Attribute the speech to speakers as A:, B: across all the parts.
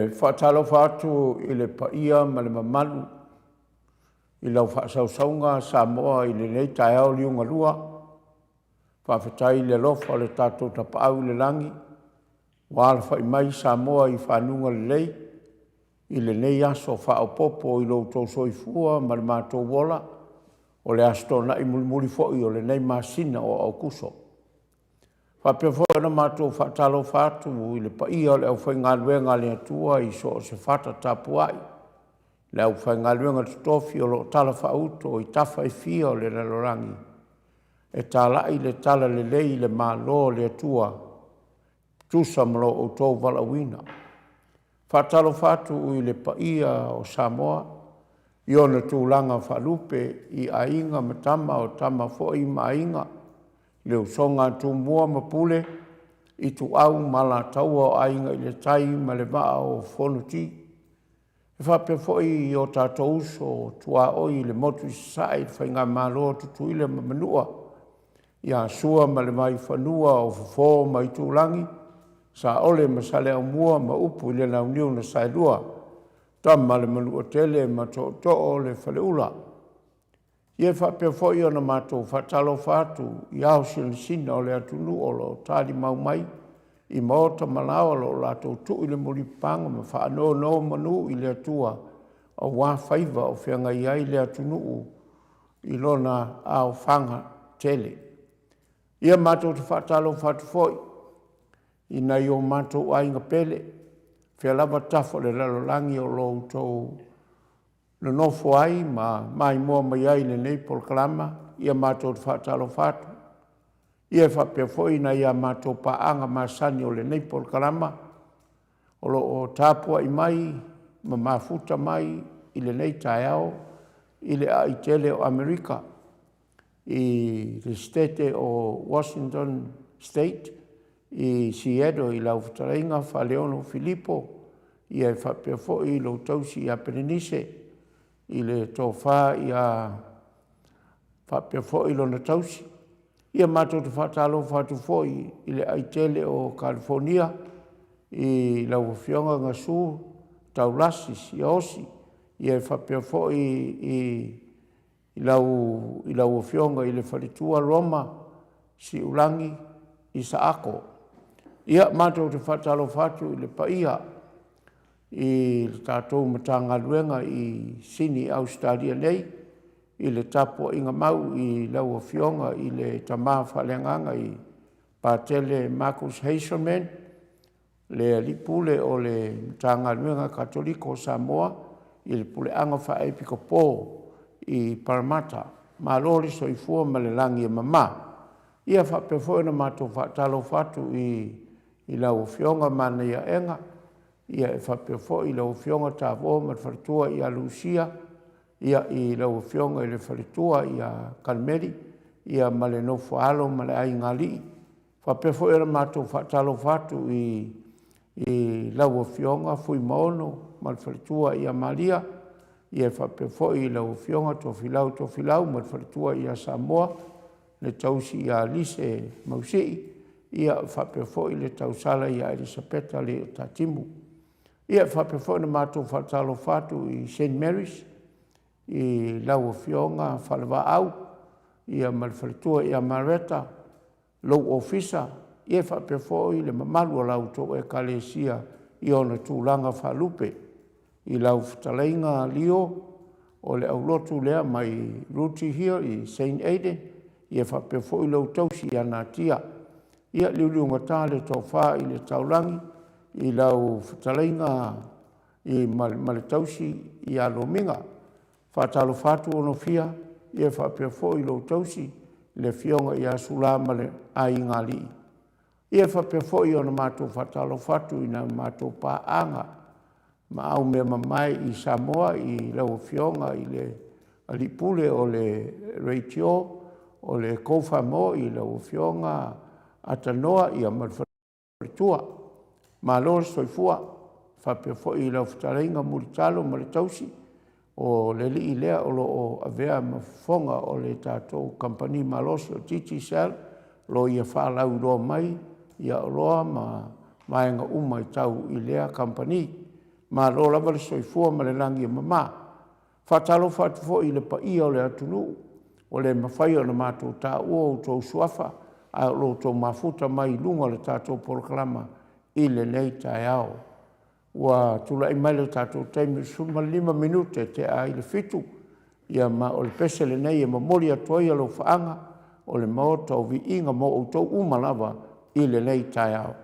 A: E faatalofa atu i le paia ma le mamalu i lau faasausauga Samoa i lenei taeao liugalua. Faafetai i le alofa o le tatou Tapaau i le Lagi ua alafai mai Samoa i fanuga lelei i lenei aso faaopoopo i lo outou soifua ma le matou ola, o le Aso Toonai mulimuli foi o lenei masina o Aokuso. E faapea foi ona matou faatalofa atu i le paia o le aufaigaluega a le Atua i so o se fata tapuai, le aufaigaluega totofi o lo o talafaauto i tafa e fia o le lalolagi e talai le talalelei i le Malo o le Atua e tusa ma lo outou valaauina. E faatalofa atu i le paia o Samoa i ona tulaga faalupe i Aiga ma Tama, o Tama foi ma Aiga, le usoga a Tumua ma Pule, Ituau ma Alataua, o Aiga i le Tai ma le Vaa o Fonoti. E faapea foi i o tatou uso tuaoi i le motu i Sasae i le Faigamalo a Tutuila ma Manua, ia Sua ma le Vaifanua, o Fofo ma Aitulagi, Saole ma Saleaaumua ma upu i le Launiu na Saelua, Tama a le Manuatele ma Tootoo o le Faleula. Ia e faapea foi ona matou faatalofa atu i ao sinasina o le atunuu o lo o talimau mai i maota ma laoa o lo o latou tui le mulipapaga ma faanonomanu i le Atua aua faiva o feagai ai le atunuu i lona aofaga tele. Ia matou te faatalofa atu foi i nai o matou aiga pele, fea lava tafa o le lalolagi o lo o outou nonofo ai ma maimoa mai ai i lenei polokalama, ia matou te faatalofa atu. Ia e faapea foi nai a matou paaga masani o lenei polokalama o lo o tapuai mai ma mafuta mai i lenei taeao i le aai tele o Amerika i le Setete o Washington State i Seattle i lau fetalaiga Faleolo Filipo, ia e faapea foi lou tausi ia Pelenise i le tofa ia faapea foi lona tausi. Ia matou te faatalofa atu foi i le aai tele o Kalifonia i lau Afioga Gasu Taulasi Siaosi, ia e faapea foi i lau Afioga i le faletua Roma Siulagi Isaako. Ia matou te faatalofa atu i le paia i le tatou Matagaluega i Sini Ausetalia nei i le tapuaiga mau i lau Afioga i le Tama Faaleagaga i Patele Marcus Hazelman, le Alii Pule o le Matagaluega Katoliko o Samoa i le Puleaga Faaepikopo i Paramata. Malo le soifua ma le lagi e mama. Ia faapea foi ona matou faatalofa atu i lau Afioga Manaiaega, ia e faapea foi lau Afioga Tavō ma le faletua ia Lusia, ia i lau Afioga i le faletua ia Kalemeli, ia ma le nofo a alo ma le aigaalii. Faapea foi ona matou faatalofa atu i lau Afioga Fuimaono ma le faletua ia Maria, ia e faapea foi i lau Afioga Tofilau Tofilau ma le faletua ia Samoa, le tausi ia Lise Mausii, ia faapea foi le tausala ia Elisapeta Leiatatimu. Ia e faapea foi ona matou faatalofa atu i Saint Mary's i lau Afioga Falevaau, ia ma le faletua ia Mareta, lou ofisa, ia e faapea foi le mamalu o la outou Ekalesia i ona tulaga faalupe. I lau fetalaiga Leo o le aulotu lea mai Rooty Hill i Saint Aiden, ia faapea foi lou tausi ia Natia. Ia liuliugata le tofa i le taulagi i lau fetalaiga i ma le tausi ia Lomiga. Faatalofa atu Onofia, ia faapea foi lou tausi le afioga ia Sula ma le aigaalii. Ia faapea foi ona matou faatalofa atu i na matou paaga ma aumeamamae i Samoa i lau Afioga i le Alii Pule o le Leitio o le Kofa-mo i lau Afioga Atanoa ia ma le faletua. Malo le soifua. Faapea foi i lau fetalaiga Mulitalo ma le tausi, o le alii lea o lo o avea ma fofoga o le tatou kamupani malosi o le Digicel, o lo o ia faalauiloa mai ia oloa ma vaega uma e tau i lea kamupani. Malo lava le soifua ma le lagi e mama. E faatalofa atu foi i le paia o le atunuu ua le mafai ona matou taua outou suafa ae o lo o outou mafuta mai i luga o le tatou polokalama i lenei taeao. Ua tulai mai le tatou taimi e 15 minute e te'a ai le 7:00, ia ma o le pese lenei e momoli atu ai alofaaga o le Maota o Viiga mo outou uma lava i lenei taeao.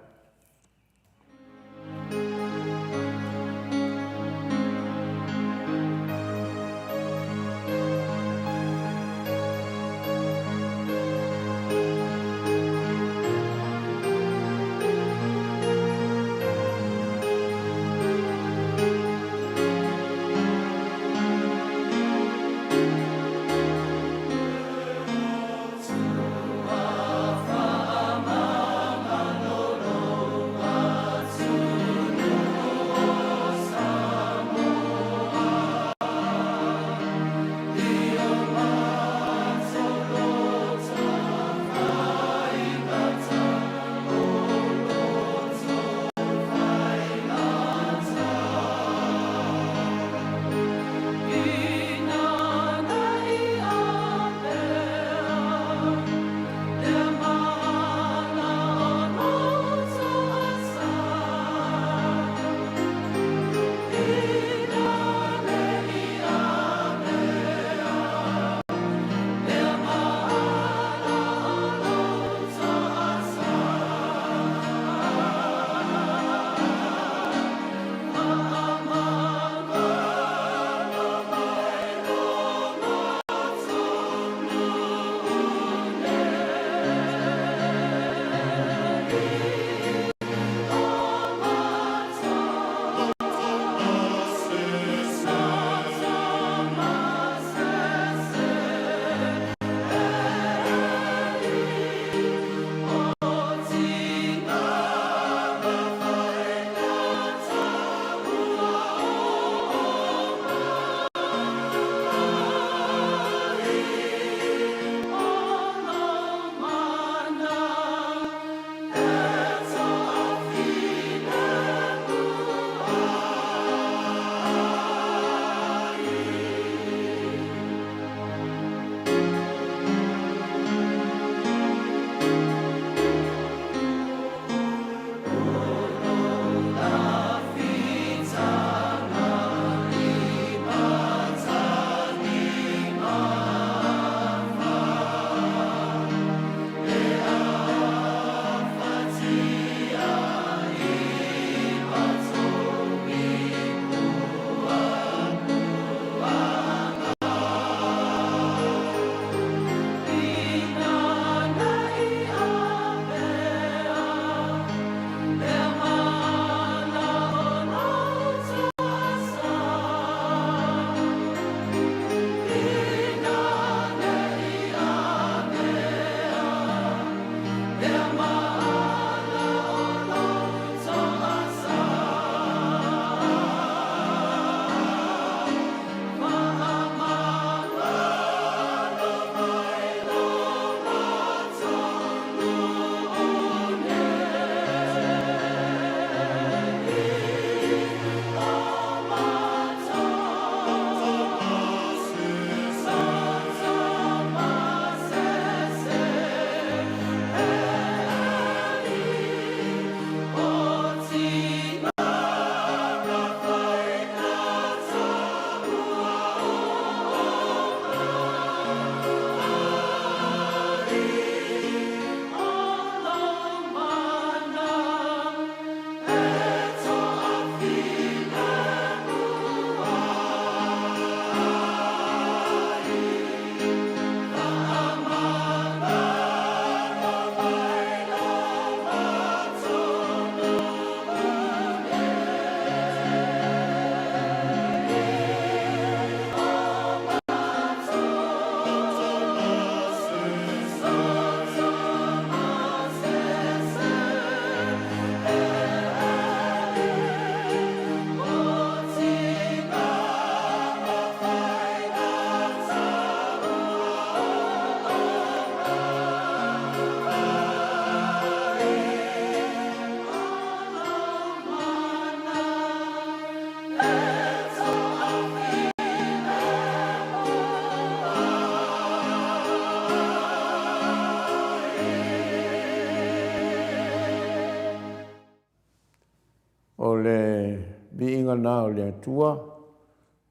A: viiga lena o le Atua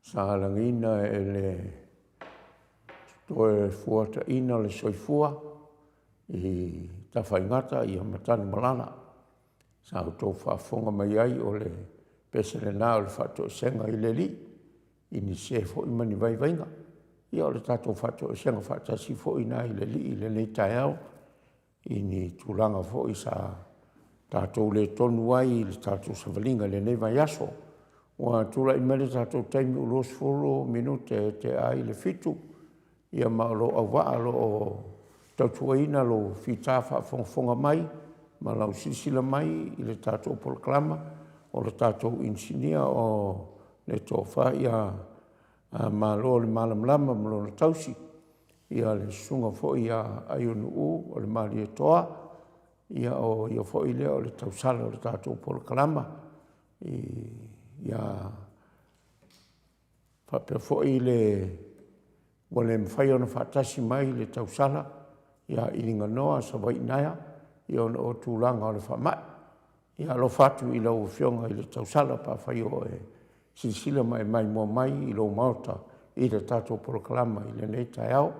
A: sa lagiina e le toe fuataiina o le soifua i Tafaigata ma Tanumalala. Sa outou faafofoga mai ai o le pese lena o le faatoesega i le Alii i ni se foi ma ni vaivaiga. Ia o le tatou faatoesega faatasi foi lena i le Alii i lenei taeao i ni tulaga foi sa tatou le tonu ai i le tatou savaliga i lenei vaiaso. Ua tulai mai le tatou taimi ua 20 minute e tea ai le 7:00, ia ma o lou auvaa o lo o tautuaina lou fita faafogafoga mai ma lau silasila mai i le tatou polokalama. O le tatou inisinia o le Tofa ia Malo le Malamalama ma lona tausi, ia le Susuga foi ia Aiono o le Malietoa, ia o ia foi lea o le tausala o le tatou polokalama. Ia faapea foi le ua le mafai ona faatasi mai le tausala ia Iliganoa Savaiinaea ona o tulaga o le faamai. Ia alofa atu i lau Afioga i le tausala pe afai o e silasila ma e maimoa mai i lou maota i le tatou polokalama i lenei taeao.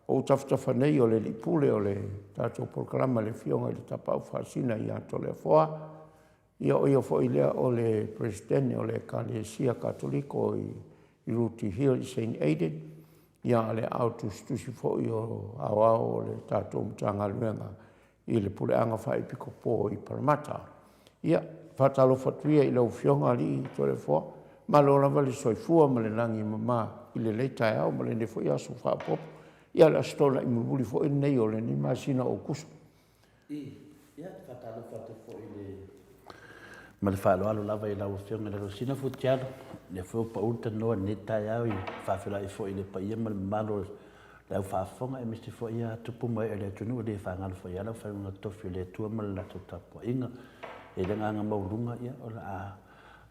A: O ou tafatafa nei o le Alii Pule o le tatou polokalama le Afioga i le Tapaau Faasisina ia Toleafoa, ia o ia foi lea o le Peresetene o le Ekalesia Katoliko i Rooty Hill i Saint Aiden, ia a o le Aao Tusitusi foi Aoao o le tatou Matagaluega i le Puleaga Faa-Epikopo i Paramata. Ia, faatalofa atu ia i lau Afioga alii Toleafoa, malo lava le soifua ma le lagi e mama i lenei taeao ma lenei foi aso faaopoopo. Ia o le Aso Toonai mulimuli foi lenei o lenei masina o Aokuso.
B: Ia, e faatalofa atu foi i le ma le faaaloalo lava i lau Afioga i le Alosina Futialo, o lea foi ua pau le tanoa i lenei taeao i faafeiloai foi i le paia ma le mamalu o le au faafofoga aemaise foi ia tupu ma ee o le atunuu e le faagalo foi lava le aufaigaluega totofi a le Atua ma le latou tapuaiga. E i ai le agaga maualuga, ia, o le a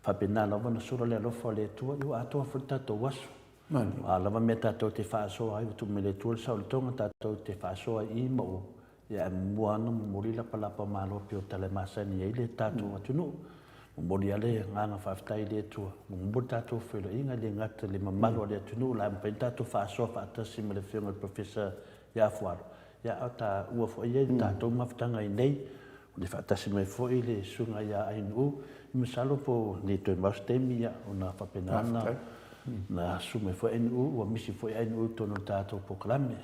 B: faapena lava ona sula le alofa o le Atua, ia ua atoa foi le tatou aso. O a lava mea tatou te faasoa ai, ua tuu mai e le Atua le saolotoga tatou te faasoa ai i i ma o, ia ae muamua lava ona momoli lapalapa o malo pei o tala e masani ai le tatou atunuu. Momoli lava le agaga faafetai i le Atua, ua muamua le tatou feiloaiga, e le gata i le mamalu o le atunuu o le a mafai ona tatou faasoa faatasi ma le Afioga i le Professor ia Afualo, ia a o taua foi ia i le tatou mafutaga i inei, o le faatasi mai foi le Susuga ia Ainuu, masalo po o le toe mau se taimi ia ona faapena ona na susu mai foi Ainuu, ua misi foi Ainuu i totonu o le tatou polokalame.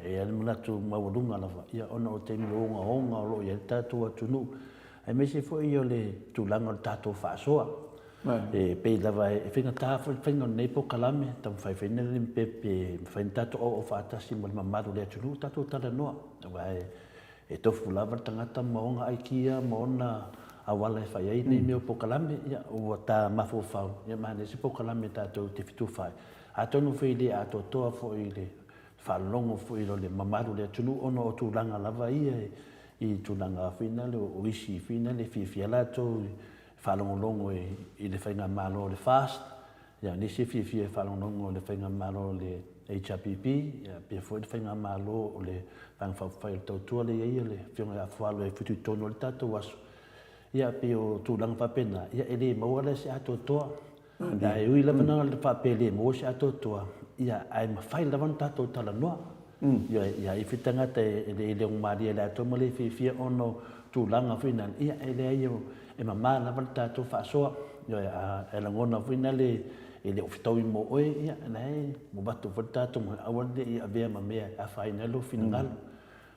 B: E i ai le manatu maualuga lava, ia ona o taimi ogaoga o lo o i ai le tatou atunuu, aemaise foi o le tulaga o le tatou faasoa. E pei lava e faigata foi le faiga o lenei polokalame, taumafai foi le pe mafai ona tatou auau faatasi ma le mamalu o le atunuu tatou talanoa, aua e tofu lava le tagata ma ona aikia ma ona auala e fai ai nei mea o polokalame. Ia, ua ta mafaufau, ia manaia se polokalame tatou te fetufaai. Atonu foi e le atoatoa foi i le faalogo foi o le mamalu o le atunuu ona o tulaga lava ia i tulaga foi nale o isi foi nale e fiafia latou e faalogologo i le faigamalo o le FAST, ia o nisi e fiafia e faalogologo i le faigamalo o le HRPP, ia pea foi le faigamalo o le Vaega Faaupufai o le Tautua lea e i ai le Afioga ia Afualo e fitoitonu ai le tatou aso. Ia pei o tulaga faapena, ia e le maua la se atoatoa. Ae ui lava na faapea e le maua se atoatoa, ia ae mafai lava ona tatou talanoa. Ioe, ia i ai foi tagata e le logomalie i le atoa ma le fiafia ona o tulaga foi na, ia e leai e mama lava le tatou faasoa. Ioe, a e lagona foi na le e le o fetaui mo oe, ia la e avatu foi le tatou aua ne i avea ma mea e afaina ai lou finagalo.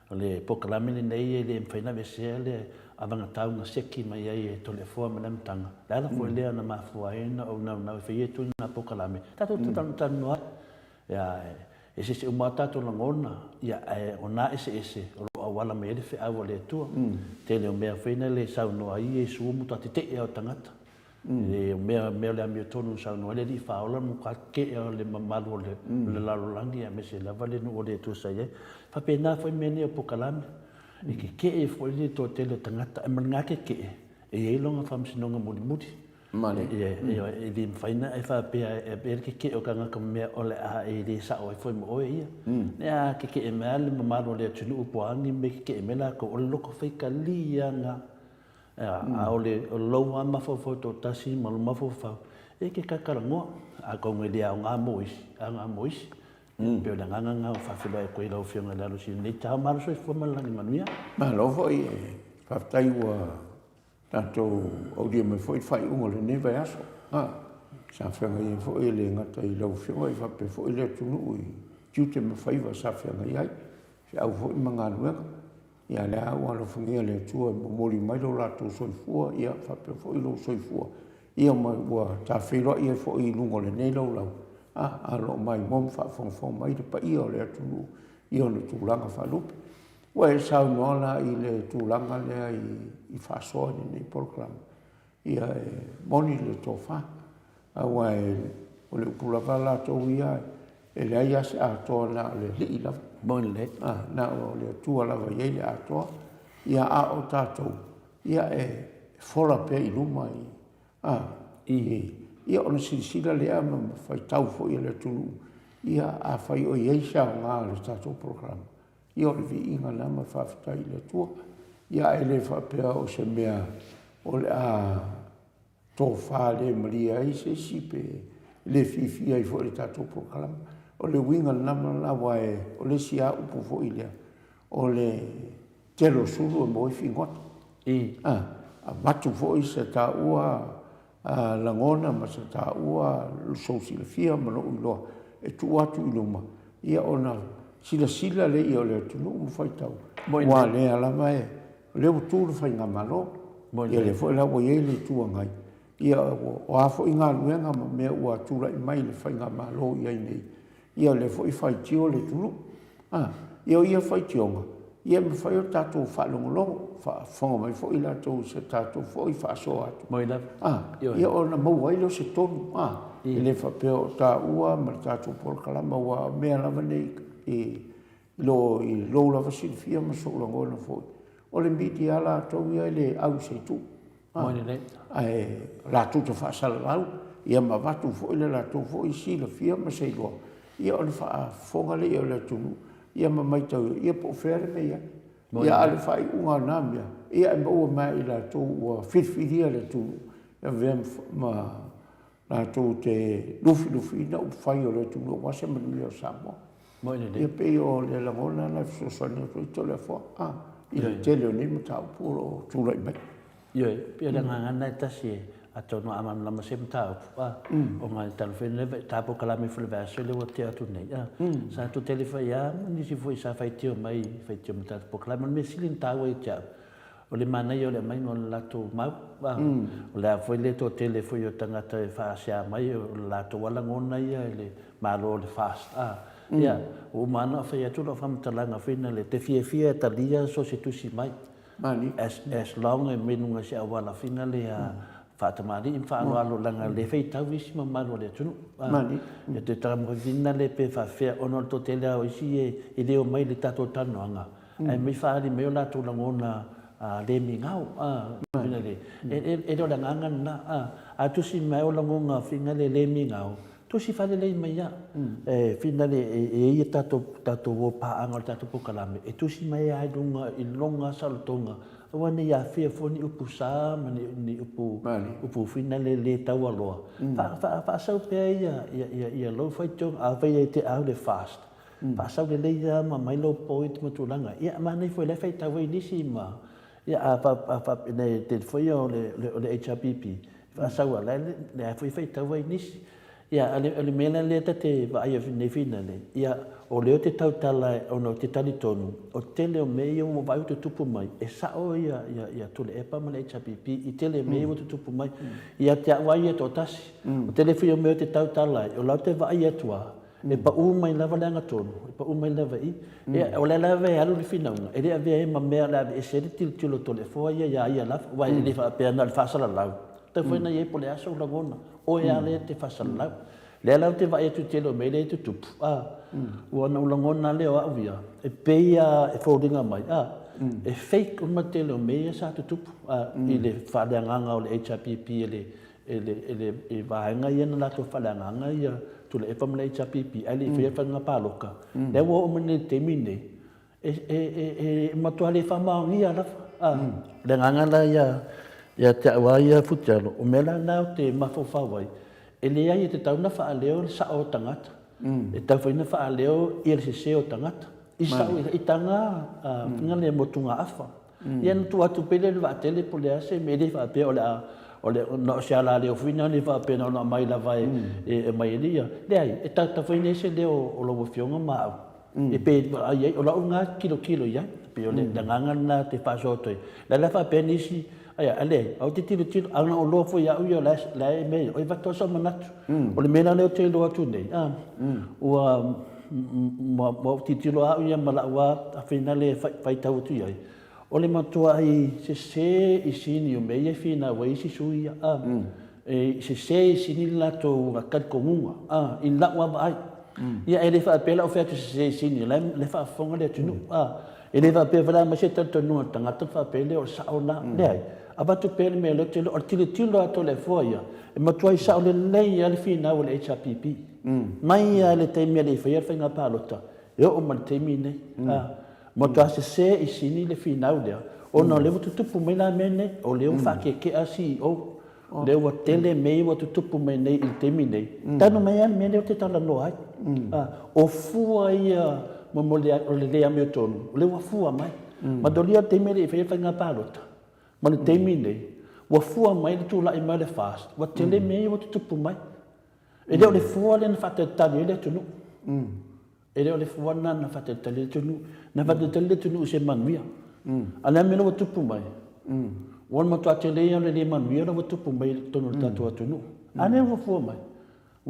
B: O le polokalame lenei e le mafai ona aveesea le avagatau na seki mai ai e Toleafoa mai le amataga. O le ala foi lea na mafua ai ona ou naunau e fai atu lena polokalame, tatou te talanoa ai. Ia, e eseese uma lava tatou lagona, ia, ae o na eseese o lo o auala mai ai le feau a le Atua. Tele o mea foi na le saunoa ai Iesu ua matua tetee lava o tagata. E o mea, mea o le amiotonu na saunoa ai le Alii Faaola, ua matua tetee lava o le mamalu o le, o le lalolagi, aemaise lava le nuu o le Atua sa i ai. E faapena foi mea nei o polokalame, e tetee foi le toatele o tagata, ae ma lena tetee, e i ai lona faamasinoga mulimuli. E le mafai ona e faapea e avea le tetee o tagata ma mea o le a e le sao ai foi ma oe ia. A tetee mai lava le mamalu o le atunuu po o a ni mea e tetee mai latou, o le loto faitalia lena. A o le lou lava mafaufau toatasi ma lou mafaufau, e te talatalanoa, atonu e le aoga mo isi, aoga mo isi. E pei o le agaga lena ua faafeiloai atu ai i lau Afioga i le alo i lenei taeao. Malo soifua ma le lagi manuia.
A: Malo foi, faafetai ua tatou aulia mai foi le faaiuga o lenei vaiaso. Sa feagai ai foi e le gata i lau Afioga faapea foi le atunuu i tiute ma faiva sa feagai ai, feau foi ma galuega. Ia a o lea ua alofagia e le Atua e momoli mai lo latou soifua ia faapea foi lou soifua, ia ma ua ta feiloai ai foi i luga o lenei laulau, a o lo o maimoa ma faafogafoga mai le paia o le atunuu i ona tulaga faalupe. Ua e saunoa la i le tulaga lea i faasoa i lenei polokalame, ia e moni le tofa, aua o le upu lava latou ia, e leai lava se atoa na o le Alii lava.
B: Moni lelei.
A: Na o le Atua lava e i ai le atoa, ia a o tatou, ia e fola pea i luma i, a, i, ia ona silasila lea ma faitau foi e le atunuu, ia afai o i ai se aoga o le tatou polokalame, ia o le viiga lena ma le faafetai i le Atua. Ia ae le faapea o se mea o le a tofa le malie ai se isi pe le fiafia ai foi i le tatou polokalame. O le uiga lena ma aua o le isi lava upu foi lea, o le tele o sulu e maua ai figota. Avatu foi se taua lagona ma se taua sou silafia ma lou iloa e tuu atu i luma, ia ona silasila lea o le atunuu ma faitau, aua o lea lava e, o lea ua tu le faigamalo, ia lea foi la ua i ai le Itu Agai, ia o a foi galuega ma mea ua tulai mai i le faigamalo o i ai nei, ia o lea foi e faitio le atunuu. A, ia o ia faitioga, ia e mafai ona tatou faalogologo, faafofoga mai foi latou i se tatou foi faasoa atu.
B: Moi lava.
A: A, ia ona maua ai lea o se tonu, a, e le faapea o taua ma le tatou polokalame, aua o mea lava nei i lo i lou lava silafia ma sou lagona foi, o le media latou ia e le au i se itu. Ae latou te faasalalau ia ma avatu foi le latou foi silafia ma se iloa, ia ona faafofoga lea o le atunuu ia ma matau ia po o fea le mea e i ai. Ia a o le faaiuga o na mea, ia e maua mai lava e i latou ua filifilia e le atunuu e avea ma latou te lufilufiina upufai o le atunuu aua se manuia o Samoa. Ia pei o le lagona lena e fesoasoani atu ai Toleafoa a, i le tele o nei mataupu o lo o tulai mai.
B: Ioe, pei o le agaga lena e tasi e, atonu a malamalama se mataupu a, ona e taumafai nei ta polokalame foi i le vaiaso lea ua tea atu nei a, sa toatele foi a ma nisi foi sa faitio mai, faitio mai i le tatou polokalame. O le mea sili ona taua ia te au, O le manaia o le aumaiga o le latou mau, o le a foi le toatele foi o tagata e faasea mai, o le latou lava lagona ia i le Malo o le FAST. Ia, ua uma lava ona fai atu lau faamatalaga foi lea, e te fiafia e talia so o se tusi mai, as, as long e mai luga i se auala foi lea faatamalii ma faaaloalo leaga o lea e faitau isi mamalu o le atunuu. E toe taumafai foi lea pe faapefea ona o le toatele lava o isi e le omai i le tatou talanoaga, ae mei faaali mai o latou lagona le migao, e le o le agaga lena. A tusi mai o lagona finagalo le migao, tusi faalelei mai lava, e finagalo e i ai a tatou o paaga o le tatou polokalame, e tusi mai lava i luga i lona saolotoga, aua ne i afea fua ni upu sa ma ni upu finagalo le taualoa. Faasau pea ia lou faitioga, afai e te au le FAST, Faasau lelei lava ma aumai lou point ma tulaga. Ia, manaia foi o la e faitau ai nisi ma, ia a faapea, le tele foi ia o le HRPP, faasau lava, o la foi e faitau ai nisi. Ia, a o le mea la lea ta te vaai ai nei finale, ia, o lea ou te tautala ona ou te talitonu, o le tele o mea ia ua vaai ua tutupu mai, e sao ia Tuilaepa ma le HRPP i tele o mea ia ua tutupu mai. Ia te au lava ia e toatasi, o le tele foi o mea ou te tautala ai, o la ou te vaai atu lava, E pau mai lava le agatonu, e pau mai lava i i. Ia, o lea lava e alu le finauga, e le avea ai ma mea o le a aveese ai le tilotilo o Toleafoa ia iā ia lava, aua e le faapea na o le faasalalau. Tatau foi ona i ai po o le a sou lagona, oe lava lea e te faasalalau. O lea la ou te vaai atu i le tele o mea lea e tutupu, a, ua ona ou lagona lava lea o au ia, e pei lava e foliga mai, a, e fake uma le tele o mea ia sa tutupu, a, i le faaleagaga o le HRPP e le e le, e le, e vaega ia na latou faaleagaga ia Tuilaepa ma le HRPP ae le i faia faiga palota. Lea ua oo mai nei i le taimi lenei, e, e, e, e matua le faamaonia lava. A, o le agaga la ia, Ia te au lava ia Futialo, o mea la na ou te mafaufau ai, e leai e tatau ona faaleo le sao o tagata, e tatau foi ona faaleo ia le sese o tagata. I sau i taga faiga lea motugaafa. Ia ona tuu atu pea lea i le vaatele po o le a se mea, e le faapea o le a o le na o se alaleo foi lena e faapea na ona aumai lava e aumai ai le ia. Leai, e tatau foi ona i ai se leo o lau Afioga ma au E pei vaai ai, o lau lena tilotilo i ai, pei o le agaga lena te faasoa atu ai. O la e faapea nisi, aia, a leai, ou te tilotilo, a na ou iloa foi e au ia o la e mea ia, oi avatu lava sou manatu. O le mea la lea ou te iloa atu nei, a, ua, ua ou tilotilo lava au ia ma lau lava finale e faitau atu i ai, o le matuai sese i sini o mea ia e finau ai isi sui ia, a. E sese i sini le latou talitonuga, a, i lau lava vaai. Ia, e le faapea la ou fai atu e sese i sini, o la e faafofoga le atunuu, a. E le faapea foi la e aumai se talitonuga o le tagata ona faapea lea o le sao lena. Leai, avatu pea le mea lea ou te iloa, o le tilotilo atu a le Afoa ia, e matuai sao lelei lava le finau a le HRPP, mai lava i le taimi e le i faia le faiga palota, e oo mai i le taimi lenei, a. Matua sese i sini le finau lea, ona o lea ua tutupu mai la mea nei, o lea ua faakeakea CEO, o lea ua tele mea ia ua tutupu mai nei i le taimi nei, talu mai lava le mea lea ou te talanoa ai. O fua ia mo o le le amiotonu, o lea ua fua mai. Manatua o le taimi e le i faia le faiga palota, ma le taimi lenei, ua fua mai le tulai mai o le FAST, ua tele mea ia ua tutupu mai. E le o le fua lea na faatalitali ai le atunuu. E le o le fua lena na faatalitali ai le atunuu. Na faatalitali le atunuu i se manuia. A o le a le mea la ua tupu mai? Ua matua tele ia o le le manuia la ua tupu mai i totonu o le tatou atunuu. A lea ua fua mai?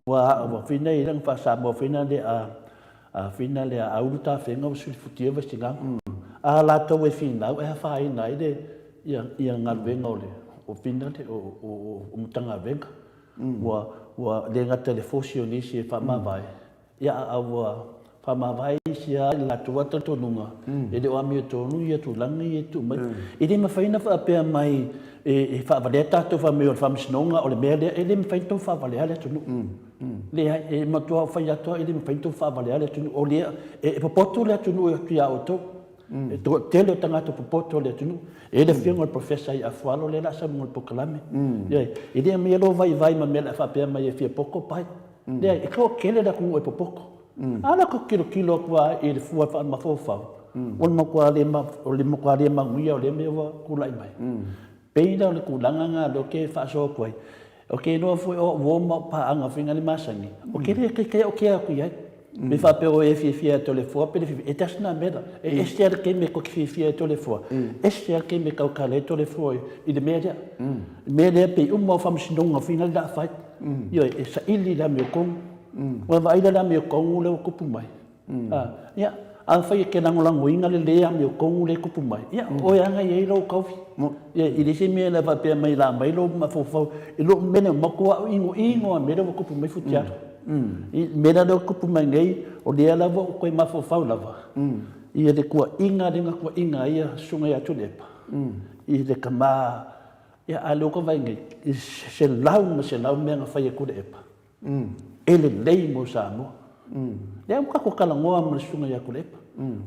B: Ua ua fina i lana faa-Samoa fina le a a fina le a ulu tafega ua sulifutia Vaisigano. A latou e finau e afaina ai le ia ia galuega o le o fina le o o o Matagaluega. Ua ua le gata i le fosi o nisi e faamavae, Ia, a ua faamavae isi lava i le latou lava talitonuga, e le o amiotonu ia tulaga ia e tuu mai. E le mafai ona faapea mai e faavalea tatou fai mai o le Faamasinoga o le mea lea, e le mafai ona outou faavalea le atunuu. Leai, e matua ou fai atu lava e le mafai ona outou faavalea le atunuu. O lea, e popoto le atunuu atu ia outou. E toatele o tagata popoto o le atunuu. E i ai le afioga i le Professor ia Afualo lea o le a sau i luga o le polokalame. Ioe. E le aumaia lou vaivai ma mea o le a faapea mai e fia poto pai. Leai, e toatele le atunuu e popoto. A lea ou te tilotilo atu lava i le fua faamafaufau, o le matua le, o le matua le manuia o lea mea ua tulai mai. Pei la o le tulaga lena lea ou te faasoa atu ai. Ou te iloa foi o au uo ma au paaga foi na le masani, ou te le taitai au kea atu i ai. Me faapea o e fiafia ia Toleafoa pe le fiafia, e tasi na mea la. E ese lava le taimi e tou te fiafia ai Toleafoa, ese lava le taimi e tautala ai Toleafoa i le mea lea. Le mea lea pei uma o faamasinoga foi na le a fai. Ioe, e saili le amiotonu. Ua vaai la i le amiotonu lea ua tupu mai. Ia, afai e te lagolagoina le le amiotonu lea e tupu mai, ia, o oe lava na i ai lou taufi. Ia, e leai se mea e faapea mai o le a aumai lou mafaufau i lou mea lea, matua inoino lava i le mea lea ua tupu mai Futialo. I le mea la lea ua tupu mai nei, o lea lava ua ou toe mafaufau lava i le tuuaiga lea na tuuaiina ai le Susuga ia Tuilaepa i le tama, ia a o lea ua ou vaai nei, i selau ma selau mea na fai e Tuilaepa. E lelei mo Samoa. Lea ua tatou talanoa ma le Susuga ia Tuilaepa.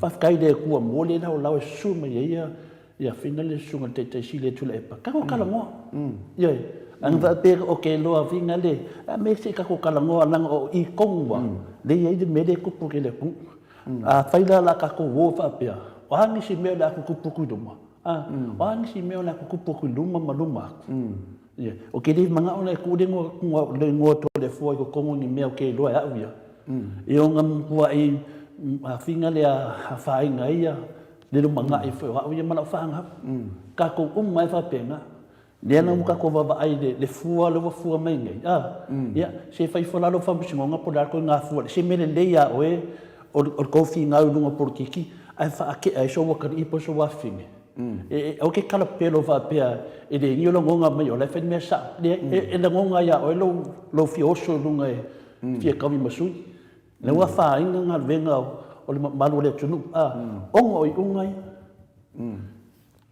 B: Faafetai i le Atua mo le laolao e susu mai ai ia Fina le Susuga i le Taitai Sili ia Tuilaepa. Tatou talanoa. Ioe. A na faapea ou te iloa Fina le, a mea se i tatou talanoa leaga o i tonu lava lea e i ai le mea lea e tupu i le atunuu. Afai la o le a tatou o faapea, o a nisi mea o le a tutupu atu i luma? O a nisi mea o le a tutupu atu i luma ma luma atu? Ia, ou te le manao la e tuu le igoa, le igoa Toleafoa i totonu o ni mea ou te iloa e au ia. E ona matuai afiga le afaina ai ia le lumanai foi o au ia ma lau fanau. Tatou uma lava e faapena. Lea la ua tatou vaavaai i le fua lea ua fua mai nei, a, ia, se fai ifo la lou faamasinoga po o le a le ituaiga fua, se mea lelei ia oe o le tou finau i luga o polokiki ae faatea ai sou atalii po o sou afafine. Aua ke kalapelo faapea e le ni o lagona mai o la e fai le mea sao. Leai, e lagona ia oe lou fia oso i luga e fia taui ma sui. Lea ua afaina galuega o le mamalu o le atunuu, ona o iuga ia.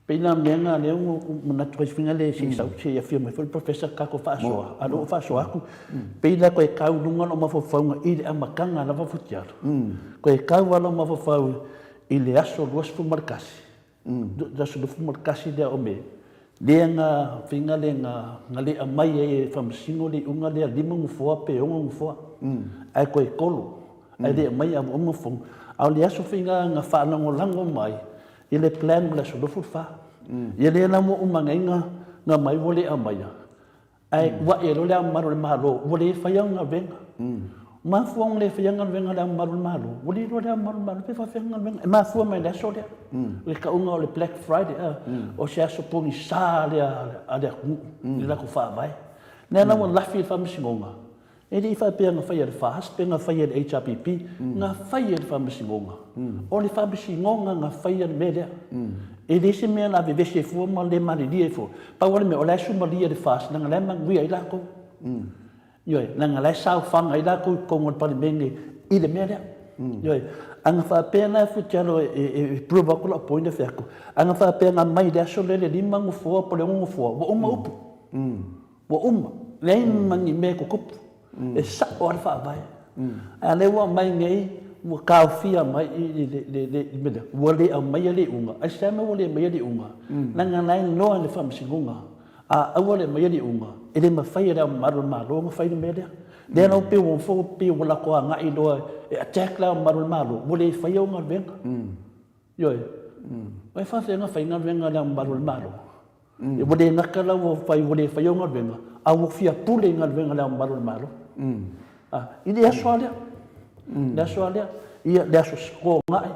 B: Pei la mea na lea ua ou manatu ai fina le se i sau se i afio mai foi le Professor tatou faasoa, a o lea ua faasoa atu. Pei la toe tau i luga lou mafaufauga i le amataga lava Futialo. Toe tau lava lou mafaufau i le aso 21, le aso 21 lea o Me, Lea na faiga lea na na le aumai ai e Faamasino le iuga lea lima nofoa pe ono nofoa ae toe tolu ae le aumai ae ua uma fono. A o le aso faiga na faalagolago mai i le plan mo le aso 24. Ia lea la ua uma nei na aumai ua le aumaia Ae tuai ai loa Le Ao Mamalu o le Malo, ua le faia ana galuega. Mafua ona le faia galuega a Le Ao Mamalu o le Malo, ua le iloa e Le Ao Mamalu o le Malo pe faapefea ana galuega. E mafua mai i le aso lea, o le tauga o le Black Friday, o se aso pogisa lea a le atunuu i le latou faavae. Lea la ua lafi e le Faamasinoga, E le i faapea na faia e le FAST pe na faia e le HRPP, na faia e le Faamasinoga. O le Faamasinoga na faia le mea lea. E leai se mea na vevesi ai fua ma le malilie ai fua. Pau lava le mea, o la e sumalie le FAST leaga o la e manuia ai latou. Ioe, leaga o la e saofaga ai latou i totonu o le Palemene i le mea lea. Ioe. A na faapea la Futialo e prove atu lau point lea e fai atu, a na faapea na aumai i le aso lea i le 5 nofoa po o le 6 nofoa, ua uma upu. Ua uma, leai ma ni mea e tutupu, e sao lava le faavae. A o lea ua aumai nei, ua taofia mai i le mea lea, ua le aumaia le iuga. Aisea mea ua le aumaia le iuga? Leaga o la e iloa e le Faamasinoga, a aua le aumaia le iuga, e le mafai e Le Ao Mamalu o le Malo ona fai le mea lea. Lea la pei ua pei ua latou agai loa e attack Le Ao Mamalu o le Malo, ua le faia au galuega. Ioe. E faafefea ona fai galuega a Le Ao Mamalu o le Malo? Ua le gata la ua fai ua le faia au galuega, a ua fia pule i galuega a Le Ao Mamalu o le Malo. I le aso lava lea, le aso lava lea, ia le aso Toonai,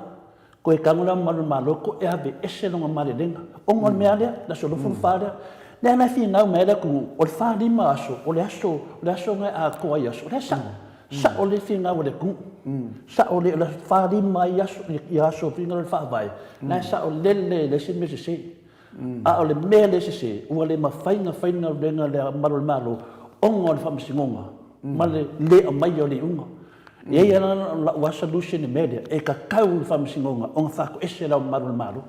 B: toe tago Le Ao Mamalu o le Malo toe aveese lona malelega, ona o le mea lava lea, le aso 24 lea. Lea la e finau mai ai le atunuu, o le 45 aso, o le aso, o le aso lena e atoa ai aso, o lea e sao. Sao lelei finau a le atunuu. Sao lelei, o le 45 ai aso, ia aso finau le faavae, la e sao lele e leai se mea sese. A o le mea lea e sese, ua le mafai ona fai le galuega a le Mamalu o le Malo ona o le faamasinoga ma le le aumaia o le iuga. E i ai lava lau lava solution i le mea lea, e tatau i le faamasinoga ona faatoese le Ao Mamalu o le Malo.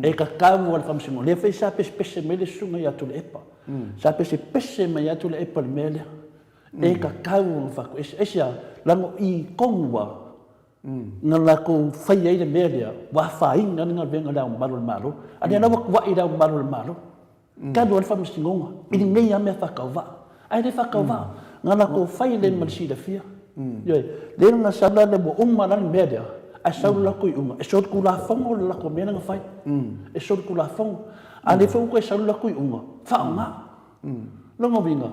B: E tatau lava i le faamasinoga. Lea foi sa pesepese mai le susuga ia Tuilaepa, sa pesepese mai lava Tuilaepa i le mea lea. E tatau ona faatoese. Aisea? Leaga o i tonu lava na latou faia ai le mea lea, ua afaina ai le galuega a Le Ao Mamalu o le Malo. A lea la ua tuai Le Ao Mamalu o le Malo, talu ai le faamasinoga i lenei lava mea faatauvaa. Ae le faatauvaa, na latou fai lea ma le silafia. Ioe, lea na sau la ua uma la le mea lea, ae sau le latou iuga, e solitulafono le latou mea lea na fai. E solitulafono. A o lea foi ua toe sau le latou iuga, faaaoga. Lona uiga,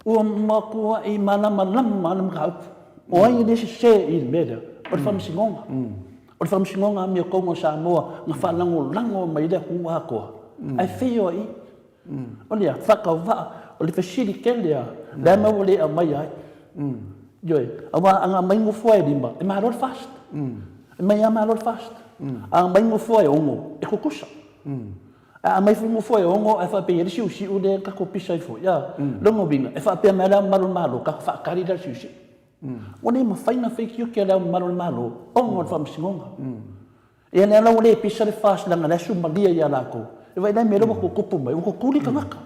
B: Ua matuai malamalama le mataupu. O ai le sese i le mea lea? O le Faamasinoga. O le Faamasinoga Amiotonu a Samoa na faalagolago mai ai le atunuu atoa, ae fail ai i. O le a? Faatauvaa. O le fesili tele lava, o le a le mea ua le aumaia ai? Ioe. Aua a na aumai nofoa e 5, e malo le FAST. E mai lava malo le FAST. A aumai nofoa e 6, e tutusa. A aumai foi nofoa e ono ae faapea e i ai le siusiu lea tatou pisa ai foi, a? Lona uiga, e faapea mai lava Le Ao Mamalu o le Malo, tatou faatali la le siusiu. Ua le mafai ona fai tiute a Le Ao Mamalu o le Malo ona o le Faamasinoga. Ia lea la ua le pisa le FAST leaga o la e sumalia ia latou. E vaai la i mea lea ua tutupu mai, ua tutuli tagata.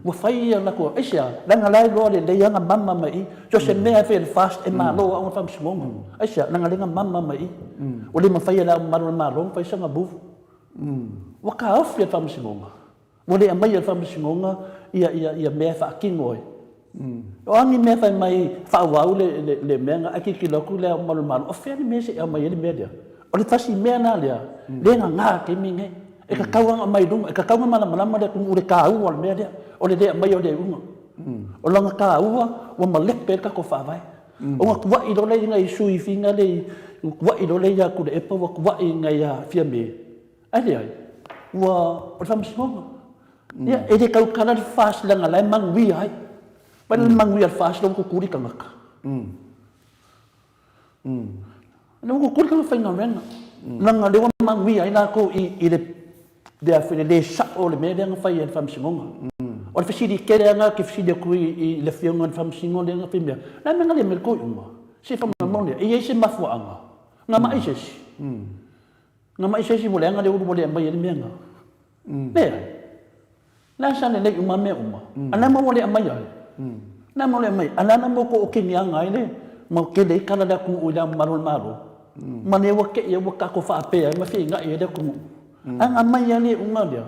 B: Ua fai ia latou, aisea? Leaga o la e iloa lelei lava na mama mai i. So o se mea e fai e le FAST e malo lava ona o le Faamasinoga. Aisea? Leaga o lea na mama mai i. Ua le mafai e Le Ao Mamalu o le Malo ona fai sana move. Ua taofi e le Faamasinoga, ua le aumaia e le Faamasinoga ia mea e faatino ai. O a ni mea fai mai faaauau le mea lena, ae tilotilo atu Le Ao Mamalu o le Malo, o fea le mea se i aumai ai le mea lea? O le tasi mea lena lea, lea e gaga i le taimi lenei. E tatau lava ona aumai i luga, e tatau ona malamalama le atunuu i le taua o le mea lea, o le le aumaia o le iuga. O lona taua, ua malepe ai le tatou Faavae. Ona tuai loa lea i nai sui finga lea, ua tuai loa lea ia Tuilaepa ua tuai i nai a Fiame, ae leai, ua, o le faamasinoga. Ia, e le tautala le FAST leaga o la e manuia ai. Vaai la le manuia o le FAST lea ua tutuli tagata. Lea ua tutuli tagata faigaluega. Leaga o lea ua manuia ai latou i le le a foi le le sao o le mea lea na fai e le Faamasinoga. O le fesili tele lava lena ou te fesili atu i le Afioga i le Faamasino lea na fai mea, o le a le mea na le aumai ai le tou iuga? Se faamolemole, e i ai se mafuaaga? Na mai se isi? Na mai se isi ua leaga le ulu ua le aumai ai le mea lena? Leai. Le a sa lelei uma mea uma, a le a mea ua le aumaia ai? Le a mea ua le aumaia? A le a le mea ua tootiniaga ai le ma tele ai tala a le atunuu i le Ao Mamalu o le Malo? Ma lea ua tei ai ua tatou faapea ai ma feinai ai le atunuu. Ae na aumai lava le iuga lea.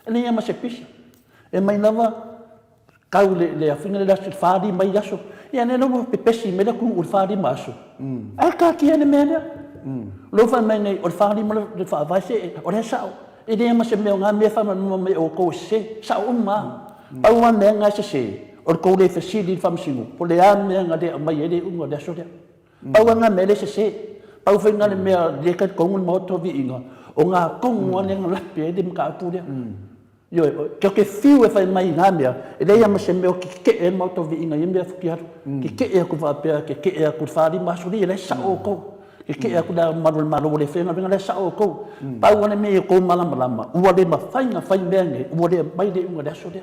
B: E leai lava ma se pisa. E mai lava tau le le afiga le aso 45 i aso. Ia lea ua pepesi mai le atunuu i le 45 aso. Ae taatia le mea lea. Lea ua fai mai nei o le 45 le faavae se o lea e sao. E leai ma se mea o na mea e faamalamalama mai e outou e sese. E sao uma lava. Pau lava mea na e sese, o le tou le fesili i le faamasinoga po o le a mea na le aumai ai le iuga o le aso lea. Pau lava na mea lea e sese. Pau foi na le mea lea e talitonu le Maota o Viiga, o na tonu lava lea na lape ai le mataupu lea. Ioe, ou te fiu e fai mai i na mea, e leai lava ma se mea o keke'e ai le Maota o Viiga i ia mea futialu. Keke'e atu faapea, keke'e atu i le 45 aso, leai, o la e sao outou. Keke'e atu Le Ao Mamalu o le Malo ua le faia galuega, o la e sao outou. Pau lava le mea ia outou malamalama, ua le mafai ona fai mea nei, ua le aumai le iuga i le aso lea.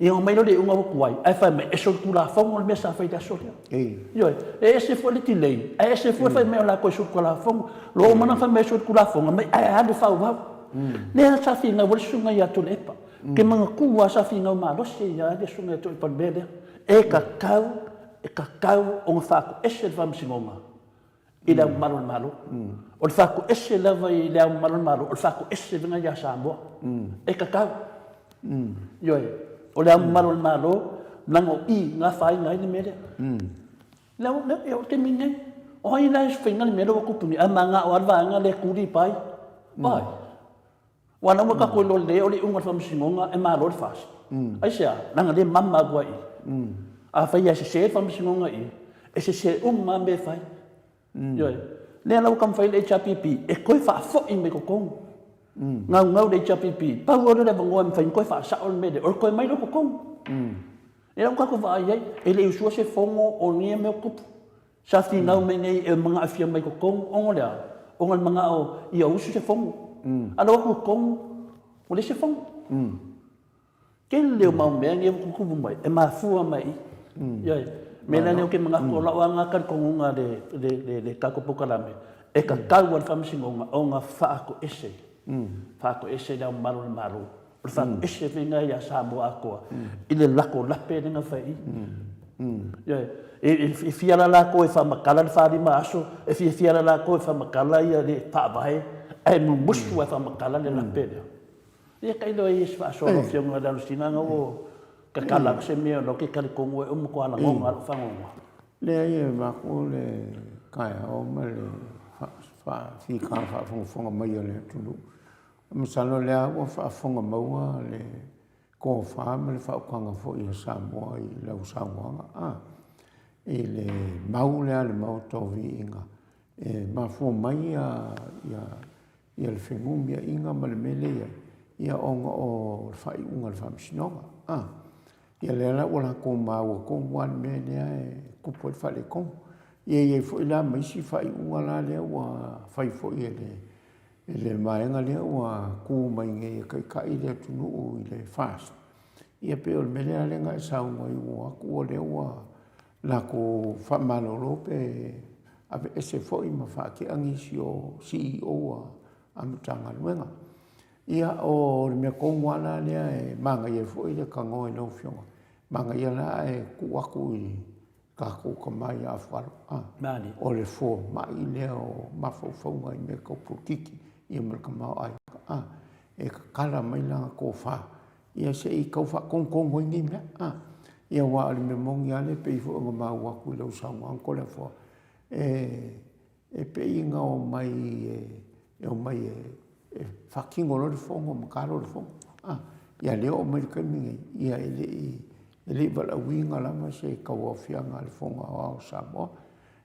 B: Ia ona aumai lea o le iuga ua tuai, ae fai mai e solitulafono le mea sa fai i le aso lea. Ioe, e ese foi le delay, ae ese foi le fai mai o latou e solitulafono. Loa ua uma ona fai mai e solitulafono, aumai ae alu e faaauau. Lea sa finau ai le susuga ia Tuilaepa. Ou te manatua lava sa finau malosi ai lava le susuga ia Tuilaepa i le mea lea. E tatau, e tatau ona faatoese le Faamasinoga i Le Ao Mamalu o le Malo. O le faatoese lava i Le Ao Mamalu o le Malo, o le faatoese lena ia Samoa. E tatau. Ioe. O Le Ao Mamalu o le Malo, leaga o i na afaina ai le mea lea. Lea, lea, o le taimi lenei, o ai la e faiga le mea lea ua tupu nei, ae manao lava le vaega lea e tuli pai. Why? Aua o la ua tatou iloa lelei o le iuga o le faamasinoga e malo le FAST. Aisea? Leaga lea e mama atu ai i i. Afai e sese le faamasinoga i i, e sese uma lava mea e fai. Ioe. Lea la ua taumafai le HRPP e toe faafoi mai totonu. Naunau le HRPP, pau lava lea o le avanoa e mafai ona toe faasao le mea lea, o le toe aumai lea i totonu. Lea la ua tatou vaai ai, e le i usua se fono o nei mea o tupu. Sa finau mai nei e manao e fia mai totonu, ona o le a? Ona o le manao ia usu se fono. A lau atu i totonu, ua leai se fono. Tele o mau mea nei ua tutupu mai, e mafua mai i i. Ioe. O le mea la lea ou te manatu, o lau lava lena talitonuga i le tatou polokalame, e tatau lava i le Faamasinoga ona faatoese, faatoese Le Ao Mamalu o le Malo. O le faatoese foi lena ia Samoa atoa i le lako lape lea na fai i i. Ioe. E fia la latou e faamatala le 45 aso, e fiafia la latou e faamatala ia le faavae, ae mumusu lava e faamatala le lape lea. Ia tailo ai i se faasoa lau Afioga i le Alosina na ua tatala atu se mea o lea ou te talitonu ai ua matua lagona lava lou faanoanoa.
A: Leai e vaku le taeao ma le fika faafogafoga mai a le atunuu. Masalo o lea ua faafofoga maua le tofa ma le faautaga foi a Samoa i lau saunoaga a i le mau lea a le Maota o Viiga e mafua mai ia ia le fenumiaiga ma le mea lea i ai ia ona o le faaiuga a le Faamasinoga a. Ia lea la ua latou maua tonu lava le mea lea e tupu ai le faaletonu. Ia e i ai foi la ma isi faaiuga la lea ua fai foi e le I le vaega lea ua tu mai nei e taitai le atunuu i le FAST, ia pei o le mea lea lea na e saunoa ai ua o atu o lea ua latou faamalolo pe aveese foi ma faatea nisi o CEO a Matagaluega. Ia o le mea tonu lava la lea e manaia ai foi le tanoa i lau Afioga, manaia la ae tuu atu i tatou tama ia Afualo, a, o le fomai lea o mafaufauga i mea tau polokiki ia ma le tamaoaiga, a, e tatala mai lana tofa ia se i tau faatonutonu ai nei mea, a. Ia aua o le mea moni lava lea e pei foi ona maua atu i lau saunoaga Toleafoa, e E pei na omai e omai e faatino loa le fono ma ta loa le fono. A, ia lea oo mai le taimi nei, ia e le i e le i valaauina lava se tauaofiaga a le Fono Aoao o Samoa.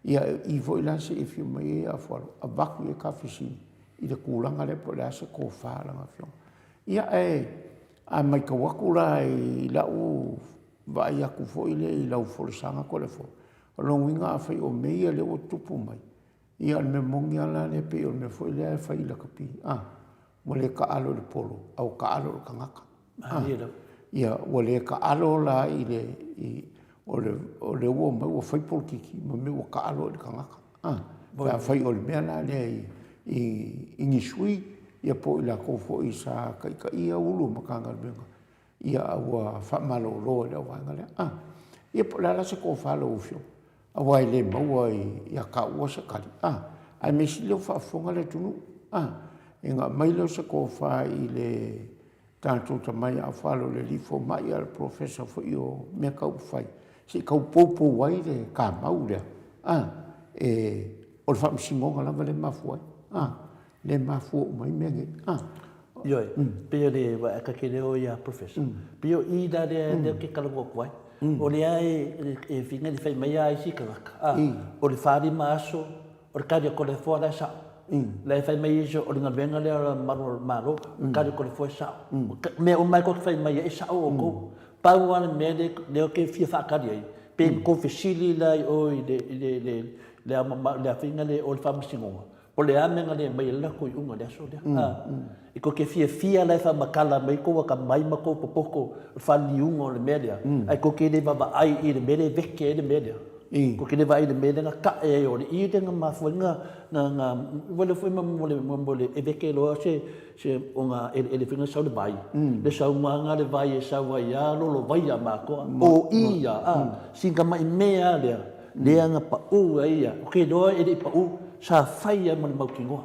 A: Ia e i foi la se i afio mai ai Afualo, avatu i ai ta fesili i le tulaga lea po o le a se tofa a lana afioga. Ia ae a matau atu la i lau vaai atu foi lea i lau folasaga Toleafoa, O lona uiga afai o mea ia lea ua tutupu mai, ia o le mea moni lava la lea pei o le mea foi lea e fai i lakapi, a, ua le taalo i le polo, a ua taalo i le tagata. A, ia, ua le taalo la i le, i, o le, o lea ua omai ua fai polokiki ma mea ua taalo i le tagata. A, pe afai o le mea la lea i, i, i ni sui, ia po o i latou foi sa taitaia Ofisa Sili o Matagaluega, Ia a ua faamalolo e le auvaega lea. A, ia po o le a la se tofa a lau Afioga, aua e le maua ia taua se tali, a, ae mea sili lea ua faafofoga le atunuu, a, ina aumai lea o se tofa i le tatou tamai aofalo le alii fomai a o le polofesa foi o mea taumafai se i tau poupou ai le kamau lea, a, e, o le faamasinoga lava lea e mafua ai, a, lea e mafua uma ai mea nei, a.
B: Ioe, pei o le, aua ta te le o ia Professor, pei o i la lea ou te talanoa atu ai, o lea e fina le fai mai a isi tagata, a, o le 45 aso, o le tali a Toleafoa la e sao. La e fai mai isi o le galuega lea a le malu o le Malo, o le tali a Toleafoa e sao. O mea uma e tou te fai mai ai e sao outou. Pau lava le mea lea ou te fia faatali ai, pe na tou fesili la i o i le Ao Mamalu, le faiga lea i o i le Faamasinoga, po o le a le mea na le aumai ai le latou iuga i le aso lea. E tou te fiafia la e faamatala mai tou atamai ma tou popoto i le faaliliuga o le mea lea, ae tou te le vaavaai i le mea lea e vete ai le mea lea. Tou te le vaai i le mea lea na tae ai, o le i lea na mafua ai na, ua iloa foi mo le e vete loa se, se o ngā eleele foi na sau le vai, le saunoaga a le vai e sau ai lava lolo vai a matou, o i ia, a, sina tamai mea lava lea, lea na pau ai ia, ou te iloa e le i pau, sa fai lava ma le mautinoa,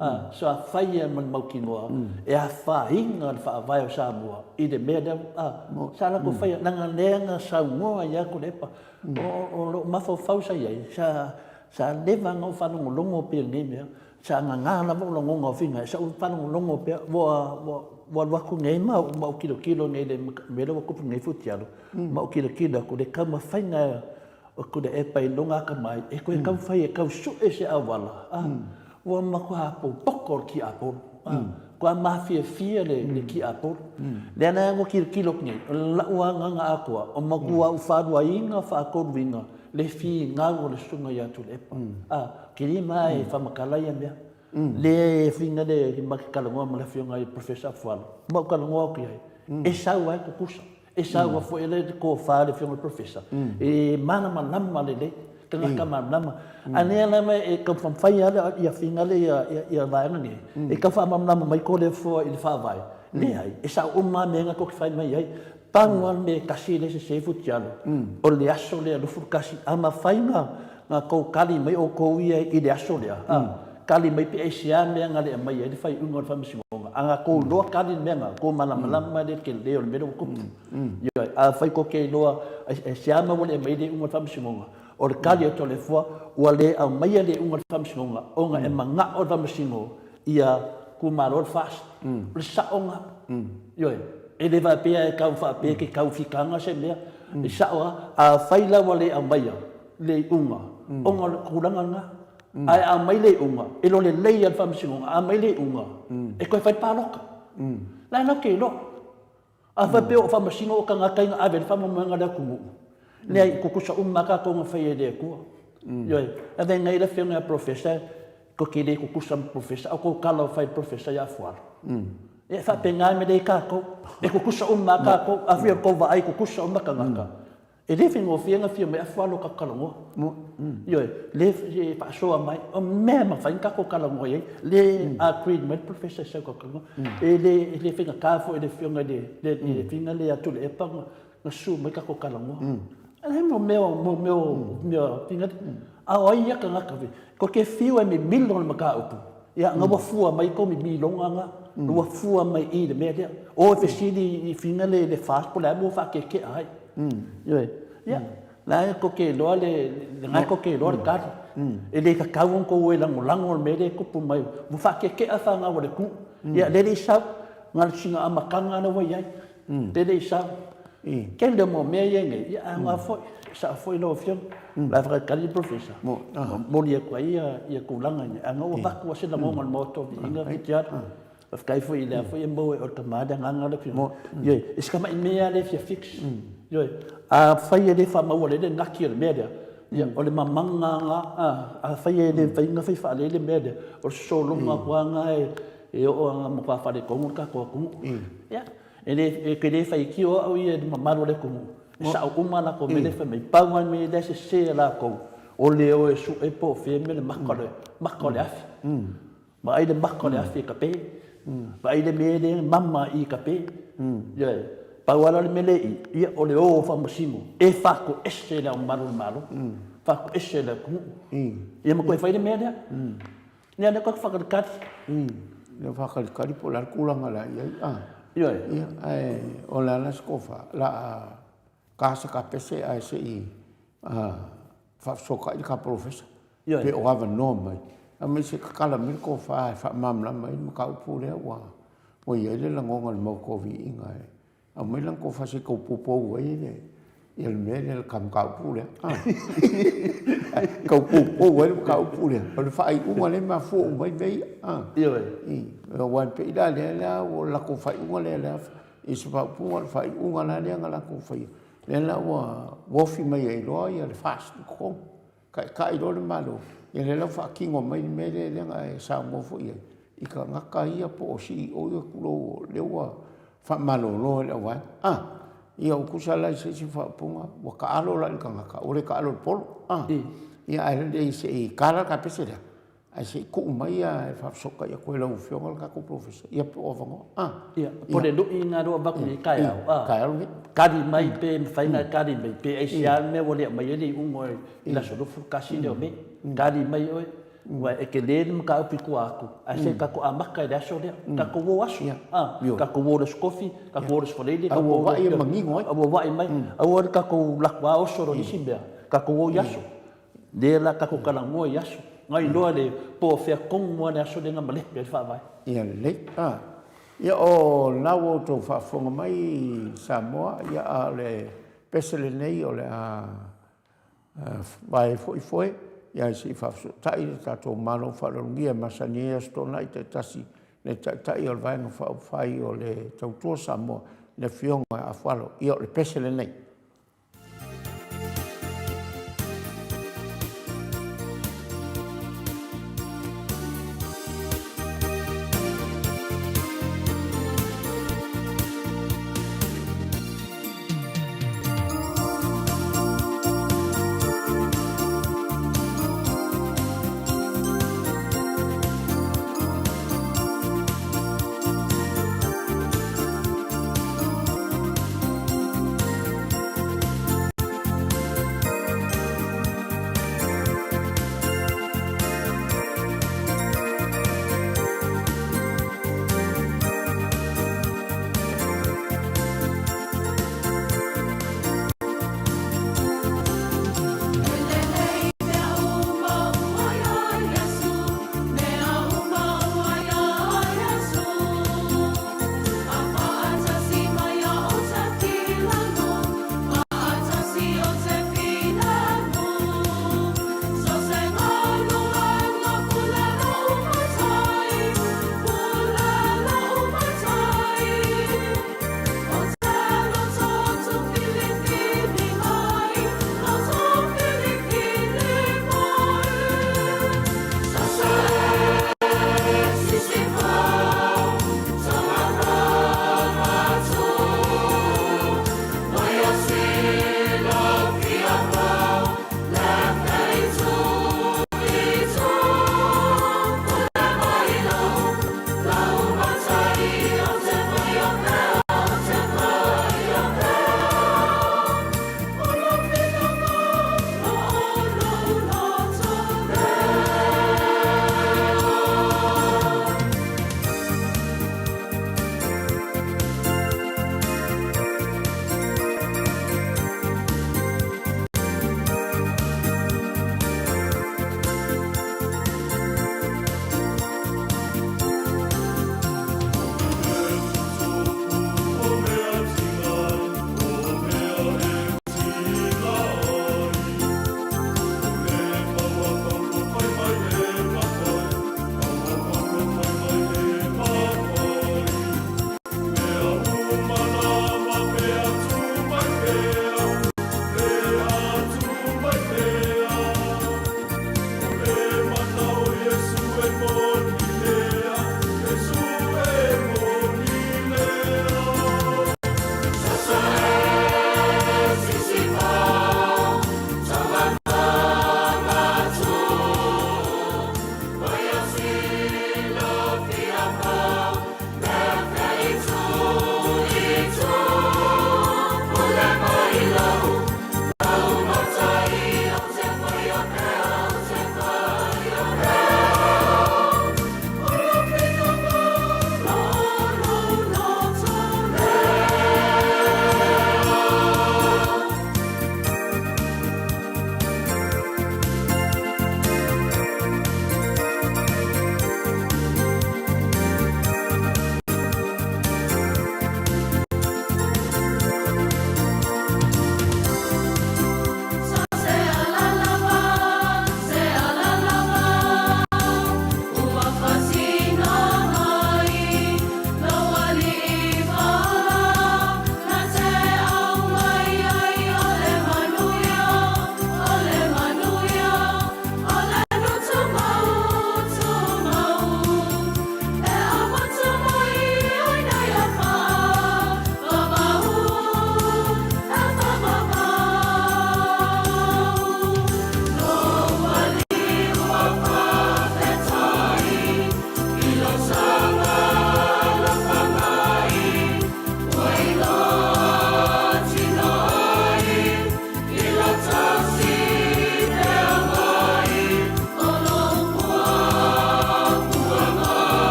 B: a, sa fai lava ma le mautinoa e afaina le Faavae o Samoa i le mea lea, a, sa latou faia, leaga lea na saunoa ai lava Tuilaepa. O lou mafaufau sa i ai, sa leva ona ou faalogologo pea i lenei mea, sa gaga lava ou lagona o fina, sa ou faalogologo pea, ua alu atu nei ma ou tilotilo nei i le mea lea ua tupu nei Futialo, ma ou tilotilo atu i le taumafaiga o Tuilaepa i lona atamai e toe taumafai e tau sue se auala, ua matua popoto le tiapolo, matua mafiafia le tiapolo. Lea la ua tilotilo atu nei, o lau agaga atoa, o matua ou faaluaina faatoluina le finau o le Susuga ia Tuilaepa. Tele ma e faamatala ia mea. Lea e fina le ma te talanoa ma le Afioga i le Professor Afualo, ma ou talanoa atu i ai, e sau lava e tutusa. E sau foi le tofa a le Afioga i le Professor, e malamalama lelei, tagata malamalama. A lea lava e taumafai lava ia fina le ia vaega nei, e tau faamalamalama mai Toleafoa i le Faavae. Leai, e sao uma lava mea na tou te fai mai ai. Pau lava le mea e tasi lea e sese Futialo, o le aso lea 21, a mafai ona tou tali mai outou ia i le aso lea, tali mai pe aisea mea na le aumaia ai le faaiuga o le Faamasinoga, a na tou iloa tali le mea na, tou malamalama i le tele o le mea lea ua tupu. Ioe, afai tou te iloa aisea mea ua le aumaia le iuga o le Faamasinoga, o le tali a Toleafoa, ua le aumaia le iuga o le Faamasinoga ona e manao le Faamasino ia tumalo le FAST. O le sao lena. Ioe, e le faapea e tau faapea e te tau fitaga se mea, e sao lava, afai la ua le aumaia le iuga ona o le tulaga lena, Ae a aumai le iuga, e iloa lelei lava e le Faamasinoga, a aumai le iuga, e toe fai le palota. La e latou te iloa. A faapea o Faamasino o tagata ia na ave i ai le faamoemoega a le atunuu, leai, e tutusa uma lava tatou na faia e le Atua. Ioe. Ave nei le Afioga ia Professor, tou te le tutusa ma Professor, a o tou tala ua fai e le Professor ia Afualo. Ia e faapena le mea lea i tatou. E tutusa uma lava tatou. Afai o le tou vaai e tutusa uma tagata, E le faigofie ona fia mai afu alo o tatou talanoa. Ioe, le e faasoa mai, o mea e mafai ona tatou talanoa i ai, le agree mai le professor e sau tatou talanoa. E le, e le faigata foi i le afioga i le, le, le afioga lea ia Tuilaepa ona, ona susu mai tatou talanoa. E mo mea, mo mea, mea fina, a o ai ia tagata, tou te fiu e mimilo le mataupu, Ia, na ua fua mai kou mimiloga na, na ua fua mai i le mea lea. O e fesili i fina le, le FAST po o le a le mea ua faakeakea ai. Ioe. Ia, la e tou te iloa le, lena e tou te iloa le tali. E le tatau ona outou o e lagolago le mea lea e tupu mai. Ua faakeakea fanau a le atunuu. Ia, lea e le i sau, na o sina amataga lea ua i ai. Pe le i sau. Tele o mea ia nei, ia ae aoga foi, e sao foi lau Afioga. La e faatalitali le Professor, momoli atu ai ia tulaga nei, ae ua avatu lava se lagona o le Maota o Viiga Fitialu. Faafetai foi i lea foi e maua e oe le tama le agaga lea Afioga. Ioe, e si tamai mea lava lea e fia fix. Ioe, afai e le faamaua lelei le nati o le mea lea, ia o le mamaga lena, afai e le mafai ona fai faalelei le mea lea, o le sosologa atu lava lena e oo lava ina matua faaletonu le tatou atunuu. Ia, e le, e te le faitio au ia i le mamalu o le atunuu, e sao uma a latou mea lea e fai mai. Pau lava le mea lea e sese e latou, o le o e sue po o fea mea le maka o le, maka o le afi. Vaai le maka o le afi e kape. Vaai le mea lea e mama i kape. Ioe. Pau lava la le mea lea i i, ia o le o o Faamasino e faatoese le Ao Mamalu o le Malo, faatoese le atunuu. Ia ma toe fai le mea lea. Ia lea tatou faatalitali.
A: Lea faatalitali po o le a le tulaga o le a i ai.
B: Ioe.
A: Ia, ae o le a la se tofa, o le a ta se kapese ae se i faafesootai le ta polofesa, pe o avanoa mai, aumai se i tatala mai le tofa e faamalamalama ai le mataupu lea ua i ai le lagona o le maota o Viiga e aumai lana tofa se i tau poupou ai le ia le mea lea, le ta mataupu lea. Tau poupou ai le mataupu lea, o le faaiuga lea e mafua uma ai mea ia.
B: Ioe.
A: Aua e pei la lea la ua latou faaiuga lea i se faaupuga o le faaiuga la lea na latou faia, lea la ua ofi mai ai loa le FAST i totonu, taitai loa le Malo, ia lea la ua faatino mai le mea lea na e saunoa foi i ai, i tagata ia po o CEO ia tulou, lea ua faamalolo e le auvaega. A, ia ua tusa la i se isi faaupuga, ua taalo la i le tagata, ua le taalo i le polo. A, ia ae lelei se i ta la le kapese lea, ae se i tuu mai e faafesootai atu e lau Afioga le tatou polofesa, ia po o avanoa. A.
B: Ia, po o le lui lena lea ua avatu i lenei taeao, a,
A: taeao lenei.
B: Tali mai pe mafai ona e tali mai, pe aisea le mea ua le aumaia ai le iuga i le aso 21 lea o Me. Tali mai oe, aua e tele le mataupu i tua atu, ae se i tatou amata i le aso lea. Tatou o aso, a, tatou o i le Aso Tofi, tatou o i le Aso Faraile,
A: tatou o i le manino ai.
B: Auauai mai, aua le tatou alu atu lava oso loa i isi mea, tatou o i aso. Lea la tatou talanoa i aso. Na iloa le po o fea tonu lava le aso lea na malepe ai le Faavae.
A: Ia lelei. A. Ia o lena ua outou faafofoga mai Samoa, ia a o le pese lenei o le a vae foi foe, ia ae se i faafesootai le tatou Malo faaaloalogia e masani ai Aso Toonai taitasi le Taitai o le Vaega Faaupufai o le Tautua Samoa, le Afioga ia Afualo. Ia o le pese lenei.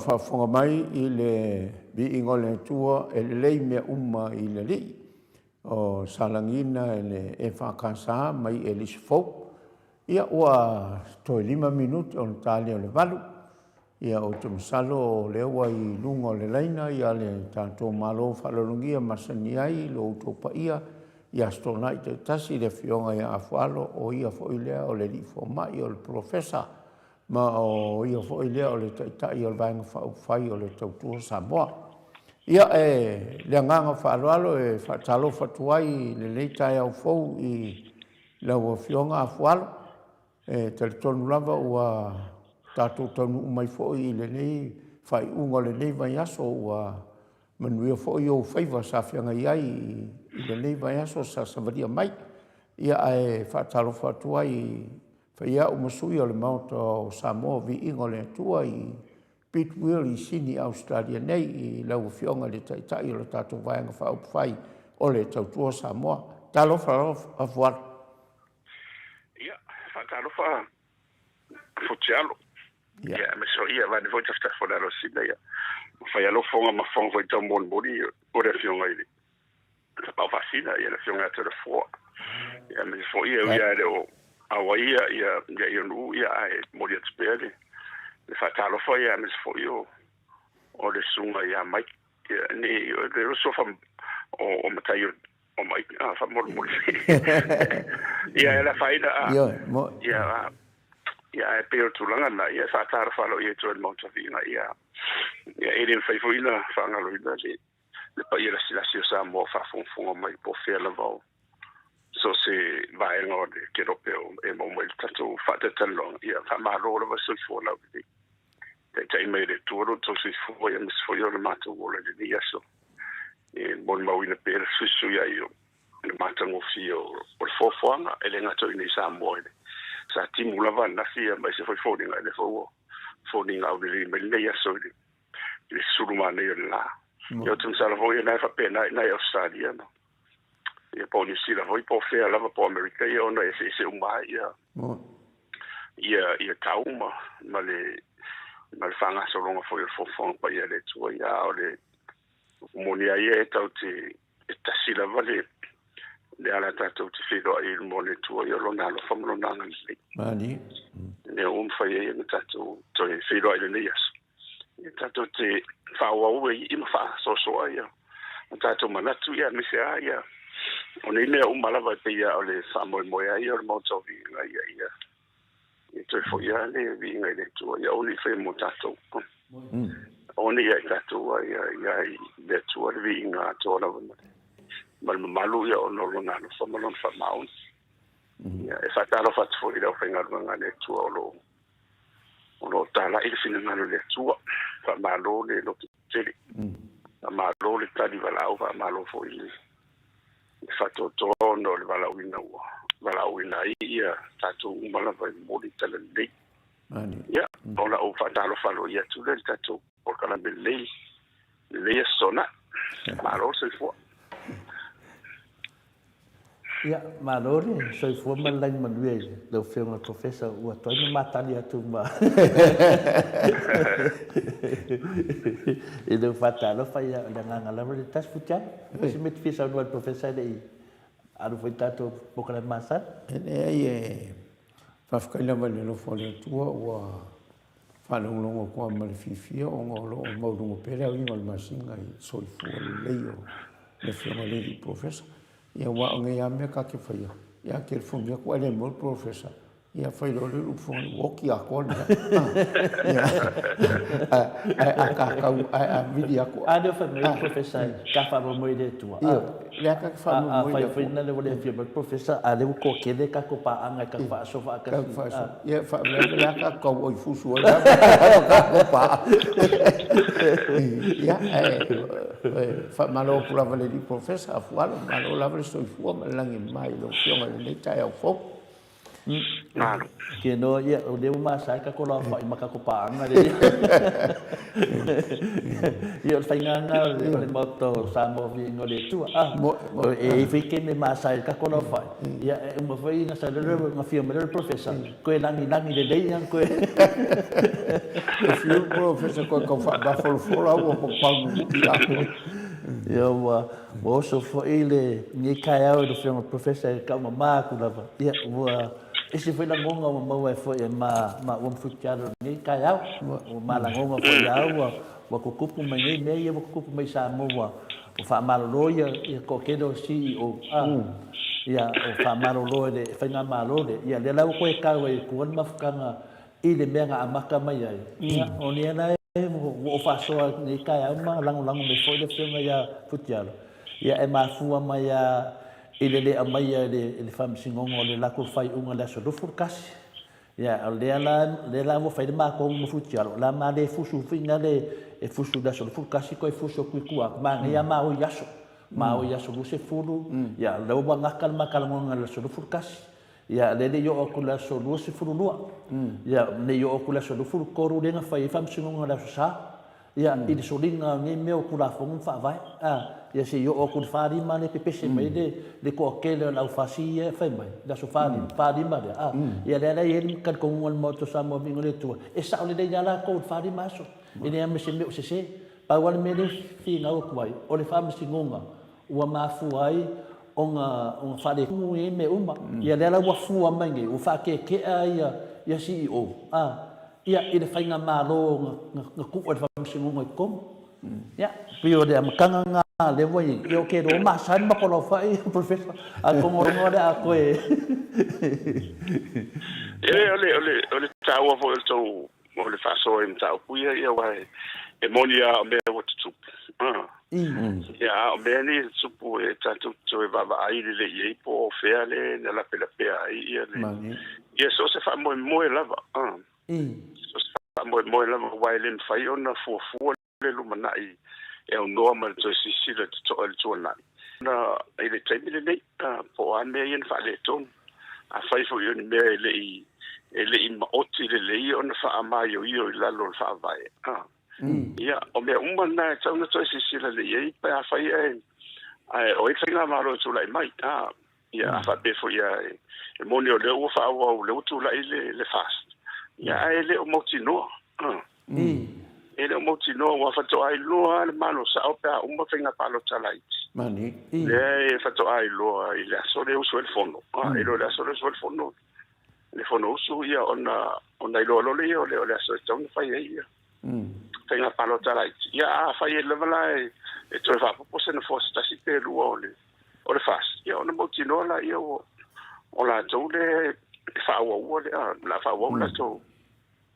A: faafofoga mai i le viiga o le Atua, e lelei mea uma i le Alii, o sa lagiina e le EFKS mai Elisi Fou. Ia, ua toe 5 minute ona ta lea o le 8. Ia, ou te masalo o lea ua i luga o le laina le tatou Malo faaaloalogia masani ai lo outou paia i Aso Toonai taitasi, le Afioga ia Afualo, o ia foi lea o le Alii Fomai, o le Polofesa, ma o ia foi lea o le Taitai o le Vaega Faaupufai o le Tautua Samoa. Ia, e le agaga faaaloalo e faatalofa atu ai i lenei taeao fou i lau Afioga Afualo. E talitonu lava ua tatou taunuu mai foi i lenei faaiuga o lenei vaiaso, ua manuia foi ou faiva sa feagai ai i lenei vaiaso sa savalia mai. Ia, ae faatalofa atu ai i fai au ma sui o le Maota o Samoa, Viiga o le Atua i Bidwell i Sini, Ausetalia nei, i lau Afioga i le Taitai o le tatou Vaega Faaupufai o le Tautua Samoa. Talofa Afualo.
C: Ia, faatalofa Futialo. Ia, aemaise foi ia vaeane foi tafatafa o le Alosina, ia. Ua fai alofoga ma fofoga foi taumolimoli o le Afioga i le Tapaau Faasina, ia le Afioga ia Toleafoa. Ia, aemaise foi ia, ui lava e le o auai ia, ia, ia Ionuu, ia, ae momoli atu pea le, le faatalofa, ia, aemaise foi o, o le susuga ia Mike, ia, nei, o le suafa o, o matai o o mai a faamolemole. Ia, e le afaina a.
A: Ioe, mo.
C: Ia, ia, ae pei o le tulaga lena, ia, e faatalofa aloaia atu ai i le Maota Viiga, ia, ia, e le mafai foi ona faagaloina le, le paia lasilasi o Samoa o faafogafoga mai po o fea lava o so o se vaega o le kelope o e maua mai le tatou faatalatalanoaga. Ia, faamalo lava le soifua laulelei. Taitai mai e le Atua lo outou soifua, ia, aemaise foi o le matou ola i lenei aso. E molimauina pea le fesuisui ai o le matagofie o le foafoaga, e le gata o i inei i Samoa i le sa timu lava ananafi ma ese foi foliga, lea foi ua foliga aulelei mai lenei aso i le sulu manaia o le la. Ia, ou te masalo foi o lena e faapena i ina i Ausetalia ma ia po o Niu Sila foi po o fea lava po o Amerika, ia ona e eseese uma ai ia ia ia tau ma ma le ma le faagasologa foi o le foafoaga paia a le Atua. Ia, a o le moni a ia e tau te e tasi lava le le ala tatou te feiloai i luma o le Atua, ia o lona alofa ma lona agalelei.
A: Mani.
C: Lea ua mafai ai ona tatou toe feiloai i lenei aso. Ia tatou te faaauau ai ma faasoasoa ia o tatou manatu, ia, aemaise lava ia o nei mea uma lava e pei lava o le faamoemoe ai o le Maota o Viiga, ia ia ia toe foi lava le viiga i le Atua, ia aua ne i faia mo tatou. Aua ne i ia i tatou, a ia ia i le Atua le viiga atoa lava ma le ma le mamalu, ia ona o lona alofa ma lona faamaoni. Ia, e faatalofa atu foi i le aufaigaluega a le Atua o lo o o lo o talai le finagalo i le Atua. Faamalo le lototele, faamalo le tali valaau, faamalo foi le faatoatoa ona o le valaauina ua valaauina ai ia tatou uma lava e momoli le tala lelei. Ia, o lau faatalofa aloaia atu lea i le tatou polokalame lelei, lenei Aso Toonai. Malo le soifua.
B: Ia, malo le soifua ma le lagi manuia i lau Afioga i le Professor, ua tuai na matali atu ma i lau faatalofa. Ia, o le agaga lava le tasi futiaga. O se mea e te fia saunoa i le Professor e le i alu foi tatou polokalame masani?
A: E leai, e faafetai lava i le alofa o le Atua ua faalogologo atu lava ma le fiafia ona o lo o maualuga pea le aoina o le masina i le soifua lelei o le Afioga i le Alii Polofesa. Ia aua o nei lava mea ta te faia, ia a telefoni atu ae le maua le Polofesa, ia fai loa lea o le upu ua oti atoa le mea. Ae a tatau, ae a vili atu.
B: A lea o fai mai le Polofesa ta faamoemoe i le Atua.
A: Ioe, lea ta te faamoemoe i le Atua.
B: A fai foi lea ua le afio mai le Polofesa, a lea ua toatele tatou paaga e tatou faasoa faatasi.
A: Ia, faalavelave o le a tatou tau oi fusu ai lava ma tatou paaga. Ia, ae faamalo atu lava i le Alii Polofesa Afualo, malo lava le soifua ma le lagi e mama i lau Afioga i lenei taeao fou.
C: Malo.
B: Ke no ia o lea ua masae ka kola whai ma ka ko pāanga le. Ia o le whainganga o le maota o Samoa vi ingo le tua. Ah, e i whike me masae ka kola whai. Ia e uma whai nga sa lele nga fia me lele professor. Koe langi langi le lei ang koe.
A: E fiu professor koe kau wha bafolofola ua po pau mu.
B: Ia ua Ua oso foi le nei taeao i le Afioga Professor e taumama atu lava. Ia, ua ese foi lagoga ua maua ai foi e ma maua ma Futialo i lenei taeao. Ua ma lagoga foi ia au ua ua tutupu mai nei mea ia ua tutupu mai i Samoa ua ua faamalolo ia ia toatele o CEO a ia ua faamalolo e le faigamalo lea. Ia lea la ua toe tau ai i tua le mafutaga i le mea na amata mai ai. Ia, o lea la ua ou faasoa i lenei taeao ma lagolago mai foi le Afioga ia Futialo, ia e mafua mai lava i le le aumaia e le Faamasinoga o le latou faaiuga i le aso 21. Ia, o lea la, lea la ua fai le matou ma Futialo, o le a ma le fusu foi na le e fusu i le aso 21 toe fusu atu i tua atu, manaia ma o i aso, ma o i aso 20, ia, o lea ua gata le ma talanoaga i le aso 21. Ia, lea le i oo atu i le aso 22, ia, ne i oo atu i le aso 23 lea na fai ai faamasinoga i le aso Sa, ia, i le soliga o nei mea o Tulafono ma Faavae, a, ia se i oo atu i le 45 lea pepese mai ai le toatele o le aufasi ia e fai mai, le aso 45 lea, a, ia lea la e i ai le talitonuga o le Maota o Samoa Viiga o le Atua, e sao lelei lava latou i le 45 aso, e leai lava ma se mea o sese. Pau lava le mea lea e finau atu ai, o le faamasinoga ua mafua ai ona ona faaletonu nei mea uma. Ia lea la ua fua mai nei, ua faatetea ia ia CEO a ia i le faigamalo na na tuu e le Faamasinoga i totonu. Ia, pei o le amataga lena lea ua i ai. Ia ou te iloa masani ma kolaufai Professor, atonu o le a toe
C: Ia o le o le o le taua foi o le tou O le faasoa i mataupu ia, ia aua e moni lava o mea ua tutupu. Ia, a o mea nei e tutupu e tatou te toe vaavaai lelei i ai po o fea le na lapelapea ai ia le ia so o se faamoemoe lava. So o se faamoemoe lava aua e le mafai ona fuafua le lumanai e aunoa ma le toe silasila totoa i le tuanai. Na, i le taimi lenei, po o a mea ia na faaletonu. Afai foi o ni mea e le i, e le i maoti lelei ona faamaioio i lalo o le Faavae, ia, o mea uma na e tatau ona toe silasila lelei i ai pe afai ae, ae o ai le faigamalo e tulai mai. Ia, a faapea foi e moni o lea ua faaauau, o lea ua tulai le FAST, ia, ae le o mautinoa. E le o mautinoa ua faatoa iloa le malo sao pe a uma faiga palota laiti.
A: Mani.
C: Lea e faatoa iloa i le aso lea usu ai le fono. E iloa i le aso lea usu ai le fono. Le fono usu ia ona ona iloa loa lea o le o le aso e tatau ona fai ai ia. Faiga palota laiti. Ia a fai ai lava la e toe faaopoopo se nofoa se tasi pe lua o le o le FAST, ia ona mautinoa laia ua o latou lea e faaauaua le a o le a faaauau latou.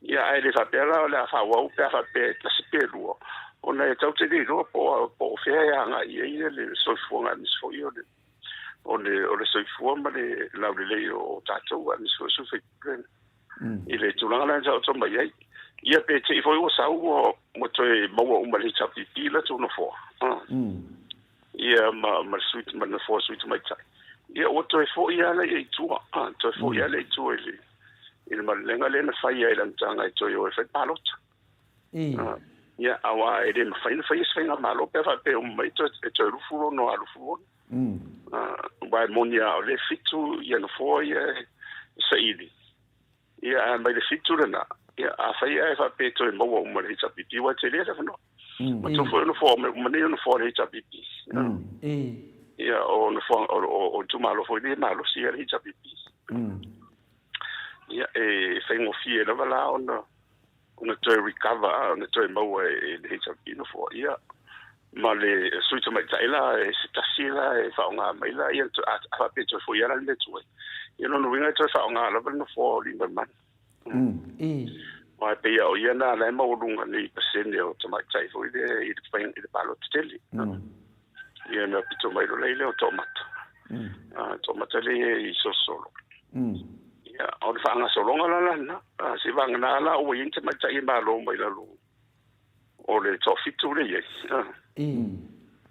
C: Ia, ae le faapea la o le a faaauau pe a faapea e tasi pe lua, ona e tatou te le iloa po o, po o fea e agai i ai le soifuaga aemaise foi o le, o le, o le soifua ma le laulelei o tatou aemaise foi o sui usufono i le tulaga lea na taoto mai ai. Ia pe te i foi ua sau ua, ua toe maua uma e le HRPP latou nofoa. Ia ma, ma le sui, ma le nofoa sui tamaitai. Ia ua toe foi lava lea i tua, toe foi lava lea i tua i le, i le malelega lea na faia i le amataga e toe o e fai palota. Ia, aua e le mafai ona faia se faigamalo pe a faapea e uma mai e toe 26 a 26. Aua e moni lava o lea e 7 ia nofoa ia e saili. Ia, ae mai le 7 lena, ia, afai ae faapea e toe maua uma e le HRPP, aua e tele le avanoa. Matou foi o nofoa, uma nei o nofoa o le HRPP. Ia, o nofoa, o itumalo foi nei e malosi ia le HRPP. Ia, e faigofie lava la ona ona toe recover, ona toe maua e le HRPP nofoa. Ia, ma le sui tamaitai la, e se tasi la e faaaoga mai la, ia, a faapea e toe foi lava la le mea tuai. Ia, lona uiga e toe faaaoga lava le nofoa o Aliimalemanu. Aua e pei o ia na la e maualuga nei pasene o tamaitai foi lea i le i le palota tele. Ia na pito mai loa lea o Toomata. Toomata lea i Solosolo. Ia o le faagasologa la lena, seivagana la ua i ai ni tamaitai e malo mai lalo o le toafitu lea i ai.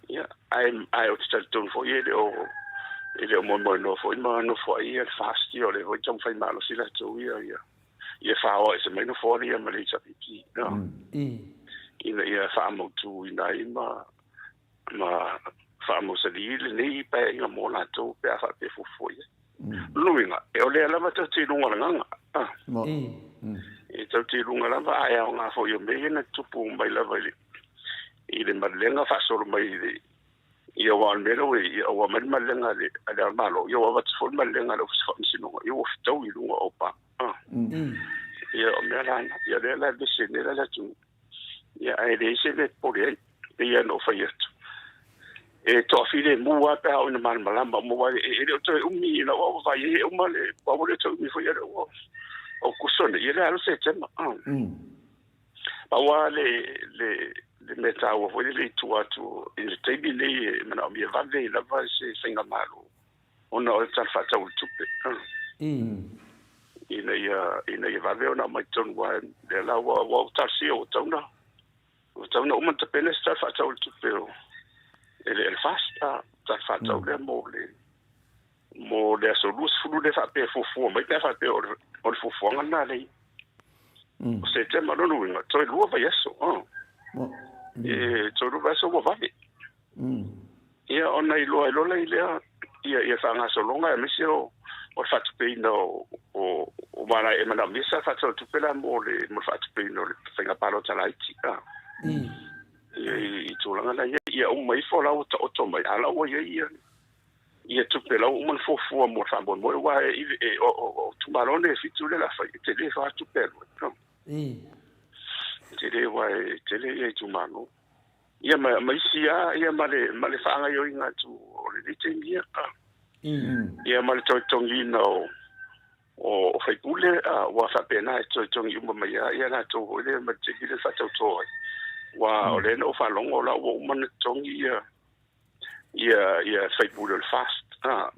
C: Ia, ae, ae ou te talitonu foi e le o, E le o moemoenoa foi ma nofoai ia le FAST ia, o lea foi e taumafai malosi latou ia ia ia faoa ese mai nofoa ia ma le HRPP, no? Ina ia faamautuina ai ma faamausali lenei paeaiga mo latou pe a faapea fuafua i ai. Lona uiga, e o lea lava tatou te i luga o le agaga. E tatou te i luga lava, ae aoga foi o mea ia na tutupu mai lava i le malilega faasolo mai i le ia, aua o le mea lea ua i ai, ua aumai le malilega a le Malo, ia ua avatu foi le malilega a le Ofisa Faamasinoga, ia ua fetaui i luga o pa. Ia o mea la na, ia lea la vese nei la le atunuu. Ia ae leai se mea e popole ai, pei lava ona ou fai atu. E toafilemu lava pe a oo ina malamalama uma, aua e le o toe umi ina ua vaai ai e uma le, aua ua le o toe umi foi ia le ua Aokuso nei, ia le alu Setema. Pau lava le mea taua foi le i tua atu i le taimi nei e manaomia vave lava se faigamalo ona o le Tala Faatatau o le Tupe. Ina ia vave ona aumai totonu, aua lea la ua ou talosia ua tauna uma ona tapena se Tala Faatatau o le Tupe o e le FAST, Tala Faatatau lea mo le aso 20 lea faapea e fuafua mai pe a faapea o le fuafuaga lena lea o Setema. Lona uiga toe 2 vaiaso, e toe 2 vaiaso ua vave. Ia ona iloa ai loa lea ia faagasologa aemaise o le faatupeina o mala e manaomia sa faatatau o le tupe la mo le faatupeina o le faiga palota laiti ia i tulaga la ia ia uma ifo la ua taoto mai a la ua i ai ia tupe la ua uma ona fuafua mo le faamoemoe, aua e o itumalo nei e 7 lea o le a fai, e tele fa tupe alu ai. E tele aua e tele ia itumalo. Ia ma isi lava ia ma le faagaoioiga atu o lenei taimi ia. Ia ma le toe totogiina o faipule ua faapena e toe totogi uma mai lava ia latou foi lea ma le taimi lea e faatauto ai. Aua o lea na ou faalogo la ua uma ona totogi ia faipule o le FAST. Ua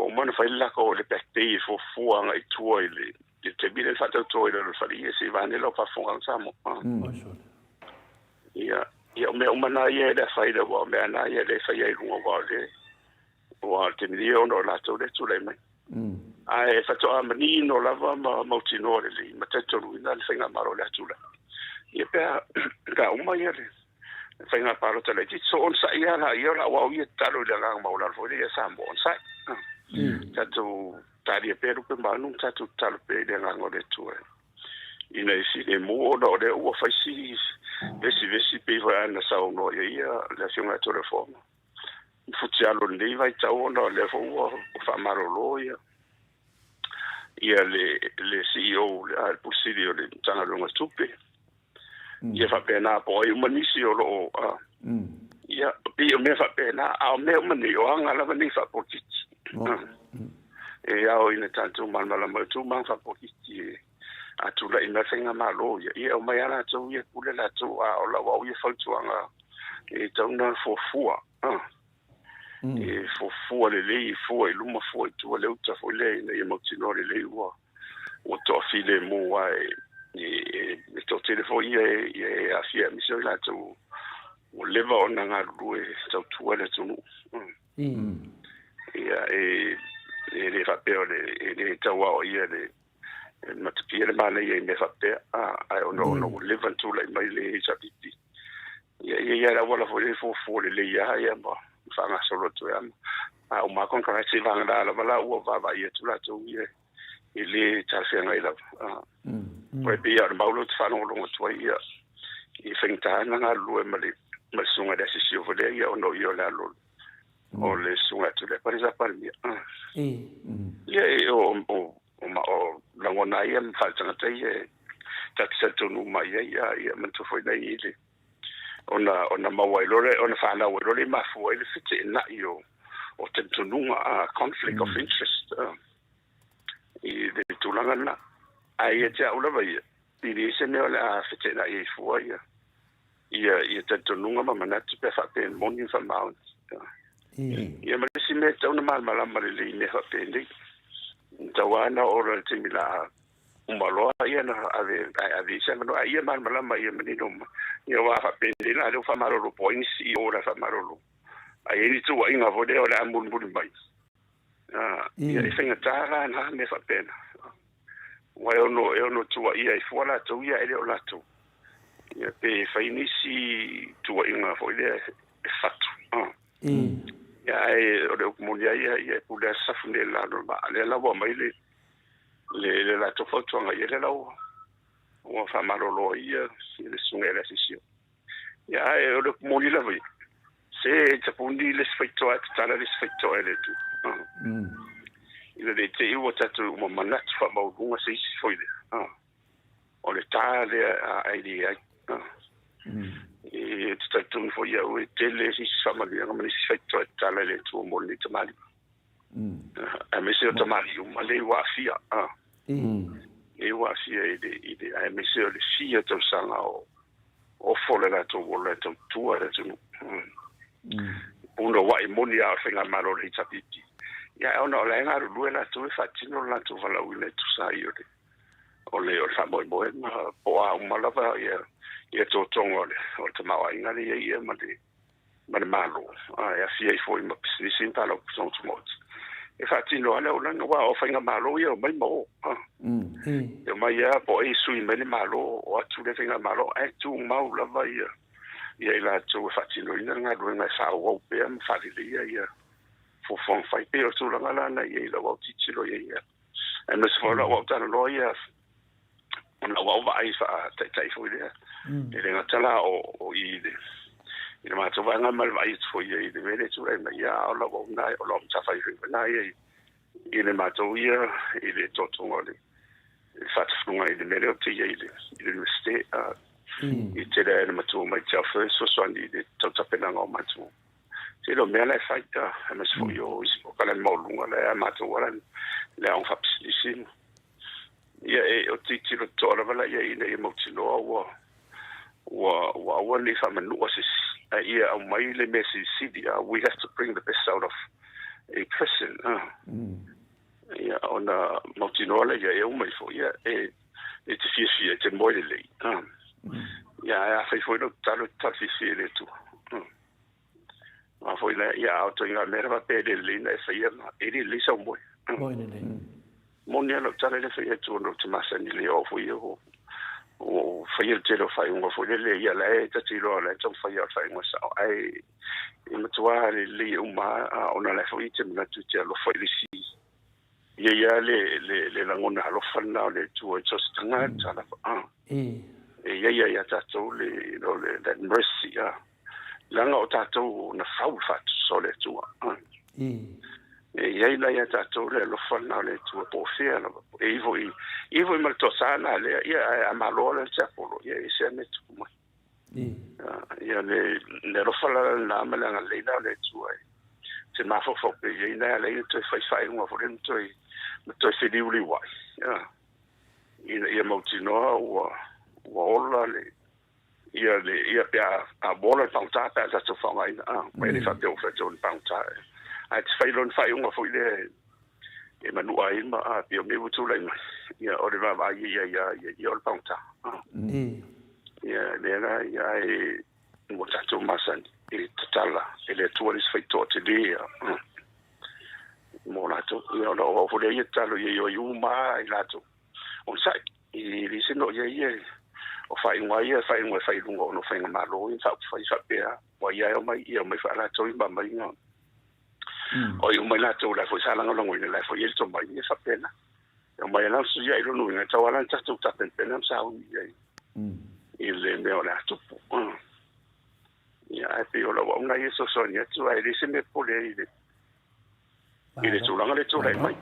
C: uma ona fai le latou le back pay e fuafua agai i tua i le taimi lea e faatauto ai lalo o le fale ia se i vane lau faafofoga Samoa. Ia o mea uma na ia e le fai le aua o mea na ia le fai ai luga aua o le aua o le taimi nei ona o latou lea tulai mai. Ae faatoa manino lava ma mautinoa lelei ma talitonuina le faigamalo o le atulai. Ia pe a ka uma ia le faiga palota laitiiti, so onosai lava laia o le a au ia tatalo i le agaga maualalo foi lea ia Samoa onosai. Tatou talia pea lupe ma anu, tatou tatalo pea i le agaga o le Atua ina ia filemu ona o lea ua fai si vesivesi pei foi ana saunoa i ai ia le Afioga ia Toleafoa Futialo i lenei vaitau ona o lea foi ua faamalolo ia le CEO, le Pule Sili o le Matagaluega o Tupe. Ia faapena po o ai uma nisi o lo o ia pei o mea faapena, a o mea uma nei o aga lava nei faapolokiki. E ao ina tatou malamalama i tulaga faapolokiki a tulai mai le faigamalo ia, ia e omai lava latou ia pule latou, a o lau au ia fautuaga e tatau ona fuafua e fuafua lelei, fua i luma, fua i tua le uta foi lea ina ia mautinoa lelei ua toafilemu, aua e toatele foi ia e aafia aemaise o i latou ua leva ona galulue tautua le atunuu. Ia e le faapea o le e le tauaoaia le matapia le manaia i mea faapea, ae ona ua leva ona tulai mai le HRPP. Ia ia ia le auala foi lea fuafua lelei lava ia ma faagasolo atu ai a uma konekarate vagana lava la ua vaavaai atu latou ia e le talafeagai lava. E pei o le mau lea ou te faalogologo atu ai ia i faigata ona galulue ma le susuga i le asiasi foi lea ia ona o ia o le alo o le susuga atu le Palesa Palemia. Ia e o lagona ia ma faaletagata ia e tatou talitonu uma i ai ia manatua foi nei i le ona maua ai loa ona fanau ai loa le mafua ai le feteenai o talitonuga, conflict of interest i le tulaga lena. Ae ia te au lava ia, e leai se mea o le a feteenai ai fua ia talitonuga ma manatu pe a faapea e moni ma faamaoni. Ia ma le isi mea e tatau ona malamalama lelei i mea faapenei, tau lava na oo loa i le taimi la uma loa ia na ave ae ave i se avanoa ae ia malamalama ia manino uma ia aua faapenei la lea ua faamalolo po o ai ni CEO la e faamalolo. A i ai ni tuuaiga foi lea o le a mulimuli mai, ia, e faigata la na mea faapena. Aua e ono, e ono tuuaia ai fua latou ia ae le o latou. Ia, pe fai nisi tuuaiga foi lea e fatu. Ia, ae o le upu moni lava ia, ia e pule lava Safune i le lalo o le vaa. Lea la ua aumai le, le, le latou fautuaga, ia lea la ua, ua faamalolo ai ia, le susuga ia Leasisio. Ia, ae o le upu moni lava ia, se e tapuni le isi faitoa ae tatala le isi faitoa e le Atua. Ina ne i te i ua tatou uma manatu faamaualuga se isi foi lea. O le ta lea a leai. E te talitonu foi au e tele isi faamanuiaga ma nisi faitoa e tatala e le Atua mo lenei tamalii. Aemaise o tamalii uma lea ua aafia. Lea ua aafia i le, aemaise o le fia tausaga o ofo le latou ola e tautua i le atunuu. Punouai moni lava o le faigamalo o le HRPP. Ia, ae ona o la e galulue latou e faatino le latou valaauina e tusa ai o le o le o le faamoemoe ma po o a uma lava ia ia totoga o le o le tamaoaiga lea i ai ia ma le ma le Malo, e aafia ai foi ma pisinisi ma faalapotopotoga tumaoti e faatino lava le auaunaga, aua o faigamalo ia e omai ma o. E omai lava po o ai e sui mai le Malo, o atu lea faigamalo, ae tumau lava ia i latou e faatinoina le galuega e faaauau pea ma faaleleia ia fuafuaga fai. E pei o le tulaga la na i ai i lau autilotilo i ai, aemaise foi o lau autalanoa ia ona ua ou vaai faataitai foi lea. E le gata la o i i le matou vaega ma le vaai atu foi i le mea lea e tulai mai, ia, a o lau auauna, o lau matafaioi foi lena ia i le matou ia i le totoga o le faatafaluga i le mea lea ou te i ai i le Iunivesite. I tele ai na matua mai te au fesoasoani i le tautapenaga o matou tele o mea la e fai, aemaise foi o isi polokalame maualuluga la e a matou ala le aoga faapisinisi. Ia e o tilotilo totoa lava la ia ina ia mautinoa ua ua ua aua ne i faamanua se isi, ae ia aumai le mea silisili, we have to bring the best out of a person, ia ona mautinoa lea ia e uma ifo ia e e te fiafia e te moe lelei, ia ae afai foi lou tatalo e tatalo fiafia i le Atua. A foi lea, ia a o ituaiga mea la faapea e le lelei ona e faia ma e le lelei sau moe.
B: Moe lelei.
C: Moni lava lau tala lea e fai atu ona ou te masani lelei o au foi ia ua ou faia le tele o faaiuga foi lele ia la e ta te iloa o la e taumafai lava o le faaiuga sao ae e matua lelei uma lava ona o la foi e te manatu e te alofa i le isi ia ia le le le lagona alofa lena o le Atua i so o se tagata lava e i ai ia tatou le you know le that mercy leaga o tatou na fau le faatusa o le Atua. E i ai la ia tatou le alofa lena o le Atua po o fea lava. E i foi, i foi ma le toasa na lea, ia ae a malo le tiapolo, ia e ese a mea tupu mai. Ia le, le alofa la lena ma le agalelei la o le Atua e te mafaufau pea i ai na ala ai ona toe fai faaiuga foi lea ma toe, ma toe feliuliuai. Ia, ina ia mautinoa ua, ua ola le, ia le ia pe a a ola le pagota pe a tatou faaaogaina a ma e le faapea ua fai atu le pagota ae te fai loa le faaiuga foi lea e manua ai ma a pei o mea ua tulai mai ia o le vaavaai ia ia ia ia o le pagota ia lea la ia ae ua tatou masani e tatala e le Atua le isi faitoa tele ia mo latou ia ona o au foi lea ia tatalo ia i uma i latou onosai I le isi no ia ia o faaiuga ia faaiuga e fai i luga ona o faigamalo ia faaupufai faapea ua ia e omai ia omai faalatou i mamaiga o i uma i latou la foi sa lagolagoina la foi i le tomai ia faapena e omai ala su ia i lona uiga e tau ala tatou tapenapena ma sauni i ai i le mea o le a tupu. Ia ae pei o lau auauna ia e fesoasoani atu ae le o se mea popole ai i le i le tulaga lea e tulai mai.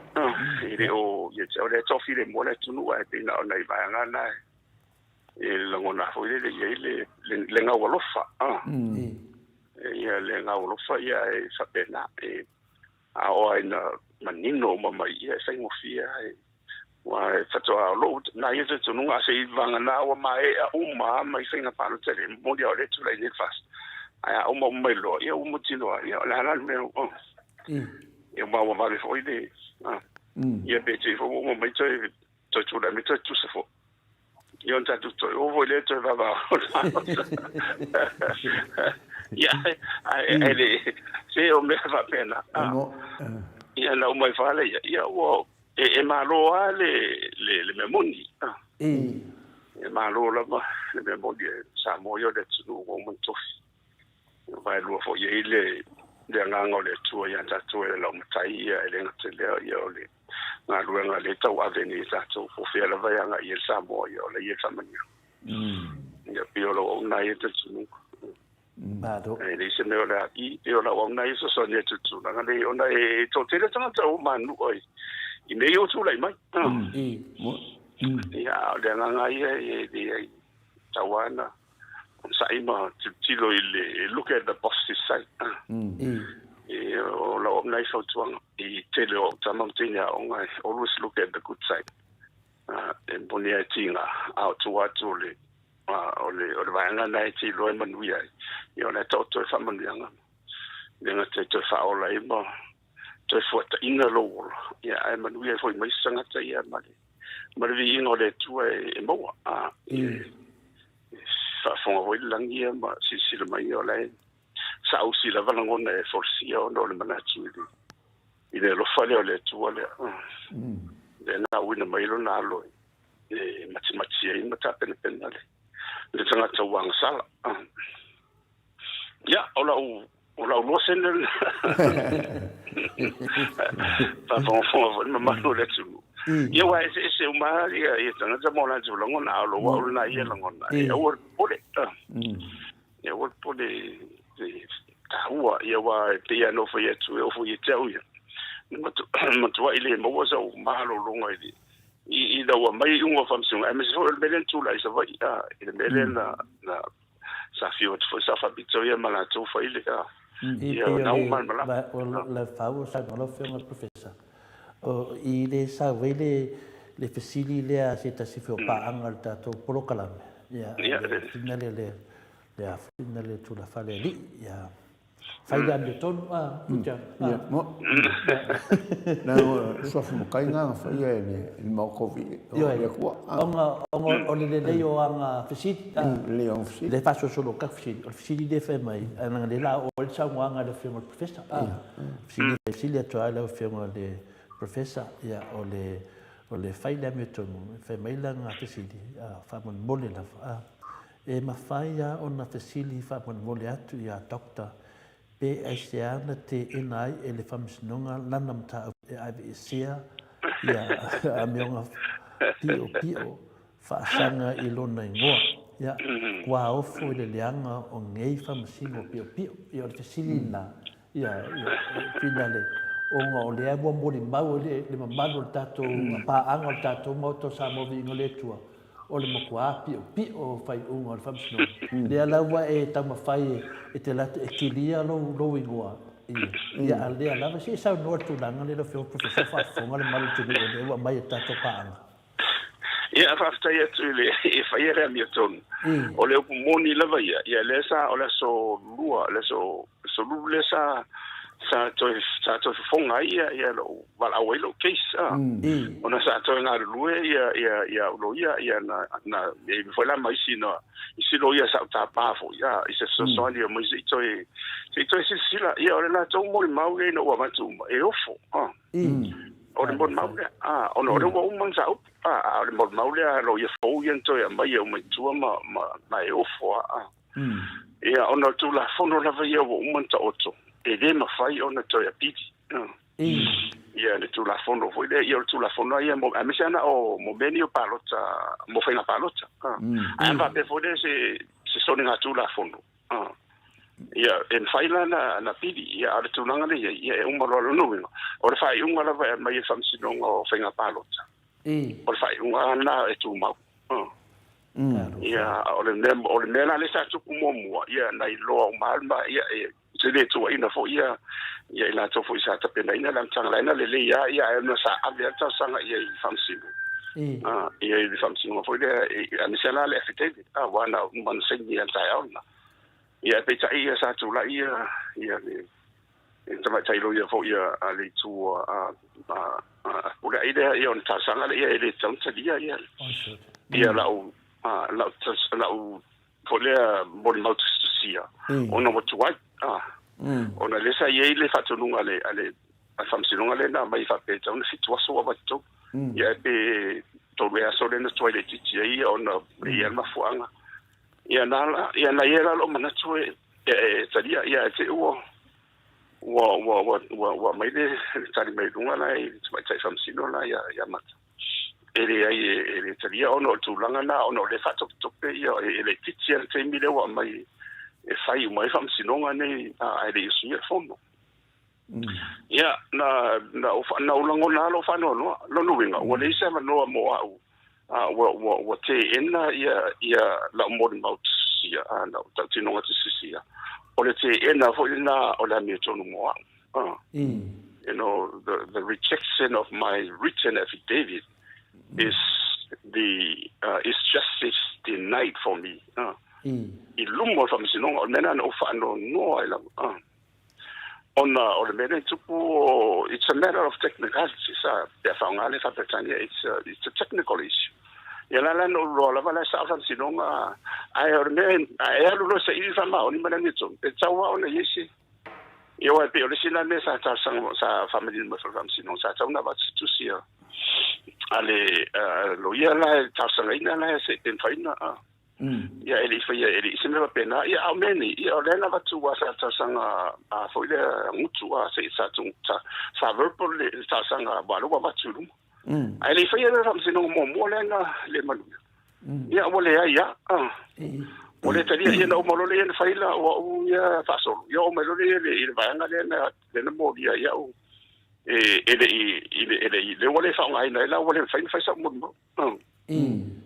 C: E le o ia te au lea e toafilemu le atunuu ae pei na o nai vaega na e lagona foi lele i ai le le gaualofa. Ia le gaualofa ia e faapena e a oo lava ina manino uma mai ia e faigofie lava e Aua e faatoa o lou na ia talitonuga a se i vagana ua maea uma lava mai faiga palota e le momoli lava o lea e tulai nei le FAST. Ae a uma uma mai loa, ia ua mautinoa, ia o le a la le mea ua ia ma ua vave foi le ia pe te i foi ua uma mai toe toe tulai mai toe tutusa foi. Ia ona tatou toe o foi lea toe vavao. Ia, ae le Se o mea faapena. Ia na uma ifo lava lea, ia ua e malo lava le mea moni. E malo lava le mea moni, Samoa ia o le atunuu ua uma ona tofi. Vaelua foi i ai le agaga o le Atua ia tatou e lau matai, ia e le gata i lea, ia o le galuega lea e tauave nei e tatou, po o fea lava e agai i ai le Samoa, ia o la e i ai le faamanuiaga. Ia pei o lau auauna ia talitonuga.
B: Malo.
C: E leai se mea o le a i, pei o lau auauna ia fesoasoani atu i le tulaga lea, ona e toatele tagata ua manunua i mea ia ua tulai mai. Ia, a o le agaga ia e leai, tau lava na onosai ma tilotilo i le look at the positive side. E, o lau auauna ia fautuaga i tele o au tama ma teine aoga, always look at the good side. E moni lava e tiga, a o tua atu o le o le o le vaega lena e te iloa e manuia ai, ia o la e taoto ai faamanuiaga. E le gata e toe faaola ai ma toe fuataina lou ola, ia ae manuia ai foi ma isi tagata ia ma le ma le viiga o le Atua e maua. E faafofoga foi le lagi ia ma silasila mai ia o la e saausi lava lagona e folasia ona o le manatu i le alofa lea o le Atua lea. Lea na auina mai lona alo e matimati ai ma tapenapena le tagata ua agasala. Ia, o lau o lau 2 sene lena. Faafogafoga foi le mamalu o le atunuu. Ia, aua e eseese uma lava ia tagata ma o latou lagona, a o lou au lena ia lagona, e aua le popole. E aua le popole e taua, ia aua e pei lava ona ou fai atu, e oo foi ia te au ia, na matuai le maua sau malologa i le ina ua aumai iuga o faamasinoga, aemaise foi o le mea lea na tulai i Savaii, i le mea lea na sa afio atu foi Sao Faapito ia ma latou fai le
B: ia na uma malamalama. O le fau o saunoa lau Afioga i le Professor, i le sau ai le fesili lea a se tasi foi o paaga o le tatou polokalame, ia, le fina lea le a fina le tulafale alii, ia, fai le amiotonu, a, Futia, a.
A: Ia, mo. Na o suafa matai na na faia e le Maota o le Atua.
B: Ona o le lelei o ana fesili.
A: Lelei o ana fesili.
B: Lea e faasolosolo atu fesili. O le fesili lea e fai mai, leaga lea o le a oo ai le saunoaga a le Afioga i le Professor. Fesili, fesili atu lava lau Afioga i le Professor, ia, o le, o le fai le amiotonu, fai mai lana fesili, faamolemole lava, e mafai lava ona fesili faamolemole atu ia Doctor Pe aisea na teena ai e le Faamasinoga lana mataupu e aveesea ia amioga piopio faasaga i lona igoa. Ia, kua ofo i le leaga o nei faamasino piopio. Ia, o le fesili lena, ia, ia, finale, ona o lea ua molimau ai le mamalu o le tatou paaga o le tatou Maota o Samoa Viiga o le Atua, o le matua piopio o faaiuga o le Faamasinoga. Lea la ua e taumafai e te alu atu e kilia lou igoa ia, a lea lava se i saunoa i le tulaga lea lau Afioga Professor, faafofoga le mamalu o le atunuu o lea ua aumai e tatou paaga.
C: Ia, faafetai atu i le e faia le amiotonu. O le upu moni lava ia, ia lea sa o le aso lua, le aso lulu lea sa sa toe sa toe fofoga ai ia ia lou valaau ai lou case a. Ona sa toe galulue ia ia ia au loia ia na na e foi la ma isi na isi loia sa ou tapa foi a i se fesoasoani o mai se i toe se i toe silasila ia o le latou molimau lea ina ua avatu uma e ofo a. O le molimau lea a ona o lea ua uma ona sa upu a a o le molimau lea a loia fou ia na toe aumai e uma i tua ma ma ma e ofo a. Ia, ona o le Tulafono lava ia ua uma ona taoto, e le mafai ona toe apili. Ia, le Tulafono foi lea, ia o le Tulafono lava ia, aemaise lava na o mo mea nei o palota, mo faiga palota. Ae a faapea foi lea se se soligatulafono, ia, e mafai la ona apili. Ia, a o le tulaga lea e i ai, ia e uma loa. Lona uiga, o le faaiuga lava e aumai e le Faamasinoga o Faiga Palota, o le faaiuga lava lena e tumau. Ia, o le mea, o le mea la lea sa tupu muamua, ia, na iloa uma lava, ia, e te le tuuaina foi ia, ia i latou foi sa tapenaina le amataga la na lelei lava, ia, ae ona sa ave lava le talosaga i ai i le faamasino. Ia, i le faamasinoga foi lea, aemaise la le affidavit, aua na uma ona saini i le taeao lena. Ia, ae peitai ia sa tulai ia, ia le, le tamaitai loia foi a le itu a Pule lea, ia ona talosaga lea, ia e le tatau ona talia ia ia lau lau lau foi lea molimau tusitusia ona ua tuai. Ona lea sa i ai le faatonuga a le a le a le Faamasinoga lea na aumai faapea e tatau ona 7 aso ua avatu totonu. Ia pe 3 ea aso lea na tuai laitiiti ai ia ona e i ai le mafuaaga. Ia na la ia na i ai la lou manatu e e talia ia ae te i ua ua ua ua ua ua aumai le tali mai luga la i le tamaitai faamasino la ia ia Mata. E leai e le talia ona o le tulaga lena ona o lea e faatopetope ia e laitiiti lava le taimi lea ua aumai e fai uma ai faamasinoga nei ae le i usuia le fono. Ia na na na ou lagona lava lou faanoanoa. Lona uiga ua leai se avanoa mo au ua ua ua teena ia ia lau molimau tusitusia lau tautinoga tusitusia. O le teena foi lena o le amiotonu mo au. You know, the rejection of my written affidavit is the is justice denied for me. I luma o le faamasinoga, o le mea lena na ou faanoanoa ai lava. Ona o le mea lea e tupu, it's a matter of technicalities, pe a faaaoga le faa-Peretania, it's a technical issue. Ia la la na ou iloa lava la e sao le faamasinoga, ae o le mea, a e alu loa e saili le faamaoni ma le amiotonu, e tatau lava ona i ai se Ia aua e pei o le isi lena mea sa talosaga sa faamanino mai foi i le Faamasinoga, sa tatau ona avatu se tusi a a le loia la e talosagaina la se i pe mafai ona ia e le i faia e le i se mea faapena. Ia a o mea nei, ia o lea na avatu aua sa talosaga a foi lea gutu a se i sa sa verbal le talosaga aua o lea ua avatu i luma. Ae le i faia le Faamasinoga muamua lea na le manuia. Ia ua leai lava. Ua le talia ia na uma loa lea na fai la o au ia faasolo. Ia oo mai loa lea i le vaega lea na lea na molia ai au e le i i le e le i lea ua le faaaogaina ai la ua le mafai ona fai sau molimau.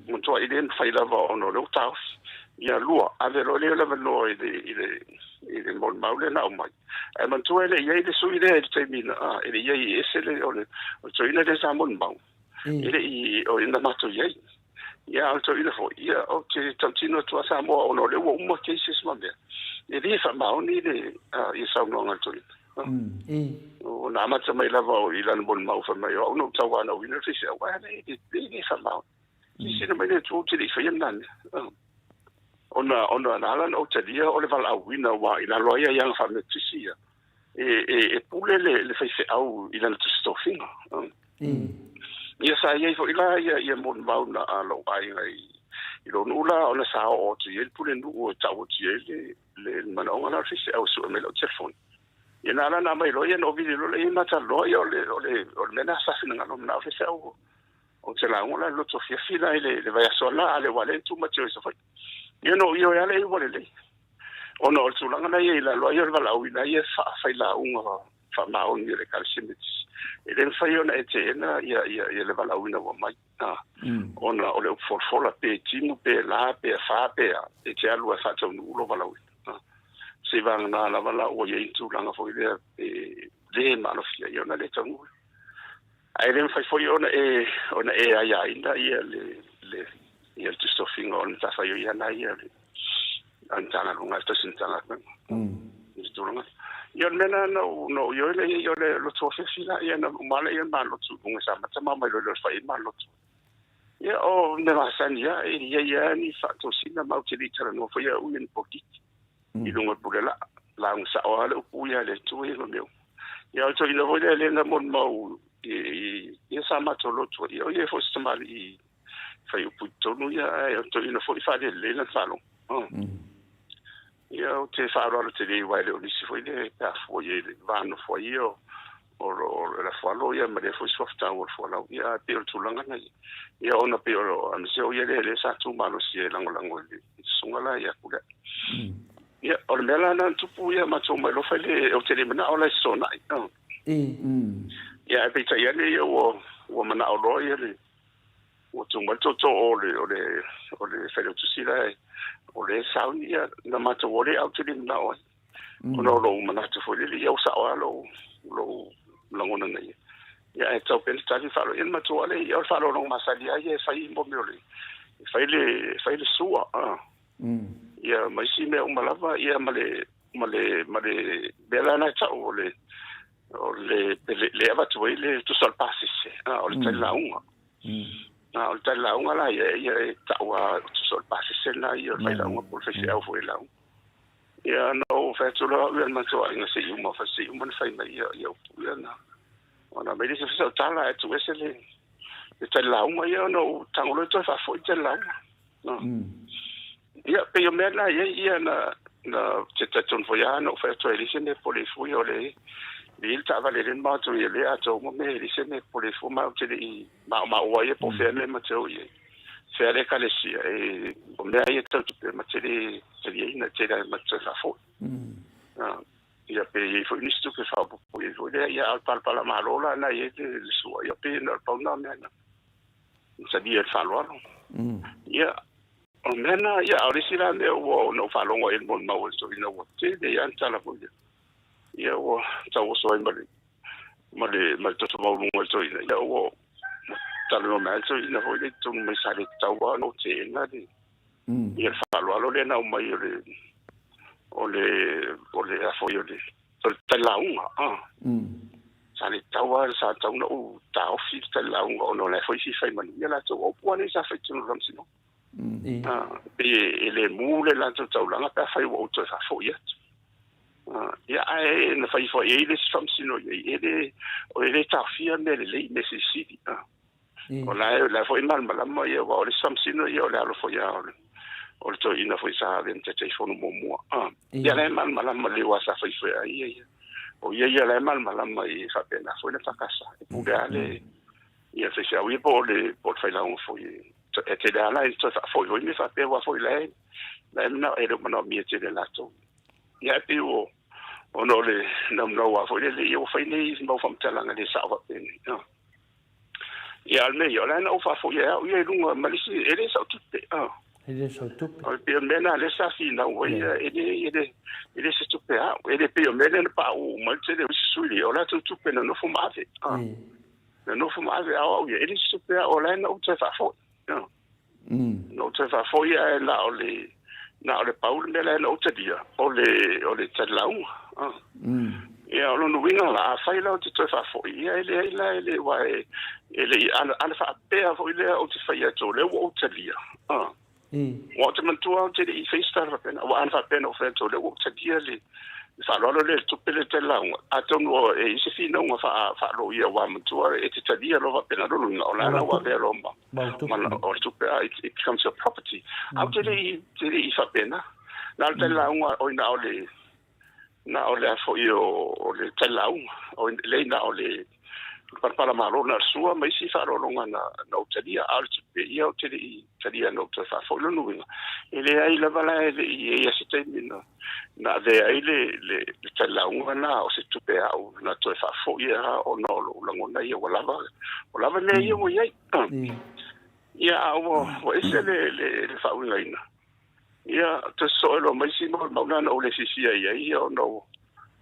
C: Matuai le mafai lava ona o lea ua taofi. Ia lua, ave loa lea o le avanoa i le i le i le molimau lea na aumai. Ae manatua e le i i ai le sui lea i le taimi na e le i i ai e ese le o le o le toeaina lea sa molimau. E le i o na matou i ai. Ia a o le toeaina foi, ia ou te tautino atu lava Samoa ona o lea ua uma cases ma mea. E le faamaoni le ia saunoaga a le toeaina. Na amata mai lava o i lana molimau fai mai o au na ou tauanauina le faifeau, ae e le faamaoni. Silasila mai le Atua ou te le i faia lena mea. Ona, ona na ala ona ou talia o le valaauina aua i lalo ai aiaga faametotisi ia, e, e, e pule le, le faifeau i lana tusi tofiga. Ia sa i ai foi la ia, ia molimau na a lou aiga i, i lou nuu la, ona sa oo atu i ai le pulenuu e tau atu i ai le, le, le manaoga la o le faifeau e sue mai lau telefoni. Ia na ala na aumai loa ia na ou vili loa lea i mataloa ia o le, o le, o le mea lena sa finagalo manao le faifeau Ou te lauga la i le loto fiafi la i le, le vaiaso la, a le ua le tu ma te o i Savaii. Ia no ioe lava lea ua lelei. Ona o le tulaga na ia i lalo ai o le valaauina ai e faafailauga faamaoni e le Ekalesia Metotisi. E le mafai ona e teena ia, ia, ia le valaauina ua mai. A, ona o le upu folafola, pe timu, pe la, pe afa, pe a, e te alu lava e faataunuu lou valaauina. A, seivagana lava la ua i ai ni tulaga foi lea e le maalofia ai ona le taunuu. Ae le mafai foi ona e ona e aiaina ia le le ia le tusi-tofiga o le matafaioi ana ia le a le Matagaluega a le tausi Matagaluega. I le tulaga lea. Ia o le mea lena na ou na ou ioe lea i ai o le lotu afiafi la ia na uma lea ma lotu i luga sa amata ma omai loa i le fai ma lotu. Ia o mea masani lava e i ai lava ni faatosina ma ou te le i talanoa foi au ia ni polokiki. I luga o le pule laa. Lauga sao lava le upu ia a le Atua ia ma mea uma. Ia o le toeaina foi lea lea na molimau i ia sa matou lotu ai, ia o ia foi se tamalii fai upu i totonu ia, ae o le toeaina foi faalelelei lana faalogo. Ia ou te faaaloalo tele aua e le o nisi foi lea pe a fua i ai i le va nofo ai ia o le lafualo ia ma lea foi suafa taua o le fualau ia, ae pei o le tulaga lena ia. Ia ona pei o aemaise o ia lea lea sa tu malosi e lagolago i le susuga la ia Pulea. Ia o le mea la lena na tupu ia matou mai loa fai le ou te le manao la e fesoonai. Ia ae peitai ane ia ua ua manao loa ia le ua tu mai le tootoo o le o le o le Failautusi la o le sauni ia na matou o le au te le manao ai. Ona o lou manatu foi lele, ia ua sao lava lou, lou lagona na ia. Ia ae tau pea le tali faalo, ia na matou lava lea, ia o le faaaloaloga masani lava ia e fai mo mea o le, e fai le, e fai le sua, a. Ia ma isi mea uma lava, ia ma le, ma le, ma le mea la na e tau o le, o le, le, le avatu ai le tusa o le pasese, a, o le tali lauga. A o le tali lauga la ia, ia e tau lava, tusa o le pasese lena ia, o le failauga po o le faifeau foi e lauga. Ia, na ou fai atu loa au ia i le matou aiga se i uma, se i uma ona fai mai ia, ia upu ia na. Ona aumai lea se sau tala ae tuuese le, le tali lauga ia ona ou tago loa toe faafoi le tali lauga. No. Ia, pei o mea na i ai ia na, na te talitonu foi lava na ou fai atu ai e leai se mea e popole fua ia o le, le i ai le taavale lea na matou i ai lea atoa uma mea e leai se mea e popole fua ma ou te le i maomaoa ia po o fea mea ma te o i ai. Fea le ekalesia e o mea ia tau tupe ma te le taliaina tele ai ma te toe faafoi. Ia pe i ai foi nisi tupe faaopoopo i ai foi lea, ia a o le palapala malo la na i ai le sua, ia pe na o le pau na o mea na talia i le faaaloalo. Ia, o mea na, ia a o le isi la mea ua na ou faalogo ai i le molimau a le toeaina ua tele ai lava le tala foi lea. Ia ua tauoso ai ma le ma le ma le toto maualuga i le toeaina, ia ua talanoa mai lava le toeaina foi lea i totonu mai sa le tatau lava ona ou teena le ia le faaaloalo lea na aumai o le o le o le a foi o le o le tali lauga ah. Sa le tatau lava sa tatau ona ou taofi le tali lauga ona o la e foi fia fai manuia latou. O upu lava nei sa fai i totonu o le faamasinoga. Ah, pei e le mu le latou taulaga pe afai ua ou toe faafoi atu. Ah, ia ae na fai foi ai le isi faamasino i ai, e le, e le taofia mea lelei, mea silisili. Ah. O la e, la e foi malamalama ia, aua o le isi faamasino ia o le alo foi lava o le, o le toeaina foi sa avea ma Taitaifono muamua. Ah. Ia la e malamalama lelei aua sa fai foi a ia ia. O ia ia la e malamalama i faapena foi le FKS. E pule lava le, ia faifeau ia po o le, po o le failauga foi e tele lava la e toe faafoi foi mea faapea aua foi la e, la e manao, e le o manaomia tele e latou. Ia ae pei ua, ona o le naunau lava foi lele, ia ua fai nei mau faamatalaga le sao faapenei. Ia a o le mea ia, o la e na ou faafoi ai au ia i luga ma le isi, e le sau tupe.
B: E le sau tupe.
C: O le pei o le mea lena lea sa finau ai, e le, e le, e le se tupe a au. E le pei o le mea lea na pauu uma ai le tele o isi sui, o latou tupe na nofo ma ave. Na nofo ma ave a o au ia, e le se tupe a au, o la e na ou toe faafoi. Na ou toe faafoi ae na o le, na o le pau le mea la e na ou talia, o le, o le tali lauga. Ia, o lona uiga la, afai la ou te toe faafoi, ia e leai la, e le, aua e, e le i, ana, ana faapea foi lea ou te fai atu o lea ua ou talia. Ua ou te manatua ou te le i faia se tala faapena, aua ana faapea na ou fai atu o lea ua ou talia le, le faaaloalo lea i le tupe lea i le tali lauga, atonu o e i ai se finauga faa, faaloia aua manatua e te talia loa faapena. Lona uiga, o la la ua avea loa ma, ma o le tupe, it, it becomes your property. Ae ou te le i, te le i faapena. Na o le tali lauga, oi na o le, na o le a foi o, o le tali lauga, oi leai na o le palapala malo na o le sua ma isi faaaloaloga na, na ou talia, a o le tupe ia ou te le i talia na ou toe faafoi. Lona uiga, e leai lava la e le i i ai se taimi na, na avea ai le, le, le tali lauga na o se tupe au na toe faafoi a ona o lou lagona ia ua lava, ua lava mea ia ua i ai. Ia, a ua, ua ese le, le, le faauigaina. Ia, toe soe loa mai isi mau lana na ou le fiafia i ai, ia ona ua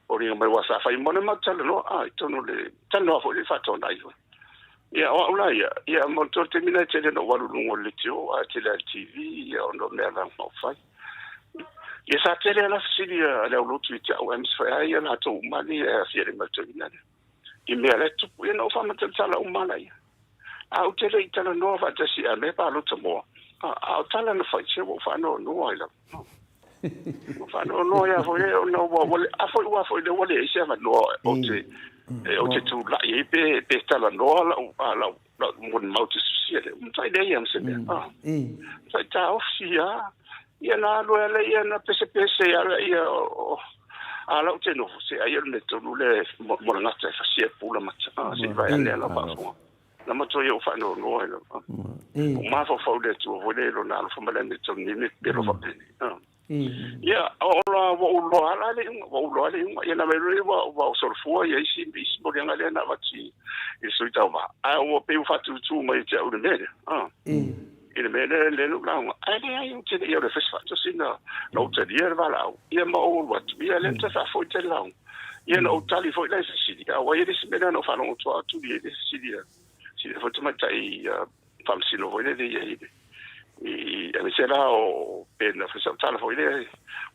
C: foliga mai aua sa fai uma le matou talanoa, a, i totonu o le talanoa foi lea faatoanai foi. Ia, o au la ia, ia mo le taimi lena e tele ona ou alu i luga o le leitio, ae tele lava i le TV, ia ona o mea la na ou fai. Ia sa tele lava la fesili a le aulotu ia te au, aemaise foi lava ia latou uma nei e aafia i le matauina lea, i mea la e tupu. Ia na ou faamatalatala uma lava la ia. A ou te le i talanoa faatasi a me palota moa, a o tala na fai, se ua ou faanoanoa ai lava. Ua faanoanoa ia foi ona ua, ua, a foi ua foi le ua leai se avanoa ou te, ou te tulai ai pe, pe talanoa lau, a, lau, lau molimau te susia lea. Ua matai leai ma se mea. A, matai taofi a, ia na alu ai ala ia na pesepese ala ia o, a lau te nofo, se ai o le mea tonu le mo le gata e fasia e pula mata. A, se i vae ane ala faafofoga. Na matua ia ou faanoanoa ai lava. O mafaufau le Atua foi lea i lona alofa ma le amiotonu nei me pelo faapeni. Ia, o la ua ou loa la le iuga, ua ou loa le iuga. Ia na mai loa ua ua solofua ia isi isi moliaga lea na avatu i le sui tauva. Ae ua pei ua faatutū mai ia te au i le mea lea. I le mea lea lea na ou lauga. Ae leai ou te le i o le fai se faatosina na ou talia le valaau. Ia ma ou alu atu. Ia lea na toe faafoi tali lauga. Ia na ou tali foi la i fesili. A ua i ai le isi mea lea na ou faalogo atu i ai le fesili a sina foi tamaitai faamasino foi lele ia i i aemaise la o pe na fai sau tala foi lea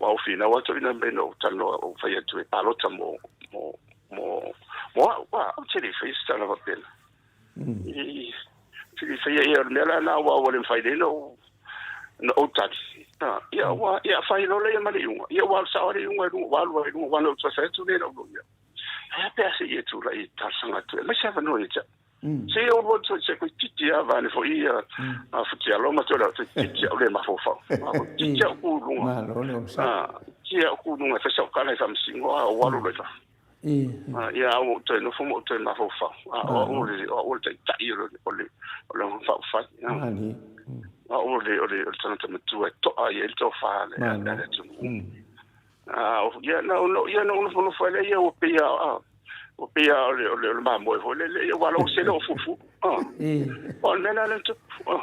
C: ua ou finau atu ina mea na ou talanoa ou fai atu e palota mo mo mo mo au a ou te le i faia se tala faapena. I te le i faia ia o le mea la na ua ua le mafai nei na ou na ou tali. Ia ua ia fai loa lea ma le iuga, ia ua alu sao lava le iuga i luga, ua alu ai i luga, aua na ou toe fai atu lea i lau loia, ae a pe a se i e tulai e talosaga atu e aumai se avanoa ia te au. Se i ou alu atu se toeitiiti lava vaeane foi ia Futialo ma toe toeitiiti au le mafaufau. Toeitiiti au tu i luga. Toeitiiti au tu i luga e fai sau tala i faamasino a ou alu loa i fafo. Ia a ua ou toe nofo ma ou toe mafaufau, o au o le o au o le taitai o le o le o le faaupufai. O au o le o le tagata matua e to'a i ai le tofa a le atunuu. Ia na ia na ou nofonofo ai lea, ia ua pei lava ua pei lava o le o le o le mamoe foi lele, ia ua se le o fufu. O le mea la lea na tupu.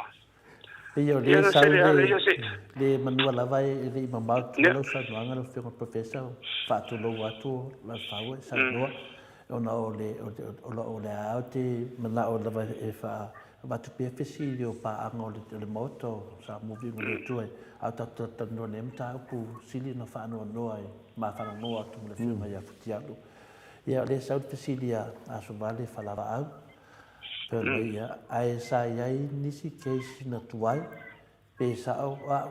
B: Pei o lea e sau le le manua lava e le i mamao i tua lau saunoaga lau Afioga i le Professor, faatulou atu Lalefau e saunoa ona o le o le a ou te manao lava e faa avatu pea fesili o paaga o le Maota o Samoa Viiga i le Atua, a o tatou talatalanoa i lenei mataupu sili ona faanoanoa e mafananoa atu ma le Afioga ia Futialo. Ia o lea e sau le fesili a Asovale Falavaau, fai mai ia, ae sa i ai nisi case na tuai Pe sao au,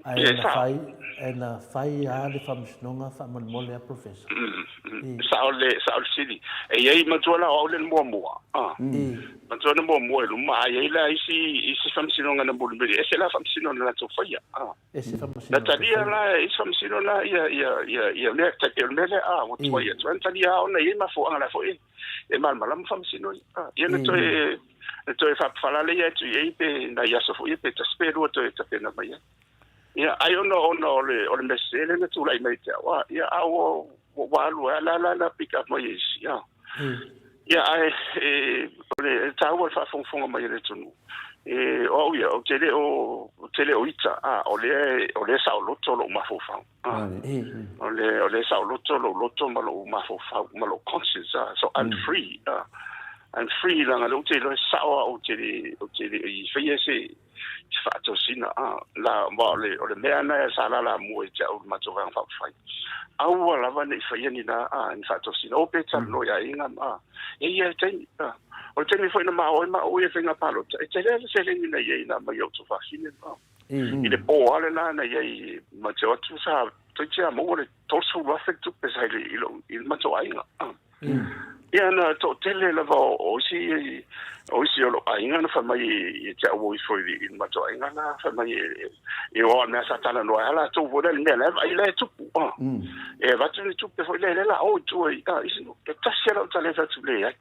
B: ae na fai, ae na fai a le faamasinoga faamolemole a Professor.
C: Sao le, sao le sili. E i ai matua la o au le na muamua. Ah. Matua na muamua i luma, a i ai la isi, isi faamasinoga na mulimuli. Ese la faamasinoga na latou faia. Ah.
B: Ese faamasinoga
C: Na talia la isi faamasinoga la ia, ia, ia, ia mea, tai pei o le mea lea, ah, ua tuai atu. Ae na talia lava ona e i ai mafuaaga la foi e malamalama faamasino ia. Ah. Ia na toe, e toe faapafalale atu i ai pe nai aso foi ia pe tasi pe lua toe tapena mai ai. Ia, ai ona ona o le o le mea sese lea na tulai mai te au, a, ia, a ua ua alu ai la la la pick up mai e isi, ia. Ia, ae e, o le e taua le faafogafoga mai a le atunuu. E, o au ia, ou te le o, ou te le o ita, a, o lea o lea e saoloto lou mafaufau. A, o le o lea e saoloto lou loto ma lou mafaufau ma lou conscience, a, so I'm free, a, I'm free leaga o lea ou te iloa e sao au ou te le ou te le i faia se se faatosina, a, la ma o le o le mea lena sa lalamua ia te au i le matou Vaega Faaupufai, aua lava ne i faia ni na, a, ni faatosina, o pe talanoa i aiga ma, a, e i ai le taimi, a, o le taimi foi na mao ai maua i le faiga palota, e tele lava le seleni na i ai na aumai e ou tuafafine, a. I le pō lava lena na i ai ma te o atu sa toeitiiti lava maua le 30,000 le tupe sa i le, i lou, i le matou aiga. Ia na toatele lava o isi, o isi o lou aiga na fai mai ia te au o ifo i le matou aiga la, fai mai e o a mea sa talanoa ai a latou foi lea i le mea la e vaai la e tupu. E avatu ni tupe foi lea lea la o i tua i isi nuu. E tasi lava lau tala e fai atu, leai.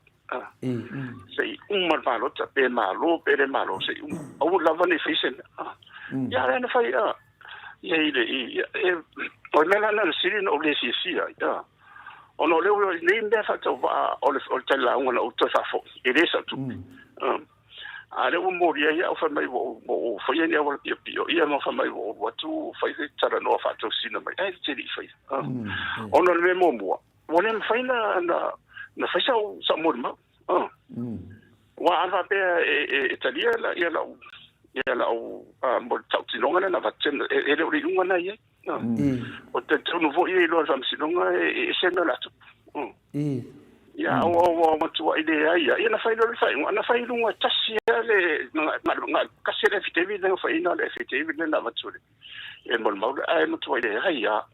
C: Se i uma le palota, pe malo pe le malo, se i uma. Aua lava ne i fai se mea. Ia lea na fai, ia i le, i, e, o le mea la lena na sili ona ou le fiafia ai, ona o lea ua i nei mea faatauvaa o le, o le tali lauga na ou toe faafoi, e le sau tupe. A lea ua molia ai au fai mai ua ou, ua ou faia ni auala piopio, ia ma fai mai ua ou alu atu fai le talanoa faatosina mai, ae te le i faia. Ona o le mea muamua, Ua le mafai na, na, na fai sau, sau molimau. Ah. Ua a faapea e, e, e talia la, ia lau, ia lau, uh, mo le tautinoga lea na avatu, e, e le o le iuga na i ai. Ah. O te tonu foi e iloa le faamasinoga e, e ese mea o le a tupu. Ia, ua, ua matuai leai ia. Ia na fai loa le faaiuga, na fai i luga e tasi lava le, na, na, na, tasi le affidavit lea na faiina le affidavit lea na avatu e le, e molimau lea, ae matuai leai lava.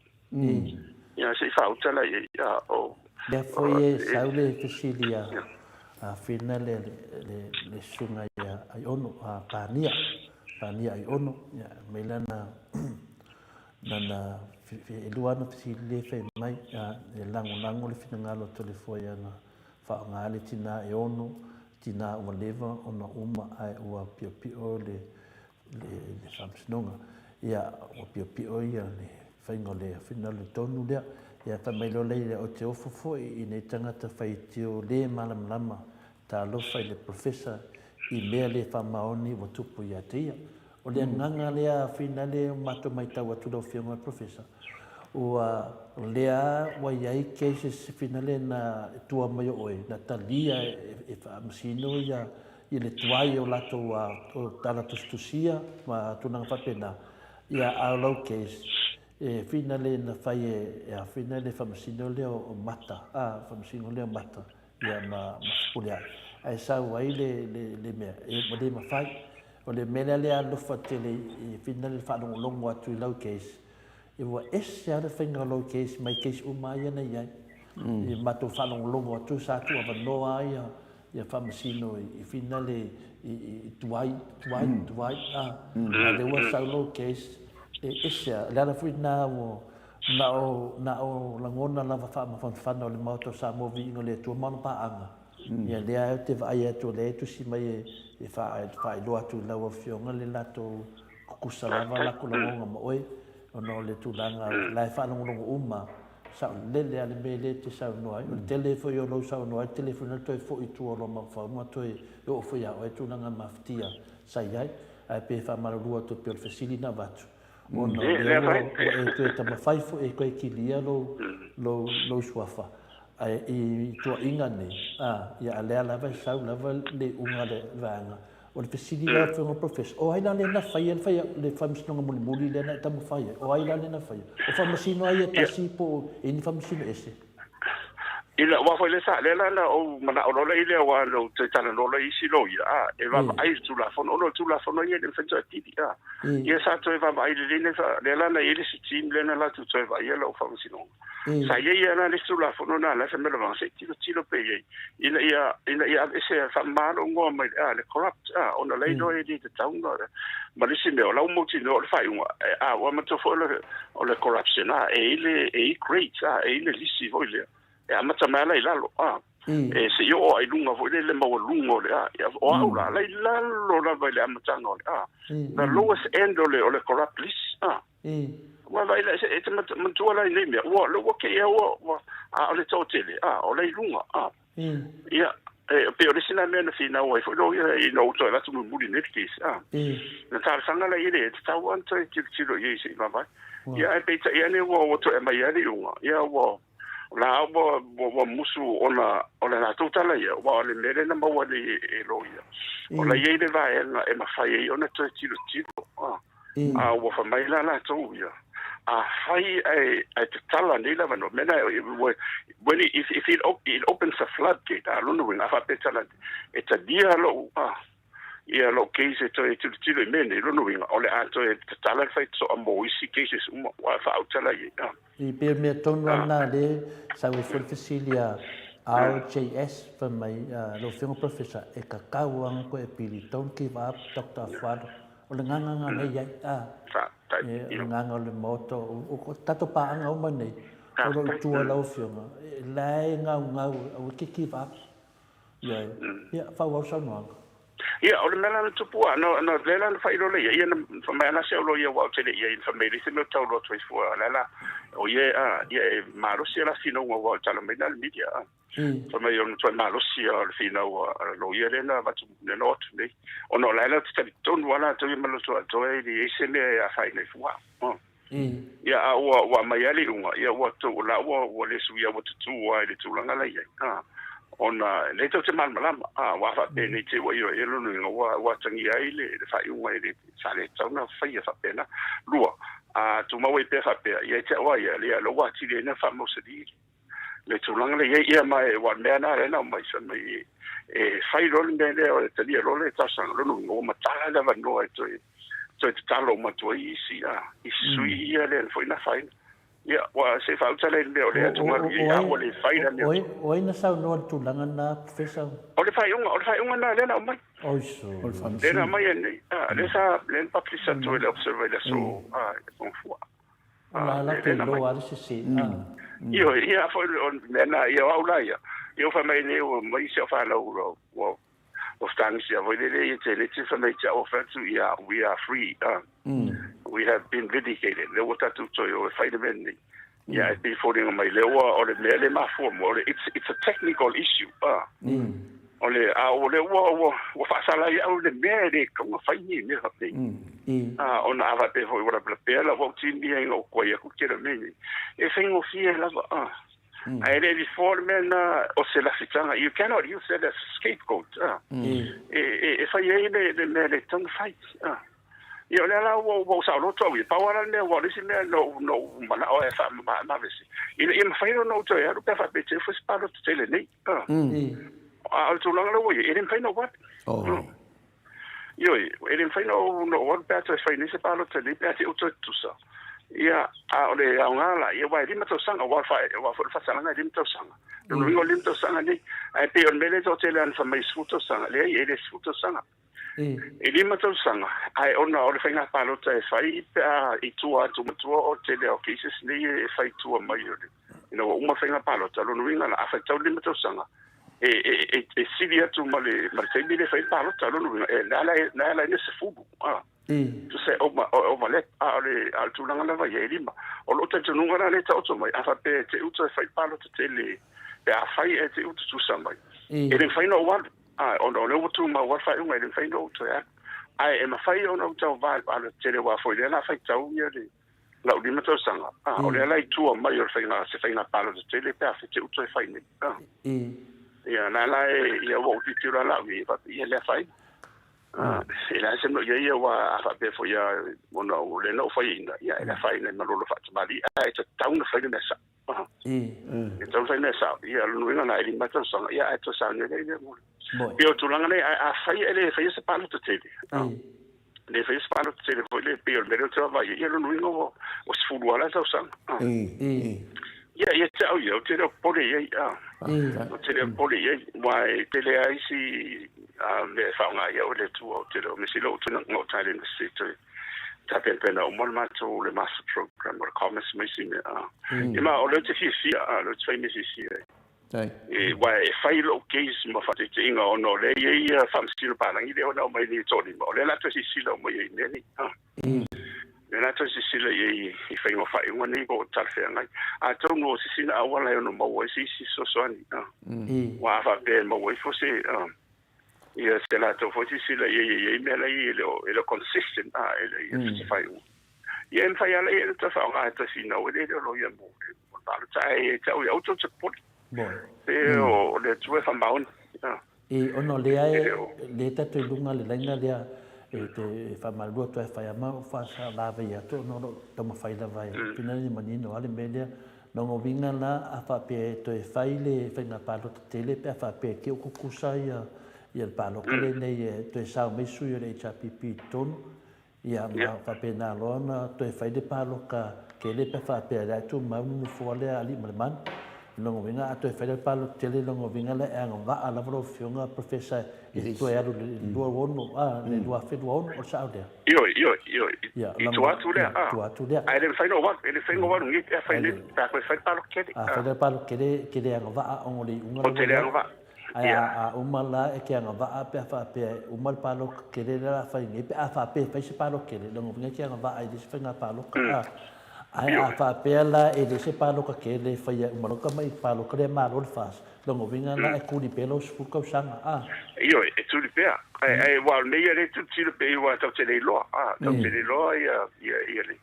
C: Ia, se i faauta la i ai. Ia, o.
B: Lea foi e sau le fesili a a Whina le le le susuga ia Aiono, a Pania, Pania Aiono, ia mai lana lana e lua ana fesili lea e fai mai, a e lagolago le finagalo a Toleafoa ia na faaaoga le tina e ono, tina ua leva ona uma ae ua piopio le le faamasinoga. Ia, ua piopio ia le faiga o le finagalo tonu lea. Ia, fai mai loa lea, ou te ofo foi i nei tagata faitio le malamalama, talofa i le Professor i mea le faamaoni ua tupu ia te ia. O le agaga lea finale o matou matau atu lau Afioga i le Professor, ua o lea ua i ai cases finale na tua mai o oe, na talia e faamasino ia i le tuai o latou tala tusitusia ma tulaga faapena, ia a o lau case, e finale na fai e a finale le faamasino lea o Mata, a faamasino lea o Mata, ia ma Fepuleai. Ae sau ai le mea, ua le mafai. O le mea lea lea alofa tele i fina le faalogologo atu i lau case, ia ua ese lava le faiga o lou case mai case uma lava ia na i ai. I matou faalogologo atu sa tuuavanoa lava ia ia faamasino i fina le i tuai, tuai, tuai, a. A lea ua sau lou case, e ese lava. O le ala foi lena ua na o na o lagona lava faamafanafana o le Maota o Samoa Viiga o le Atua ma ona paaga. Ia lea ou te vaai atu o lea e tusi mai e faailoa atu i lau Afioga le latou tutusa lava latou lagona ma oe ona o le tulaga la e faalogologo uma saolele lava le mea lea e te saunoa ai. O le tele foi o lou saunoa ai, o le tele foi na toe foi i tua o lou mafaufau ma toe oo foi ia oe tulaga mafatia sa i ai. Ae pei e faamalulu atu e pei o le fesili na avatu ona o lea ua e toe taumafai foi e toe kilia lou suafa. Ae i tuuaiga nei, a, ia a lea lava e sau lava le iuga a le vaega. O le fesili lau Afioga Professor, o ai la lea na faia le faia le faamasinoga mulimuli lea na e taumafai ai? O ai la lea na faia? O faamasino a ia tasi po o i ai ni faamasino ese?
C: Ina, aua foi lea sa, lea la na ou manao loa lea aua na ou toe talanoa loa i isi loia, a, e vaavaai i le Tulafono, ona o le Tulafono ia e le mafai ona toe apili, a. Ia sa toe vaavaai lelei le, lea la na i ai le isi team lea na latou toe vaaia lau faamasinoga. Sa i ai la le isi Tulafono na la e fai mai lava, se i tilotilo pea i ai, ina ia, ina ia aveese, faamama lou igoa mai le, a, le corrupt, a, ona la e iloa e le tatau ona, ma le isi mea, o la ua mautinoa o le faaiuga, a, ua manatua foi o le, o le corruption, a, e i ai le, e i ai grades, a, e i ai le lisi foi lea, e amata mai lava la i lalo, a, e se i oo i luga foi lea i le maualuga o le, a, o au la, la i lalo lava i le amataga o le, a, the lowest end o le, o le corrupt list, a. Ua vaai la, e te manatua la i nei mea, ua, ua kei ua, ua, a o le toatele, a, o la i luga, a. Ia, e pei o le isi lena mea na finau ai foi loia ina ua toe avatu mulimuli nei le case, a. Na talosaga la i ai le e tatau lava ona toe tilotilo i ai se i vaavaai. Ia, ae peitai ane ua, ua toe aumai lava le iuga, ia ua, o la ua, ua, ua musu ona o le latou tala ia, aua o le mea lea na maua nei e loia, o la e i ai le vaega e mafai ai ona toe tilotilo, a. A ua fai mai la latou ia, afai ae, ae tatala nei le avanoa, mea na, when it, if, if it, it opens a floodgate, a lona uiga, a faapea tala, e talia lou, a, ia lou case e toe tilotilo i mea nei, lona uiga, o le a toe tatala le faitotoa mo isi cases uma, ua faautala i ai, a.
B: I pei o le mea tonu lava lena lea sau ai foi le fesili a RJS fai mai, lau Afioga Professor, e tatau lava ona toe apili, don't give up Doctor Afualo. O le agaga lena lea e i ai, a, o le agaga o le Maota, o tatou paaga uma nei, o lo o i tua i lau Afioga, la e gaugau, aua e te give up. Ioe. Ia, faaauau saunoaga.
C: Ia, o le mea la na tupu a, na, na, lea la na faailoa lea ia, na fai mai ana se o loia aua ou te le i ai, na fai mai e leai se mea o tau loa atu ai fua, o la la, o ia, a, ia e malosi la finauga aua o le tala mai na le media, a. Fai mai o le matuai malosi a o le finau a loia lea na avatu, lea na o atu nei. Ona o la e latou te talitonu lava latou ia ma le loto atoa e leai se mea e afaina ai fua. Ia, a ua, ua aumai lava le iuga, ia ua tou, o la ua, ua le suia, ua tutū lava i le tulaga la i ai, a, ona e lea tou te malamalama, a, aua faapenei te ua ioe ai lona uiga, ua, ua atagia ai le, le faaiuga e le, sa le tatau ona faia faapena. Lua, a tumau ai pea faapea, ia e te au lava ia, ia, lea ua atili ai ona faamausali le tulaga lea i ai, ia ma e, aua o le mea lena lea na aumai, fai mai e, e fai loa le mea lea, o le talia loa le talosaga, lona uiga ua matala le avanoa e toe, toe tatalo uma atu ai isi, a, isi sui ia lea foi na afaina. Ia, ua se i faauta lea i le mea o lea e atugalu i ai, a ua le fai la mea.
B: O ai na saunoa i le tulaga lena, Professor?
C: O le faaiuga, o le faaiuga lena lea na aumai. Lea na aumai nei, a, lea sa, lea na publish atu e le Observer i le aso, a, i le Gafua.
B: O la la te iloa le sese.
C: Ioe, ia foi o le mea na, ia o au la ia. Ia ua fai mai nei ua mai si au fanau ua ua ua fetagisia foi lele ia te leti fai mai te au fai atu ia we are free we have been vindicated lea ua tatou toe o e fai le mea lenei. Ia e pei e foliga mai lea ua o le mea lea e mafua mo le it's it's a technical issue o le a o lea ua ua ua faasala ai au le mea e le tatau ona fai ni mea faapei. A ona a faapea foi ua lapelapea lau au tini ai ina ua aku tele mea nei. E faigofie lava a. Ae le before le mea na o se lafitaga you cannot use that as a scapegoat. A. E e e fai ai le le mea le tatau ona fai. A. Ia o lea la ua ua ou saoloto au ia, pau lava la le mea aua o le isi mea na ou na ou manao ai e faamavae ina ia mafai ona ou toe alu pe a faapea e te fai se palota tele nei. A o le tulaga la ua i ai, e le mafai ona ou alu. Ioe, e le mafai ona ou alu pe a toe fai nei se palota nei pe a te i ou toe tutusa. Ia, a o le aoga la, ia, aua e 5 tausaga, aua aua foi o le faasalaga e 5 tausaga. O lona uiga o le 5 tausaga nei. Ae pei o le mea lea e toatele lava na fai mai e 10 tausaga. Leai, e le 10 tausaga. E 5 tausaga, ae ona o le faiga palota e fai pe a i tua atu ma tua o le tele o cases nei e fai i tua mai o le ina ua uma le faiga palota. O lona uiga la, a faitau le 5 tausaga, e, e, e, e sili atu ma le, ma le taimi lea e fai le palota. O lona uiga, e, na ala na ala ai le 10. Ah. Tusa e overlap, a o le, a o le tulaga lava ia e 5. O lou talitonuga la lea e taoto mai, a faapea e te uta e fai palota tele, pe a fai e te uta tusa mai, e le mafai ona ou alu. Ā, ona o lea ua tumau lava le faaiuga, e le mafai ona ou toe alu. Ae e mafai ona ou tauva i le palota tele, aua foi o lea o le a faitau ia le lau 5 tausaga, ā, o lea la i tua mai o le faiga, se faiga palota tele pe a fete uta e fai nei. Ā. Ia, la la e, ia ua ou tilotilo lava la au i ai, faapea, ia le afaina. Ā, e leai se mea o i ai, aua a faapea foi lava ona o lea na ou faiaina, ia e le afaina ai ma lolo faatamalii, ae tatau ona fai le mea sao. E tatau ona fai mea sao. Ia, o lona uiga na e 5 tausaga, ia ae toe sauni ai lea mo le. Pei o tulaga nei, ae afai e le faia se palota tele, le faia se palota tele foi lea, pei o le mea lea ou te vaavaai i ai, ia lona uiga ua 10 lava la tausaga. Ia, ia te au ia, ou te le o popole i ai, ou te le o popole i ai, aua e tele lava isi mea e faaaoga ai au e le Atua, ou te le o, mea sili o ou toe gauta i le University toe tapenapena uma le matou le master program o le commerce ma isi mea. Ia ma o lea ou te fiafia, o lea ou te fai mea fiafia. E, aua e fai lou case ma faataitaiga ona o lea e i ai ia faamasino palagi lea na aumai nei e toalima, o lea o le a toe silasila uma i ai i mea nei. O lea o le a toe silasila i ai i faiga o faaiuga nei po o talafeagai. Atonu o se sina auala e ono maua ai se isi fesoasoani. Aua a faapea e maua ifo se Ia se latou foi silasila i ai e i ai mea la e i ai e le o, e le o consistent a, e le i se faaiuga. Ia e mafai lava la ona toe faaaoga e toe finau ai le le o loia mo le mo le palota ae ia te au ia aua tou te popole. Pe o le Atua e faamaoni.
B: E ona o lea e lea tatou i luga le laina lea e te faamalulu atu ai e fai a ma ou faasalavei atu ona o lo o taumafai lava e pina ni manino a le mea lea. Lona uiga la, a faapea e toe fai le faiga palota tele pe a faapea e te tutusa ia le palota lenei e toe sao mai sui o le HRPP i totonu, ia ma faapena loa ona toe fai le palota tele pe a faapea o lea e tumau le nofoa lea a Alii ma le Manu. Lona uiga a toe fai le palota tele lona uiga la e agavaa lava lau Afioga Professor e toe alu i le 26 a, le 2026, o le sao lea?
C: Ioe, ioe, ioe. I tua atu lea, a. Tua atu lea. Ae le mafai ona ou alu, e le mafai ona ou alu nei pe a fai nei, pe a toe fai le palota tele.
B: A fai le palota tele, e te le agavaa ona o le iuga
C: la ua i ai. Ou te le agavaa.
B: Ae a uma la, e te agavaa pe a faapea e uma le palota tele lea o le a fai nei, pe a faapea e fai se palota tele, lona uiga e te agavaa i le isi faiga palota, a. Ae a faapea la e leai se palota tele e faia e uma loa tamai palota lea malo le FAS, Lona uiga la e tuli pea lau 10 tausaga, a.
C: Ioe, e tuli pea. Ae, ae aua o lenei ia lea e tilotilo pei aua tatou te le iloa, a, tatou te le iloa ia, ia, ia le,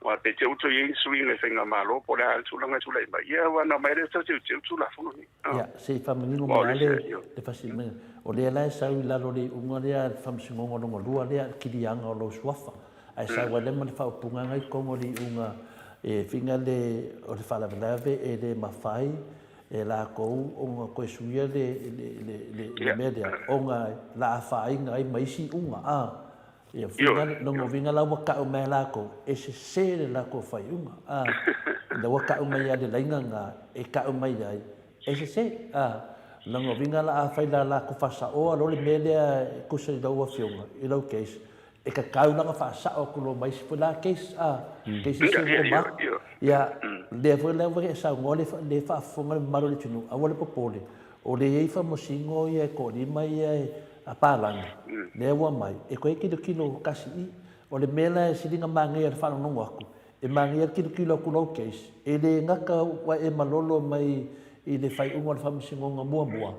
C: aua pe te utu i ai ni suiga i faigamalo po o le a le tulaga e tulai mai, ia aua na omai lea tatou te teuteu Tulafono nei,
B: a. Ia, se i faamanino mai lava le, le fasi mai, o lea la e sau i lalo o le iuga lea a le Faamasinoga lona lua lea, le kiliaga o lou suafa, ae sau ai lea ma le faaupuga na i totonu o le iuga e fina le, o le faalavelave e le mafai e latou ona toe suia le mea lea ona la afaina ai ma isi iuga a. Ia whina, lona uiga la ua tau mai e latou e sese le latou faaiuga a. Ina ua tau mai a le laina lena e tau mai ai e sese a. Lona uiga la afai la latou faasaoa loa le mea lea e tusa i lau afioga i lau case, E tatau la ona faasao atu loa ma isi foi la case a, case isi ua uma atu. Ia, lea foi la ua e saunoa le le faafofoga le mamalu o le atunuu, aua le popole, o lea e i ai faamasino ia e toalima ia e a palagi, lea ua aumai, e toe tilotilo tasi i i. O le mea la e sili ona manaia i le faalogologo atu, e manaia le tilotilo atu lau case, e le gata ua e malolo mai i le faaiuga o le faamasinoga muamua,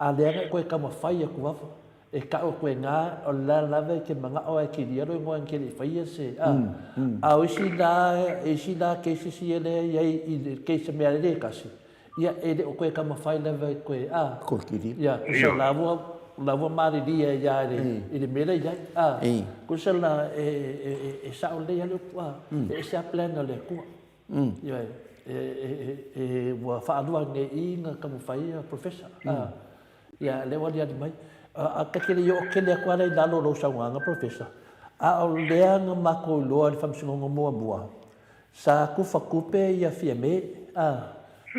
B: a lea na e toe taumafai atu lava. E tau atu e na, o le la lava e te manao a e kilia lou igoa e te le i faia se, a. A o isi la, isi la cases ia lea e i ai i le case mea le tasi, ia e le o toe taumafai lava e toe, a.
A: Ko kilia.
B: Ia, tusa la ua, la ua malilie ai lava i le, i le mea lea e i ai, a. Tusa la e, e, e sao lelei lava le upu, a. E ese lava plan a le Atua. Ioe, e, e, e, ua faalua nei i i na taumafai ia Professor, a. Ia, lea ua aliali mai. A ta te le i oo tele atu lava la i lalo o lou saunoaga Professor, a o lea na matou iloa i le Faamasinoga muamua, sa tufa tupe ia Fiame a,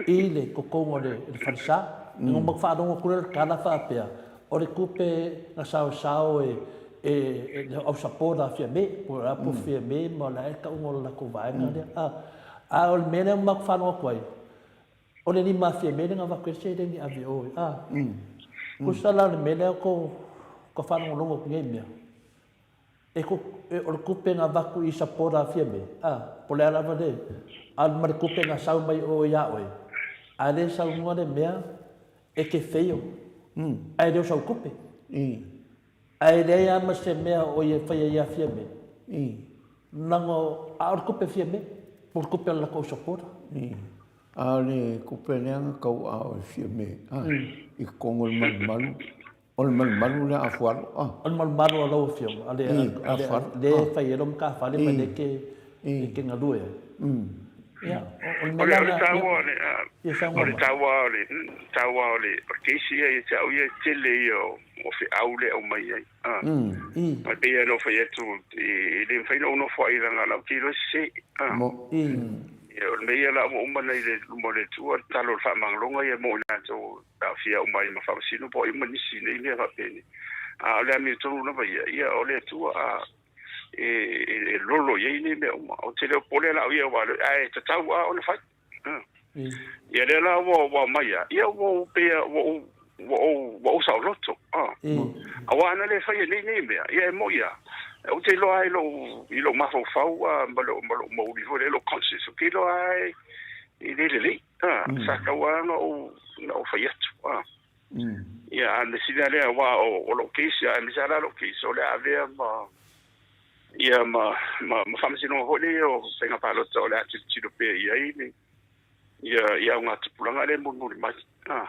B: i le totogi o le falesa. Ona matou faalogo atu lea o le tala faapea, o le tupe na saosao e e le au supporter a Fiame, po o le a po o Fiame ma o le a ea le tauga o le latou vaega lea a. A o le mea lea na matou faalogo atu ai, O le lima afi e mele na avatu ai le seleni e ave i o, a. Tusa la o le mea lea ko ka faalogologo atu i nei mea, e ko, e, o le tupe na avatu i support a Fiame, a, po o le a lava le, a ma le tupe na sau mai o ia oe, a le saunoa le mea e te fail, ae le o sau tupe. Ae leai lava ma se mea o ia e faia ia Fiame, leaga a o le tupe a Fiame, po o le tupe a le latou supporter.
A: A o le tupe lea na tauaao e Fiame i totonu o le malumalu, o le malumalu lea a Fualo a?
B: O le malumalu a lau Afioga, lea e fai ai lau matafale ma lea e te galue ai. Ia, o le mea
C: la lena. O le taua o le taua o le case ia ia te au ia, tele ia o feau lea e aumai ai. E pei lava ona ou fai atu, e le mafai ona ou nofo ai leaga o la ou te iloa e sese. Ia, o le mea ia la ua uma nei i le luma o le Atua, le tala o le faamagaloga ia mo i latou e aafia uma ai ma faamasino po o ai uma nisi i nei mea faapenei. A o le amiotonu lava ia, ia o le Atua a e lolo i ai nei mea uma. Ou te le o popole la au ia, aua ae tatau lava ona fai. Ia lea la ua aumai lava, ia ua ou pei ua ou ua ou ua ou saoloto. Aua ana le faia nei nei mea, ia e moni lava, ou te iloa lava i lou i lou mafaufau ma lou ma lou mauli foi lea, lou conscience, ou te iloa lava e le lelei. Sa tatau lava ona ou ona ou fai atu. Ia, a o le mea sili lava lea, aua o lou case, aemaise lava la lou case, o le a avea ma ia ma ma ma faamasinoga foi lea o faiga palota o le a tilotilo pea i ai le ia ia augatupulaga lea e mulimuli mai. Ah.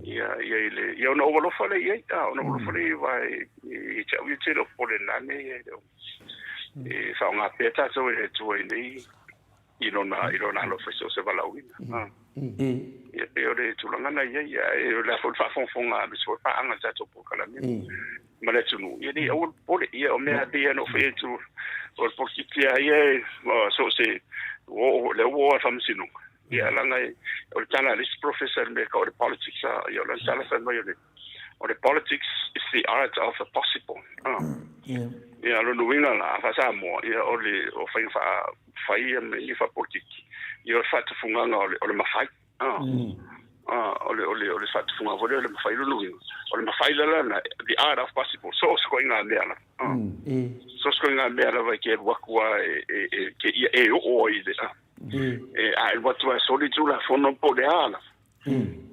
C: Ia ia i le ia ona ou alofa lea i ai, ah, ona ou alofa lea i ai, aua e te au ia te le o popole i na mea ia e le o e faaaoga pea tatou e le Atua i nei i lona, i lona alofa i so o se valaauina. Ia pei o le tulaga na i ai, ae o le a foi le faafogafoga aemaise foi paaga i le tatou polokalame ma le atunuu, ia ne i aua le popole. Ia o mea pei lava ona ou fai atu, o le polokiki lava ia e so o se, ua oo, lea ua oo lava i le faamasinoga. Ia leaga o le tala a le isi professor i le mea e tau o le politics, ia o lana tala fai mai o le O le politics is the art of the possible. Ia, o lona uiga la, faa-Samoa, ia, o le o faiga faa-fai ia ma mea faa-polokiki, ia, o le faatufugaga o le, o le mafai. O le, o le, o le faatufugaga foi lea o le mafai, lona uiga, o le mafai la lana, the art of possible, so o se ituaiga mea lava. So o se ituaiga mea lava e te alu atu lava e, e, e, e, ia e oo ai i le, e, a e alu atu lava e soli le Tulafono po o le a lava.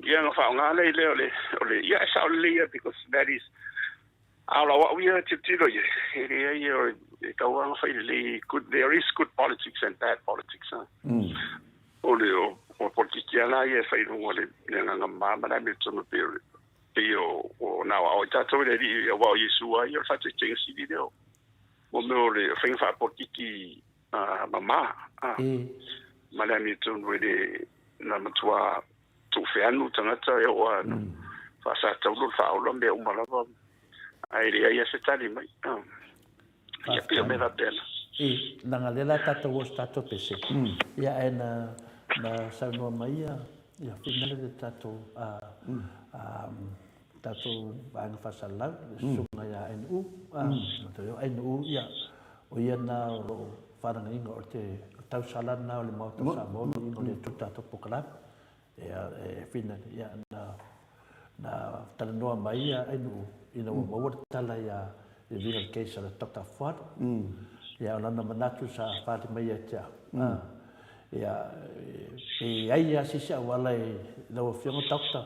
C: Ia ona faaaoga lea lea o le, o le, ia e sao lelei ia because that is, a o lau au ia tilotilo i ai, e leai o, e tatau lava ona fai lelei, good, there is good politics and bad politics. Ha? O le, o, o politiki lava la ia e fai i luga o le, le agaga mama ma le amiotonu pei o le, pei o, o na aoao ai tatou i le Alii, aua o Iesu lava ia o le faataitaiga sili lea o, mo mea o le faiga faapolitiki mama, ma le amiotonu e le, na matua tuufeanu tagata e oo lava ina faasataulo le faaola mea uma lava, ae leai lava se tali mai. Ia pei o mea faapena.
B: I, leaga lea la tatou o se tatou pese, ia ae na, na saunoa mai ia, ia Finale le tatou, a, a, tatou vaega faasalalau, le susuga ia Ainuu, a, o Ainuu, ia, o ia na o lo o faalagaina o te tausala lena o le Maota o Samoa o le Atua tatou polokalame. Ia, e Fina, ia, na, na talanoa mai ia Ainuu ina ua maua le tala ia i le uiga o le case a le Doctor Fuad. Ia, o lana manatu sa fali mai ia te au. Ia, pe i ai lava se isi auala i lau Afioga Doctor,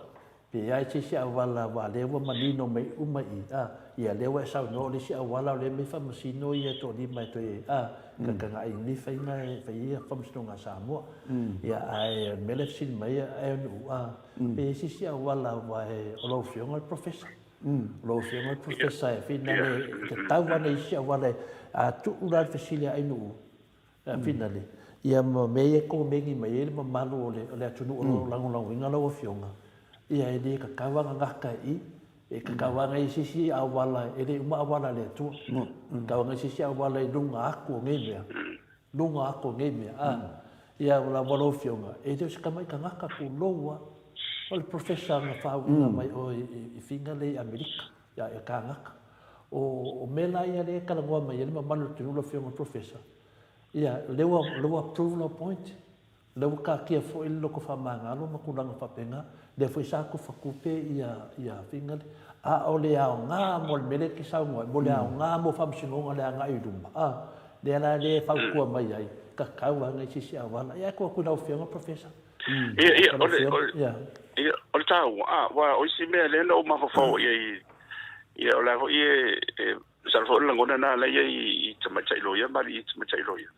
B: Pe i ai se isi auala aua lea ua manino mai uma i i, a, ia lea ua e saunoa o le isi auala o lea mea faamasino ia e toalima e toe, a, kakagai i nei faiga e fai ai faamasinoga a Samoa. Ia, ae o le mea lea e fesili mai ai au, a, pe i ai se isi auala aua e, o lau Afioga o le Professor. O lau Afioga o le Professor e finale e tatau ana i isi auala e, a tuu la le fesili a Ainuu, Finale, ia ma mea ia e komeni mai ai le mamalu o le atunuu o lo o lagolagoina lau Afioga, ia e le tatau lava ona gata i i. E tatau lava ona i ai se isi auala, e le uma auala a le Atua. E tatau ona i ai se isi auala i luga atu o nei mea, luga atu o nei mea, a. Ia, ua lau Afioga, e le o se tamai tagata, tulou lava. O le professor na faauuina mai oe i Finga lea i Amerika, ia i Kanata. O mea la ia lea e talanoa mai ai le mamalu o le atunuu lau Afioga i le Professor, ia, lea ua approve lau point. Lea ua taatia foi le loto faamagalo ma tulaga faapena, lea foi sa tufa tupe ia ia Fingal, a o le aoga mo le mea lea e te saunoa ai, mo le aoga mo faamasinoga le agai i luma, a, lea la lea e fautua mai ai, tatau lava ona i se isi auala. Ia ae tuu atu i lau Afioga Professor.
C: Ia, ia, o le, o le, ia, o le taua, a, aua o isi mea lea na ou mafaufau i ai, ia, o la foi e, e, masalo foi o le lagona lena la e i ai i tamaitai loia ma alii tamaitai loia.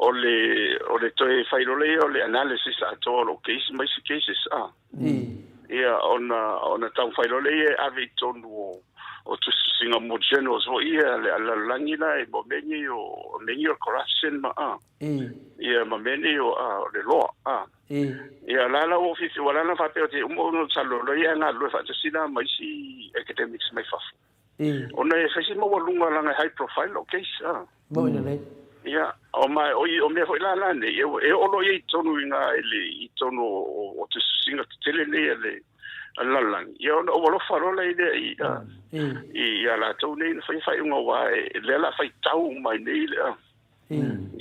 C: O le, o le toe fai loa lea o le analysis atoa o lou case ma isi cases, a. Ia, ona, ona taumafai loa lea e ave i totonu o, o tusitusiga mo journals foi ia a le lalolagi la e mo mea nei o, mea nei o corruption ma, a. Ia, ma mea nei o, a, o le law, a. Ia, la la ua fifi, ua la na faapea o te uma ona talanoa loa ia e galulue faatasi la ma isi academics mai fafo. Ona e fai si maualuga leaga e high profile lou case a. Moni
B: lelei.
C: Ia, o ma o i o mea foi la la nei e e oo loa ia i totonu i ina i le i totonu o o tusitusiga tetele nei a le a le lalolagi, ia ona ou alofa loa lea i lea i a i ia latou nei na faia faaiuga aua e lea o le a faitau uma ai nei le a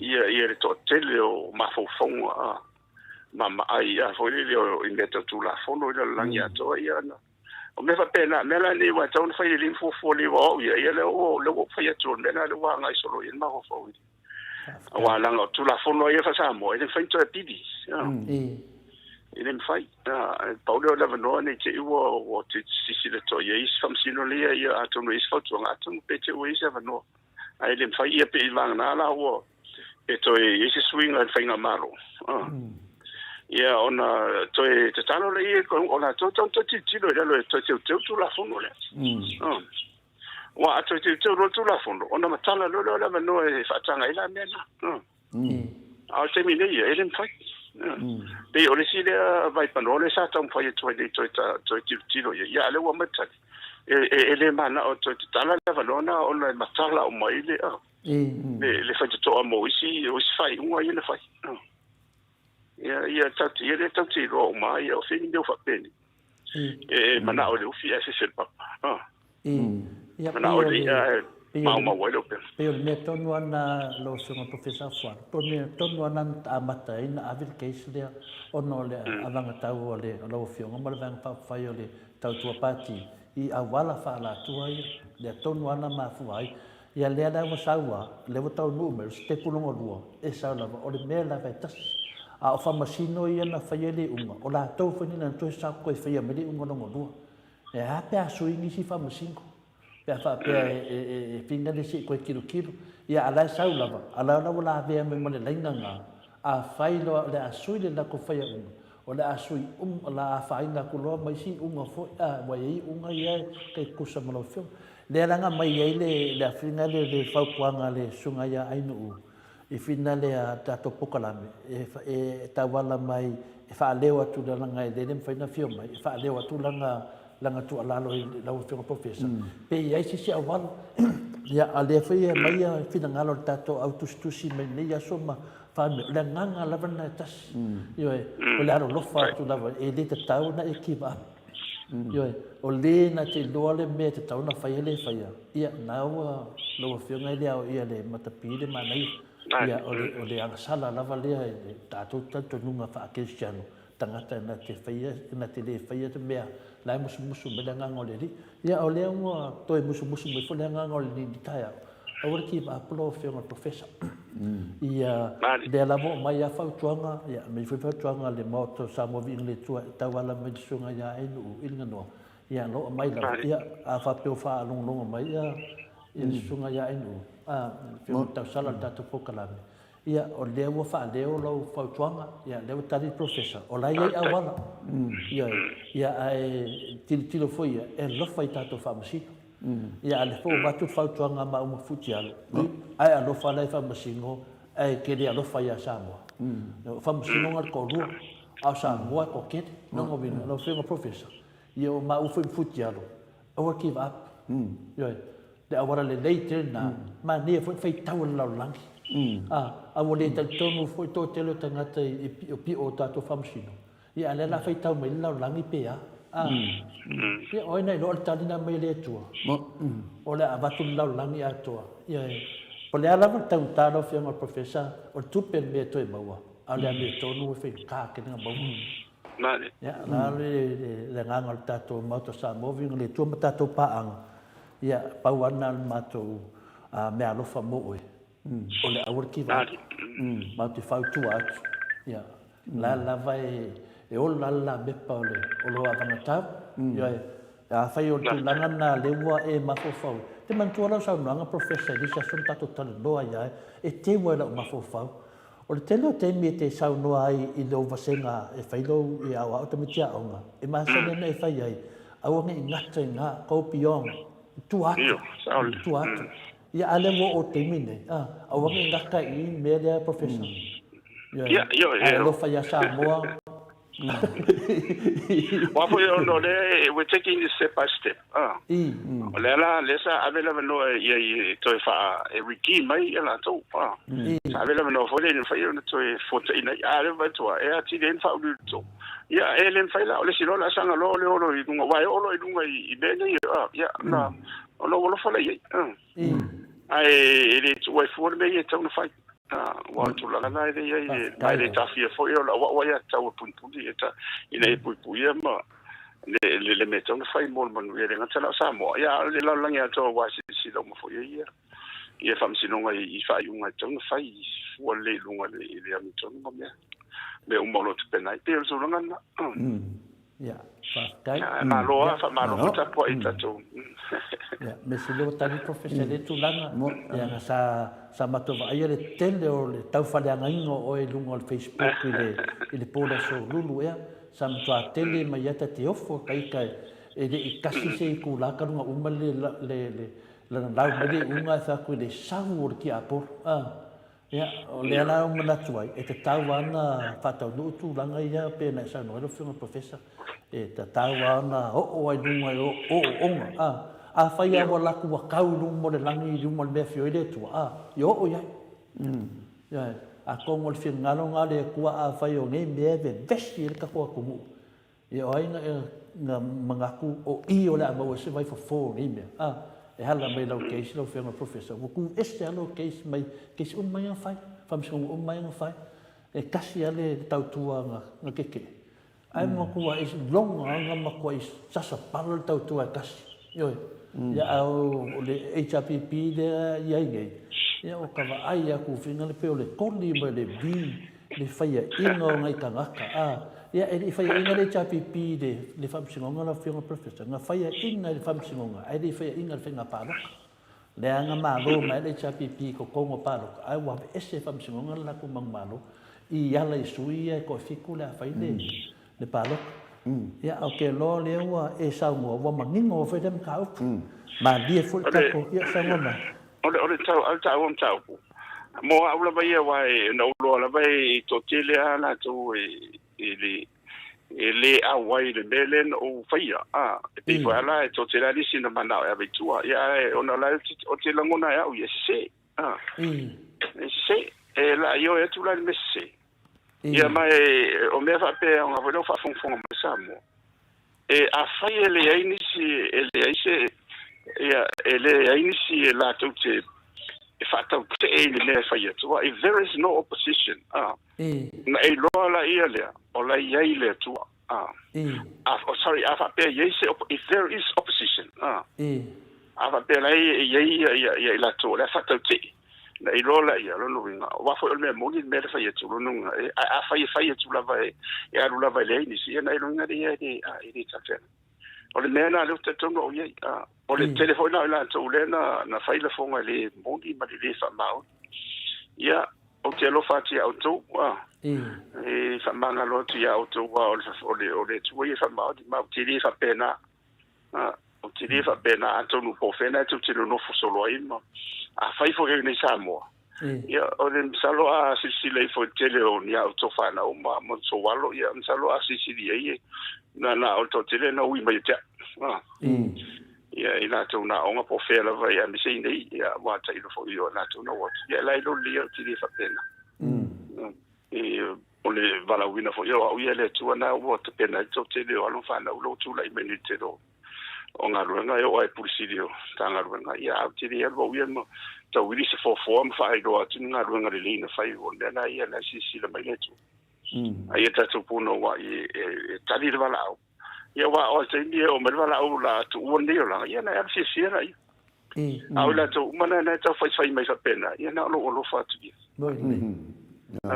C: ia ia le toatele o mafaufauga a ma maai a foi lele o i mea tau Tulafono i le lalolagi atoa ia ona O mea faapena, mea la nei ua tatau ona fai lelei ma fuafua lelei aua o au ia, ia lea ua, lea ua ou fai atu, o le mea lena lea ua agai solo i ai le mafaufau i aua leaga o Tulafono lava ia faa-Samoa, e le mafai ona toe apili. E le mafai. Pau lea o le avanoa ne i te i ua, ua silasila toa i ai isi faamasino lea, ia atonu e i ai se fautuaga, atonu pe te i ua i ai se avanoa. Ae le mafai ia pe i vagana la ua e toe i ai se suiga i le faigamalo. Ia ona toe tatalo lea o latou tau toe tilotilo i lalo e toe teuteu Tulafono lea. Aua a toe teuteu loa le Tulafono, ona matala loa lea o le avanoa e faataga ai la mea na. A o le taimi nei ia, e le mafai. Pei o le isi lea vaipanoa lea sa taumafai atu ai nei toe, toe tilotilo i ai, ia a o lea ua aumai le tali, e, e, e le manao e toe tatala le avanoa lena ona e matala uma ai le, le, le faitotoa mo isi, o isi faaiuga ia na fai. Ia, ia, tatou te, ia lea tatou te iloa uma ai, ia o fea ni mea o faapenei. E manao i le ufi ae fefe i le papa.
B: Ia,
C: Manao i le i'a ae maumau ai le upega.
B: Pei o le mea tonu lava lena lau Afioga Professor Afualo, pei o le mea tonu lava lena na amata ai ona ave le case lea ona o le avagatau a lau Afioga ma le Vaega Faaupufai o le Tautua Pati i auala faaalatua ia, lea tonu lava na mafua ai. Ia lea la ua sau lava, lea ua taunuu mai, o le sitepu lona lua, e sau lava, o le mea lava e tasi. A o faamasino ia na faia le iuga, o latou foi nei na toe sau toe faia mai le iuga lona lua. E a pe a sui nisi faamasino? Pe a faapea e finga le se i toe tilotilo. Ia a la e sau lava, a la ua lavea mai ma le laina lena, afai loa o le a sui le latou faiauga, O le a sui uma, o le a afaina atu loa ma isi iuga foi, a, ua i ai iuga ia e tai tutusa ma lau Afioga. Lea la na aumai ai le, le afiga lea, le fautuaga a le Susuga ia Ainuu i finale a le tatou polokalame, e, e tauala mai, e faaleo atu leaga e le mafai ona afio mai, e faaleo atu lana, lana tuualalo i lau Afioga Polofesa, pe i ai se isi auala. Ia, a o lea foi e aumai finagalo o le tatou au tusitusi mai lenei aso ma Fai mai, o le agaga lava lena e tasi. Ioe, o le alolofa atu lava, e le tatau ona e give up. Ioe, o le na te iloa le mea e tatau ona faia e le faia, ia, na ua, lau Afioga e le aoaia e le matapi le manaia. Ia, o le, o le agasala lava lea i le tatou talitonuga faa-kerisiano, tagata na te faia, na te le faia se mea, la e musumusu mai le Agaga o le Alii. Ia, o lea ua toe musumusu mai foi le Agaga o le Alii i le taeao, aua le give up lau Afioga i le Professor. Ia, lea lava ua aumai lava fautuaga, ia, aumai foi fautuaga a le Maota o Samoa Viiga i le Atua e tauala mai i le Susuga ia Ainuu i Liganoa, ia, o lo o aumai lava. Ia, a faapea o faalogologo mai ia le Susuga ia Ainuu, a, le Afioga i le Tausala o le tatou polokalame, Ia, o lea ua faaleo lau fautuaga, ia, lea ua tali le Professor, o la e i ai auala. Ioe. Ia, ae tilotilo foi ia, e alofa i tatou faamasino. Ia, a o lea foi ua avatu le fautuaga a maua ma Futialo, ae alofa la i faamasino, ae e te le alofa ia Samoa. O faamasinoga le toalua, a o Samoa e toatele. Lona uiga, lau Afioga Professor, ia o maua foi ma Futialo, Aua give up. Ioe. Le auala lelei tele lena, manaia foi le faitau a le lalolagi. A, a ua le talitonu foi toatele o tagata i piopio o tatou faamasino, ia a o lea o le a faitau mai le lalolagi pe a. A, ia o ai na iloa le tali na aumai e le Atua? O le a avatu le lalolagi atoa. Ioe. Po o le a lava le taugata lau Afioga i le Professor, o le tupe le mea e toe maua, a o le amiotonu e faigata tele na maua. Ia, o la le agaga o le tatou Maota o Samoa, viiga i le Atua ma tatou paaga, ia, pau lava lena o le matou meaalofa mo oe, o le aua le kiva atu. Matou te fautua atu, ia, o la lava e ola le lamepa o lou avagatau, ioe, afai o le tulaga lena lea ua e mafaufau ai. E te manatua lau saunoaga Professor i le isi aso na tatou talanoa ai lava, e teu ai lou mafaufau. O le tele o taimi e te saunoa ai i lou vasega e fai lou e aoao tamaiti aoga, e masani ana e fai ai, aua ne i gata i na, go beyond, i tua atu, i tua atu. Ia a lea ua oo i le taimi lenei, a, aua ne i gata i le mea lea Professor. Ioe, ae alofa ia Samoa.
C: Aua foi ona o lea we're taking it step by step. O lea la, lea sa ave le avanoa i ai e toe faa, e redeem ai ia latou. Sa ave le avanoa foi lea ina mafai ona toe fuataina ai. A o lea ua vaai atu lava, e atili ai ona faauliulito. Ia, e le mafai la, o le isi loa o le a saga loa o le olo i luga, aua e oo loa i luga i mea nei, ia, ona ou alofa lea i ai. Ae e le tuua ai fua le mea ia e tatau ona fai. Aua o le tulaga lena e le i ai, ma e le taofia foi o lau au aiatatau e punipuni ina ia puipuia ma le mea e tatau ona fai mo le manuia e le gata la o Samoa, a o le lalolagi atoa aua e silasila uma foi i ai ia faamasinoga i faaiuga e tatau ona fai fua lelei i luga i le amiotonu ma mea uma o lo o tapena ai. E pei o le tulaga lena.
B: Ia, faafetai.
C: Ia, malo lava, faamalo foi tapuai i tatou.
B: Ia, mea sili ua tali Professor i lea tulaga, leaga sa, sa matou vaaia le tele o le taufaleagaina o oe i luga o le Facebook i le, i le po o le Aso Lulu ea, sa matua tele mai ai ta te ofo ka ita e le i kasi se itula talu na uma le, le, le, lana lau mai le iuga ae fai atu i le sau o le tiapolo, a. Ia, o lea la ua manatu ai, e tatau lava ona faataunuu tulaga ia pei ona e saunoa ai lau Afioga i le Professor, e tatau lava ona oo lava i luga i ooooga. A, afai lava ua alu atu ua tau i luma o le lagi i luma o le mea e afio ai le Atua, a, ia oo i ai. Ioe. Atonu o le finagalo lena o le Atua afai o nei mea e vevesi ai le tatou atunuu, Ia o ai na manatu o i o le a maua ai se vaifofo o nei mea, a? E ala mai lau case lau Afioga i le Professor, ua tu ese lava lou case mai case uma ia na fai, faamasinoga uma ia na fai, e tasi lava le tautua na tetee. Ae matuai logo lava na matuai sasapala le tautua e tasi, ioe. Ia a o le HRPP lea e i ai nei, ia o ka vaai atu foi lea pei o le koli ma le vi le faiaina o nai tagata, a, ia e le i faiaina le HRPP i le, le Faamasinoga lau Afioga Professor, na faiaina i le Faamasinoga ae le i faiaina i le Faiga Palota. Lea na malo mai ai le HRPP i totonu o palota ae ua aveese e Faamasinoga le latou manumalo i ala i sui ia e toafitu le a fai le, le palota. Ia, ou te iloa o lea ua e saunoa, ua manino foi lea mataupu. Malie foi le tatou, ia saunoa mai.
C: O le, o le tau, o le taua mataupu, mo au lava ia, aua e, na ou iloa lava e toatele lava latou e, e le, e le auai i le mea lea na ou faia. A, e pei foi lava la e toatele lava nisi na manao e ave i tua. Ia, ae ona o la ou te lagona e au ia, e sese. A, e sese. E la ioe atu la i le mea sese. Ia, ma e, o mea faapea, ona foi lea ua faafogafoga mai Samoa. E, afai e leai nisi, e leai se, ia, e leai nisi e latou te e faatautee i le mea e fai atu, if there is no opposition, ah, na e iloa laia lea, o la e i ai le Atua. Ah, ah, oh, sorry, a faapea e i ai se, if there is opposition, ah, a faapea la e i ai ia, ia, ia i latou o le a faatautee, Na iloa laia, lona uiga, aua foi o le mea moni le mea le fai atu, lona uiga, e, ae afai e fai atu lava e, e alu lava e leai nisi, ia na iloa ia e le, a, e le talafeagai. O le mea lena lea ou te talitonu au i ai, a, o le tele foi lena o i latou lea na, na fai lafoga e le moni ma le le faamaoni. Ia, ou te alofa atu iā outou, a, e faamagalo atu iā outou, aua o le, o le, o le Atua ia e faamaoni, ma ou te le faapena. A, ou te le faapena, atonu po o fea lena e tou te nonofo solo ai ma afai foi o i nei Samoa. Ia, o le masalo a silasila ifo i le tele o ni a outou fanau ma ma outou alo, ia, masalo a silasila i ai, na, na o le toatele na ui mai ia te au. A. Ia, i latou na aoga po o fea lava, ia, aemaise i inei, ia, ua tailo foi o latou na o atu. Ia, la e iloa lelei au te le faapena. E, o le valaauina foi o au ia e le Atua na ua tapena ai le toatele o alo ma fanau ua tulai mai nei i le tele o galuega e oo lava i Pule Sili o Matagaluega. Ia, ae ou te le alu au ia ma tauili se foafoa ma faailoa atu ni galuega lelei na fai, o le mea la ia la e silasila mai le Atua. A ia tatou punouai e tali le valaau. Ia aua o le taimi e oo mai le valaau o le a tuua lenei olaga, ia ona e alu fiafia laia. A o i latou uma na e tau faifai mai faapena, ia na o lou alofa atu ia. Na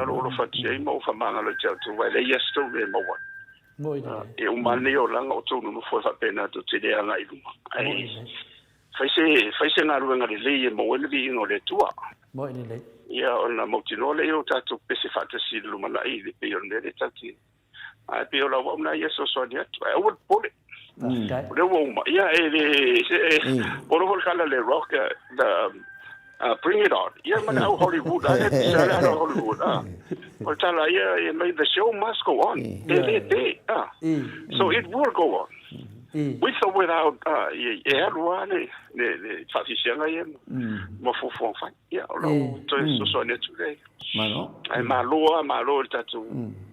C: o lou alofa atu i ai ma ou faamagalo ia te outou, aua e leai lava se tou mea e maua ai. E uma lava lenei olaga o outou nonofo ai faapena tou te le agai i luma. Ae fai se, fai se galuega lelei e maua ai le viiga o le Atua. Ia ona mautinoa lea o tatou pese faatasi i le lumanai i le pei o le mea lea tatou te Ae pei o lau au lena ia fesoasoani atu. Ae aua le popole. O lea ua uma. Ia e le se o lo foi le tala le Rock the bring it on. Ia ma le au Hollywood a le pisa le au Hollywood. Ah. O le tala ia e mai the show must go on. E le pe. Ah. So it will go on. With or without e alu lava le le faafisiaga ia ma fuafuaga fai. Ia, o lau toe fesoasoani atu lea.
A: Malo.
C: Ae malo lava, malo i le tatou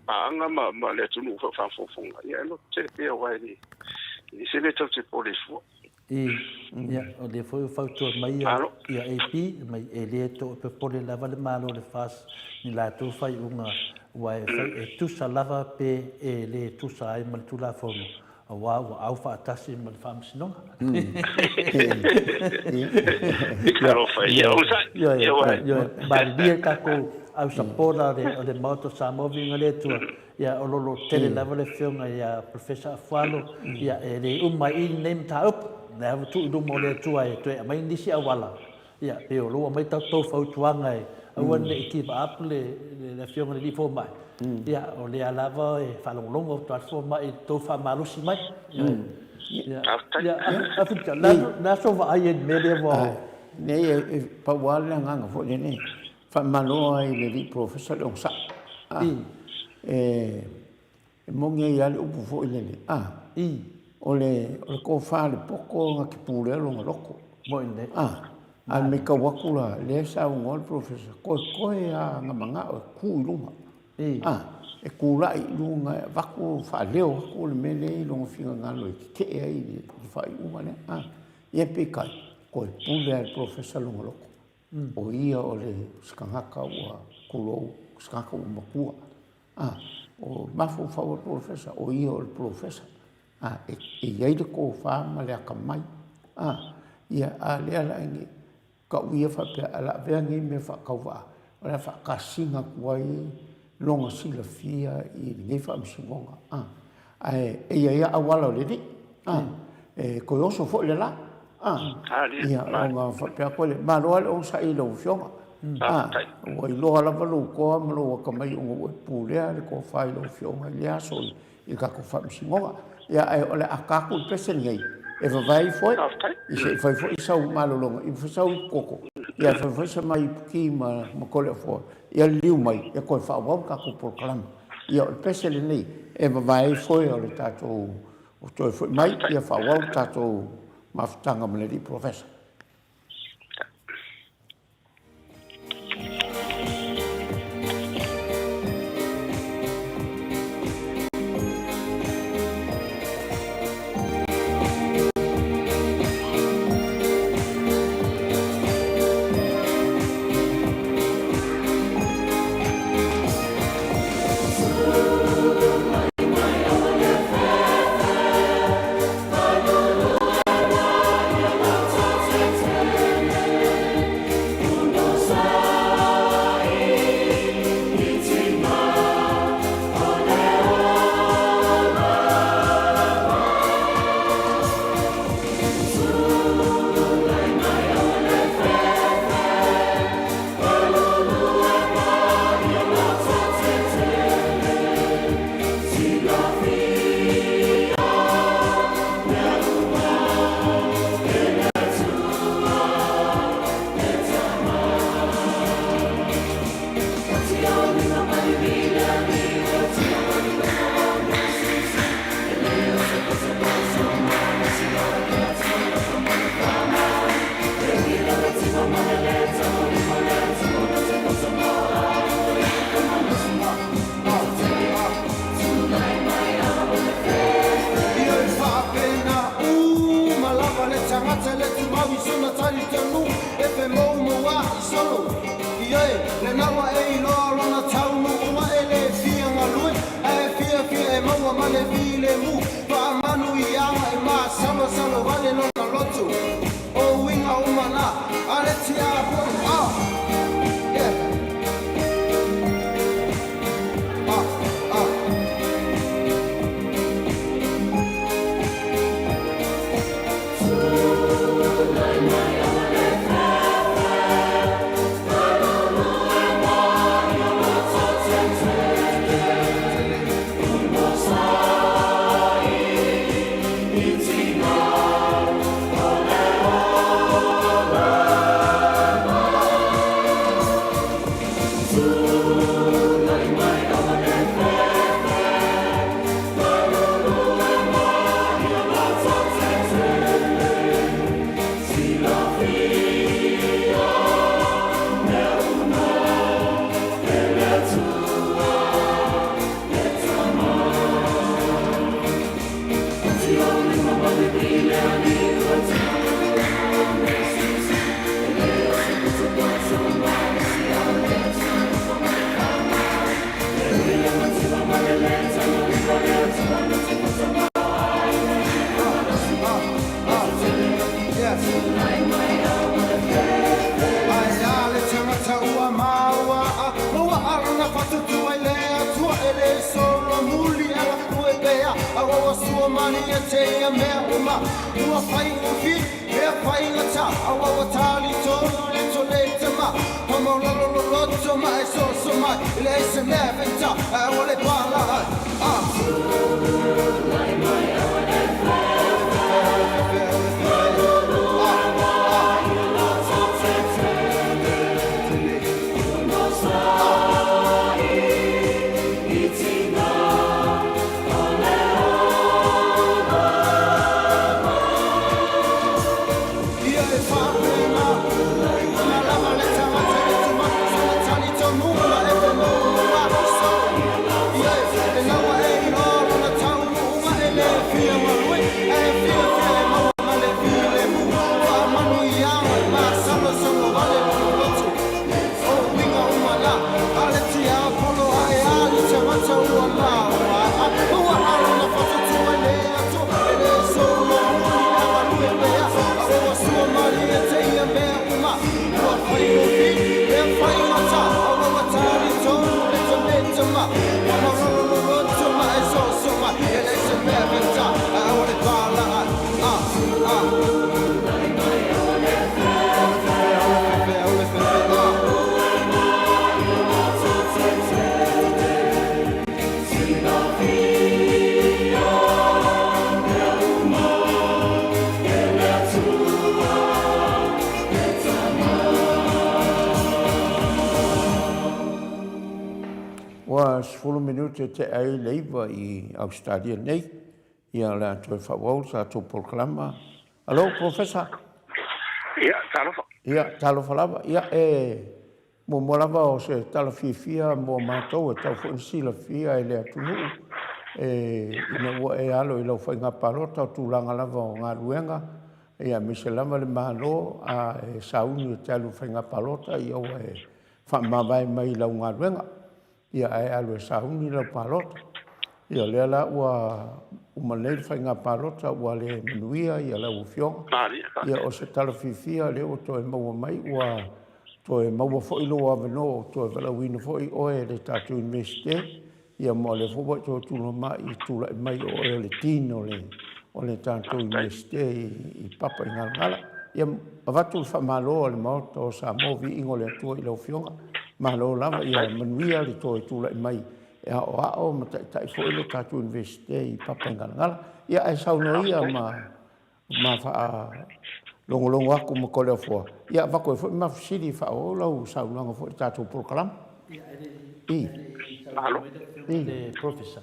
C: paaga ma le atunuu foi o faafogafoga. Ia, e loto tele pea aua e le se mea tatou te popole ai fua.
B: Ia, o lea foi ua fautua mai ia AP, mai e le toe popole lava le Malo o le FAST ni latou faaiuga aua e tusa lava pe e le tusa ai ma le Tulafono. Aua ua au faatasi ma le Faamasinoga.
C: Talofa ia, onosai.
B: Ioe, malilie tatou au supporter o le Maota o Samoa viiga le Atua. Ia o lo o tele lava le afioga ia Professor Afualo, ia e le uma ai i lenei mataupu. O lea ua tuu i luma o le Atua e toe aumai nisi auala. Ia, pei o lou aumai tou fautuaga e aua ne i give up le Afioga i le Alii Fomai, ia, o lea lava e faalogologo atu lava le fomai i le tou faamalosi mai. Ia, Afica, o le a sou vaai ai i le mea lea ua...
A: Leai, e pau lava le agaga foi lenei, faamalo lava i le Alii Polofesa le onosai. E moni ai lava le upu foi lele, a, o le tofa a le poto na te pulea lona loto. A, ae matau atu la, lea e saunoa le polofesa, toetoe lava ana manao e tu i luga. A, e tulai i luga e avatu, faaleo atu le mea lea i lona finagalo e tetee ai i le faaiuga lea. A, ia peitai, toe pule lava e le polofesa lona loto. O ia o le se tagata ua, tulou, se tagata ua matua. A, o mafaufau o le polofesa, o ia o le polofesa. A, e i ai le tofa ma le atamai. A, ia, a lea la e tau ia faapea, a la avea nei mea faatauvaa, o le a faatasiga atu ai lona silafia i lenei faamasinoga. A, ae e i ai lava auala o le alii. A, e toe oso foi le la. A, ia, ona faapea atu ai lea, malo lava le onosai i lau Afioga. A, ua iloa lava lou toa ma lou atamai ona ua e pulea le tofa i lau Afioga i lea aso i le tatou faamasinoga. Ia, ae o le a ta atu le pese lenei e vavae ifo ai, i se i fai foi sau malologa, i fai sau ipu koko, ia fai foi sa mai ipu ki ma Toleafoa, ia liliu mai, ia toe faaauau le tatou polokalame. Ia, o le pese lenei e vavae ai foe o le tatou toe foi mai, ia faaauau le tatou mafutaga ma le Alii Polofesa.
D: maua ma le filemu Faamanuiaga e masalosalo vale lona loto O uiga uma na a le tiapolo Ah, yeah Ah, ah. Ae a le tagata ua maua a maua a lona fatutu ai le Atua e le solomuli ala ue pea a ua sua malie te ia mea uma ua fai ufi mea fai gata a ua tali tonu le tole tama pa lalo loloto ma e soso mai e leai se mea fenta a ua le pala ai ah. Ia e faapena ona lava le tagata i le tumau sona talitonuga e fenunuai. Ia e naua e iloa lona taunuuga e le fia galue ae fiafia e maua ma le filemu. Faamanuiaga e masalosalo vale lona loto o uiga uma la a le tiapolo ae a le tagata ua laoa ua alo na fatutua i le ato e le solomuli a galue pea a ua sua malie te ia mea uma ua fai ufi mea fai gata a ua talitonu le tametama pamalololoto ma e soso mai e le se mea feta a ua le pala ai ah ah o le fefe o le fefe ah.
A: Ua 10 minute tea ai le 9 i Ausetalia nei. Ia, o le a toe faaauau le tatou polokalama. Alo, Professor.
C: Ia, talofa.
A: Ia, talofa lava. Ia, e muamua lava o se tala fiafia mo matou e tau foi ona silafia e le atunuu e ina ua e alo i lau faiga palota o tulaga lava o galuega, ia aemaise lava le Malo a e sauni e te alu i faiga palota, ia ua e faamavae mai i lau galuega, ia ae alu e sauni lau palota. Ia lea la ua uma nei le faiga palota ua le manuia ia lau afioga. Ia o se tala fiafia lea ua toe maua mai, ua toe maua foi lou avanoa ua toe valaauina foi oe e le tatou Iunivesite, ia ma o lea foi ua e toe tulai mai o oe o le Dean o le o le tatou Iunivesite i Papaigalagala. Ia avatu le faamalo a le Maota o Samoa, viiga o le Atua i lau afioga. Malo lava, ia manuia le toe tulai mai e aoao ma taitai foi le tatou Iunivesite i Papaigalagala. Ia ae saunoa ia ma ma faalogologo atu ma Toleafoa, ia avatu ai foi ma fesili e faaauau lau saunoaga foi i le tatou polokalama.
B: Ia, ae le i saunoa mai le Afioga i le Professor,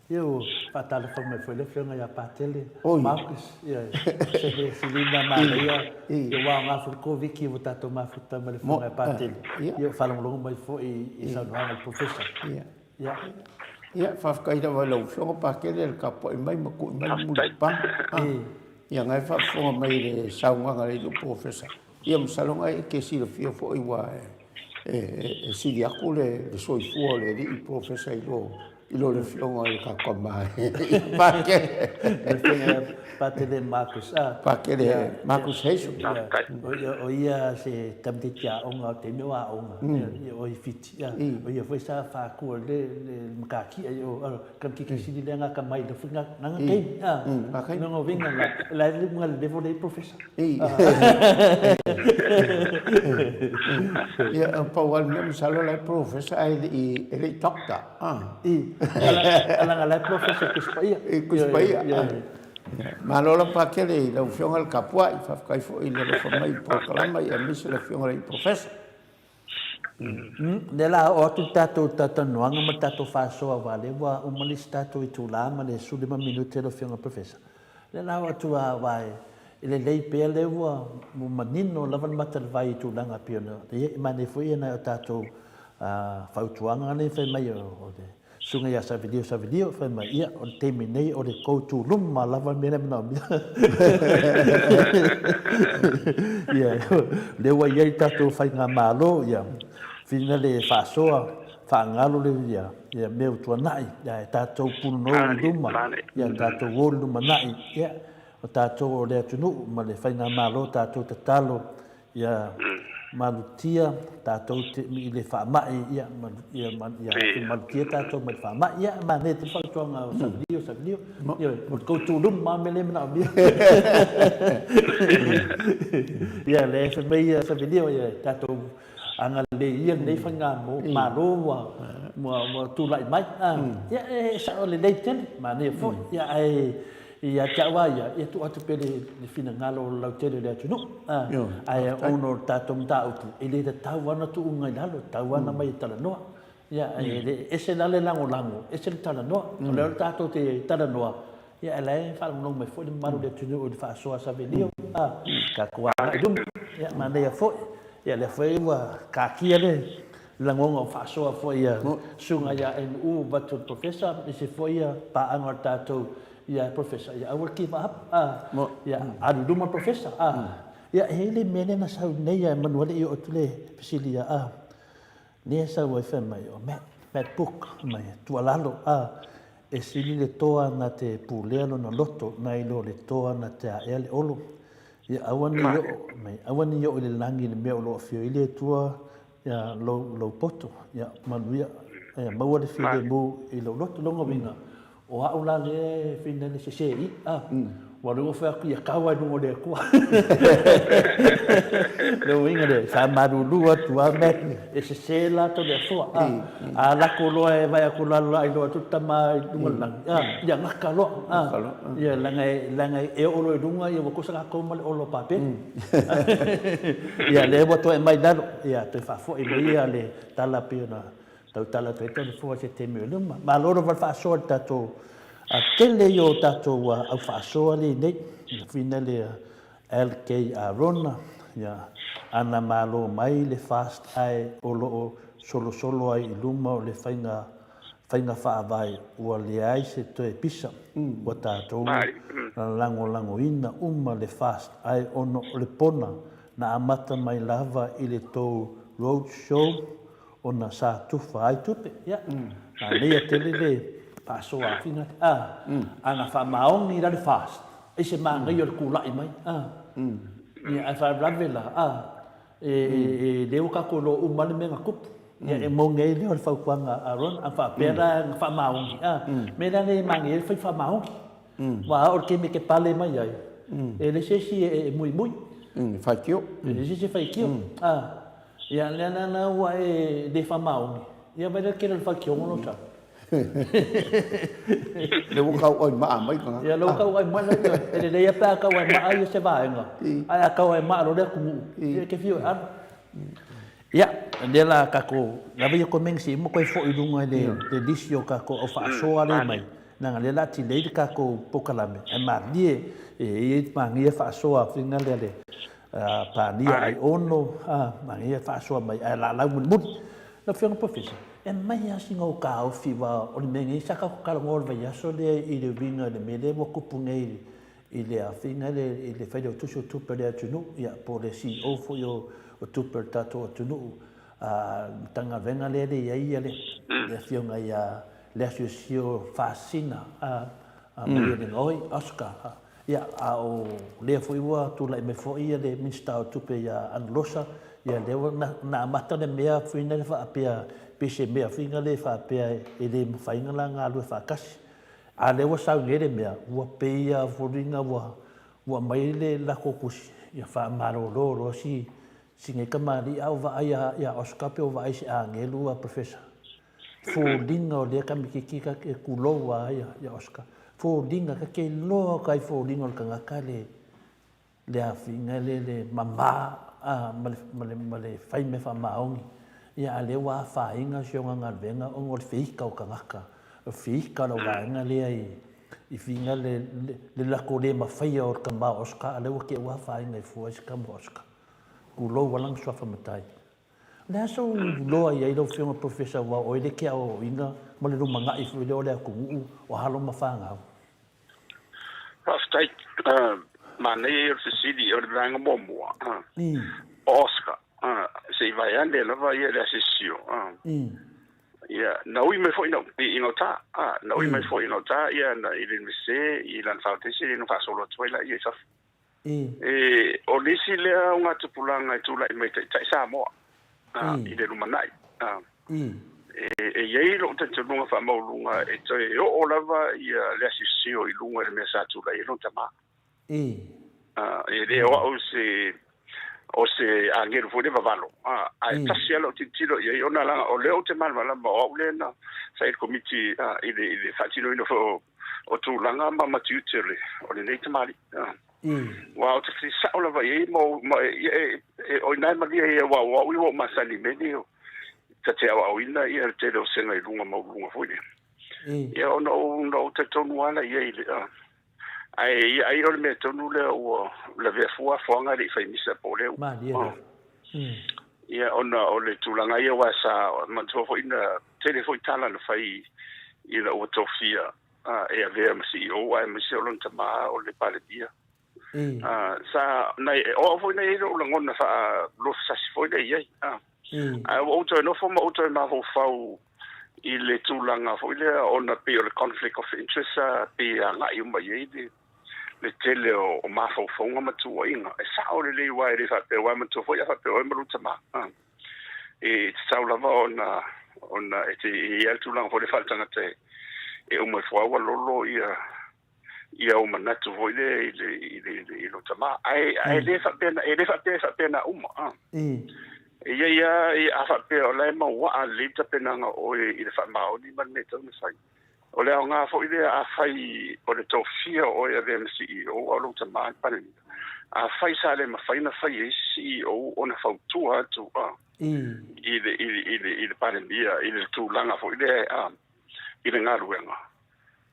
B: ia ua faatalofa mai foi le Afioga ia Patele Marcus, ia se mea silina manaia, ia ua aoga foi le Koviti ua tatou mafuta ma le Afioga ia Patele, ia ua faalogologo mai foi i saunoaga a le Professor.
A: Ia. Ia, faafetai lava i lau Afioga Pakele le tapuai mai ma tui mai le mulipapaga. Ia, na e faafofoga mai i le saunoaga a le alii polofesa. Ia, masalo na e te silafia foi ua e sili atu le soifua o le alii polofesa i lo I lo le afioga i le Kakama i Pakele.
B: Le afioga ia Patele Marcus.
A: Pakele Marcus Hazel.
B: O ia se tamaitiiti aoga o le taimi o aoga o i Fiti. O ia foi sa faatua i le matatia i o tamaitiiti sili lea gata mai i lona taimi. Lona uiga la, la e luga i le level lea i Professor.
A: Ia, pau lava le mea masalo la e Professor ae le i Doctor.
B: I, alaga la e Professor Tusi Paia.
A: I, Tusi Paia. Malo lava Pakele i lau Afioga le tapuai, faafetai foi i le alofa mai i le polokalama aemaise le Afioga i le Professor.
B: Lea la oo atu le tatou talatalanoaga ma le tatou faasoa aua lea ua uma le isi tatou itula ma le 15 minute lau Afioga Professor. Lea la oo atu aua e lelei pea lea ua manino lava le mata o le vai i tulaga pei ona i ai. E manaia foi nai o tatou fautuaga lea fai mai o le Susuga ia Savilio Savilio, fai mai, ia, o le taimi nei o le tou tuluma lava le mea lea e manaomia. Ia, lea ua i ai le tatou faigamalo, ia, whina le faasoa, faagalo le, ia, ia mea ua tuanai, ia, e tatou punonou i luma, ia, tatou o i le lumanai, ia, o tatou o le atunuu ma le faigamalo, tatou tatalo Ia malutia tatou te i le faamai, ia, ia, ia malutia tatou mai le faamai. Ia, manaia tele fautuaga o Savilio, Savilio. Ia, o le tou tulum ma mea lea e manaomia. Ia, lea fai mai ia Savilio, ia, tatou agalelei ia lenei faigamalo ua, ua, ua tulai mai. Ia, e sao lelei tele, manaia foi. Ia, ae Ia te au a ia, ia tuu atu pea le finagalo o le lautele o le atunuu, ae ona o le tatou mataupu, e le tatau lava ona tuuina i lalo, e tatau lava ona aumai e talanoa. Ia, e le, ese la le lagolago, ese le talanoa. O lea o tatou te talanoa, ia ae la e faalogologo mai foi le mamalu o le atunuu i le faasoa a Savelio, tatou agai i luma. Ia, manaia foi. Ia, lea foi ua taatia le lagona o faasoa foi a Susuga ia NU Butler Professor, aemaise foi paaga o le tatou Ia Professor, ia aua le give up, a, ia alu i luma le Professor, a. Ia e i ai le mea lea na sau nei a manu alii oo atu le fesili ia, a, lea e sau ai fai mai o Matt, Matt Book, fai mai, tuualalo, a, e sili le toa na te pulea lona loto nai lo le toa na te aea le olo. Ia aua ne i oo, mai, aua ne i oo i le lagi le mea o lo o afio ai le Atua ia lou, lou poto, ia manuia, ia maua le filemu i lou loto. Lona uiga, O au la lea e whina le sese i, a, ua lua fai atu ia kau ai lunga o le Atua. Le uiga lea, sa malulu atu a mea, e sese latou le Atua, a, a lako loa e vaai atu lalo la iloa atu le tama i luga o le lagi, a, ia gata loa, a, ia leaga e, leaga e oo loa i luga, ia ua tusa latou ma le olo o Papele. Ia lea ua toe aumai i lalo, ia toe faafoi mai ia le tala pei ona Tautala atu ai tau nofoa i se taimi o luma. Malo lava le faasoa i le tatou tele ia o tatou au faasoa lea nei, le whina lea LK Arona, ia, ana malo mai le fast ae o lo o solosolo ai i luma o le faiga faiga faavae ua leai se toe pisa, ua tatou lagolagoina uma le fast ae ona o le pona na amata mai lava i le tou road show ona sa tufa ai tupe. Ia, manaia tele le faasoa a Fina, a, ana faamaoni la le FAST, ai se manaia o le tulai mai, a. Ia, ae faalavelave la, a, e, e, lea ua tatou iloa uma lava le mea na tupu. Ia, e moni ai lea o le fautuaga a Ron, a faapea la na faamaoni, a, mea la lea e manaia ai le fai faamaoni. Aua o le taimi e te pale mai ai, e leai se isi e muimui.
A: E faitio.
B: E leai se isi e faitio. A, ia lea la la ua e le faamaoni, ia vaai la le tele o le faitioga lou tala.
A: Lea ua tau ai maa mai tagata.
B: Ia lea ua tau ai mai, e lelei lava pe a tau ai maa ia se vaega, ae a tau ai maa loa le atunuu, ia e te fiu e alo. Ia, lea la tatou lava ia komeni se i uma toe foi i luga i le lisi o tatou au faasoa lea e mai, leaga lea la delay le tatou polokalame, ae malie e i ai manaia faasoa fina lea le Pania Aiono, manaia faasoa mai ae laalau mulimuli. Lau Afioga Professor, e aumai lava sina ou taofi aua o le mea nei sa tatou talanoa i le vaiaso lea i le uiga i le mea lea ua tupu nei i le afiga lea i le Failautusi o Tupe a le atunuu, ia, po o le CEO foi o Tupe a le tatou atunuu, a le Matagaluega lea e i ai le Afioga ia le asiosio faasina a Malielegaoi, Oscar. Ia, a o lea foi ua tulai mai foi le Minisita o Tupe ia Analosa, ia lea ua na amata le mea foi lea faapea, pei se mea foi lea faapea e le mafai ona la galue faatasi. A lea ua sau nei le mea, ua pei lava foliga ua ua aumai le latou tusi, ia faamalolo loa si si nei tamalii, a ua vaai ia Oscar pei ua vaai i se agelu a Professor. Foliga o lea tamaititi ta te tulou a ia Oscar. Foliga ta te iloa kai foliga o le tagata le le afiga le le mama a ma le ma le ma le fai mea faamaoni. Ia a lea ua afaina si ona galuega ona o le feika o tagata. O feika o lau vaega lea i i figa le le lako le mafaia o le tama o Oscar a lea ua te ua afaina ai fua i se tama o Oscar. Tulou a lana suafa matai. O le a sou iloa i ai lau Afioga Professor aua o oe le ke aoaoina ma le lumanai foi lea o le atunuu o alo ma fanau?
C: Faafetai. Manaia ia o le fesili, o le vaega muamua, o Oscar, se i vaeane lava ia le asiasio. Ia, na ui mai foi i gauta, na ui mai foi i gauta ia i le Iunivesite i lana foundation ia na faasolo atu ai laia i fafo. E, o le isi lea augatupulaga e tulai mai taitai Samoa i le lumanai. E, e i ai lou talitonuga faamaualuga e toe oo lava ia le asiosio i luga i le mea sa tulai ai lona tama. E le o au se o se agelu foi le vavalo, ae tasi lava lau tilotilo i ai, ona leaga o lea ou te malamalama o au lea na sa i le komiti i le, i le faatinoina foi o o tulaga ma ma tiute o le o lenei tamalii. Aua ou te fesili sao lava i ai ma ma e, e, e, o ina e malie ia aua o au ia ua ou masani i mea nei o ta te aoaoina ia le tele o sega i luga maualuluga foi lea. Ia ona ou ona ou talitonu lava la i ai i le ae ia ai o le mea tonu lea ua lavea fua afoaga e le i fai misa po o lea ua.
B: Malie lava.
C: Ia ona o le tulaga ia aua sa manatua foi na tele foi tala na fai ina ua tofia e avea ma CEO aemaise o lona tama o le Palemia. Sa na o au foi na i ai lou lagona faalofisasi foi lea i ai. Ae ua ou toe nofo ma ou toe mafaufau i le tulaga foi lea ona pei o le conflict of interest pei e agai uma i ai le le tele o mafaufauga ma tuuaiga. E sao lelei aua e le faapea aua e manatua foi a faapea o oe ma lou tama, e tatau lava ona ona e te e i ai le tulaga foi lea faaletagata e e uma ifo lava ua lolo ia ia ou manatu foi lea i le i le i lou tama. Ae ae le faapea e le faapea e faapena uma. E i ai lava a faapea o la e mauaa lelei le tapenaga o oe i le faamaoni ma le mea e tatau ona fai. O le aoga foi lea afai o le tofia o oe e avea ma CEO a o lou tama le Palemia, afai sa le mafai ona fai e isi CEO ona fautua atu i le, i le, i le, i le Palemia i le tulaga foi lea i le galuega.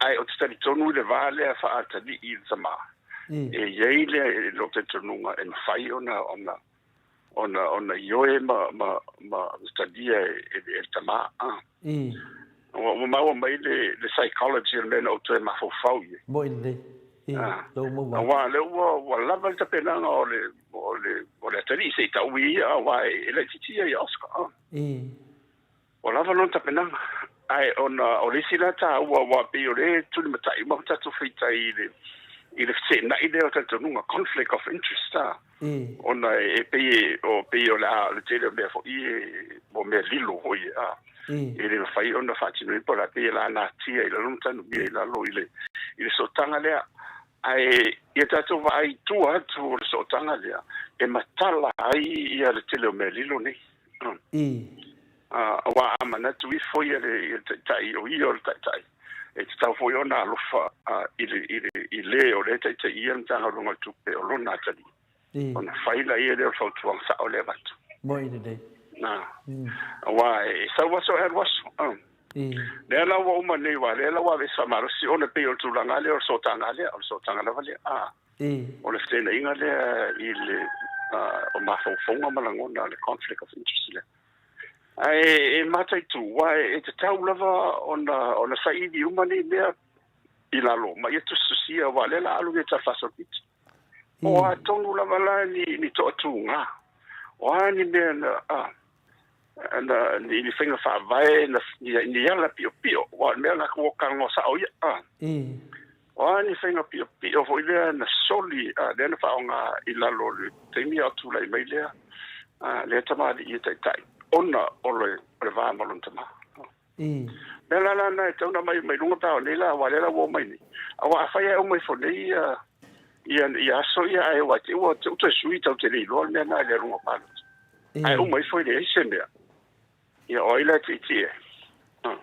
C: Ae ou te talitonu i le va lea faa-atalii i le tama, e i ai le lou talitonuga e mafai ona, ona, ona ona ioe ma ma ma talia e, e, e le tama. Ah. Ua, ua maua mai le, le psychology o le mea na ou toe mafaufau i ai.
B: Mo'i lelei. I,
C: Ah.
B: lou maua atu.
C: Aua lea ua, ua lava le tapenaga o le, o le, o le atalii se i tau i ia, aua e, e laitiiti ia ia Oscar. Ah. Ua lava lona tapenaga, ae ona o le isi la taua, aua pei o lea e tulimatai uma tatou feitai i le i le feteenai lea o talitonuga, conflict of interest, a, ona e pei o pei o le a le tele o mea foi e o mea lilo foi a, e le mafai ona faatinoina po o le a, pei e la natia i lalo ma tanumia i lalo i le i le sootaga lea. Ae ia tatou vaai i tua atu o le sootaga lea e matala ai ia le tele o mea lilo nei. Aua a manatu ifo ia le taitai, o ia o le taitai, e tatau foi ona alofa i le, i le, i le o lea e taitaiia le Matagaluega o le Tupe, o lona atalii, ona fai laia lea o le fautuaga sao lea e avatu.
B: Moi lelei.
C: Na. Aua e sau aso e alu aso. Lea la ua uma nei, aua lea la ua aveese faamalosi ona pei o le tulaga lea o le sootaga lea, o le sootaga lava lea. O le feteenaiga lea i le o mafaufauga ma lagona, le conflict of interest lea. Ae e mataitu, aua e tatau lava ona ona saili uma nei mea i lalo ma ia tusitusia, aua o lea la alu nei tala faasolopito. O a tonu lava la ni, ni toatuga, o a ni mea na, a, Na ni ni faiga faavae na ni ni ala piopio, aua o le mea lena ua talanoa sao ia. O a ni faiga piopio foi lea na soli lea na faaaoga i lalo o le taimi a o tulai mai lea lea tamalii e taitai ona o le o le va ma lona tamā. Mea la lana e tatau ona aumai mai luga pe a o nei la, aua lea la ua omai nei. Aua afai ae uma ifo nei ia ia ia aso ia ae ua te ua toe sui tatou te le iloa le mea lena i le aluga o palota. Ae uma ifo e leai se mea. Ia o ai la e tietie ai?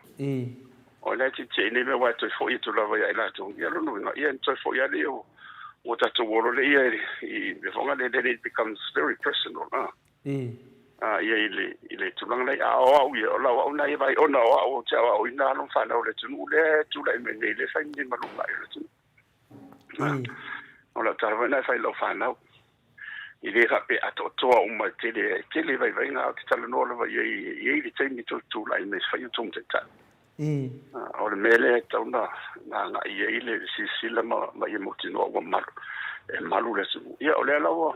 C: O ai la e tietie i nei mea aua e toe foi atu lava ia i latou. Ia lona uiga, ia ona toe foi lava lea ua tatou olo lea ia i mea foi lea, then it becomes very personal. Ia i le i le tulaga lea. A o au ia, o lau au lena ia vaai ona o au ou te aoaoina alo ma fanau o le atunuu lea e tulai mai nei lea e fai nei ma lumanai o le atunuu. O lau tala foi lena e fai i lau fanau. E le faapea atoatoa uma e tele, e tele vaivaiga, ae ou te talanoa lava i ai, e i ai le taimi tou te tulai mai e fai outou ma taitai. O le mea lea e tatau ona agai i ai le silasila ma ia mautinoa ua malu, e malu le atunuu. Ia, o lea la ua,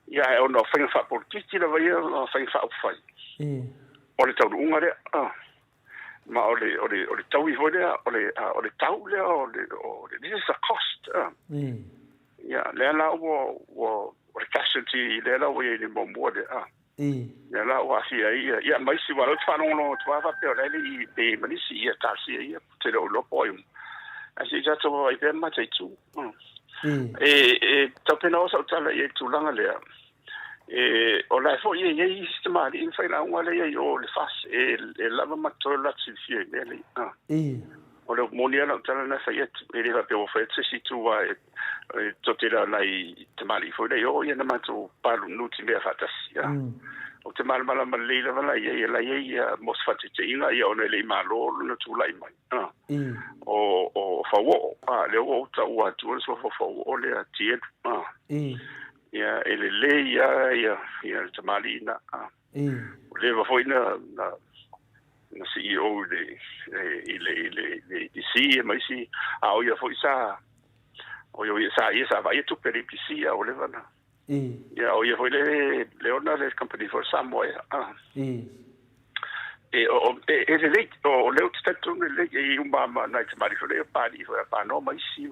C: ia, ae ona o faiga faapolitiki lava ia ma faiga faaupufai, o le taunuuga lea. Ma o le, o le, o le taui foi lea, o le, o le tau lea, o le, o le, this is a cost. Ia, lea la ua, ua, o le casualty lea la ua i ai le muamua lea. Lea la ua aafia ai ia, ia ma isi, aua o lea ou te faalogologo atu lava faapea o la e le i, pe i ai ma nisi, ia talosia ia, ou te le o iloa po o ai uma. Ae se i tatou vaavaai pea ma mataitu. E, e tau sau tala i ai i le tulaga lea. E, o la e foi e i ai isi tamalii na failauga lea i ai o le FAS, e, e lava ma totoe o le latou silafia i mea nei. O le moni lava lau tala na fai atu, e le faapea ua fai atu se isi itu aua e, e tou te iloa nai tamalii foi lea i o, ia na matou palu nutimea faatasi. Ou te malamalama lelei lava la i ai, e la i ai ia mo se faataitaiga, ia ona e le i malo lona tulai mai. O, o Fauoo, lea ua ou taua atua le suafa o Fauoo lea, Tielu. Ia, e lelei lava ia, ia le tamalii lena. Ua leva foi na, na, na CEO i le, i le, i le, i le APC ma isi, a o ia foi sa, o ia sa ia sa vaaia tupe a le APC, a ua leva na. Ia, o ia foi le, le ona le company foi Samoa ia. E, o, e, e lelei, o, o lea ou te talitonu e lelei, e i uma ma nai tamalii foi lea, Papalii foi a Panoa ma isi.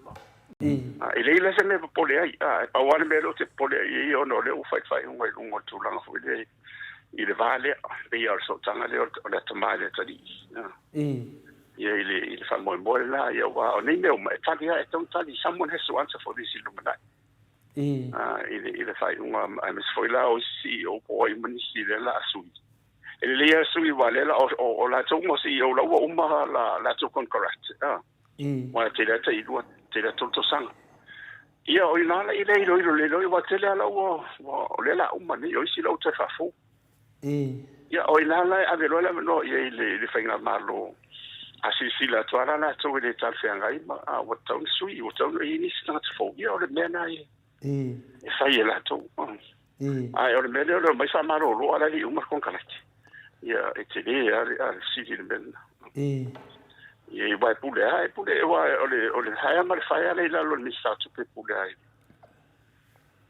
C: E leai la se mea e popole ai. E pau lava le mea lea ou te popole ai i ai ona o lea ua fai le faaiuga i luga o le tulaga foi lea i le va lea, pei lava o le sootaga lea o le atamai i le atalii. Ia i le, i le faamoemoe lena, ia aua o nei mea uma e tali lava, e tatau ona tali, someone has to answer for this i le lumanai. I le, i le faaiuga, aemaise foi la o isi CEO po o ai uma nisi lea o le a sui. E lelei lava le sui aua o lea la, o, o, o latou uma o CEO la ua uma la latou konekarate. Aua e tele lava tai lua, tele lava tolu tausaga. Ia, o ina la i le iloilo le iloilo, aua tele lava la ua, ua, o lea la a uma nei, o isi la ua toe faafou. Ia, o ina la e ave loa le avanoa i ai i le, i le faigamalo, a silasila atu lava la latou e le talafeagai ma, a ua tatau ona sui, ua tatau ona i ai nisi tagata fou. Ia, o le mea lena e, e fai e latou. Ae o le mea lea o le omai faamalolo a o la e le i uma le konekarate. Ia, e tele lava le, le fesili i le mea lena. Ia, aua e pule lava, e pule, aua o le, o le hire ma le fire lea i lalo o le Minisita o Tupe e pule ai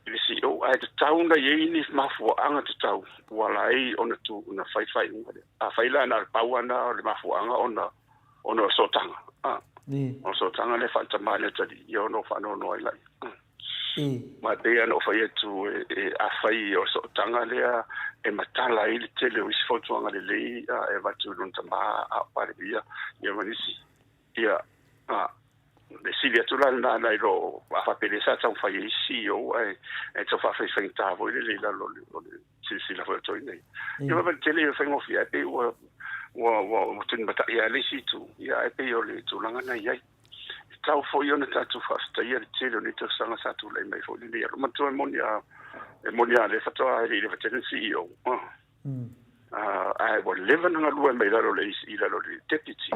C: i le CEO, ae tatau ona i ai ni mafuaaga tatau ua ala ai ona tu, ona fai faaiuga lea. Afai la na o le pau lava lena o le mafuaaga ona, ona o le sootaga, o le sootaga lea faaletama i le atalii, ia ona ou faanoanoa ai laia. Ma e pei lava ona ou fai atu, afai o le sootaga lea e matala ai le tele o isi fautuaga lelei e avatu i lona tama a o Palemia ia ma nisi, ia, e sili atu la lena nai lo a faapea lea sa taumafai ai isi CEO ae tau faafaifaigata foi lele i lalo o le silasila foi a toeaiina ia. Ia ma le tele ia o faigofie ae pei ua tulimatai lava le isi itu, ia ae pei o le tulaga lena e i ai. E tatau foi ona tatou faafetaia le tele o nei tausaga sa tulai mai foi lenei alo. Manatua e moni a, e moni a lea faatoa e le i leva tele na CEO. Ae ua leva ona galue mai lalo o le i lalo o le deputy.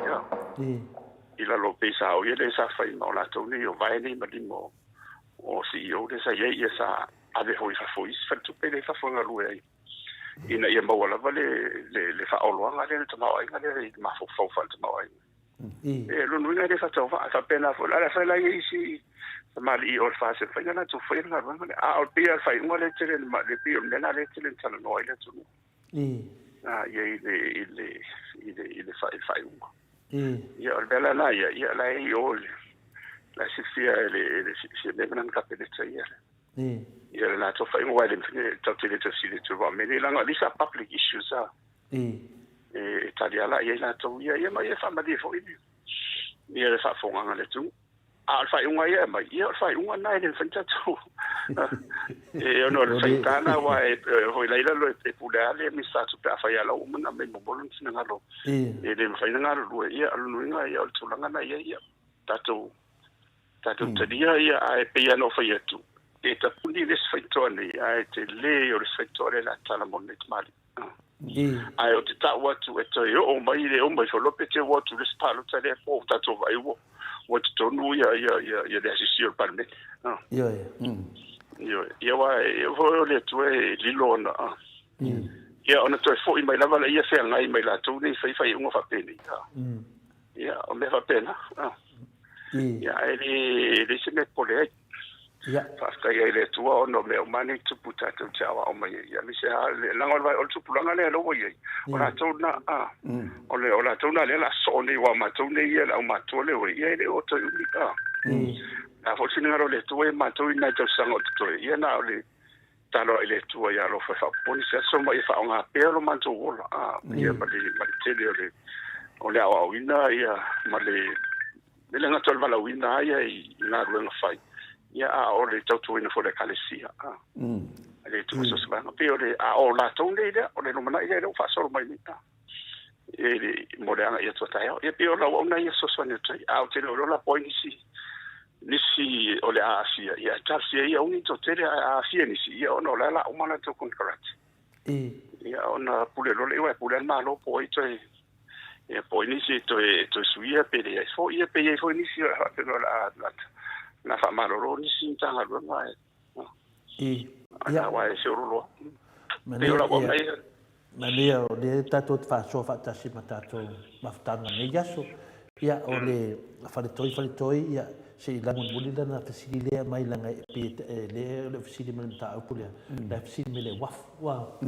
C: I lalo pei sa o ia lea sa fai ma o latou nei o vae nei ma lima o CEO lea sa i ai ia sa ave foi i fafo i isi faletupe lea i fafo e galue ai. Ina ia maua lava le, le, le faaoloaga lea, le tamaoaiga lea i le mafaufau faaletamaoaiga. E lona uiga e le faatauvaa, e faapena foi la, afai la e i ai isi tamalii o le FAST e mafai ona latou faia le galuega lea. A o le pei lava o le faaiuga lea e tele, le pei o le mea lena lea e tele ina talanoa ai le atunuu. I ai i le i le i le i le faaiuga. Ia o le mea la lena ia, ia la e i o i le la e silafia e le e le Siamea ma lana Kapeneta ia ia le latou faaiuga aua e le mafai tatou te le toe fesili atu aua o mea nei leaga these are public issues a e tali lava la i ai latou ia ia ma ia faamalie foi ia le faafofogaaga a le atunuu. A o le faaiuga ia e aumai, ia o le faaiuga lena e le mafai ona tatou e ona o le faigata lena aua e foi laila lo e pule lava le Minisita o Tupe afai lava la ua uma ona aumai muamua lona finagalo e le mafai ona galulue. Ia o lona uiga ia o le tulaga lena e i ai ia tatou tatou talia ia ae pei lava ona ou fai atu e tapuni le isi faitotoa nei ae tele o le isi faitotoa lea o le a tatala mo lenei tamalii. Ae ou te tau atu e toe oo mai le uma ifo loa pe te oo atu i le isi palota lea po ua tatou vaai ua ua i totonu ia ia ia ia le asiasi o le Palemene.
B: Ioe.
C: Ioe. Ia aua e oo foi o le Atua e lilo ona ia ona toe foi mai lava lea feagai ma i latou nei fai faaiuga faapenei. Ia o mea faapena. Ia ae le leai se mea e popole ai.
B: Ia.
C: Faafetai ai i le Atua ona o mea uma nei tupu tatou te aoao mai ai. Ia aemaise lava le leaga o le o le tupulaga lea ua i ai, o latou lena, a, o le o latou lena lea o le a sosoo nei aua o matou nei ia le aumatutua lea ua i ai, ia e le o toe umi, a. O le a foi le finagalo o le Atua ia matou i nai tausaga o totoe, ia na o le tatalo lava i le Atua ia alofa e faaopoopo nisi aso ma ia faaaoga pea lo matou ola, a, ia ma le ma le tele o le o le aoaoina ia ma le E le gata o le valaauina lava ia i galuega fai, ia a o le tautuaina foi o le Ekalesia, a. E le tuua so o se vaega. Pei o le, a o latou nei lea, o le lumanai lea lea ua faasolo mai nei, a. E le, mo le agai atu a taeao. Ia pei o lau auauna ia e fesoasoani atu ai. A ou te le o iloa la po o ai nisi, nisi o le a aafia, ia ae talosia ia aua ne i toatele, ae a aafia nisi, ia ona o la e o le a uma latou konekarate. Ia ona pule loa lea, aua e pule lava le Malo po o ai toe Ia, po o ai nisi e toe, toe suia pe leai foi, ia pe i ai foi nisi o le a faapea o le a, le a faamalolo nisi Matagaluega ae,
B: Ia.
C: aua e feoloolo lava. Pei o lau auauna ia.
B: Manaia o lea tatou te faasoa faatasi ma tatou mafutaga i lenei aso. Ia, o le faletoi, faletoi, ia, se i mulimuli lana fesili lea mai leaga e pei e le o le fesili mai le mataupu lea, la e fesili mai le uafu. Ua,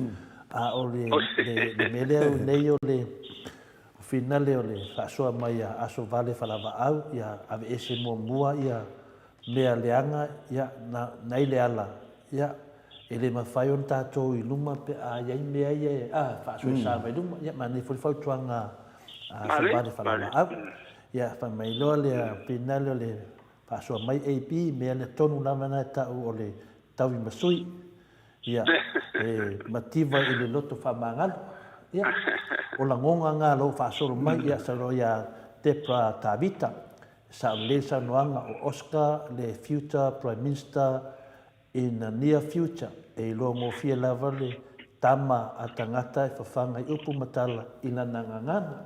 B: a o le, le, le mea lea nei o le finale o le faasoa mai a Aso Vale Falavaau, ia aveese muamua ia mea leaga, ia, na, nai le ala, ia, e le mafai ona tatou i luma pe a i ai mea ia e, a, faasoesa mai luma. Ia, manaia foi le fautuaga a Aso Vale Falavaau. Ia, fai mai loa le finale o le faasoa mai AB, mea lea tonu lava na e tau o le taui ma sui. Ia, e mativa i le loto faamagalo. Ia, o lagoga nga lou faasolo mai, ia, sa loa ia Debra Tavita, sa o le saunoaga o Oscar le future Prime Minister in the near future, e iloa gofie lava le tama a tagata e fafaga i upu ma tala i lana gagana.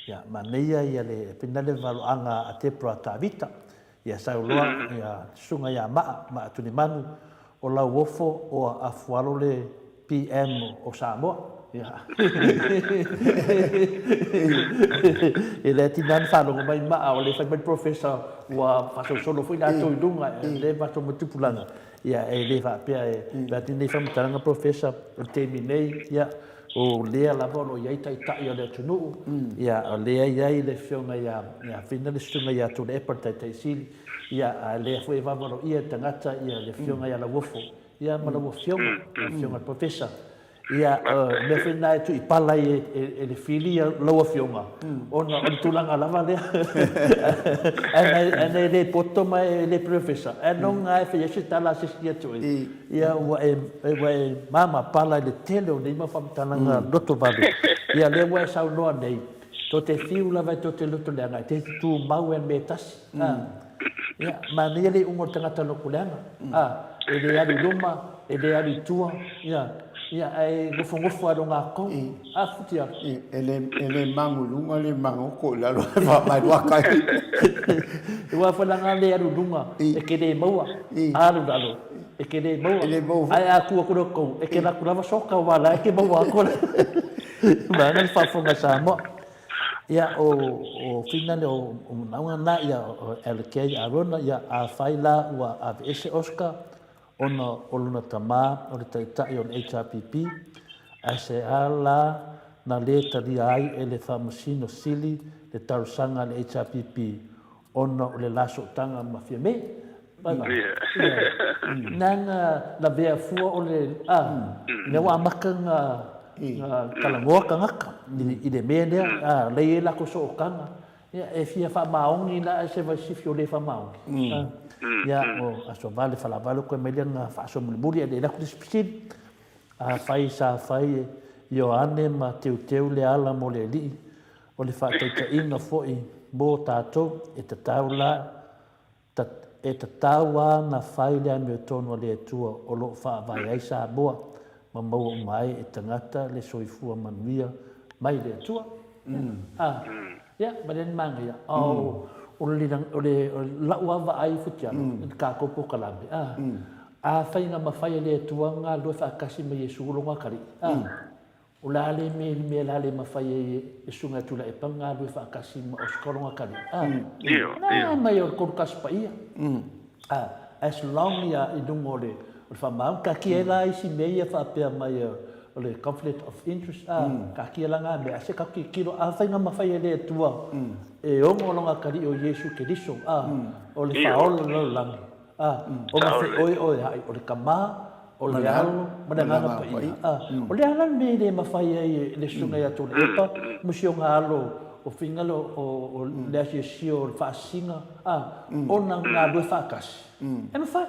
B: Ia, manaia ia le finale valoaga a Debra Tavita. Ia sau loa ia susuga ia Maa, Maa Tulimanu, o Lauofo oa Afualo le PM o Samoa. Ia. E le tina na faalogo mai Maa o le fai mai le Professor ua faasolosolo foi latou i luga le matou matupulaga. Ia e le faapea e pe atu nei faamatalaga Professor o le taimi nei ia o lea lava o lo o i ai taitai o le atunuu, ia, o lea e i ai le Afioga ia, ia Fina le Susuga ia Tuilaepa le Taitai Sili, ia, a lea foi e vaavaloia e le tagata ia le Afioga ia Lauofo, ia ma lau Afioga, lau Afioga i le Professor. Ia, o le mea foi lena e tuipala ai e le fili lau Afioga, ona o le tulaga lava lea. Ae na e le poto ma e le Professor, ae nonga lava e fai ai se tala a se isi atu ai. Ia ua e ua e mama pala i le tele o nei mau faamatalaga lotovale. Ia lea ua e saunoa nei, to te fiu lava e to te loto leaga e te tumau e mea e tasi. A. Ia, manaia le iuga o le tagata loto leaga. A, e le alu i luma, e le alu i tua, ia, ia ae nofonofo lava i lona kou. A, futi atu.
A: E le, e le magu i luga, le magoto i lalo, e faamaeluaka ai.
B: Aua foi leaga le alu i luga, e te le maua, alu i lalo, e te le maua. E le maua foi. Ae a tu atu le tou, e te alu atu lava soka aua la e te maua atu le vaega le faafofoga a Samoa. Ia, o, o Fina lea, o, o manaoga na, ia, o LK Arona, ia, afai la ua aveese Oscar, ona o lona tama o le taitai o le HRPP, ae se a la na le talia ai e le Faamasino Sili le talosaga a le HRPP ona o le la sootaga ma Fiame. Nana lavea fua o le a mea ua amata na talanoa tagata i le mea lea a lea e i ai latou sootaga. Ia e fia faamaoni la ae se vaisifi o le faamaoni. Ia o Aso Vale Falavalo koe mai lea na faasoa mulimuli ae le alu atu le isi fesili. Afai sa fai e Ioane ma teuteu le ala mo le Alii, o le faataitaiga foi mo tatou, e tatau la, e tatau a na fai le amiotonu a le Atua o lo o faavae ai Samoa ma maua uma ai e tagata le soifua manuia mai le Atua. A, ia, ma le manaia, o, o le, o le, o lau lava vaai Futialo, i le tatou polokalame, a, afai na mafai e le Atua ona galulue faatasi ma Iesu lona atalii, a, o le a le mea, le mea la le mafai ai e Susuga ia Tuilaepa ona galulue faatasi ma Oscar lona atalii, a, na mai o le Tolu Tasi Paia, a, as long ia i luga o le, o le faamaoni, taatia ai la isi mea ia faapea mai o le conflict of interest, a, taatia la na mea, ae se tatou tilotilo, afai na mafai e le Atua e ono lona atalii o Iesu Keriso, a, o le Faaola o le lalolagi, a, ona feoeoeai, o le Tama, o le Alo, ma le Agaga Paia, a. O le a la le mea i le mafai ai e le Susuga ia Tuilaepa ma si ona alo o Fingalo o le asiasia o le faasisiga, a, ona galue faatasi? E mafai.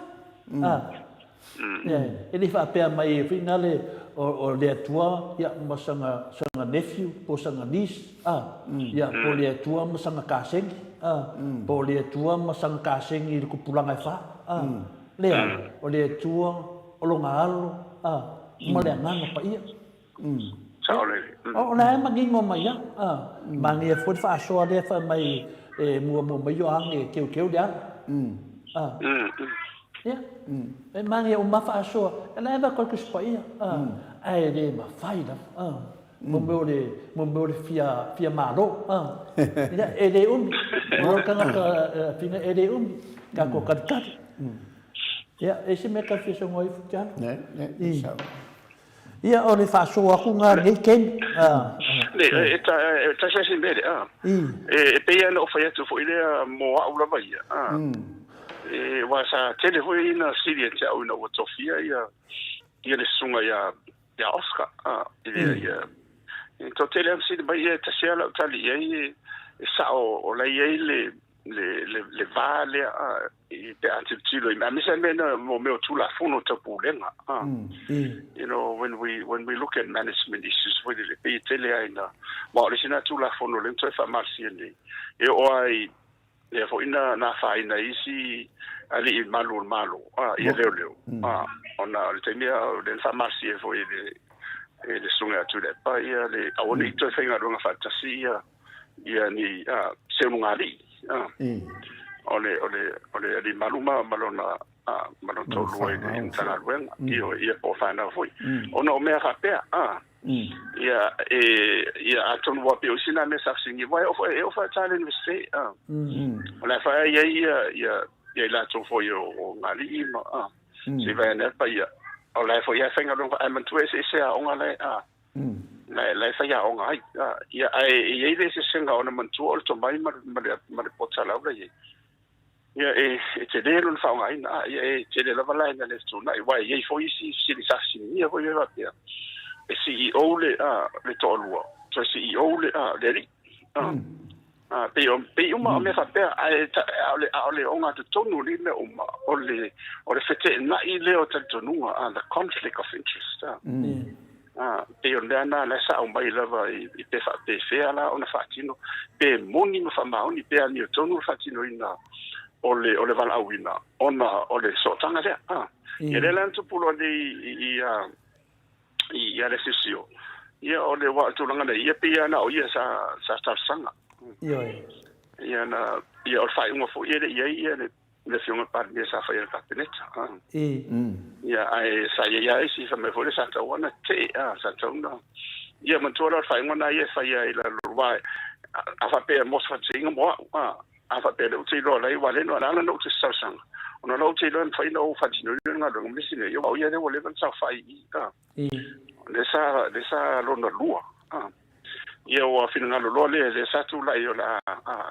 B: A. E le faapea mai foi nale o le Atua ia ma sana sana nephew po o sana niece a, ia po o le Atua ma sana kaseni a, po o le Atua ma sana kaseni i le tupulaga e fa a. Leai, o le Atua o lona alo a ma le Agaga Paia.
C: Saolele.
B: O la e manino mai lava a, manaia foi le faasoa lea fai mai e muamua mai Ioane e teuteu le ala. A. Ia. E manaia uma faasoa, e la e avatu ai le Tusi Paia, ae le mafai lava. A. Mo mea o le, mo mea o le fia, fia malo. A. Ia, e le umi. O le tagata fina e le umi. Tatou talitali. Ia, e se mea tau fia saunoa ai Futialo?
A: Ne, ne,
B: I. Ia, o le faasoa atu lena i lenei taimi.
C: Le, e tasi lava si mea lea. E pei lava ona ou fai atu foi lea mo au lava ia. Aua sa tele foi ina sili ia te au ina ua tofia ia le susuga ia Oscar. E toatele lava na sili mai, ia e tasi lava lau tali i ai, e sao o la e i ai le le va lea pe a tilotilo i aemaise lava mea na mo mea o Tulafono tau pulega. You know, when we when we look at management issues foi lele, pei e tele lava ina, aua o le isi lena Tulafono lea na toe faamalosia nei, e oo lava i lea foi na na afaina ai isi alii malu o le Malo, ia leoleo, ona o le taimi lea na faamalosia ai foi e le e le Susuga ia Tuilaepa ia le aua ne i toe faigaluega faatasi ia ia ni seunugalii o le o le o le alii malu ma ma lona ma lona toalua i le Matagaluega ioe ia po o fanau foi ona o mea faapea ia e ia atonu ua pei o isi na mea sa fesiligia aua e oo foi e oo foi lava i le Iunivesite o la e foi e i ai ia ia ia i latou foi o galii ma se i vaai ane lava le paia o la e foi lava e faigaluega ae manatua e eseese aoga la e la la e faiaoga ai. Ia, ae e i ai le eseesega ona manatua o le tomai ma le, ma le poto salau la i ai. Ia, e, e tele lona faaaogaina, ia, e tele lava la ina le fetuunai, aua e i ai foi isi fesili sa fesiligia foi e faapea, e CEO le, a, le toalua, toe CEO le, a, le alii. A, a, pei o, pei uma o mea faapea, ae a o le, a o le ogatotonu o nei mea uma, o le, o le feteenai lea o talitonuga, a, the conflict of interest, a. A, pei o le mea lena la e sa aumai lava i, i pe faapefea la ona faatino, pe moni ma faamaoni, pe amiotonu le faatinoina o le, o le valaauina ona o le sootaga lea. A, ia lea la na tupu loa nei i, i, i, i a le Sisio, ia o le, aua o le tulaga nei, ia pei lava na o ia sa, sa talosaga.
B: Ioe.
C: Ia na, ia o le faaiuga foi e le i ai ia le, le Afioga i le Palemia sa faia e le Kapeneta. Ia, ae sa i ai lava isi fai mai foi lea sa tatau ona tee, sa tatau ona... Ia, manatua la o le faaiuga lena ia e fai ai i lalo, aua a faapea mo se faataitaiga mo au, a faapea o lea ou te iloa la i aua lea na ala ona ou te talosaga, ona o la ou te iloa e mafai ona ou faatinoina le galuega ma le isi mea, ia aua o ia lea ua leva ona saofai i i, lea sa, lea sa lona lua. Ia ua finagalo loa le lea sa tulai o le a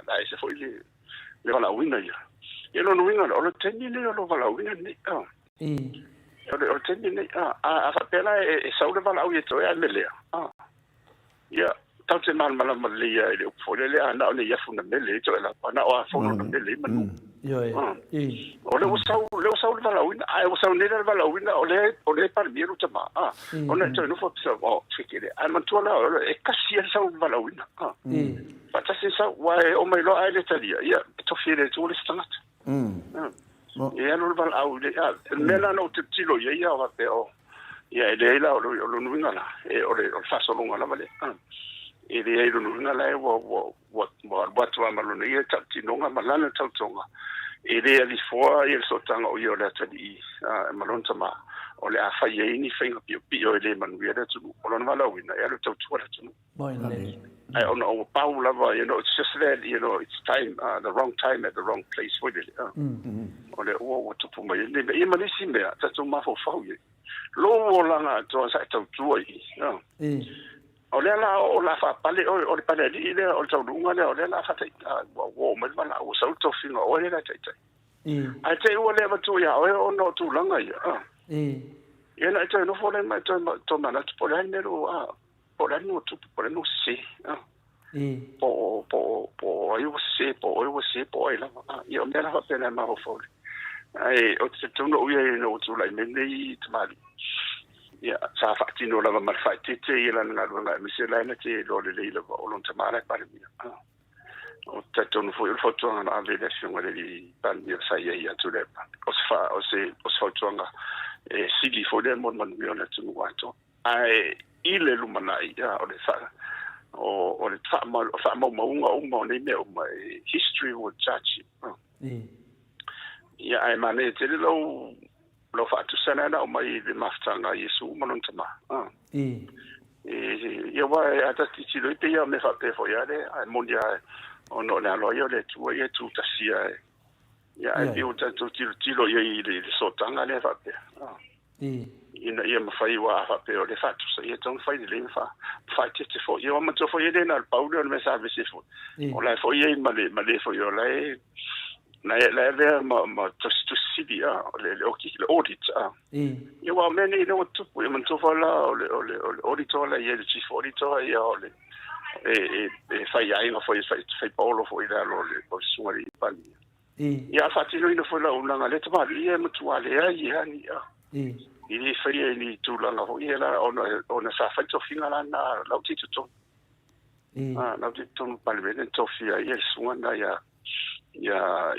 C: le a ese foi le le valaauina ia. Ia lona uiga o le taimi lenei o lou valaauina lenei. O le o le taimi lenei. A faapea la e sau le valaau ia te oe ae melea. Ia tatou te malamalama lelei lava i le upu foi lele, a na o le afu na mele ai Toelau, na o Afono na mele ai manu.
B: Ioe.
C: O lea ua sau, lea ua sau le valaauina, ae ua sau nei la le valaauina, o lea, o lea e Palemia lou tama, a, ona e toe nofo atu o, se kele. Ae manatua la, o le, e tasi lava le sau o le valaauina, a. Faatasi le sau, aua e oo mai loa ae le talia, ia, e tofi e le Atua le isi tagata. E alu le valaau i le, a, o le mea la na ou tilotilo i ai, a faapea, o, Ia, e leai la, o lona uiga la, e, o le, o le faasologa lava lea. E leai lona uiga la e ua, ua, ua, ua alu atu lava ma lona ia tautinoga ma lana tautoga. E le alifoa ia le sootaga o ia o le atalii ma lona tama, o le a fai ai ni faiga piopio e le manuia le atunuu. O lona valaauina, e alu e tautua le atunuu. Ae ona ua pau lava, you know, it's just that, you know, it's time, the wrong time at the wrong place foi lele. O lea ua, ua tupu mai ai lenei mea. Ia ma le isi mea, tatou mafaufau i ai. Lou olaga atoa sa e tautua i i. O lea la o la faapale oe, o le palealii lea, o le taunuuga lea, o lea la fatai, ua oo mai le valaau, ua sau le tofiga, o oe lea la e taitai. Ae te i ua le avatua ia oe ona o tulaga ia. Ia na e toe nofo lea ma e toe tomanatu po o le a le mea lea ua, po o le a le mea ua tupu, po o le a le mea ua sese, po o, po o, po o ai ua sese, po o oe ua sese, po o ai lava. Ia, o mea la faapena e mafaufau ai. Ae ou te talitonu au ia ina ua tulai mai lenei tamalii, ia, sa faatino lava ma le faaeteete ia lana galuega, aemaise la e na te iloa lelei lava o lona tama la e Palemia. Ou te talitonu foi o le fautuaga na ave i le Afioga i le Alii Palemia sa i ai ia Tuilaepa, o se, o se, o se fautuaga e sili foi lea mo le manuia o le atunuu atoa. Ae i le lumanai, ia, o le fa, o, o le faamaumauga uma o nei mea uma, e, history will judge you. Oh. Ia, ae manaia tele lou, lou faatusa lea na aumai i le mafutaga a Iesu ma lona tama. Oh. E, ia aua a ta tilotilo i pei lava o mea faapea foi lava lea, ae moni lava ona o le aloaia o le Atua ia e tu tasi lava e. Ia, ae pei ua tatou tilotilo i ai i le sootaga lea faapea. Oh. Ina ia mafai aua a faapea o lea e faatusa, ia e tatau ona fai lelei ma faaeteete foi. Ia manatua foi e le na o le pau lea o le mea sa vevesi ai foi. O la e foi i ai ma le, ma le foi o la e, la e, la e avea ma, ma tusitusi sili, a, o le, le, le audit, a. Ia aua o mea nei lea ua tupu, ia manatua foi la o le, o le, o le auditor la e i ai, le chief auditor, ia o le, e, e, e faiaiga foi, e fai, fai paolo foi i lalo o le, o le susuga i le Palemia. Ia a faatinoina foi lau auaunaga a lea tamalii ia e matua leai lava ni a. E le faia i ni tulaga foi ia la ona ona sa fai tofiga la na lau te totonu. A lau te totonu Palemene na tofia ai ia le susuga lena ia ia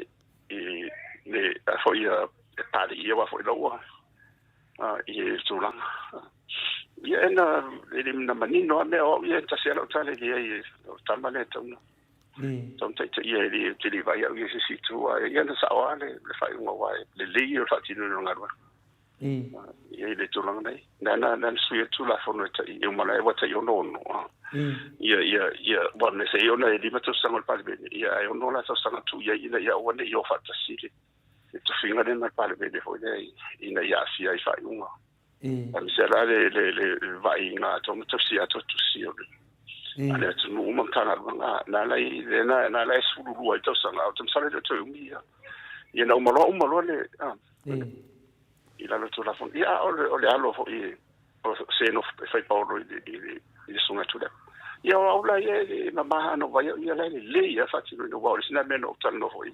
C: i le a foi ia e pale ia wa foi lau a i le tulaga. Ia e na e le na manino a mea o au ia e tasi a lau tala e leai o le tama lea e tatau ona Tau taitaia e le, ou te le vaai au ia i se isi itu, a ia na sao lava le faaiuga aua e lelei ia o le faatinoina o le galuega. Ia i le tulaga nei. Na na na sui atu Tulafono e tai e uma la e ua tai 66 a. Ia ia ia ua me se ona e 5 tausaga o le Palemene, ia ae 6 la tausaga tuu i ai ina ia aua ne i o faatasi le le tofiga lea ma le Palemene foi lea ina ia aafia ai faaiuga. Aemaise la le le le vaaiga atoa ma tausia atoa tusi o le a le atunuu ma Matagaluega na ala i le na na ala e 12 ai tausaga ou te masalo e le o toe umi ia. Ia na uma loa uma loa le i lalo o le Tulafono. Ia a o le o le alo foi o se nofo e fai paolo i le i le i le susuga Tuilaepa. Ia o au la ia e mama ana vai au ia la e lelei lava faatinoina aua o le isi lena mea na ou talanoa foi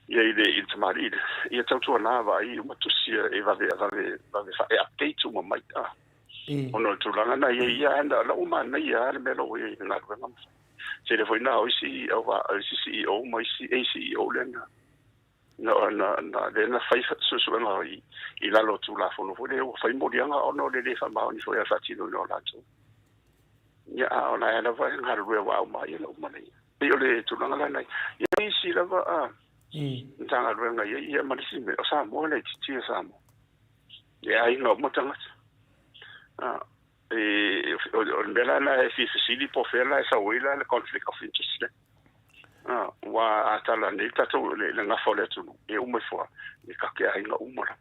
C: ia i le i le tamalii lea, ia tautuana vaai uma tusi e vave vave vave fa e update uma mai a. Ona o le tulaga na ia ia ana la uma manaia lava le mea la ua i ai i le galuega ma fai. Tele foi na o isi au va o isi CEO ma isi ACEO lea na na na na lea na fai suesuega i i lalo o Tulafono foi lea ua fai moliaga ona o le le faamaoni foi a le faatinoina o latou. Ia a o la e lava e galulue aua uma ai la uma nei. Pei o le tulaga la nei. Ia isi lava a Matagaluega ia ia ma le isi mea o Samoa le itiiti o Samoa. E aiga uma tagata. A e o le mea la na e fia fesili po o fea la e sau ai la le conflict of interest lea. A ua a tala nei tatou le gafa o le atunuu e uma ifo lava e kake aiga uma la.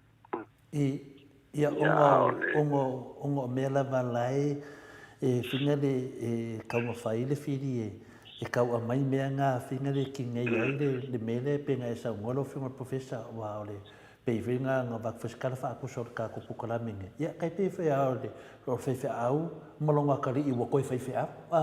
B: Ia, ona, ona, ona o mea lava la e, e whina le e kaumawhai le whiri e e kau aumai mea nga whina le kingei ai le le mea lea pe nga e saunoa lau Afioga i le Professor aua o le pei foi nga nga vaku foi se tala faakusa o le tatou polokalame nei. Ia kai pei foi a o le o le faifeau ma lona atalii ua toe faifeau a.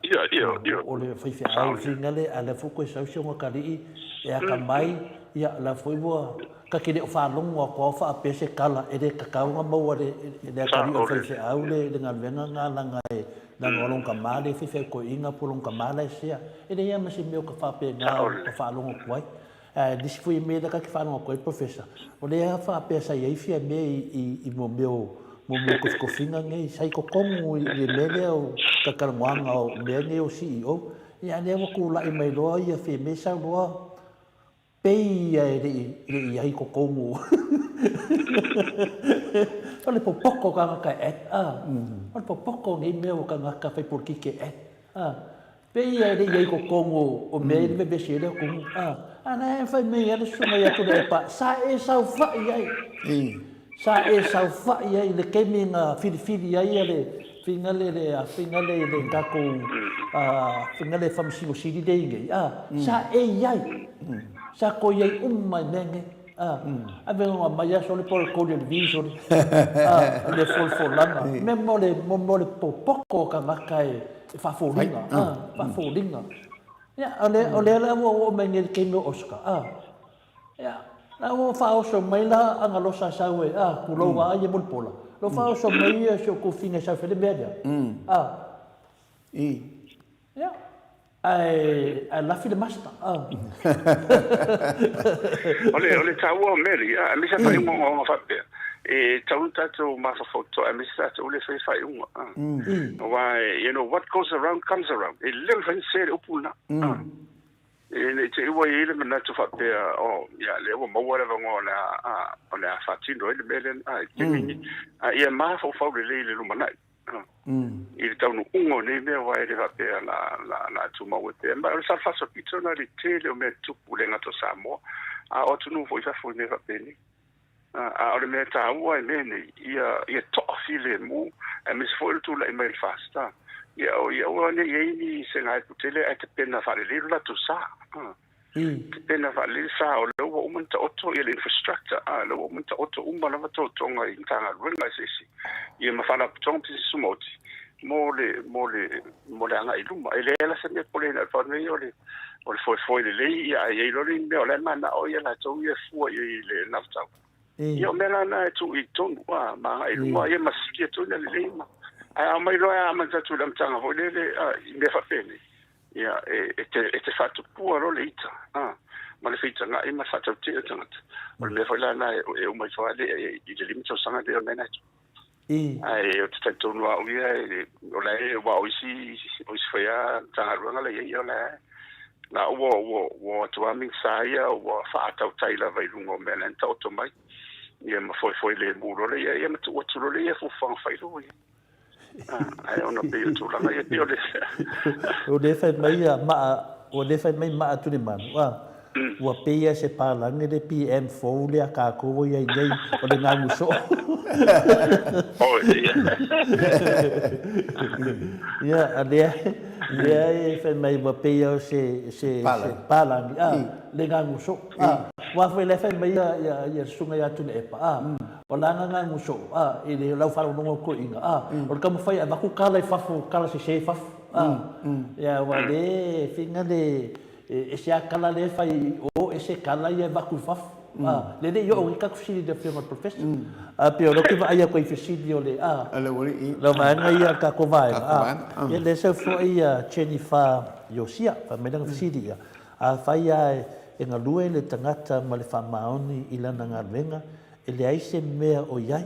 C: Ia, ia, ia.
B: O le faifeau whina le a lea foi toe sau si ona atalii e atamai, ia la foi ua Ta te le o faalogo atu ao faapea se tala e le tatau ona maua e le atalii o le faifeau le galuega lena leaga e leaga o lona tama lea e faifeau toeaina po o lona tama la e sea. E leai lava ma se mea o ta faapena o ta faalogo atu ai. Ae nisi foi mea lea ta te faalogo atu ai Professor, o lea faapea sa i ai Fiame i mo mea o mo mea o tofitofiga nei, sa i totonu i le mea lea o talatalanoaga o mea nei o CEO. Ia a lea ua tulai mai loa ia Fiame sau loa Pei ia e le i ai totonu o le popoto o tagata e act a. O le popoto o nei mea o tagata fai polokiki e act a. Pei ia e le i ai totonu o mea ia na vevesi ai le atunuu a. A la e fai mai lava le susuga ia Tuilaepa, sa e saofai ai. Sa e saofai ai i le taimi na filifili ai le faiga le le faiga le le tatou faiga le Faamasino Sili lea i nei, a, sa e i ai. Sa toe i ai uma i mea nei, a. Ave ona aumai lava sole po o le koli o le vi sole, a, le folafolaga. Mea mo le mo le popoto o tagata e faafoliga, a, faafoliga. Ia, o lea o lea la ua oo mai nei i le taimi o Oscar, a. Ia, la ua faaoso mai la Agalosa sau e, a, tulou a ai e Mulipola. Lo faaoso mai ia si o tufiga e sau fai le mea lea. A.
A: I.
B: Ia, ae, ae lafi le master. A.
C: O le, o le taua o Mary, a, aemaise lava faaiuga ogaoga faapea, e tatau ona tatou mafaufau totoa, aemaise tatou le faia faaiuga. A. Aua, you know, what goes around comes around. E le mafai ona sese le upu lena. A. Ne i te i ua i ai le manatu faapea, oh, ia, lea ua maua le avanoa o le a, o le a faatino ai le mea lea, a, i le taimi lenei. A ia mafaufau lelei i le lumanai, i le taunuuga o nei mea, aua e le faapea la, la, la tumau ai pea. Ma o le salafasopito lena i le tele o mea tutupu, e le gata o Samoa, a o atunuu foi i fafo i mea faapenei. A o le mea taua i mea nei, ia toafilemu, aemaise foi o le tulai mai o le FAST, ia aua ne i i ai ni segaepu tele ae tapena faalelei lo latou sa. Tapena faalelei le sa, o lea ua uma ona taoto le infrastructure, o lea ua uma ona taoto uma lava tautoga i Matagaluega eseese, ia ma Faalapotopotoga ma Pisinisi Tumaoti mo le, mo le, mo le agai i luma. E leai la se mea e popoleina ai, pau le mea ia o le, o le foefoe lelei, ia ae i ai loa le mea o la e manao ia latou ia e fua i ai i le anavatau. Ia o mea la na e tuu i totonu, a, ma agai i luma, ia ma sili atu ai ona lelei ma. Ae a omai loa e amata atu i le amataga foi lele, a, i mea faapenei, ia e, e te, e te faatupua loa le ita, a, ma le feitagai ma le faatautee o tagata. O le mea foi la na e, e uma ifo lava le, i le 5 tausaga lea o mea na e tupu. Ae ou te talitonu lava au ia, o la e, aua o isi, o isi foi lava Matagaluega la e i ai, o la e, la ua, ua, ua o atu lava Minisita ia ua faaatautai lava i luga o mea la e na taoto mai, ia ma foefoe lemu loa lea, ia ma tuu atu loa lea ia fuafuaga fai loa ia. Ae ona pei o tulaga ia, pei o le.
B: O lea e fai mai a maa, o lea e fai mai maa Tulimanu, a, ua pei lava se palagi le PM fou lea a tatou ua i ai nei, o le galu soo. Ia, a lea, lea e fai mai ua pei lava o se, se, se palagi, a, le galu soo. A, aua foi o lea e fai mai ia, ia, ia le susuga ia Tuilaepa, a, O le aga gagu soo, a, i le lau faalogologo o toeaiina, a, o le taumafai e avatu tala i fafo, tala sese i fafo, a, ia, aua o lea e feiga le, e ese lava tala lea e fai i o, ese tala ia e avatu i fafo, a, lea e le i oo i ai tatou fesili i le Afioga i le Professor. A, pei o lea ou te vaai atu ai i fesili o le, a, lau vaega ia, le tatou vaega, a, ia lea e sau foi Jennifer Iosia, fai mai lana fesili ia, afai lava e galue le tagata ma le faamaoni i lana galuega, E leai se mea o i ai,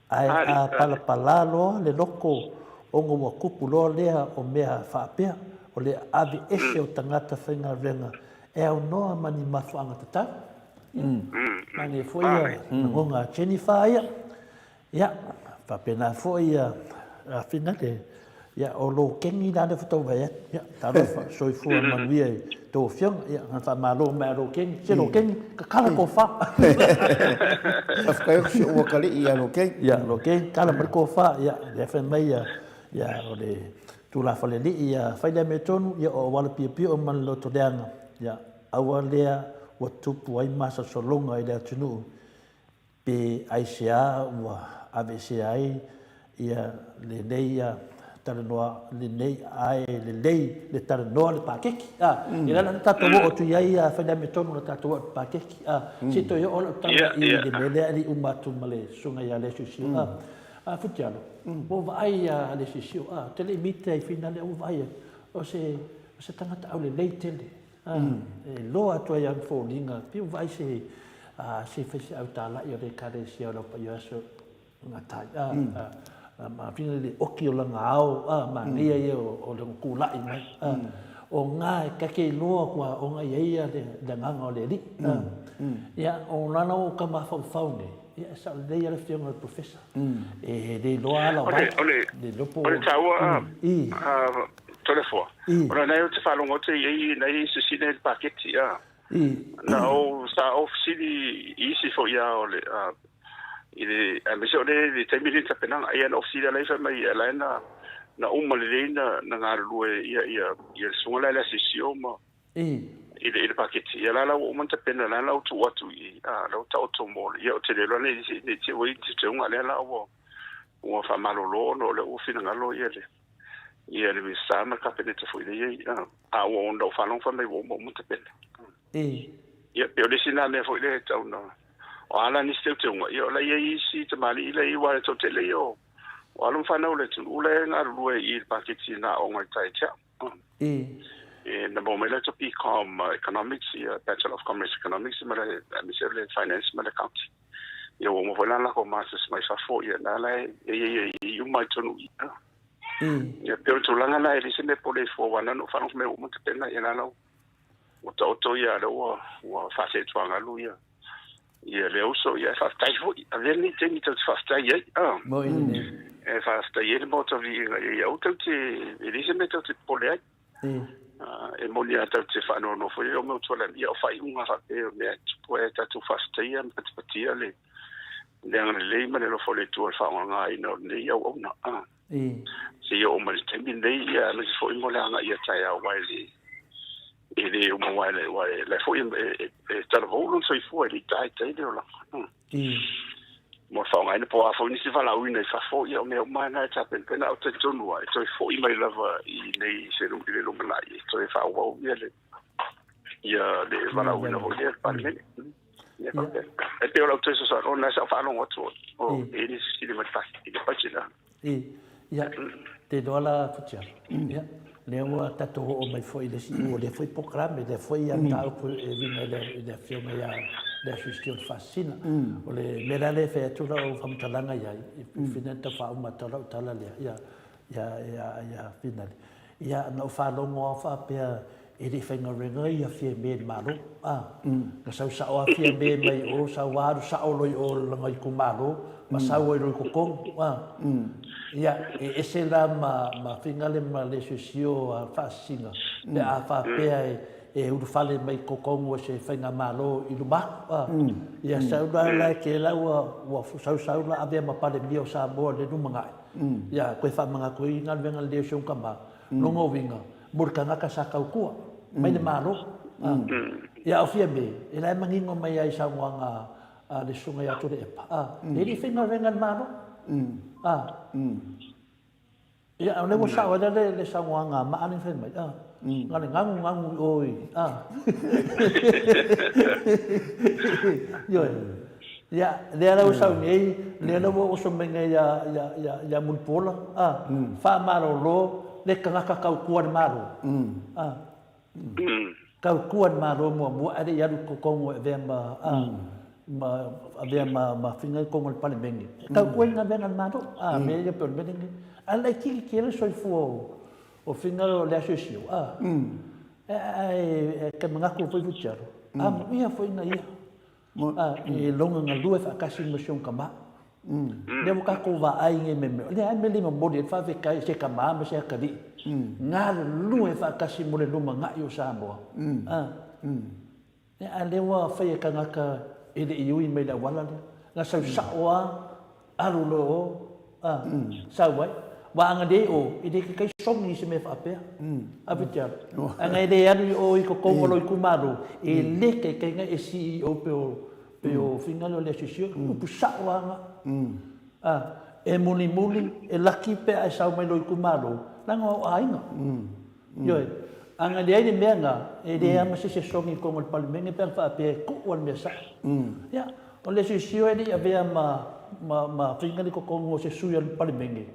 B: ae a palapala loa le loko ona ua tupu loa lea o mea faapea, o le ave ese o tagata faigaluega e aunoa ma ni mafuaaga tatau. Ia, manaia foi ia lagona a Jennifer ia. Ia, faapena foi ia Finale. Ia, o Lokeni la lea faatoa ou vaai atu. Ia, talofa, soifua manuia i tou afioga. Ia, na faamalo mai a Lokeni. Se Lokeni, tatala tofa.
A: Faafetai atu si ou atalii ia Lokeni.
B: Ia, Lokeni, tatala mai le tofa. Ia, lea fai mai ia. Ia, o le tulafalealii ia fai le amiotonu, ia o auala piopio ma le loto leaga, ia aua lea ua tupu ai masalosaloga i le atunuu pe aisea ua aveesea ai ia lenei ia talanoa lenei ae lelei le talanoa le paketi a mm. E la tatou oo atu i ai ia fai le amiotonu la tatou oo paketi a mm. Se toe oo lau tala i le mea lea ali uma atu ma le susuga ia Lesiosio a a Futialo ua vaai ia Lesiosio a te le i mite ai finale ua vaai o se o se tagata aulelei tele E iloa atu ai ana foliga, pei ua vaai se se faiseau talai o le Ekalesia o le Aupaia Aso Gatai. A ma fina le oki o lana ao, a manaia ia o lona kula'i mai. O nga e kake iloa kua onga i ai ia le agaga o le Alii. Ia, o lana o ka mafaufau nei, ia e sao lelei lava le afioga i le Professor. E le iloa ala o vai, le iloa po
C: o le taua Toleafoa. Ona nai ou te faalogo atu e i ai nai isi sina i le paketi a. Na ou sa ou fesili i isi foi a o le a i le aemaise o le le taimi lea i le tapenaga ia na ou fesili la e fai mai la e na na uma lelei na na galulue ia ia ia le susuga la e le asiasi ma i le i le paketi ia la la ua uma ona tapena la la ua tuu atu i a la ua taoto mo le ia ou te le iloa nei nei te ua i ai teuteuga lea la ua ua faamalolo ona o lea ua finagalo ia le ia le Minisita ma le Kapeneta foi lea i ai, a ua ona ou faalogo fai mai ua uma uma tapena. Ia, pei o le isi lena mea foi lea e tau na, o a la nisi teuteuga, ia o la e i ai isi tamalii la e i ai, aua o le toatele ia o, o alo ma fanau a le atunuu la e galulue i le paketi na aoga i tai te au. E na maua mai latou BCom Economics, ia Bachelor of Commerce Economics ma le, aemaise o le Finance ma le Accounting. Ia ua uma foi la latou masters mai fafo, ia na la e i ai i uma i totonu i i. Ia pei o le tulaga lena e leai se mea pole fua aua na ona ou faalogo mai ua uma tapena ia la la ua taoto ia lea ua ua faaseetuagalu ia ia le uso ia e faafetai foi avea lenei taimi tou te faafetai ai a e faafetai ai le Maota Viiga ia aua tou te e leai se mea tou te popole ai e moni lava tou te faanoanoa foi o mea ua tuanai ia o faaiuga faapea o mea e tupu ai tatou faafetaia ma patipatia le le agalelei ma le alofa o le Atua i le faaaogaina o lenei auauna. Seia oo mai i le taimi lenei, ia aemaise foi mo le agai ia taeao, aua e le e le uma aua e aua e la foi e e talavou lona soifua e le i taitai le olaga. Mo le faaaogaina po o a foi nisi valaauina i fafo, ia o mea uma lava na e tapenapena, ae ou te talitonu lava e toe foi mai lava i inei i se i le lumanai e toe faaauau ia le ia le valaauina foi lea i le Palemene. Ia faapea. E pei o lau toe fesoasoani, o lena sa ou faalogo atu o e le fesili mai i le budget la.
B: Ia, te iloa la Futialo, ia, lea ua tatou oo mai foi i le isi o lea foi polokalame, lea foi mataupu e uiga i le afioga ia Leasuisitio le Faasisina. O le mea la lea e fai atu lau faamatalaga i ai, i fina tau faauma atu lau tala lea, ia, ia, ia, ia Finale. Ia, na ou faalogo lava faapea e le i faigaluega ia Fiame i le Malo, a. Na sau sao lava Fiame mai o, sau lava alu sao loa i o i lona itumalo, ma sau ai loa i totonu, a. Ia, e ese la ma, ma Finale ma le siosio a Faasisina, pe a faapea e, e ulufale mai totonu o se faigamalo i luma atu, a. Ia, sau la la e kēlā ua, ua sau sau la avea ma Palemia o Samoa i le lumanai. Ia, toe faamanatu ai galuega lelei o si ou tama, lona uiga, mo le tagata sa tautua mai le Malo. Ia, o Fiame, e la e manino mai lava i saunoaga a le Susuga ia Tuilaepa, e le i faigaluega e le Malo. Ia, o lea ua sao ai la le saunoaga a Maa lea na fai mai, na o le ganu ganu i o i, Ioe. Ia, lea la ua sau nei, lea la ua oso mai nei ia, ia, ia, ia Mulipola, a, faamalolo le tagata tautua le Malo. A, tautua le Malo muamua ae le i alu i totonu e avea ma, a, ma avea ma, ma faiga i totonu o le Palemene. E tautua i galuega a le Malo. A, mea ia pei o le mea lenei. Ae laitiiti tele le soifua o, o faiga o le asiosio, a, ae, e manatu foi Futialo, a manuia foi na ia. A, e lona galue faatasi ma si ona tama. Lea ua tatou vaai nei mea mea, lea mea le momoli ai le faafetai i se tama ma se atalii, galulue faatasi mo le lumanai o Samoa. A, a lea ua fai e tagata e le i ui mai le auala lea. Na sau sao lava, alu loa o, a, sau ai. Aua a na leai o, e le taitai sogi i se mea faapea. Ave te alu. A na e le alu i o i totonu o lou itumalo, e le taitai na e CEO pe o, pe o finagalo o le asiasi, upu sao lava na. A, e mulimuli, e laki pe a e sau mai lou itumalo, leaga o aiga. Ioe. A na leai le mea na, e leai lava ma se isi e sogi i totonu o le Palemene pe ana faapea e tuu lava le mea sao. Ia, o le asiasi e le i avea ma, ma, ma faiga i totonu o se sui o le Palemene,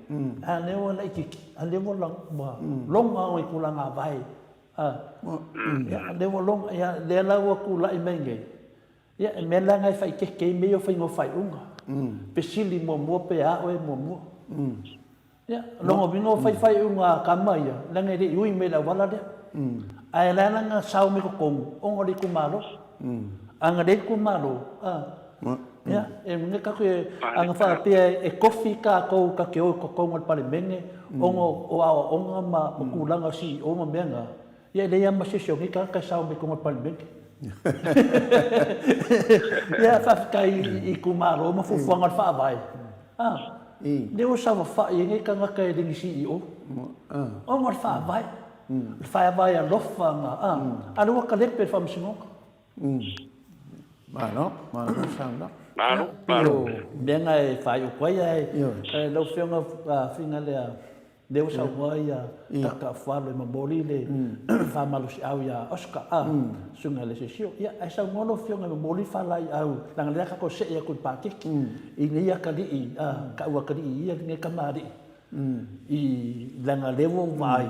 B: a lea ua laitiiti, a lea ua, ua logo lava i tulaga vae. A, ia, lea ua logo, ia, lea la ua tulai mai nei, ia, e mea la na e faaeteete ai mea ia o faiga o faaiuga. Fesili muamua pe a oe muamua. Ia, o lona uiga ua fai faaiuga a tama ia, leaga e le i ui mai i le auala lea. Ae la e ala ona sao mai totonu, ona o le itumalo. A na leai le itumalo, a, ia, e uiga tatou te, a na faapea e tofi tatou ta te o i totonu o le Palemene ona o aoaoga ma tulaga o CEO ma mea na, Ia e leai lava ma se isi o nei tagata e sao mai totonu o le Palemene. Ia, faafetai i itumalo ma fuafuaga o le Faavae. A, lea ua saofafai ai nei tagata e le ni CEO. Ona o le Faavae. O le Faavae alofa na, a, a lea ua talepe le Faamasinoga.
A: Malo, malo saunoaga.
C: Malo, malo.
B: Mea na e faaiu atu ai, ae lau Afioga Figalea, Lea ua saunoa ia Doctor Afualo e momoli le faamalosiau ia Oscar a susuga i le Sesio. Ia ae saunoa lau Afioga e momoli le faalaeiau leaga lea tatou see atu i le paketi i nei atalii a tau atalii ia lenei tamalii i leaga lea ua ou vaai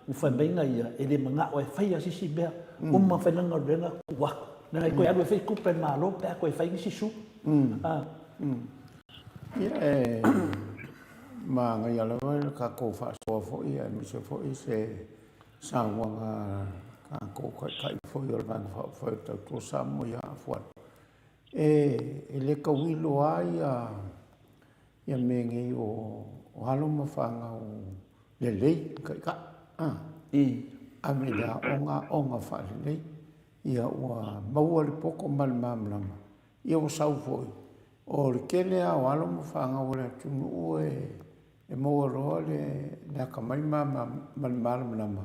B: ua fai mai na ia e le manao e faia se isi mea uma fai lana galuega tuu atu leaga e toe alu e fai tupe a le Malo pe a toe fai nisi sui.
A: Ia e Manaia lava le tatou faasoa foi aemaise foi se saunoaga a tatou Taitai foi o le Vaega Faaupufai o le Tautua Samoa ia Afualo. E le tauilo lava ia mea nei o alo ma fanau lelei taitai, ave i le aoga, aoga faalelei, ia ua maua le poto ma le malamalama, ia ua sau foi. O le tele lava o alo ma fanau a le atunuu e maua loa le atamai ma le malamalama,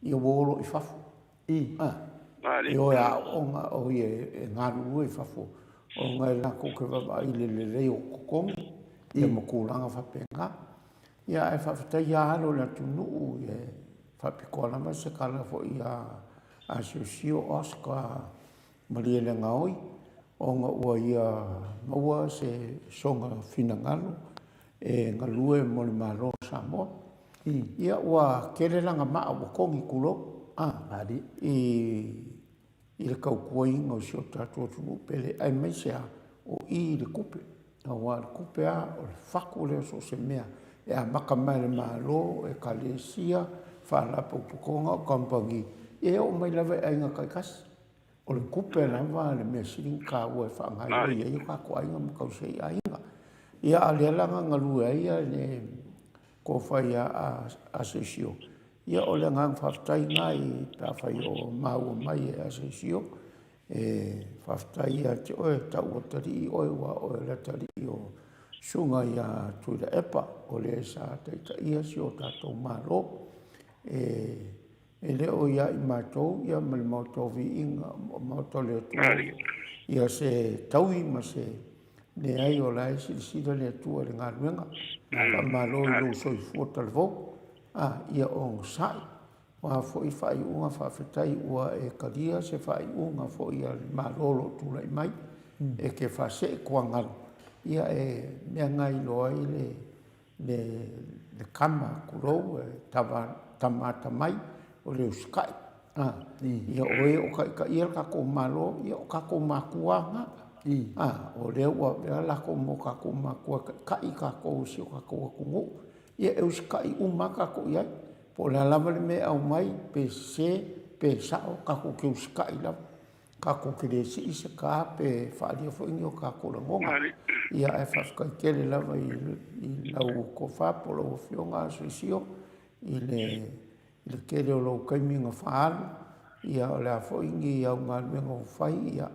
A: ia ua o loa i fafo. E o e aooga, oi e galulue i fafo, ona e latou te vaavaai i le lelei o totogi ia ma tulaga faapena. Ia ae faafetai lava alo o le atunuu, e faapitoa lava se tala foi ia Asiosio Oscar Malielegaoi, ona ua ia maua se soga finagalo e galue mo le Malo o Samoa. Ia ua tele lana maa ua togi, tulou, i le tautuaina o si o tatou atunuu pele, aemaise lava o i i le tupe. Aua o le tupe lava o le fatu lea o so o se mea e amata mai i le Malo, Ekalesia, Faalapotopotoga, o kamupani, ia e oo mai lava i aiga taitasi. O le tupe lava le mea sili ona taua e faagaoioi ai o tatou aiga ma tausi ai aiga. Ia, a o lea la na galue ai le tofa ia Asiosio, ia o le agaga faafetai lena i pe afai o maua mai e Asiosio, e faafetai ia te oe, e tau atalii oe aua o oe o le atalii o le Susuga ia Tuilaepa, o le sa taitaia si o tatou Malo. E E le o ia i matou ma le Maota o Viiga, Maota o le Atua, ia se taui ma se leai, o la e silasila le Atua i le galuega. Faamalo i lou soifua talavou, a ia onosai. O a foi faaiuga, faafetai ua e talia se faaiuga foi a le Malo o lo o tulai mai, e te faasee tuagalu, ia e mea na iloa ai le le tama, tulou, e tama atamai, o le usitai. Ia o e o taitaia le tatou Malo, ia o tatou matua lava na. O lea ua avea latou ma o tatou matua e taitai tatou i si o tatou atunuu. Ia e usitai uma lava tatou i ai. Po o le a lava le mea e aumai, pe sese pe sao, tatou te usitai lava. Tatou te le sii se ta pe faaalia foi ni o tatou lagona. Ia ae faafetai tele lava i lau tofa po o lau Afioga Asiosio i le tele o lou taimi na faaalu. Ia o le a foi ni au galuega ua fai, ia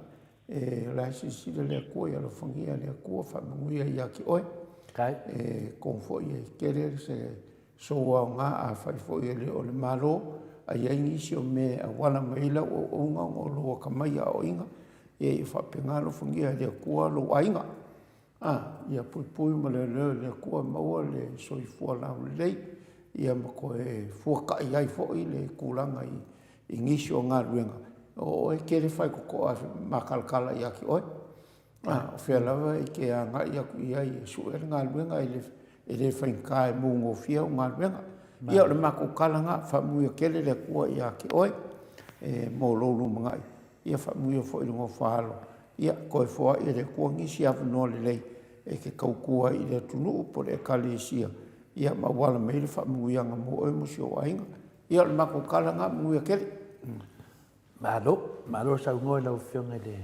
A: o la e silasila le Atua, ia alofagia e le Atua faamanuia ia te oe. E talitonu foi e tele se sou aoga, afai foi e le o le Malo, a i ai nisi o mea e auala mai ai lau auauna ona o lou akamai i aoaiga, ia ia faapena alofagia e le Atua lou aiga. A, ia puipui ma leoleo e le Atua maua le soifua laulelei, ia ma toe fuatai ai foi le tulaga i nisi o galuega, o oe e te le faitotoa e matalatala ia te oe. A o fea lava e te agai atu i ai e sue le galuega, e le faigata e mou gofie au galuega. Ia o le matou tala lena, faamanuia tele le Atua ia te oe mo lou lumanai, ia faamanuia foi i le nofo a alo, ia toe foai e le Atua nisi avanoa lelei e te tautua ai i le atunuu po o le Ekalesia, ia ma auala mai ai le faamanuiaga mo oe ma si ou aiga. Ia o le matou tala lena, manuia tele.
B: Malo, malo saunoa i lau Afioga i le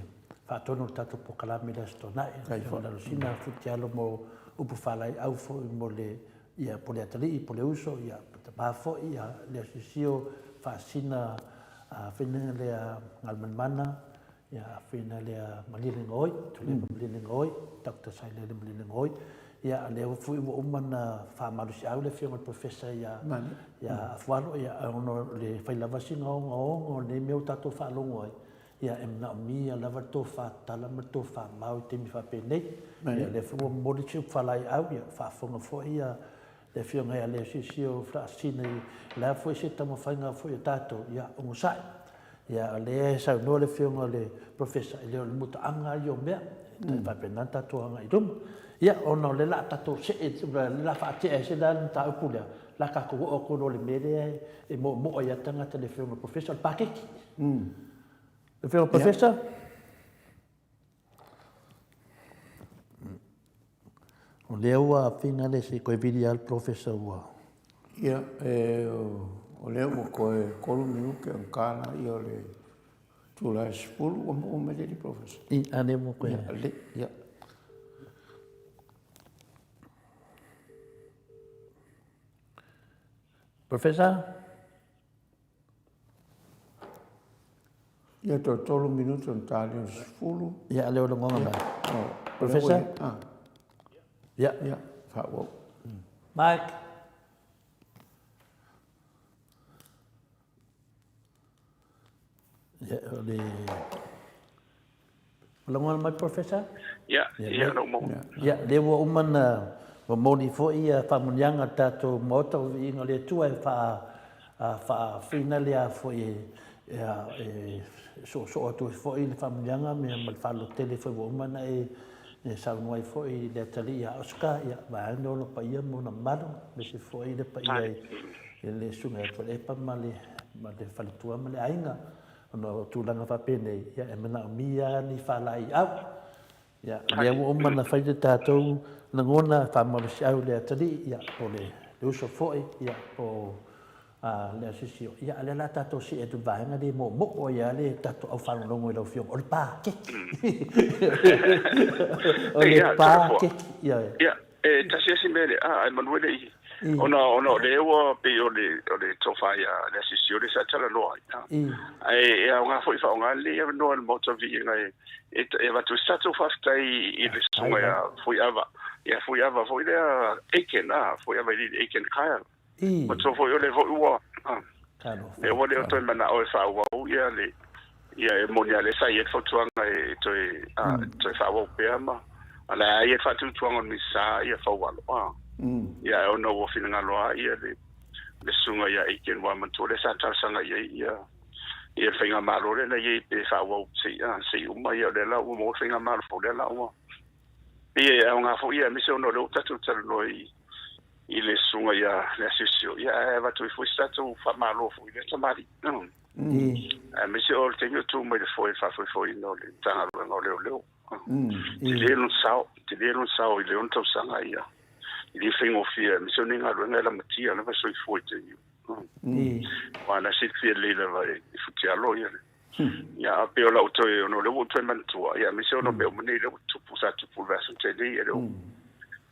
B: faatonu o le tatou polokalame i le Aso Toonai, lau Afioga Lalosina Futialo mo upu faalaeiau foi mo le, ia, po o le atalii, po o le uso, ia, po o le tama foi, ia, le asiasi o Faasina faiga lea Galumalemana, Ia, afina lea Malielegaoi, Tuilaepa Malielegaoi, Doctor Sailele Malielegaoi. Ia, a lea foi ua uma ona faamalosiau le Afioga i le Professor ia, ia Afualo, ia, ona o le fai lava sina ogaoga o lenei mea ua tatou faalogo ai, ia, e manaomia lava le tofa tatala ma le tofa mao i taimi faapenei. Ia, o lea foi ua momoli se upu faalaeiau, ia, faafofoga foi ia le Afioga ia Leosiosio Flaasina i le a foi se taumafaiga foi a tatou, ia, onosai. Ia, o lea e saunoa le Afioga i le Professor, e le o le mutaaga lava ia o mea, e faapena ona tatou agai i luma. Ia, ona o lea o le a tatou see, o lea o le a faatea ese la le mataupu lea, o le a tatou oo atu loa i le mea lea e moomoo ai lava tagata i le Afioga i le Professor, o le paketi. Le Afioga i le Professor? O lea ua fina le se toe vili lava le Professor ua...
A: Ia, o lea ua toe 3 minute ona ta lea o le itula e 10, ua maua mai le alii Professor?
B: I, a lea ua toe...
A: Ia, lelei, ia.
B: Professor?
A: Ia toe 3 minute ona ta lea o le 10.
B: Ia, a lea o le lagona mai. Professor?
A: Ia. Ia, faaauau.
B: Mike? Ia, o le... Ua lagona mai Professor?
C: Ia, ia, lou maua.
B: Ia, lea ua uma ona momoli foi ia faamanuiaga a le tatou Maota o Viiga o le Atua e faafinale lea foi e soosoo atu ai foi le faamanuiaga ma le faalototele foi ua uma ona e saunoa ai foi i le atalii ia Oscar, ia, vaeane ona paia ma ona mamalu, aemaise foi le paia i le Susuga ia Tuilaepa ma le faletua ma le aiga. Ona o tulaga faapenei, ia e manaomia lava ni faalaeiau. Ia, o lea ua uma ona fai le tatou lagona faamalosiau i le atalii, ia, po o le uso foi, ia, po o le asiasi, ia, a o lea o le a tatou see atu i le vaega lea e moomoo ai lava le tatou au faalogologo i lau Afioga, o le paketi. O le paketi, ioe.
C: Ia, E tasi isi mea le a e manu e le i ona ona o lea ua pei o le o le tofa ia le asiasi o le sa talanoa ai. Ae e aoga foi faaaoga lenei avanoa i le Maota Viiga e e avatu ai se tatou faafetai i le susuga ia Fuiava ia Fuiava foi lea Aiken a Fuiava i le Aiken Kyle. Matua foi o lea foi ua lea ua le o toe manao e faaauau ia le ia e moni a lea sa i ai le fautuaga e toe toe faaauau pea ma a la e i ai le faatuatuaga o le Minisita ia Faualo a ia ae ona ua finagalo lava ia le le susuga ia Aiken aua manatua lea sa talosaga i ai ia ia le faigamalo lea na i ai pe faaauau se i se i uma ia o lea la ua maua le faigamalo fou lea la ua pei e aoga foi ia aemaise ona o lea ua tatou talanoa i i le susuga ia Leasisio, ia ae avatu ai foi se tatou faamalo foi i lea tamalii. Aemaise o le taimi o tu mai le foe faafoefoeina o le Matagaluega o Leoleo. Tele lona sao, tele lona sao i le 6 tausaga ia. E le faigofie, aemaise o nei galuega e lamatia lava soifua i taimi. Aua na silafia lelei lava e Futialo ia le Ia, a pei o lau toe, ona o lea ua ou toe manatua, ia, aemaise ona o mea uma nei lea ua tupu, sa tupu i le vaiaso na tea nei, e le o,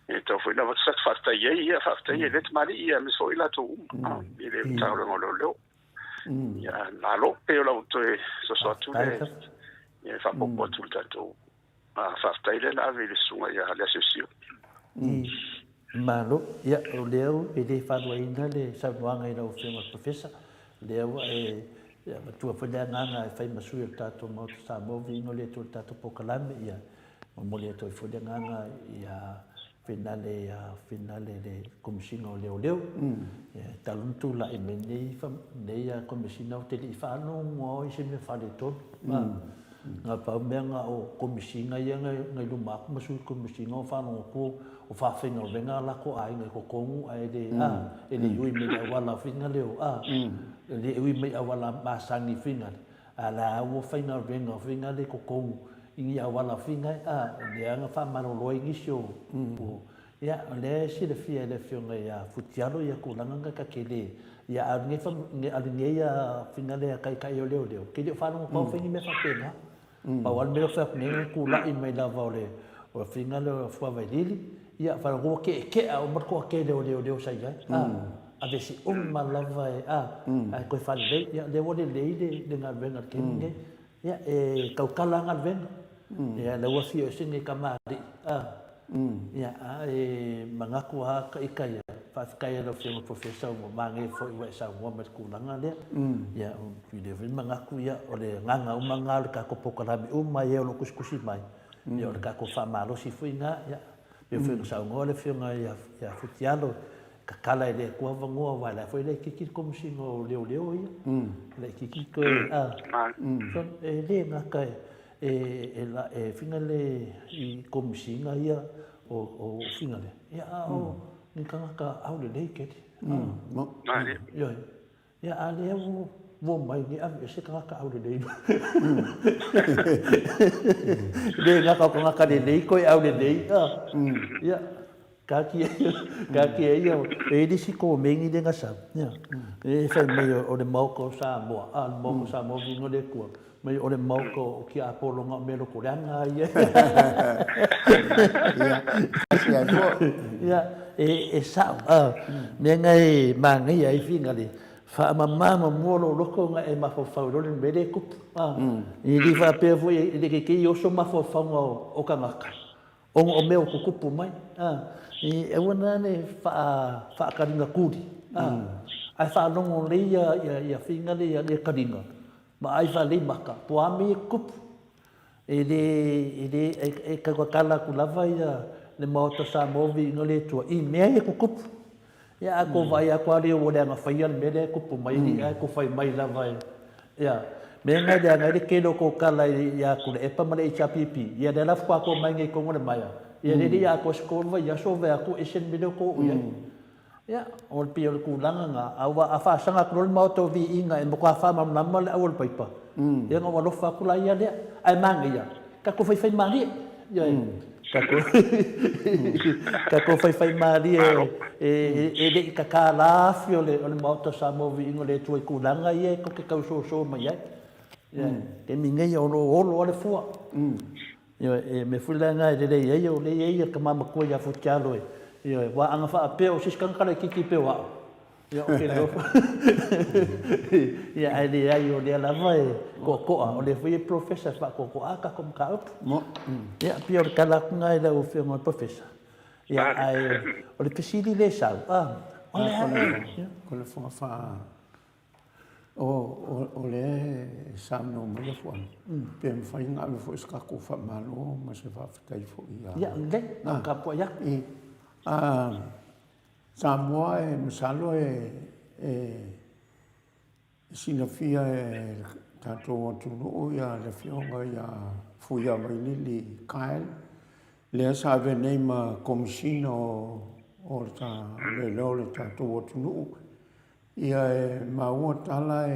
C: e tatau foi ona avatu se faafetai i ai, ia, faafetai i lea tamalii, ia, aemaise foi i latou uma, i le Matagaluega o Leoleo. Ia, malo, pei o lau toe soso atu lea, ia, e faaopoopo atu i le tatou faafetai lea na ave i le susuga ia Leasiosio.
B: Malo, ia o lea e le faaluaina le saunoaga i lau Afioga i le Professor, o lea ua e avatua foi le agaga e fai ma sui o le tatou Maota Samoa, viiga o le Atua i le tatou polokalame, ia momoli atu ai foi le agaga ia Finale ia Finale le Komesina o Leoleo. Ia talu ona tulai mai nei nei Komesina ou te le i faalogo lava i se mea faaletonu. Na pau mea na o Komesina ia na i luma atu ma Sui Komesina o faalogo atu o faafaigaluega a latou aiga i totonu ae le a e le i ui mai i le auala finale o a e le ui mai i auala masani finale a la ua faigaluega finale i totonu i ni auala finai a lea na faamalolo ai nisi o ia o lea e silafia e le afioga ia Futialo ia tulaga na ta te le ia a o lenei a o lenei finale a taitai o leoleo ke le o faalogo atu fai ni mea faapena. Pau lava le mea lea ou fai atu nei na tulai mai lava o le o le finale o Fuavailili ia faalogo ua ke'eke'a uma le toatele o leoleo sa i ai a aveese uma lava e a ae toe faalelei ia lea ua lelei le galuega i le taimi lenei. Ia, e tautala lava galuega. Ia, la ua afio ese nei tamalii, a. Ia, a e manatu lava ta ita ia, faafetai i lau Afioga i le Professor ua manaia foi ua e saunoa mai i le tulaga lea. Ia, e le foi manatu, ia, o le agaga uma lena o le tatou polokalame uma e o lo o tusitusi mai, ia o le tatou faamalosi foi lena, ia, pei foi ona saunoa le Afioga ia Futialo, Tatala e le Atua avanoa aua la foi e laitiiti le Komesina o Leoleo ia. E laitiiti toe a. So e le gata e e fina le i Komesina ia o fina le ia a o ni tagata aulelei tele. Ioe. Ia a lea ua omai nei aveese tagata aulelei. E le gata o tagata lelei toe aulelei a. Ia taatia taatia ia e i ai le isi komeni lea na sau ia e fai mai o le Maota o Samoa a o le Maota o Samoa viiga o le Atua mai o le Maota o Tiapolo na o mea lotoleaga lava ia. Ia e sao a mea na e manaia ai Finale faamama ma mua lou loto ona e mafaufau loa le mea lea e tupu a. E le faapea foi e le te i oso mafaufauga o tagata ona o mea ua tutupu mai a. E aua la ne faakaliga tuli a, ae faalogo lelei ia Finale ia kaliga ma ai faalelei maka po o a mea ia e tutupu. E le, e le, e tautatala atu lava ia le Maota Samoa viiga o le Atua i mea ia tutupu. Ia a tou vaai atu lava lea ua leaga faia le mea lea e tupu mai alii ae tou fai mai lava e, ia, mea na e leaga ai le tele o tou tala ia Tuilaepa ma le HRPP, ia lea la faatoa tou omai nei i totonu o le maea, ia lea e le i atoa se 3 vaiaso vae atu ua ese le mea lea ua tou oo i ai. Ia, o le pei o le tulaga lena, aua a faasaga atu loa le Maota o Viiga e matua faamalamalama le auala paipa, ia ona ou alofa atu la ia lea. Ae manaia, tatou faifaimalie, ioe, tatou tatou faifaimalie e le i tatala afi o le Maota o Samoa o Viiga o le Atua i tulaga ia e tou te tausoso mai ai. Ioe, taimi nei o lo o olo lava le fua. Ioe, e mea foi la lena e lelei ai, o lea e i ai le tama matua ia Futialo e, ioe, aua ana faapea o se isi tagata laitiiti pei o au, ia ou te iloa foi, ia ae leai o lea lava e toatoa, o lea foi e professor e faatoatoa a tatou mataupu. Ia, pei o le tala atu lena i lau Afioga i le Professor. Ia, ae o le fesili lea e sau, a, o le a ea?
A: O le fogafa O lea e saunoa mai le Fuaga, pe mafai ona ave foi se tatou faamalo ma se faafetai foi ia...
B: Ia, lelei, o tapuai atu.
A: Samoa e masalo e silafia e le tatou atunuu le Afioga ia Fuiavailili Kyle, lea sa avea nei ma Komesina o Leoleo o le tatou atunuu. Ia e maua tala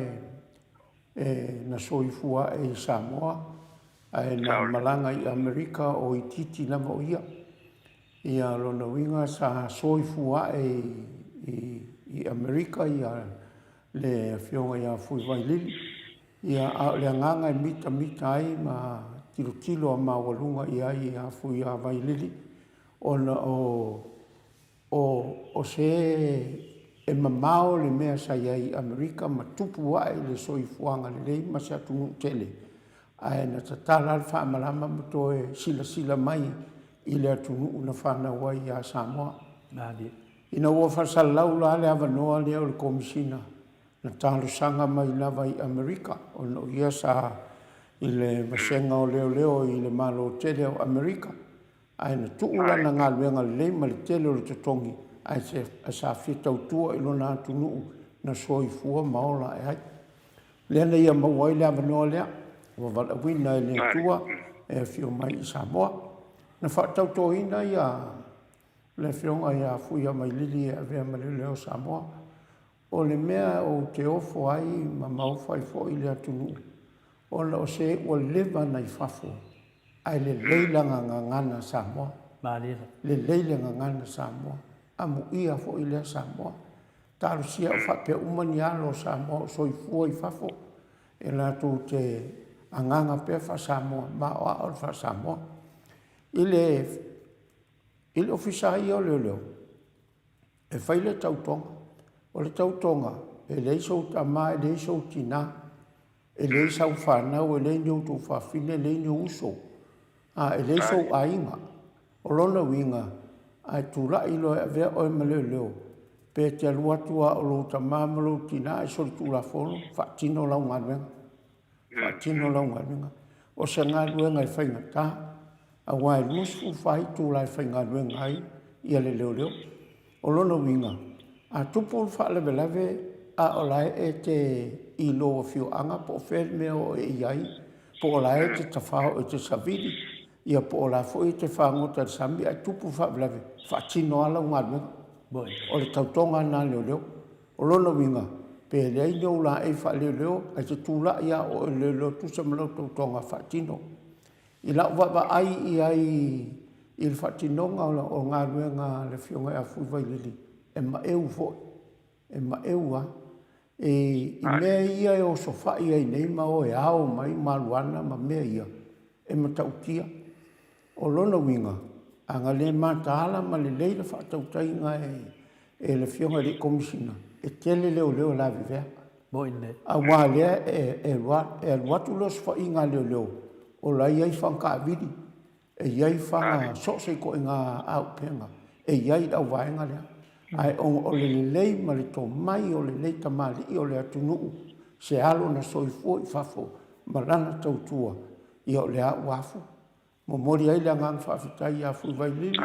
A: e na soifua ae i Samoa ae na malaga i Amerika o itiiti lava o ia. Ia lona uiga sa soifua ae i Amerika ia le afioga ia Fuivailili. Ia a o le agaga e mitamita ai ma tilotilo a maualuga i ai ia Fuiavailili ona o O se e mamao le mea sa i ai i Amerika ma tupu ae i le soifuaga lelei ma se atunuu tele, ae na tatala le faamalama ma toe silasila mai i le atunuu na fanau ai ia Samoa. Ina ua faasalalau la le avanoa lea o le Komesina, na talosaga mai lava i Amerika, ona o ia sa i le vasega o leoleo i le Malo tele o Amerika, ae na tuu lana galuega lelei ma le tele o le totogi, ae sa fia tautua i lona atunuu na soifua ma ola ae ai. Lea na ia maua ai le avanoa lea ua valaauina e le Atua e afio mai i Samoa. Na faatautoina ia le Afioga ia Fuiavailili e avea ma Leoleo o Samoa. O le mea ou te ofo ai ma maofa ai foi le atunuu, ona o se ua leva ona i fafo ae lelei lana gagana Samoa. Lelei le gagana Samoa, amuia foi lea Samoa. Talosia o faapea uma ni alo o Samoa o soifua i fafo e latou te agaga pea faa-Samoa ma aoao le faa-Samoa. I le I le Ofisa lava ia o Leoleo, e fai le tautoga. O le tautoga, e leai sou tama, e leai sou tina, e leai sau fanau, e leai ni outou fafine, e leai ni ou uso, a, e leai sou aiga. O lona uiga, a e tulai loa e avea oe ma leoleo, pe e te alu atu lava o lou tama ma lou tina ae solitulafono, faatino lau galuega. Faatino lau galuega. O se galuega e faigata, aua e 24 itula e faigaluega ai ia le leoleo. O lona uiga, a tupu le faalavelave a o la e te i lou afioaga po o fea le mea o e i ai, po o la e te tafao e te savili, ia po o la foi e te fagota i le sami ae tupu le faalavelave, faatino lava lau galuega. O le tautoga lena a leoleo. O lona uiga, pe leai ni ou laei faaleoleo, ae te tulai lava o oe o le leoleo e tusa ma lau tautoga faatino. I lau vaavaai i ai i le faatinoga o galuega a le Afioga ia Fuivailili, e maeu foi, e maeu lava. I mea ia e osofai ai nei ma o e ao mai mariuana ma mea ia, e matautia. O lona uiga, a na le mataala ma lelei le faatautaiga e le Afioga i le Komesina, e tele leoleo e lavevea. Aua o lea e alu atu le osofaiga a leoleo, o la e i ai faga taavili, e i ai faga so o se ituaiga auupega e i ai i le auvaega lea. Ae ona o le lelei ma le tomai o lenei tamalii o le atunuu, se alo na soifua i fafo ma lana tautua, ia o lea ua afu. Momoli ai le agaga faafetai ia Fuivailili,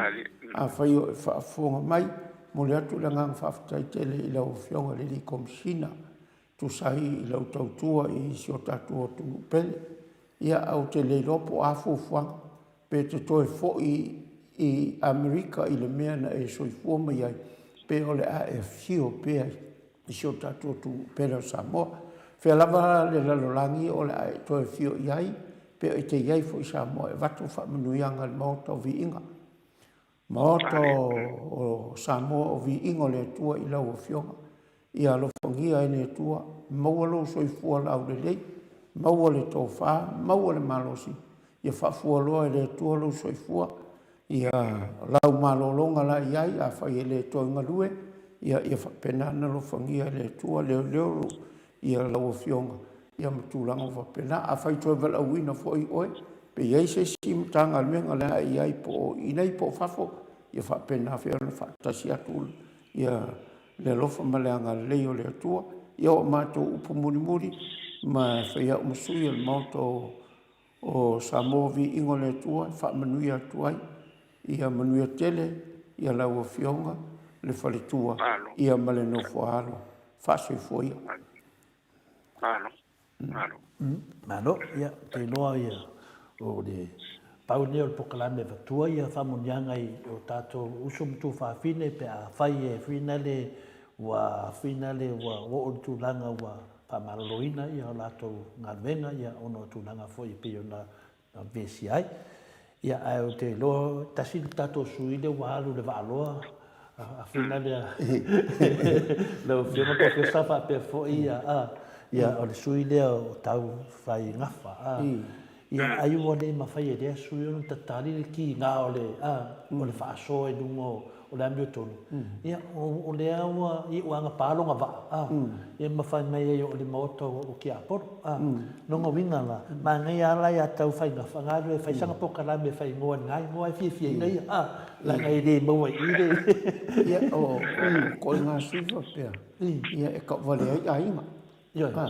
A: afai o e faafofoga mai, momoli atu le agaga faafetai tele i lau Afioga i le alii Komesina e tusa ai i lau tautua i si o tatou atunuu pele. Ia, ae ou te le iloa po o a fuafuaga, pe te toe foi i Amerika i le mea na e soifua mai ai, pe o le a e afio pea i si o tatou atunuu pele o Samoa. Fea lava le lalolagi o le a e toe afio i ai, pe e te i ai foi i Samoa e avatu faamanuiaga i le Maota o Viiga. Maota o Samoa o Viiga o le Atua i lau Afioga. Ia alofagia e le Atua, maua lou soifua laulelei, maua le tofa, maua le malosi, ia faafualoa e le Atua lou soifua. Ia lau malologa la i ai, afai e le toe galue, ia ia faapena ona alofagia e le Atua leoleo ia lau Afioga ia ma tulaga faapena. Afai toe valaauina foi oe, pe i ai se isi Matagaluega o le a e i ai po o i inei po o fafo, ia faapena foi ona faatasi atu ia le alofa ma le agalelei o le Atua. Ia o a matou upu mulimuli ma e fai au ma sui o le Maota o O Samoa viiga o le Atua e faamanuia atu ai. Ia manuia tele ia lau Afioga le faletua ia ma le nofo a alo. Faasoifua ia.
C: Malo. Malo.
B: Malo. Ia, ou te iloa ia, o le pau lenei o le polokalame e avatua ia faamanuiaga i o tatou uso ma tuafafine pe afai e finale ua finale ua oo i le tulaga ua faamaloloina ia o latou galuega ia ona o tulaga foi e pei ona vesia ai. Ia ae ou te iloa tasi le tatou sui lea ua alu i le vaaloa a fina lea lau Afioga Professor faapea foi ia a ia o le sui lea o Taufai Gafa a. Ia, ai ua le mafai e lea sui ona tatali le kiga o le, a, o le faasoa i luga o, o le amiotonu. Ia, o, o lea ua, ia ua agapā lona vaa, a, ia ma fai mai ai o le maota o, o Tiapolo, a. Lona uiga la, manaia lava la ia tau faiga fagalue e fai sana polokalame e fai igoa i lena igoa e fiafiaina ia, a, leaga e le maua i i le.
A: Ia, o, o ituaiga sui faapea, ia e tauvalea ai aiga.
B: Ioe.
A: A,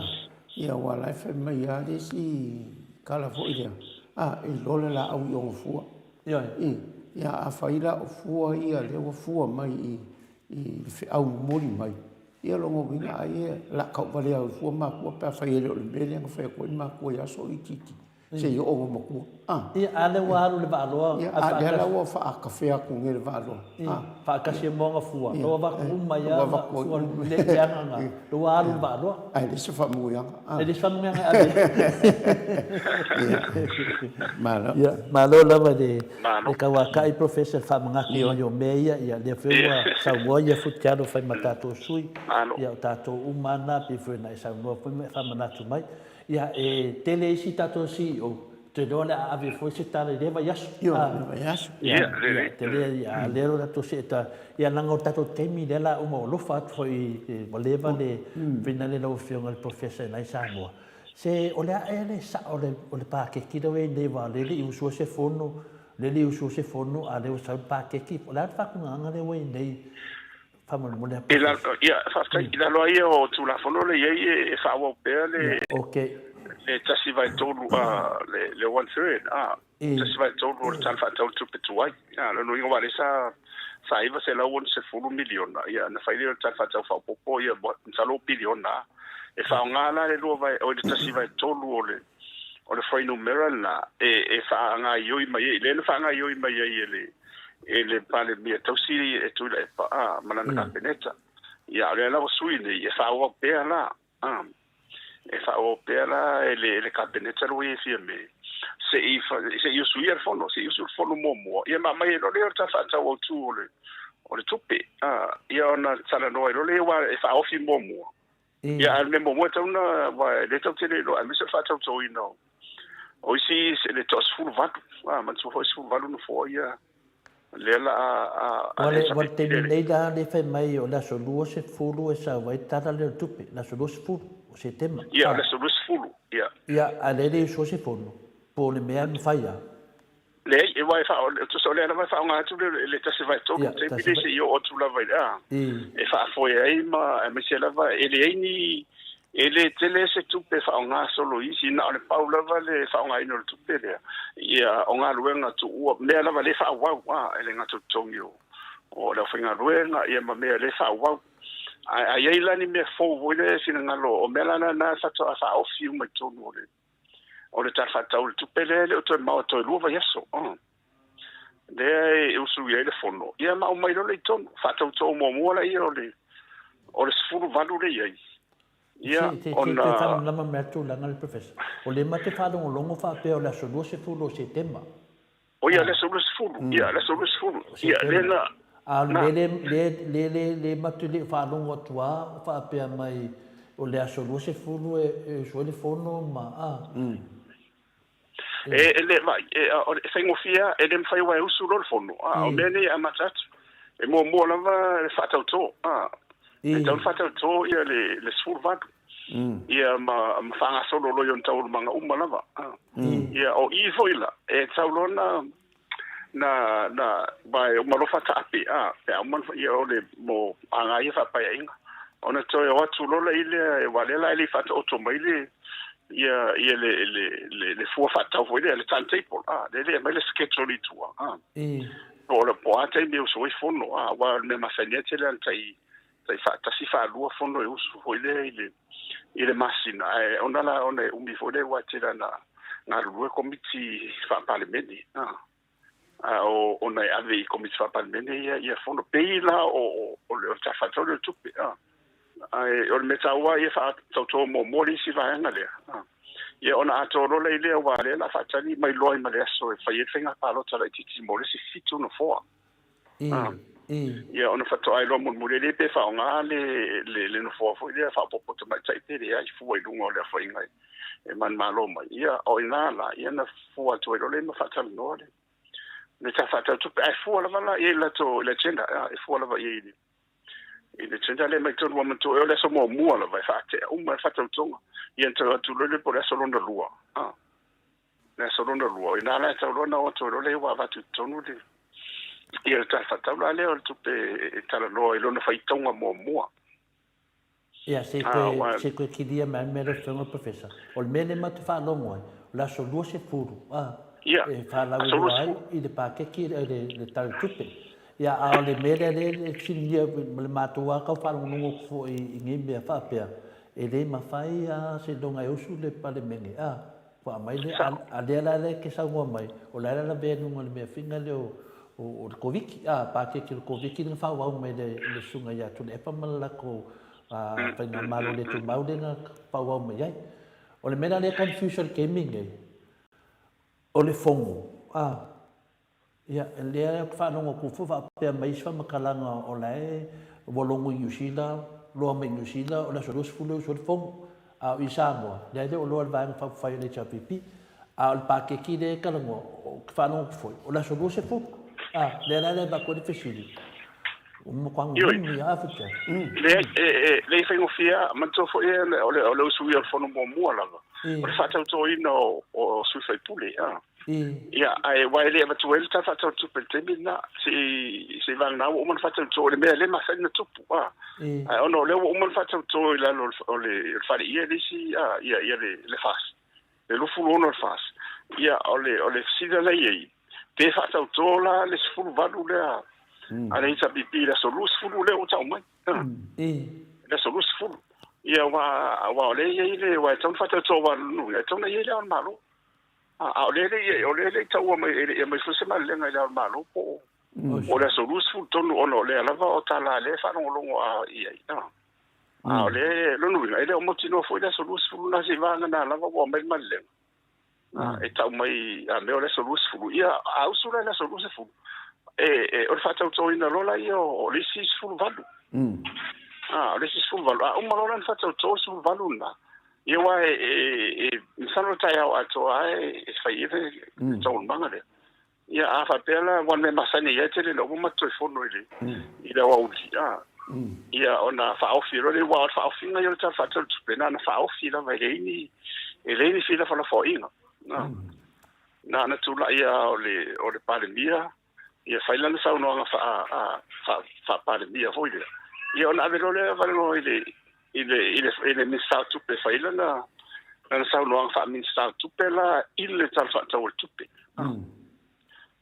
A: ia aua la e fai mai lava le isi tala foi lea, a, e iloa le laau i ona fua.
B: Ioe.
A: I, ia afai la o fua ia lea ua fua mai i, i le feau momoli mai, ia lona uiga ai o le a tauvalea ai fua matua pe afai e le o le mea lea na fai atu ai matua i aso itiiti seia oo ina matua.
B: A. Ia, a lea ua alu le vaaloa.
A: Ia, a lea la ua faatafea atu nei le vaaloa.
B: A. Faatasi ai ma ona fua, ua avatu uma ai lava fua le leaga na, lea ua alu le vaaloa.
A: Ae le se faamanuiaga.
B: E le se faamanuiaga e ave ai.
A: Malo.
B: Ia, malo lava i le tauatai Professor i le faamanatu mai o mea ia. Ia, lea foi ua saunoa ia Futialo e fai ma tatou sui. Ia, o tatou uma lava na, pei foi ona e saunoa foi ma e faamanatu mai. Ia, e tele isi tatou CEO, ou te iloa o le a ave foi se tala i lea vaiaso.
A: Ioe, i lea vaiaso.
B: Ia, ia, tele, a o lea o le a tou see ta, ia leaga o le tatou taimi lea o le a uma, ua alofa atu foi, ua leva le finale lau Afioga i le Professor i la i Samoa. Se, o le a ea le sao o le paketi lea ua i ai nei aua o lea e le i usua se fono, lea e le i usua se fono, a o lea ua sau le paketi. O le a le faatulagaga lea ua i ai nei faamolemole a
C: I lalo, ia, faafetai. I lalo lava ia o Tulafono lea e i ai e faaauau pea le, le 1/3, a, le one third, a, 1/3 o le Tala Faatatau o le Tupe tuai. A, lona uiga aua o lea sa, sa $960 miliona, ia, ona fai lea o le Tala Faatatau Faaopoopo, ia, masalo ua piliona lava. E faaaoga la le lua vae, oi le 1/3 o le, o le fuainumera lena e faagaioi mai ai, lea na faagaioi mai ai e le, e le Palemia tausi e Tuilaepa a, ma lana Kapeneta. Ia, a o lea la ua sui nei, e faaauau pea la, a, e faaauau pea la e le, e le Kapeneta le ua i ai Fiame, se i, se i usuia le fono, se i usu le fono muamua, ia ma aumai ai loa lea o le Tala Faatatau Autu o le, o le Tupe, a, ia ona talanoa ai loa lea, aua e faaofi muamua. Ia, a o le mea muamua e tatau ona, aua e le tatou te le iloa, aemaise o le faatautauina o isi le toa-18, a, manatua foi e 18 nofoa ia lea la a
B: a le Aua o le taimi nei la lea e fai mai o le aso 20 e sau ai le Tala lea o le Tupe, le aso 20 o Setema.
C: Ia, o le aso 20, ia.
B: Ia, a o lea e le usoa se fono, po o le mea e mafai lava.
C: Leai, aua e faa, tusa o lea lava e faaaoga atu le, le 1/3 i le taimi lea se i oo atu lava i le, a, e faafoe ai ma, aemaise lava, e leai ni, e le tele se tupe e faaaoga solo i isi, na o le pau lava le faaaogaina o le tupe lea, ia, o galuega tuua, mea lava lea e faaauau, a, e le gata o totogi o, o le aufaigaluega, ia ma mea lea e faaauau. Ae a i ai la ni mea fou foi lea e finagalo, o mea la na faatoa faaofi uma i totonu o le, O le Tala Faatatau o le Tupe lea e le o toe mamao toe lua vaiaso, lea e usu i ai le Fono, ia ma aumai loa lea i totonu. Faatautoo muamua laia o le o le 18 lea i ai. Ia,
B: Se, se, ona... Se, toe faamalamalama mai le tulaga lea, Professor. O lea matou te faalogologo faapea o le aso 20 o Setema.
C: O ia, le aso 20, ia, le aso 20, ia, lea na...
B: A o le mea lea, lea, lea, lea matou te le i faalogo atu lava o faapea mai o le aso 20 e usu ai le fono ma, a.
C: E, e le, vaai, e, e faigofie lava, e le mafai aua e usu loa le fono, a, o mea nei e amata atu. E muamua lava le faatautō, a, e tatau ona faatautō ia le, le 18. Ia ma, ma faagasolo loa i ona taualumaga uma lava. Ia, o i foi la, e tatau loa na, na, na, aua e uma loa faataape, a, pe a uma ona, ia o le, mo aga ia faapaeaiga. Ona toe o atu loa la i lea, aua o lea la e le i faataoto mai le, ia, ia le, le, le, le fua faatatau foi lea, le timetable, a, lea e le i aumai le schedule i tua, a. Po o le, po o a taimi e usu ai fono, a, aua o le mea masani lava e tele lava ina tai, tai faatasi faalua fono e usu foi lea i le i le masina ae ona la ona e umi foi lea aua e tele ana galulue komiti faa-Palemene a a o ona e ave i komiti faa-Palemene ia ia fono pei la o o le Tala Faatatau lea o le Tupe a ae o le mea taua ia faatautō muamua le isi vaega lea a ia ona atoa loa lea i lea aua o lea o le a faatali mai loa ai ma le aso e fai ai le faiga palota laitiiti mo le isi 7 nofoa. Ia ona faatoa iloa mulimuli ai lea pe faaaoga le, le, le nofoa foi lea faaopoopo tamaitai pe leai fua i luga o le aofaiga e manumalo mai. Ia, o i ina la, ia na fua atu ai loa lea ma faatalanoa le le Tala Faatatau o Tupe, ae fua lava la i ai i le latou i le agenda, e fua lava i ai i le agenda lea mai totonu. Ua manatua ea o le aso muamua lava e faatea uma ai le faatautoga, ia ona tau atu loa lea po o le aso lona lua, le aso lona lua, o i ina la e tau loa ona o atu ai loa lea ua avatu i totonu le ia le Tala Faatatau la lea o le Tupe e talanoa i lona faitauga muamua.
B: Ia, se i toe, se i toe kilia mai le mea lau Afioga Professor. O le mea lea matou te faalogo ai, o le aso 20, a, e faalauiloa ai i le paketi, le, le Tala o le Tupe. Ia, a o le mea lea lea e fesiligia ma le matou lava tau faalogologo atu foi i nei mea faapea, e le mafai lava seiloga e usu le Palemene, a. Ua aumai le, a lea la lea e te saunoa mai, o la e lavea i luga o le mea fina lea o le Koviti, a, paketi o le Koviti lea na faaauau mai e le Susuga ia Tuilaepa ma le latou Faigamalo le tumau lea na faaauau mai ai. O le mea la lea e confuse ai i le taimi lenei, o le Fono, a, Ia, lea ou te faalogo atu foi faapea mai isi faamatalaga o la e ua logo i Niu Sila, loa mai Niu Sila o le aso 20 e usu ai le fono. A o i Samoa, lea e le o loa le Vaega Faaupufai o le HRPP. A o le paketi lea e talanoa, ou te faalogo atu foi, o le aso 20. A, lea la e avatu ai le fesili, ua matua nunumi lava Futia.
C: Leai, e le i faigofie lava. Manatua foi o le usuia o le fono muamua lava, o le faatautoina o sui usufono. Ia, ae aua e le avatua ai le Tala Faatatau o le Tupe i le taimi lena, se i vagana ua uma ona faatauto, o le mea e le masani ona tupu, a. Ae ona o lea ua uma ona faatauto i lalo o le faleie le isi, a, ia, ia le, le FAS, le 26 o le FAS. Ia, o le, o le fesili la i ai, pe faatauto la le 18 lea a le HRPP i le aso 20 lea ua tau mai, a, le aso 20. Ia, aua, aua o lea e i ai le, aua e tatau ona faatauto, aua o lona uiga, e tatau ona i ai le Ao o le Malo. A o lea e le o lea e le i taua mai, e le i aumai foi se malelega i Le Ao o le Malo po o le aso 20 tonu ona o lea lava o tala lea e faalogologo a i ai. A o lea, lona uiga, e le o mautinoa foi le aso 20 na seivagana lava ua aumai le malelega. E tau mai a mea o le aso 20. Ia, a usu la i le aso 20, e, o le faatautoina loa la ia o le isi 18. O le isi 18. A uma loa la ona faatauto le 18 lena, Ia aua e, e, masalo le taeao atoa lava e fai ai le taualumaga lea. Ia a faapea la, aua o le mea masani ai e tele ina uma matou toe fono i le, i le aoauli, a, ia ona faaofi loa lea, aua o le faaofiga ia o le Tala Faatatau o le Tupe, na ona faaofi lava e leai ni, e leai ni felafolafoaiga. Na ona tulai lava o le, o le Palemia, ia fai lana saunoaga faa-Palemia foi lea, ia ona ave loa lea avanoa i le i le i le i le Minisita o Tupe e fai lana lana saunoaga faa-Minisita o Tupe la i le Tala Faatatau o le Tupe.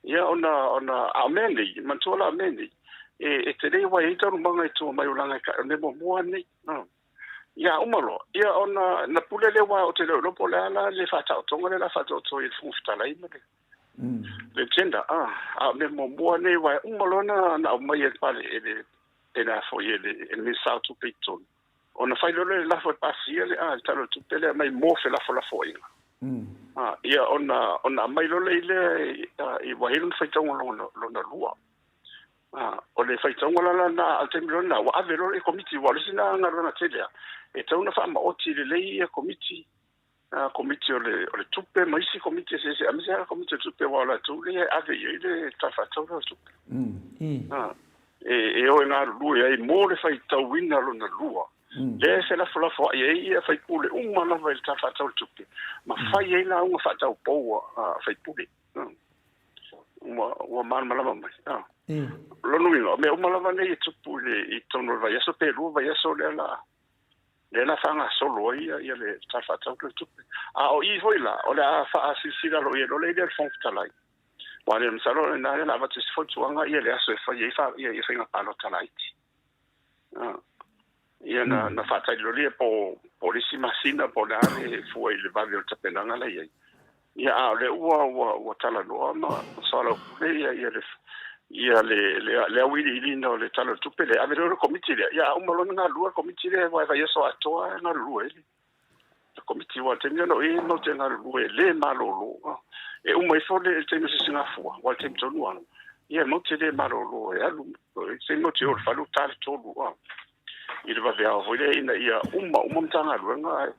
C: Ia ona ona a o mea nei, manatua la o mea nei, e tele aua e i ai taualumaga i tua mai o leaga o le mea muamua lenei. Ia uma loa, ia ona na pule lea aua ou te le o iloa po o le a la le faataotoga lea o le a faataoto ai e le Fofoga Fetalai ma le le agenda, a, a o mea muamua nei, aua e uma loa na aumai e le pale, e le, e le a foi, e le, e le Minisita o Tupe i totonu, ona fai loa lea o le lafo e pasia le, a, le Tala o le Tupe lea aumai mo felafolafoaiga. A, ia ona, ona aumai loa lea i le, i, ua i ai lona faitauga lona, lona lua. A, o le faitauga la lena, a o le taimi loa lena, ua ave loa i le Komiti, aua o le isi lena galuega tele lava, e tatau ona faamaoti lelei ia Komiti, Komiti o le, o le Tupe ma isi Komiti eseese, aemaise lava Komiti o le Tupe, aua o latou lea e ave i ai le Tala Faatatau lea o le Tupe. E, e o e galulue ai mo le faitauina lona lua, lea e felafolafoai ai ia faipule uma lava i le Tala Faatatau o le Tupe, ma fai ai lauga faataupou a faipule. Ua, ua malamalama mai. Lona uiga, o mea uma lava nei e tupu i le, i totonu o le vaiaso pe lua vaiaso lea la lea la faagasolo ai ia le Tala Faatatau o le Tupe. A o i foi la, o le a faasilasila aloaia loa lea i le Fofoga Fetalai. Aua le masalo o lena lea o le a avatu se fautuaga ia le aso e fai ai ia faiga palota laiti. Ia na, na faatali loa lea po, po o le isi masina po o le a le fua i le vave o le tapenaga la i ai. Ia, a o lea ua, ua, ua talanoa ma soalaupule ia, ia le, ia le, le, le auiliiliina o le Tala o le Tupe lea, ave loa i le Komiti lea. Ia, a uma loa ona galulue le Komiti lea, aua e vaiaso atoa e galulue ai le, le Komiti. Aua o le taimi lena o i matou te galulue e le malolo. E uma ifo le, le taimi o sisigafua, aua o le taimi tonu lava, ia matou te le malolo e alu, e taimi matou te o i le fale ua ta le 3 i le vaveao foi lea ina ia uma uma Matagaluega ae,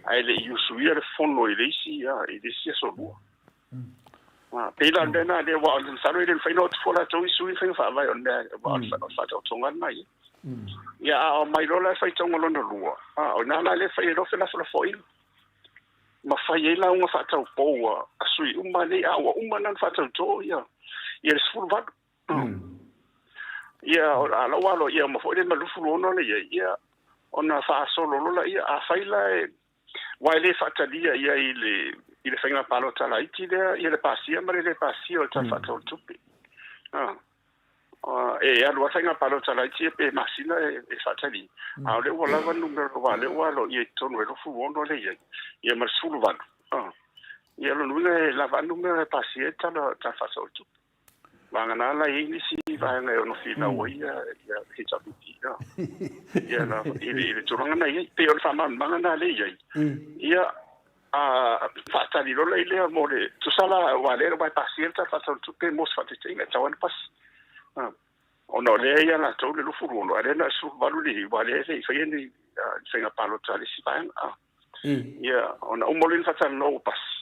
C: Ae le i usuia le fono i le isi i le isi aso lua. Pei la o le mea lena lea, aua masalo e le mafai ona o atu fua latou i sui faiga faavae o le mea, aua o le faataotoga lena ia. Ia a omai loa la i le faitauga lona lua, o i ina la lea e fai ai loa felafolafoaiga ma fai ai lauga faataupou a sui uma nei, a ua uma la ona faatauto ia le 18. Ia, a la ua aloaia uma foi le ma 26 lea i ai, ia, ona faasolo loa laia. Afai la e, aua e le faatalia i ai i le, i le faiga palota laiti lea, ia le pasia ma le le pasia o le Tala Faatatau o le Tupe. E alu lava le faiga palota laiti ia pe masina e faatalia, a o lea ua lava le numera, aua o lea ua aloaia i totonu e 26 lea e i ai, ia ma le 18. Ia, o lona uiga e lava a le numera e pasia ai le Tala Faatatau o le Tupe. Vagana la e i ai nisi vaega e ono finau ai ia HRPP. Ia la, i le tulaga na i ai. Pei o le faamalamalamaga na lea i ai. Ia, a faatali loa la i lea mo le, tusa la, aua o lea ua e pasia le Tala Faatatau o le Tupe mo se faataitaiga e tatau lava ona pasi. Ona o lea e ia latou le 26, a o lea na o le 18 le i ai, aua o lea e le i faia ni faiga palota a le isi vaega. Ia, ona uma loa lea ona faatalanoa ua pasi,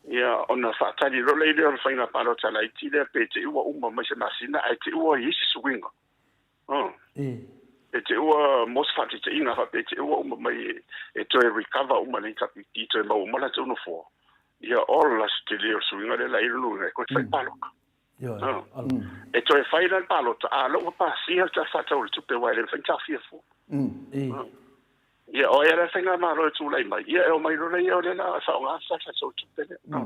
C: ia ona faatali loa lea o le faiga palota laiti lea pe te i ua uma mai se masina ae te i ua i ai se suiga. Pe te i ua mo se faataitaiga faapea te i ua uma mai e toe recover uma le HRPP toe maua uma latou nofoa. Ia ola se tele o le suiga lea la i lona uiga e toe fai palota. E toe fai la le palota, a o lea ua pasia le Tala Faatatau o le Tupe aua e le mafai ona taofia fua. Ia, o ai lava le faigamalo e tulai mai, ia e omai loa lea o lea o le a faaaoga le Tala Faatatau o le Tupe lea.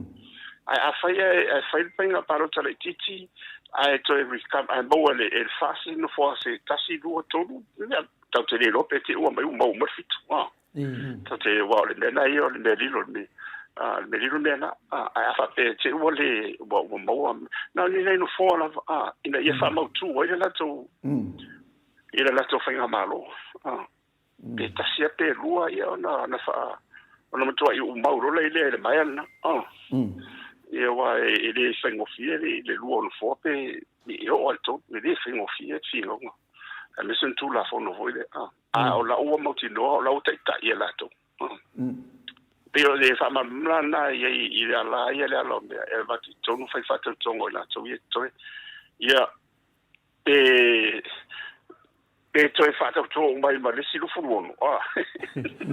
C: Ae afai ae fai le faiga palota laitiiti ae toe recover, ae maua e le FAST se nofoa se tasi, lua, tolu, ia, tatou te le iloa pe te i ua omai ua maua uma le fitu. Ta te, aua o le mea lena ia, o le mea lilo, le mea, le mea lilo le mea lena. Ae a faapea e te i ua le, ua, ua maua, na o ni nai nofoa lava, ina ia faamautu ai le latou, i le latou faigamalo. Pe tasi lava pe lua, ia ona, ona faa, ona matuai uumau loa lea i le maea lena. Ia aua e le faigofie le lua o nofoa pe e oo lava i le tolu, e le faigofie le finauga, aemaise ni Tulafono foi lea. A o la ua mautinoa o la ua taitai e latou. Pei o le faamalamalamaga lena i ai i le ala ia le ala o mea e avatu i totonu fai faatautoga o i latou ia e totoe. Ia, pe pe toe faatauto uma ai ma le isi 26.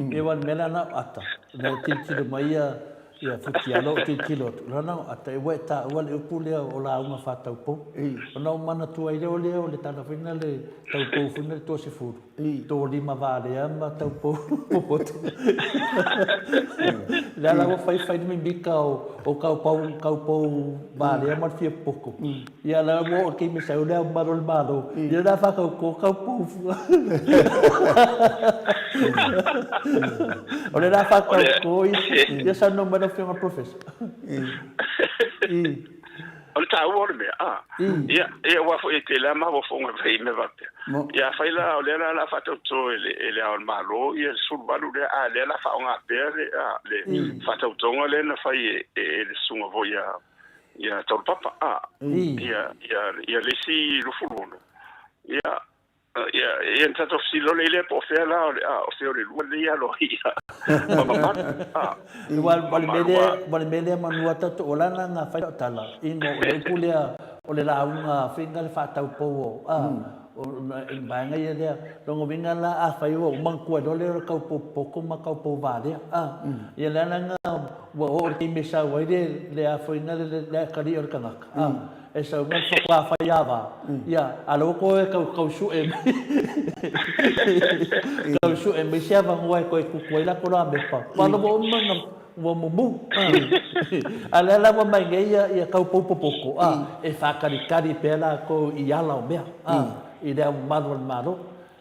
B: Ia aua o le mea lea na o ata, ina ua tilotilo mai ia Ia Futialo ou tilotilo atu, lana o ata ua e taua le upu lea o lauga faataupou. Ona ou manatua ai lea o lea o le tala foi na le taupou foi na le toasefulu, tolima valea ma taupou popoto. Lea la ua fai fai le mimika o kaupau kaupou valea ma le fia popo. Ia la ua oo i le taimi e sau le Ao Mamalu o le Malo, ia la faatauto taupou. O le la faatauto ia saunoa mai lau Afioga i le Professor.
C: O le taua o le mea, a, ia, ia aua foi e tele lava mafaufauga e fai i mea faapea. Ia afai la o lea la o le a faatauto e le, e le Ao o le Malo ia le 18 lea, a o lea o le a faaaoga pea le, a, le faatautoga lea na fai e, e le susuga foi ia, ia Taulapapa, a, ia, ia, ia le isi 26. Ia, ia, ia na tatou fesili loa lea po o fea la o le, a, o fea o le lua lea aloaia ma mamalu, a.
B: Aua o le mea lea, o le mea lea manu a tatou, o la na na fai lau tala, ina o le upu lea o le lauga foi na le faataupou o, a, o le vaega ia lea, lona uiga la afai ua uma ona tuai loa lea o le taupou popoto ma taupou valea, a, ia le ala lena ua oo i le taimi e sau ai le, le a foi na le, le atalii o le tagata, a. E sau mai faatoa fai ava, ia, a o lea ua toe tau, tau sue mai, tau sue mai se avanoa e toe tutu ai latou lamepa. Aua o lea ua uma ona ua mumu. A o lea la ua mai nei ia, ia taupou popoto, a, e faatalitali pea latou i ala o mea, a, i le Ao Mamalu o le Malo.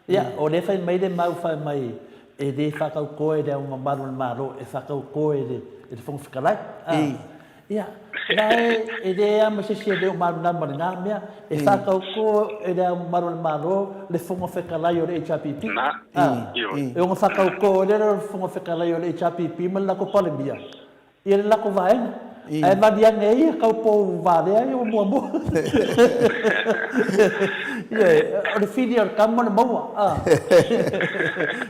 B: Ia, o lea e fai mai le mau fai mai e le faatautoa e le Ao Mamalu o le Malo, e faatautoa e le, e le Fofoga Fetalai. A, ia, la e, e leai lava ma se isi e le o malamalama i lena mea, e faatautoa e le Ao Mamalu o le Malo le Fofoga Fetalai o le HRPP. A, e ono faatauto ai lea le Fofoga Fetalai o le HRPP ma le latou Palemia, ia le latou vaega. Ae vali ane ai ia kau pou valea ia ua muamua. Ioe, o le fili o le tama o le maua.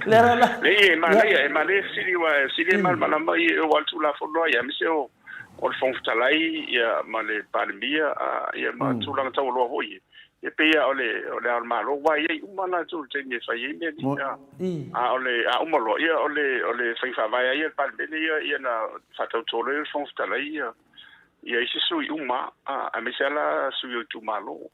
B: Lea la la.
C: Leai, e manaia, e manaia fesili aua e sili e malamalama ia aua o le Tulafono lava ia aemaise o o le Fofoga Fetalai ia ma le Palemia ia ma tulaga taualoa foi ia. E pei lava o le o le Ao o le Malo aua e i ai uma latou i le taimi e fai ai mea nei. A o le a uma loa ia o le o le faiga faavae lava ia a le Palemene ia ia na faatauto loa e le Fofoga Fetalai ia ia isi sui uma aemaise lava la sui o itumalo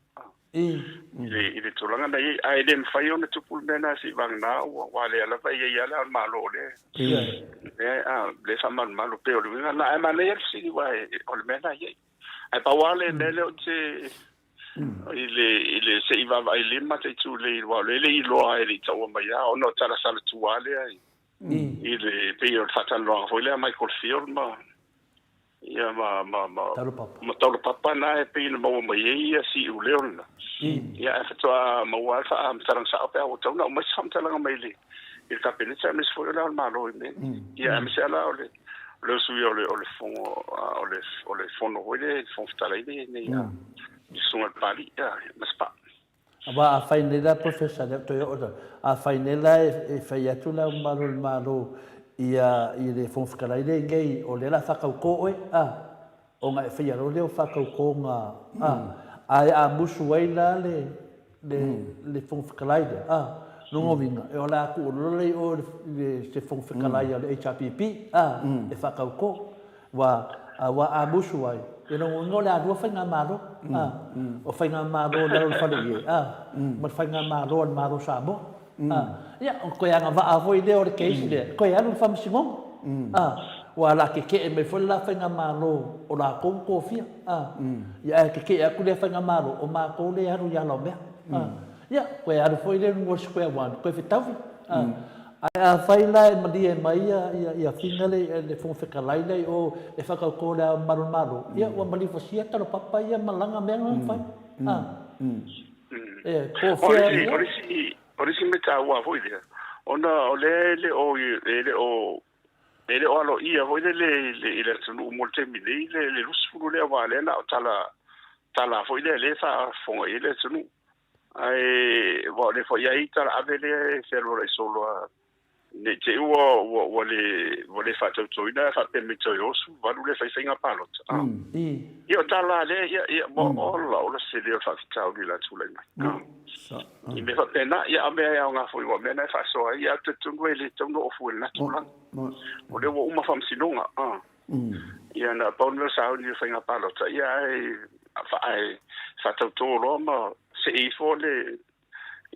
C: i le i le tulaga na i ai. Ae le mafai ona tupu le mea lena seivagana ua aua o lea lava e i ai lava le Ao o le Malo o lea lea lea e faamalumalu pei o le uiga lena. Ae manaia le fesili aua o le mea lena e i ai. Ae pau lava le mea lea ou te i le i le se i vaavaai le mataitu lelei aua o lea e le i iloa e le i taua mai lava ona o tala salatua lea i i le pei o le faatalanoaga foi lea a Michael Field ma ia ma ma ma ma Taulapapa na e pei na maua mai ai ia siu leo lena. Ia ae faatoa maua lava le faamatalaga sao pe a ua tatau ona aumai se faamatalaga mai le i le Kapeneta aemaise foi o le Ao o le Malo i mea nei. Ia aemaise lava la o le o le usu ia o le o le fono o le o le fono foi lea le Fofoga Fetalai lea nei a le Susuga i le Papalii ia ma Spa.
B: Aua a fai nei la Professor lea toe oo a fai nei la e fai atu le Ao Mamalu o le Malo ia i le Fofoga Fetalai lea nei o lea la faatauto oe a ona e faia loa lea o faatautoga a ae a musu ai la le le le Fofoga Fetalai lea, a, lona uiga, e o le a tuu loa lea i o i le se Fofoga Fetalai a le HRPP, a, e faatauto. Ua, aua a musu ai, ia lona uiga o le a lua faigamalo, a, o faigamalo i lalo o le fale ie, a, ma le faigamalo a le Malo o Samoa. A, ia, ona toe agavaa foi lea o le case lea, e toe alu i le Faamasinoga. A, aua o le a tetee mai foi le la faigamalo o latou ua tofia. A, ia ae tetee atu lea faigamalo, o matou lea e alu i ala o mea. A, ia, toe alu foi lea i luga o le square one, toe fetaui. A, ae afai la e malie mai ia, ia Fina le, le Fofoga Fetalai lea i o e faatauto i Le Ao Mamalu o le Malo, ia ua malifasia talopapa ia ma lana mea na fai. A, e, po o fea.
C: O le isi, O le isi mea taua foi lea, ona o lea e le o, e le o, e le o aloaia foi lele i le, i le atunuu mo le taimi nei le, le 20 lea, aua o lea na o tala, tala foi lea lea e faafofoga i ai le atunuu. Ae, aua o lea foi e i ai talaave lea e fealualuai solo a, ne i te i ua, ua, ua le, ua le faatautoina ae faapea mai toe o 18 lea e fai faiga palota. Ah. Ia o tala lea, ia, ia, ua ola, ola se leo o le faafitauli o le a tulai mai. Ah. I mea faapena, ia a o mea e aoga foi, aua o mea na e faasoa ai, ia ae ou te talitonu e le tatau ona oo fua i lena tulaga. O lea ua uma faamasinoga, ah. Ia na pau le mea o sauni o faiga palota, ia ae, ae faatauto loa ma see ifo le,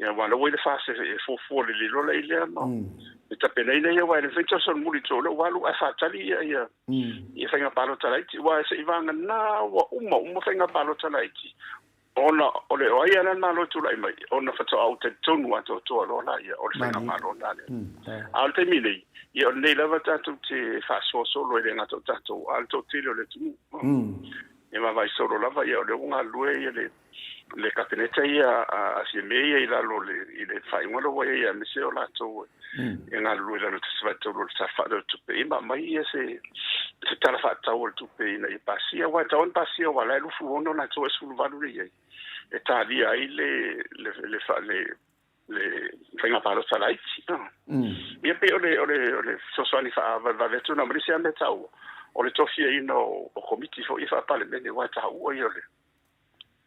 C: ia aua o lea ua i le fasi e fuafua lelei loa la i lea ma e tapenaina ia aua e le mafai ona tausonumuli i tua o lea ua alu ae faatali ia ia ia faiga palota laiti aua se i vagana ua uma uma faiga palota laiti ona o le o ai lava le Malo e tulai mai ona faatoa ou talitonu atoatoa loa laia o le faigamalo lena lea. A o le taimi nei, ia o lenei lava tatou te faasoa solo e le gata o tatou a o le toatele o le atunuu. E vaavaai solo lava ia o lea ua galulue ia le le Kapeneta ia a Fiame ia i lalo i le faaiuga lea ua i ai aemaise o latou e galulue i lalo o le 183 o le Tala Faatatau o le Tupe ia ma aumai ia se se Tala Faatatau o le Tupe ina ia pasia aua e tatau ona pasia aua o la e 26 latou ae 18 lea e i ai e talia ai le le le le le faiga palota laiti. Ia pei o le o le o le fesoasoani faavavevave atu lena ma le isi lava mea taua o le tofiaina o Komiti foi ia faa-Palemene aua e taua ia o le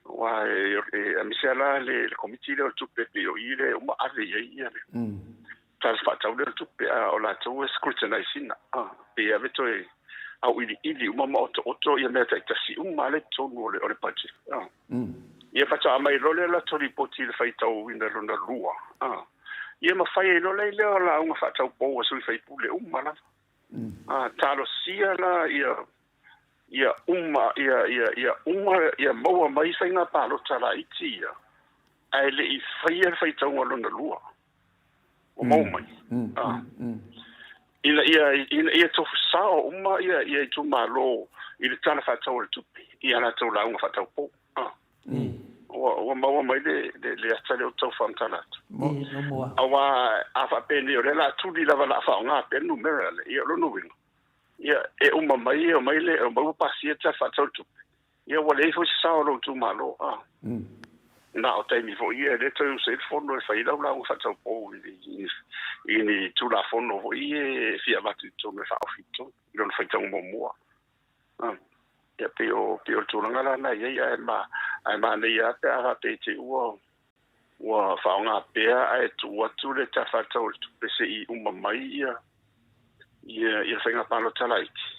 C: Aua e aemaise lava la le Komiti lea o le Tupe, pei o i lea e uma ave i ai ia le Tala Faatatau lea o le Tupe, a o latou e scrutinize ina, pe ave toe auiliili uma ma otooto ia mea taitasi uma lava lea i totonu o le budget. Ia faatoa aumai loa lea latou lipoti i le faitauina lona lua, ia ma fai ai loa lea o lauga faataupou a sui usufono uma lava. Talosia la ia ia uma ia ia ia uma ia maua mai faiga palota laiti ia ae le i faia le faitauga lona lua ua maua mai. Ina ia ina ia tofu sao uma ia ia itumalo i le Tala Faatatau o le Tupe i a latou lauga faataupou. Ua ua maua mai le le le ata lea ou te tau faamatala atu. Aua a faapea nei o lea o le a tuli lava o le a faaaoga pea le numera lea, ia o lona uiga. Ia, e uma mai, e omai le, omai ua pasia le Tala Faatatau o le Tupe, ia ua leai foi se sao o lou itumalo. A. Na o taimi foi ia e le toe usa ai le fono e fai ai lau lauga faataupou i, i, i ni Tulafono foi ia e fia avatu i totonu e faaofi i totonu i lona faitauga muamua. A. Ia, pei o, pei o le tulaga la na i ai, ae ma, ae manaia lava pe a faapea i te i ua, ua faaaoga pea ae tuu atu le Tala Faatatau o le Tupe se i uma mai ia ia ia faiga palota laiti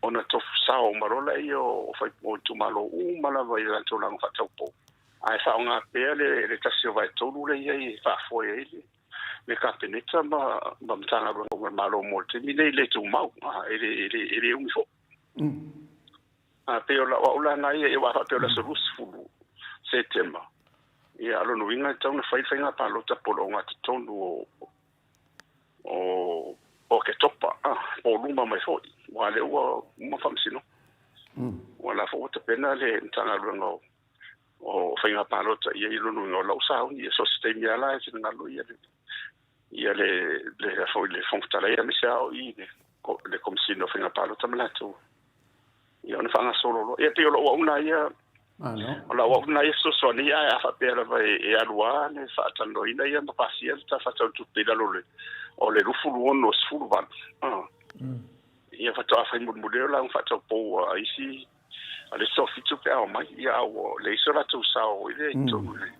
C: ona tofu sao uma loa lea o fai o itumalo uma lava i latou lauga faataupou ae faaaoga pea le le 1/3 lea i ai e faafoe ai le le Kapeneta ma ma Matagaluega uma a le Malo mo le taimi nei le tumau e le e le e le umi foi. A pei o lau au la na ia, aua a faapea o le aso 20 Setema, ia, o lona uiga e tatau ona fai le faiga palota po o le ogatotonu o, o, o Oketopa, a, po o luma mai foi, aua o lea ua uma faamasinoga. Ua la foi ua tapena le Matagaluega o, o Faiga Palota i ai, lona uiga o lau sauni, ia so o se taimi lava la e finagalo ia le, ia le, le, foi le Fofoga Fetalai aemaise lava o i le, le Komesina o Faiga Palota ma latou. Ia ona faagasolo loa. Ia pei o lou au lena ia, o lau au lena ia fesoasoani, ae a faapea lava e, e alu lava le faatalanoaina ia ma pasia le Tala Faatatau o le Tupe i lalo o le, o le 26 18. Ah. Ia faatoa fai mulimuli ai o lauga faataupou a isi a le isi toafitu pe a omai. Ia a ua leai so latou sao i le i totonu i le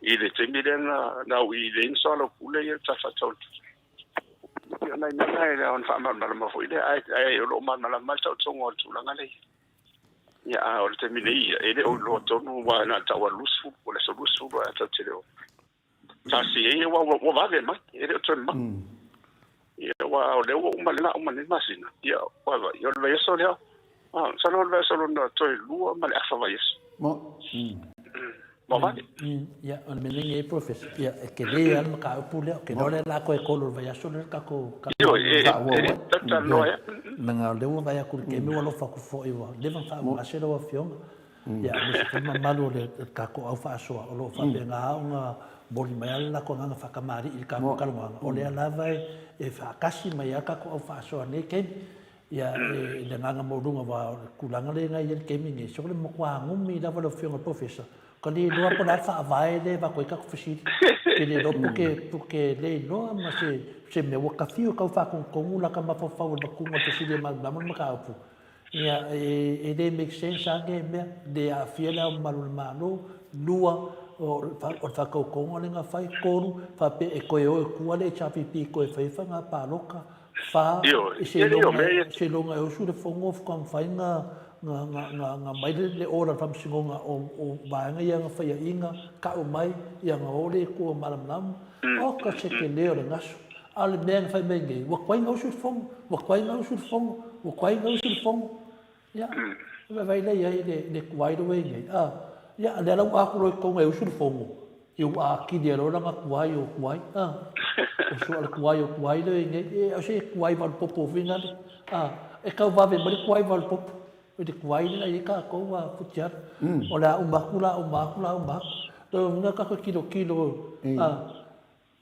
C: i le taimi lea na na auiliili ai ma soalaupule ia le Tala Faatatau o le Tupe. Ia, nai mea na e ona faamalamalama foi lea, ae, ae o lo o malamalama le taotoga o le tulaga lea. Ia, a o le taimi nei, ia, e le o iloa tonu, aua na o le tau lava 20, o le aso 20 ae tatou te le o tasi ai, ua, ua, ua vave mai, e le o toe mamao. Ia, aua o lea ua uma lena uma nei masina, ia, ua vaai, o le vaiaso lea, ah, masalo o le vaiaso lona toe lua ma le afa vaiaso.
A: Mo.
C: Ua vave.
B: Ia, o le mea nei e Professor, ia, e tele lava le mataupu lea, ou te iloa o lea o le a toe tolu o le vaiaso lea le tatou
C: Ioe, e, e, e, talanoa ai.
B: Leaga o lea ua vaai atu i le taimi ua alofa atu foi, ua leva ona faaugase lau Afioga, ia, aemaise foi le mamalu o le tatou au faasoa o lo o faapena ona momoli mai lava le latou agaga faatamalii i le tatou talanoaga, o lea lava e faatasi mai lava le tatou au faasoa i lenei taimi. Ia, i le agaga maualuga, aua o le tulaga lea na i ai i le taimi lenei, se o le matua gumi lava lau Afioga i le Polofesa, ka le iloa po o le a le faavae lea e avatu ai tatou fesili. Ke le iloa po ke, po ke le iloa ma se, se mea ua ta fiu e tau faatonutonu lata mafaufau i le avatuga o le fesili e malamalama le mataupu. Ia, e, e le make sense lava nei mea, le aafia Le Ao Mamalu o le Malo, lua, o le faatautoga lea na fai, tolu, faapea e toe o i tua le HRPP e toe fai ai faiga palota, Fa,
C: Ioe,
B: i
C: e le o mea ia.
B: Seiloga e usu le fono faatoa mafai na aumai le order a le Faamasinoga o vaega ia na faiaina, tau mai, ia na o lea i tua malamalama. Oka se tele o le gasu. A o le mea na fai mai nei, ua tuai na usu le fono, ua tuai na usu le fono, ua tuai na usu le fono. Ia, vaivai lea i ai le, le tuai lea ua i ai nei. A, ia, lea la ua atu loa i totonu e usu le fono, ia ua atili ai loa lana tuai o tuai, a. O sua le tuai o tuai lea ua i ai nei. E, o se tuai valupopo foi nale, a. E tau vave mai le tuai valupopo i le tuai lea na i ai tatou a Futialu. O le a uma atu la, uma atu la, uma atu. Lona uiga tatou e tilotilo, a.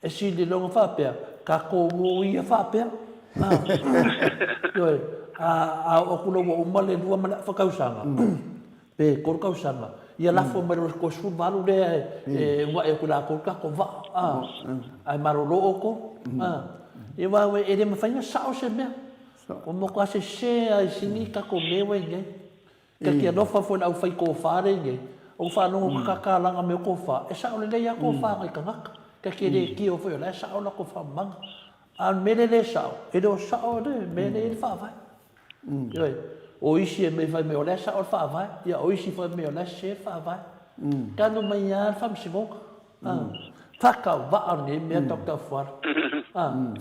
B: E sili loa ona faapea, tatou o ia faapea. Ioe, a oo atu loa ua uma le lua ma le afa tausaga, pe tolu tausaga, ia lafo mai loa le 38 lea e uae atu e latou le tatou vaa, ae malolo outou. Ia aua e le mafai ona sao se mea. Ua matua sese lava i sini tatou mea ua i ai nei. Ta te alofa foi i le aufai tofa lea i nei, ou faalogo ka kakalaga mai o tofa, e sao lelei lava tofa a nai tagata. Ta te le tio foi o la e sao latou faamamaga. A o le mea lea e le sao, e le o sao le mea lea e i ai le faavae. Ioe. O isi e fai mai o la e sao le faavae, ia o isi fai mai o la e sese le faavae. Tanu mai lava le faamasinoga. Whakawaa o lenei mea taku tauwhara.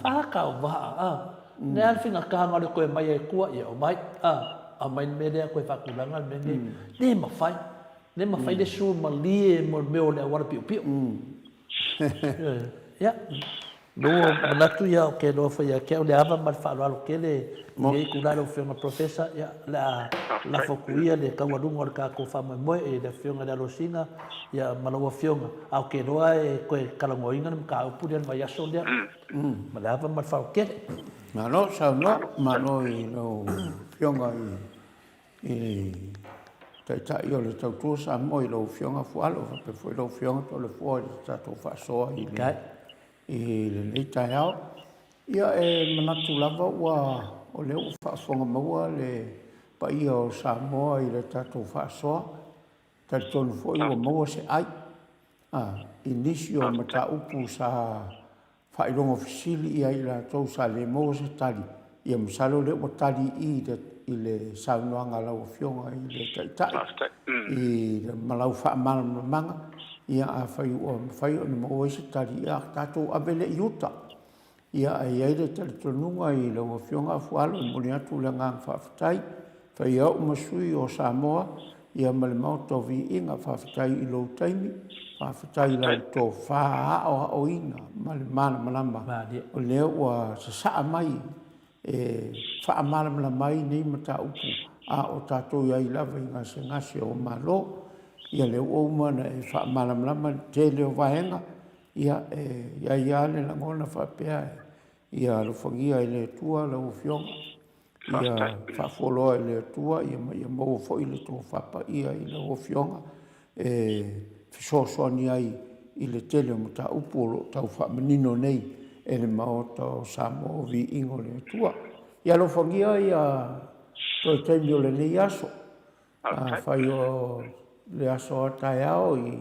B: Whakawaa. Nea le whingakanga o le koe mai ai kua, ia o mai. Aumai le mea lea koe whakatulanga le mea nei. Le mawhai. Le mawhai le su malie mo le mea o le awara piopio. Ia. Lou manatu ia o ke loa foi ia ke au le ava ma le faaaloalo tele i lenei itula lau Afioga Professor, ia o le a lafo atu ia le taualuga o le tatou faamoemoe i le Afioga i le Alosina ia ma lau Afioga, a o ke loa e toe talanoaina le mataupu lea i le vaiaso lea. Ma le ava ma le faaaloalo tele.
A: Malo saunoa, malo i lau Afioga i le Taitai o le Tautua Samoa i lau Afioga Fualo, faapea foi lau Afioga Toleafoa i le tatou faasoa i le lenei taeao. Ia, e manatu lava ua o lea ua faafofoga maua le paia o Samoa i le tatou faasoa. Talitonu foi ua maua se ai i nisi o mataupu sa faailoga fesili i ai i latou sa le maua se tali, ia masalo o lea ua tali i i i le saunoaga a lau Afioga i le Taitai i ma lau faamalamalamaga. Ia afai ua mafai ona maua ai se tali, ia tatou ave lea i uta. Ia, ae i ai le talitonuga i lau Afioga Afualo, e momoli atu le agaga faafetai, fai au ma sui o Samoa, ia ma le Maota o Viiga. Faafetai i lou taimi, faafetai i lau tofa aoaoina ma le malamalama o lea ua sasaa mai e faamalamalama ai nei mataupu a o tatou i ai lava i gasegase o Malo. Ia lea ua uma ona e faamalamalama le tele o vaega. Ia, e i ai lava le lagona faapea, ia alofagia e le Atua lau Afioga, ia faafualoa e le Atua, ia ma ia maua foi le tofa paia i lau Afioga e fesoasoani ai i le tele o mataupu o lo o tau faamanino nei e le Maota o Samoa o Viiga o le Atua. Ia alofagia ia toe taimi o lenei aso. Afai o le aso a taeao i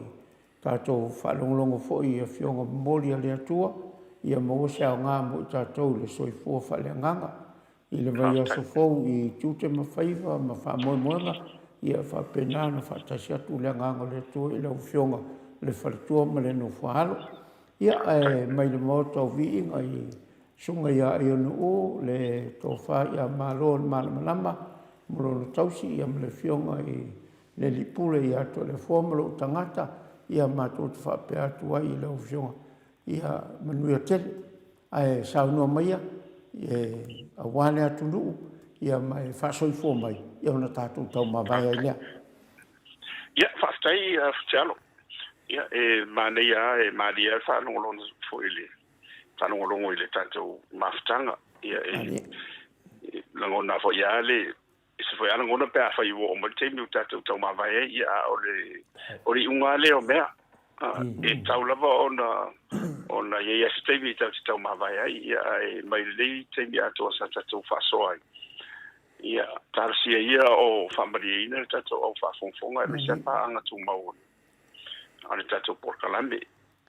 A: tatou faalogologo foi i afioga momoli a le Atua, ia maua se aoga mo i tatou i le soifua faaleagaga i le vaiaso fou i tiute ma faiva ma faamoemoega, ia faapena ona faatasi atu le agaga o le Atua i lau Afioga le faletua ma le nofoaalo. Ia, ae mai le Maota o Viiga i Susuga ia Aiono le Tofa ia Malo le Malamalama ma lona tausi, ia ma le Afioga i le Alii Pule ia Toleafoa ma lou tagata, ia matou te faapea atu ai i lau Afioga, ia manuia tele. Ae saunoa maia e aua le atunuu, ia ma e faasoifua mai, ia ona tatou taumavae ai lea.
C: Ia, faafetai Futialo. Ia, e manaia lava, e malie lava le faalogologo foi i le faalogologo i le tatou mafutaga. Ia, e lagona foi lava le ese foi lava lagona pe afai ua oo mai le taimi ua tatou taumavae ai, ia, a o le o le iuga lava lea o mea. E tatau lava ona ona i ai lava se taimi tatou te taumavae ai, ia, ae mai lenei taimi atoa sa tatou faasoa ai, ia, talosia ia o faamalieina le tatou au faafogafoga aemaise lava paaga tumau a le tatou polokalame,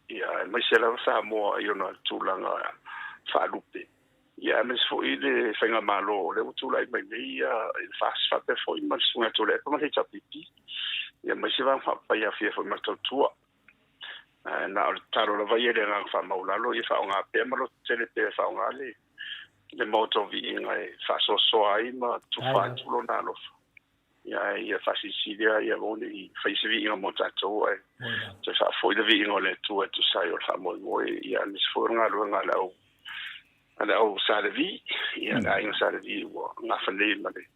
C: ia, aemaise lava Samoa i ona tulaga faalupe. Ia, aemaise foi le faigamalo o lea ua tulai mai nei ia i le FAST faapea foi ma le Susuga ia Tuilaepa ma le HRPP, ia aemaise vaega faaupufai e aofia foi ma le Tautua. Ae na o le tatalo lava ia i le agaga faamaualalo ia faaaoga pea ma lototele pea e faaaoga le le Maota o Viiga e faasoasoa ai ma tufa atu lona alofa. Ia, ae ia faasilisili lava ia aua ne i faia se viiga mo tatou, ae toe faafoi le viiga o le Atua e tusa ai o le faamoemoe, ia, aemaise foi o le galuega a le au a le au Sa Levi, ia, le aiga Sa Levi ua gafa nei ma le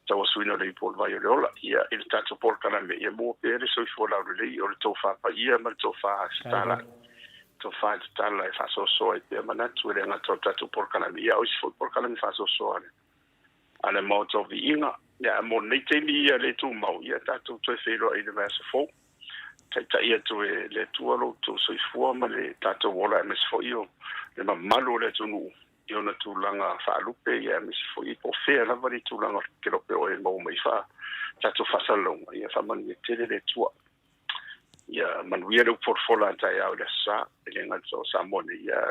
C: tauasuina o le ipu o le vai o le ola. Ia, i le tatou polokalame, ia maua pea le soifua laulelei o le tofa paia ma le tofa tatala, tofa tatala e faasoasoa ai pea manatu, e le gata o le tatou polokalame, ia, a o isi foi polokalame faasoasoa a le a le Maota o Viiga. Ia, ae mo lenei taimi ia le tumau, ia tatou toe feiloai i le vaiaso fou. Taitai atu e le Atua lo outou soifua ma le tatou ola, aemaise foi o le mamalu o le atunuu i ona tulaga faalupe, ia aemaise foi po o fea lava le tulaga o le kelope o e maua mai faa tatou faasalalauga. Ia faamanuia tele le Atua. Ia manuia le upu folafola a taeao i le Aso Sa, e le gata o Samoa nei, ia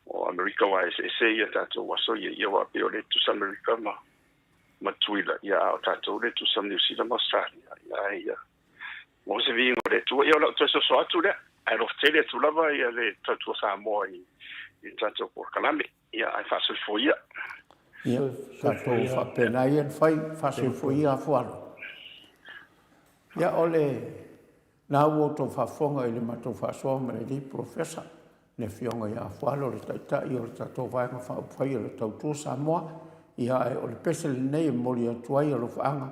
C: o Amerika aua e eseese ia tatou aso ia, ia aua pei o lea e tutusa Amerika ma ma Tutuila, ia a o tatou lea e tutusa ma Niu Sila ma Ausetalia, ia ae ia maua se viiga o le Atua. Ia o lau toe soso atu lea, ae alofa tele atu lava ia le tautua Samoa i i le tatou polokalame, ia ae faasoifua ia.
A: Ia, tatou faapena ia ona fai, faasoifua ia afualo. Ia o le Na ua outou faafofoga i le matou faasoa ma le Alii Polofesa, le Afioga ia Afualo, le Taitai o le tatou Vaega Faaupufai o le Tautua Samoa, ia ae o le pese lenei e momoli atu ai alofaaga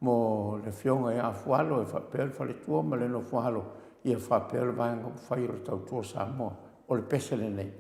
A: mo le Afioga ia Afualo e faapea le faletua ma le nofoaalo, ia faapea le Vaega Upufai o le Tautua Samoa. O le pese lenei.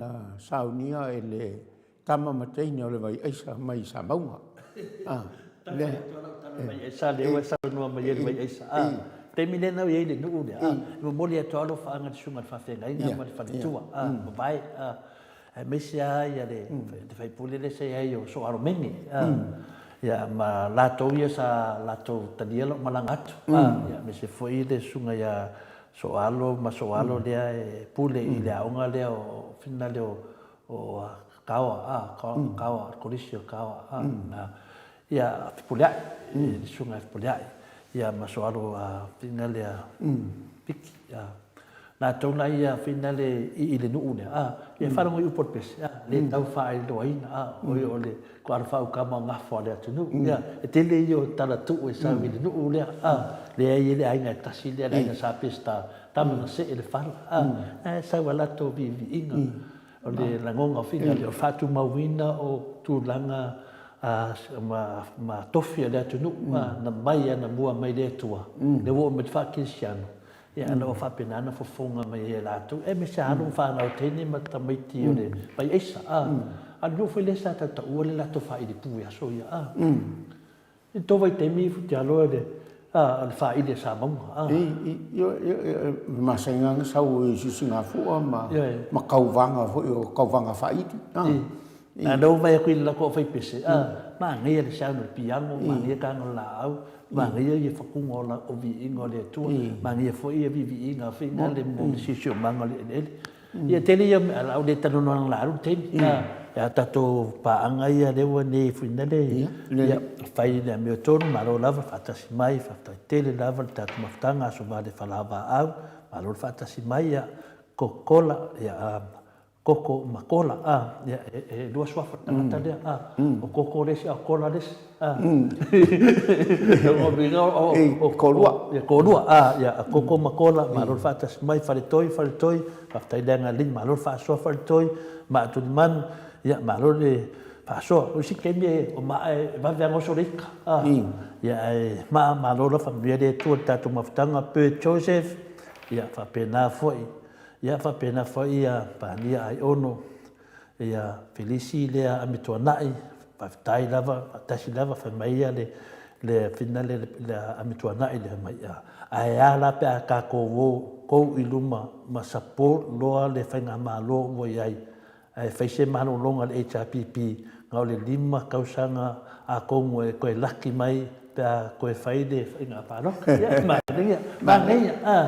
A: na saunia e le tama ma teine o le Vaiaisa mai Samauga.
B: Ah, le Vaiaisa lea ua saunoa mai ai le Vaiaisa. Ah, taimi lea na i ai le nuu lea. Ah, e momoli atu lava alofaaga i le susuga i le faafeagaiga ma le faletua. Ah, mavae. Ah, aemaise lava ia le sui usufono lea sa i ai o Soalomene. Ah, ia ma latou ia sa latou talia lau malaga atu. Ah, ia aemaise foi le susuga ia Soalo ma Soalo lea e pule i le aoga lea o Finale o o Kaoa, a, Kaoa, le Kolisi o Kaoa, a, na, ia, Fepuleai, le susuga ia Fepuleai, ia ma Soalo a fina lea, Piki, a, latou la ia fina le i i le nuu lea, a, ia faalogo i upu o le pese, a, le tau faailoaina, a, o ia o le Koalafaukama o gafo a le atunuu, ia, e tele ia o tala tuu e sau i le nuu lea, a, leai e le aiga e tasi lea, le aiga Sa Peseta, tama na see le fala, a, ae sau a latou viiviiga. O le lagona o fina o le faatumauina o tulaga ma tofi a le atunuu na mai anamua mai le Atua, lea ua oo mai le faakerisiano, ia na ua faapena ona fofoga mai ai e latou, aemaise alo ma fanau teine ma tamaiti o le vai aisa. A o le nuu foi lea sa tautaua le latou faailipu i aso ia. I to vaitaimi Futialo e le a le faaili a Samauga a.
A: I i masani na sau i Sisigafua ma ma kauvaga foi o kauvaga faaili
B: a. I. Na ou vaai atu i le latou aufaipese a, manaia le sound o le piano, manaia taga o le laau, manaia ia fatuga o la o viiga o le Atua, manaia foi ia viiviiga foi na le mo le siosiomaga o le eleele. Ia tele ia mea, o le a ou le talanoa leaga o le a alu le taimi. A tatou paaga ia lea ua nei foi lea, ia fai le amiotonu, malo lava le faatasi mai, faafetai tele lava le tatou mafutaga, Aso Vale Falavaau, malo le faatasi mai, ia Coca-Cola, ia Koko ma Kola, ia e lua suafa o le tagata lea, o Koko le isi a o Kola le isi.
A: Kolua.
B: Ia Kolua, a, ia, a Koko ma Kola, malo le faatasi mai, Faletoi, Faletoi, faafetai le agalelei, malo le faasoa Faletoi, Maatulimanu, ia, malo le faasoa. O isi taimi o maa e vave lava ona oso le ika, a, ia, ae maa, malo lava, faamanuia le Atua i le tatou mafutaga, Bert Joseph, ia, faapena foi, ia, faapena foi ia Pania Aiono, Ia Felisi lea Amituanai, faafetai lava, faatasi lava, fai mai ia le, le finale le, le Amituanai lea mai ia. Ae a la pe a tatou o kou i luma ma support loa le faigamalo ua i ai, ae fai se malologa a le HRPP na o le lima tausaga atonu e toe laki mai pe a toe fai le faiga palota. Ia, manaia, manaia, a.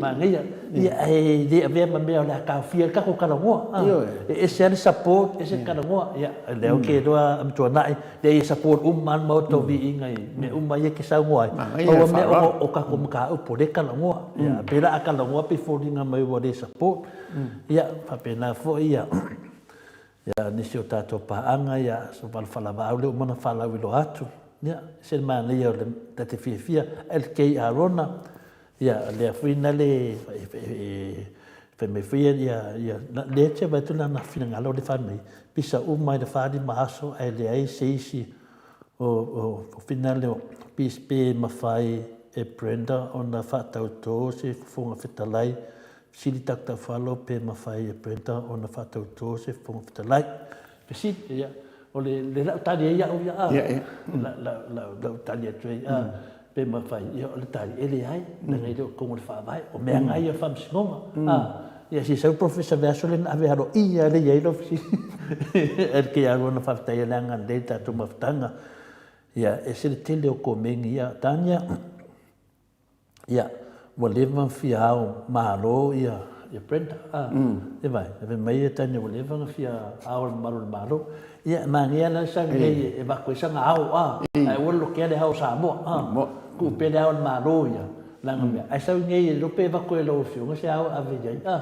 B: Manaia. Ia, ae le avea ma mea o le a taofia ai le tatou talanoa. A. E ese lava le support, ese le talanoa. Ia, o lea ou te iloa a Matuanai, lea ia support uma lava le Maota o Viiga i mea uma ia e te saunoa ai. Pau lava mea ona o tatou mataupu o lea e talanoa. Ia, pei la a talanoa pei e foliga mai ua le support. Ia, faapena foi ia Ia, nisi o tatou paaga, ia, so valofalavaau lea ua uma ona faalauiloa atu. Ia, ese le manaia o le ta te fiafia. LK Arona, ia, lea foi na le fai mai foi ia, ia, lea te vaai atu lana finagalo le fai mai, pisa uma i le 45 aso ae leai se isi o, o, o finale o Peace pe mafai e Brenda ona faatautō se Fofoga Fetalai Fesili Tautauwhalo pe mafai e Brenda ona faatauto se Fofoga Fetalai. Fesili, ia, o le, le lau tali ai au ia, a, la, la, la, lau tali atu ai, a, pe mafai, ia, o le tali, e leai, leaga e le o totonu o le Faavae, o mea na ia o le Faamasinoga, a, ia, se sau Professor Veaso lea na ave aloaia lea i ai lau fesili. LK Arona, faafetai e leaga lelei le tatou mafutaga. Ia, ese le tele o komeni ia, Tania, Ia, ua leva ona fia ao malo ia ia Brenda, a, e vai, e fai mai ia Tania ua leva ona fia ao le mamalu o le Malo. Ia, e manaia la le sau nei e avatu ai sana ao, a, ae aua le lokea le ao o Samoa, a, tuu pea le ao o le Malo ia, leaga mea, ae sau nei e le iloa pe avatu e lau Afioga se ao e ave i ai, a.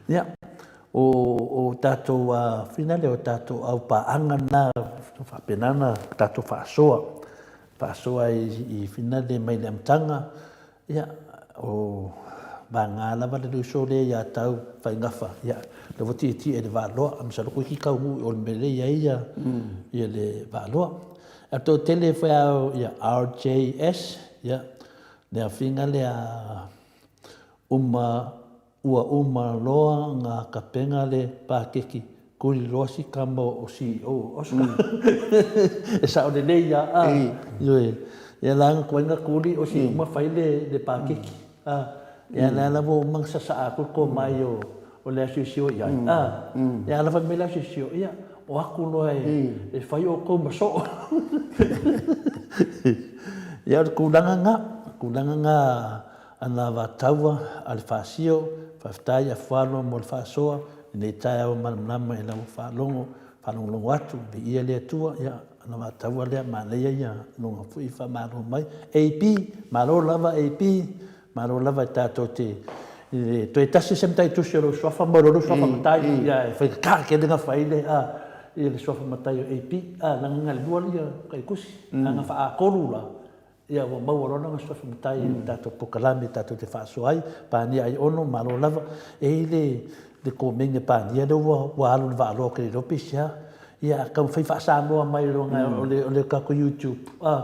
B: Ia, o, o tatou finale o tatou aupaaga na faapena ona tatou faasoa, faasoa i, i finale mai le amataga, ia, o vagā lava le uso lea ia tau faigafa, ia, lea ua tietie i le Vaaloa, a masalo koe ki taunuu i o le mea lea i ai ia, ia le Vaaloa. A toatele foi a ia RJS, ia, le afiga lea uma. Ua uma loa nga kapenga le pakeki kuli loa si kama o CEO o Oscar. E sao lelei a a. Ioe. Ia la nga koe nga kuli o si uma fai le le pakeki. A ia la la ua uma nga sasaa aku le komai o o le asiosio i ai. A ia ala fai mai le asiosio, ia o aku loa e e fai outou ma soo. Ia o le tulaga nga, tulaga nga Anavataua a le Faasio, faafetai Afualo mo le faasoa i lenei taeao malamalama i lau faalogo, faalogologo atu, viia le Atua, ia Anavataua lea, manaia ia lona foi faamalo mai. AP, malo lava AP, malo lava e tatou te toe tasi se matai tusi o lou suafa ma lou suafa matai, ia e faigata tele na fai le a ia le suafa matai o AP, a leaga na o le lua ia tai tusi, a na faa-tolu la, Ia, ua maua loa lana suafa matai i le tatou polokalame tatou te faasoa ai, Pania Aiono, malo lava. E i ai le, le komeni a Pania lea ua, ua alu i le vaaloa ou te le iloa pe aisea. Ia, a taumafai faa-Samoa mai loa o le, o le tatou YouTube, a,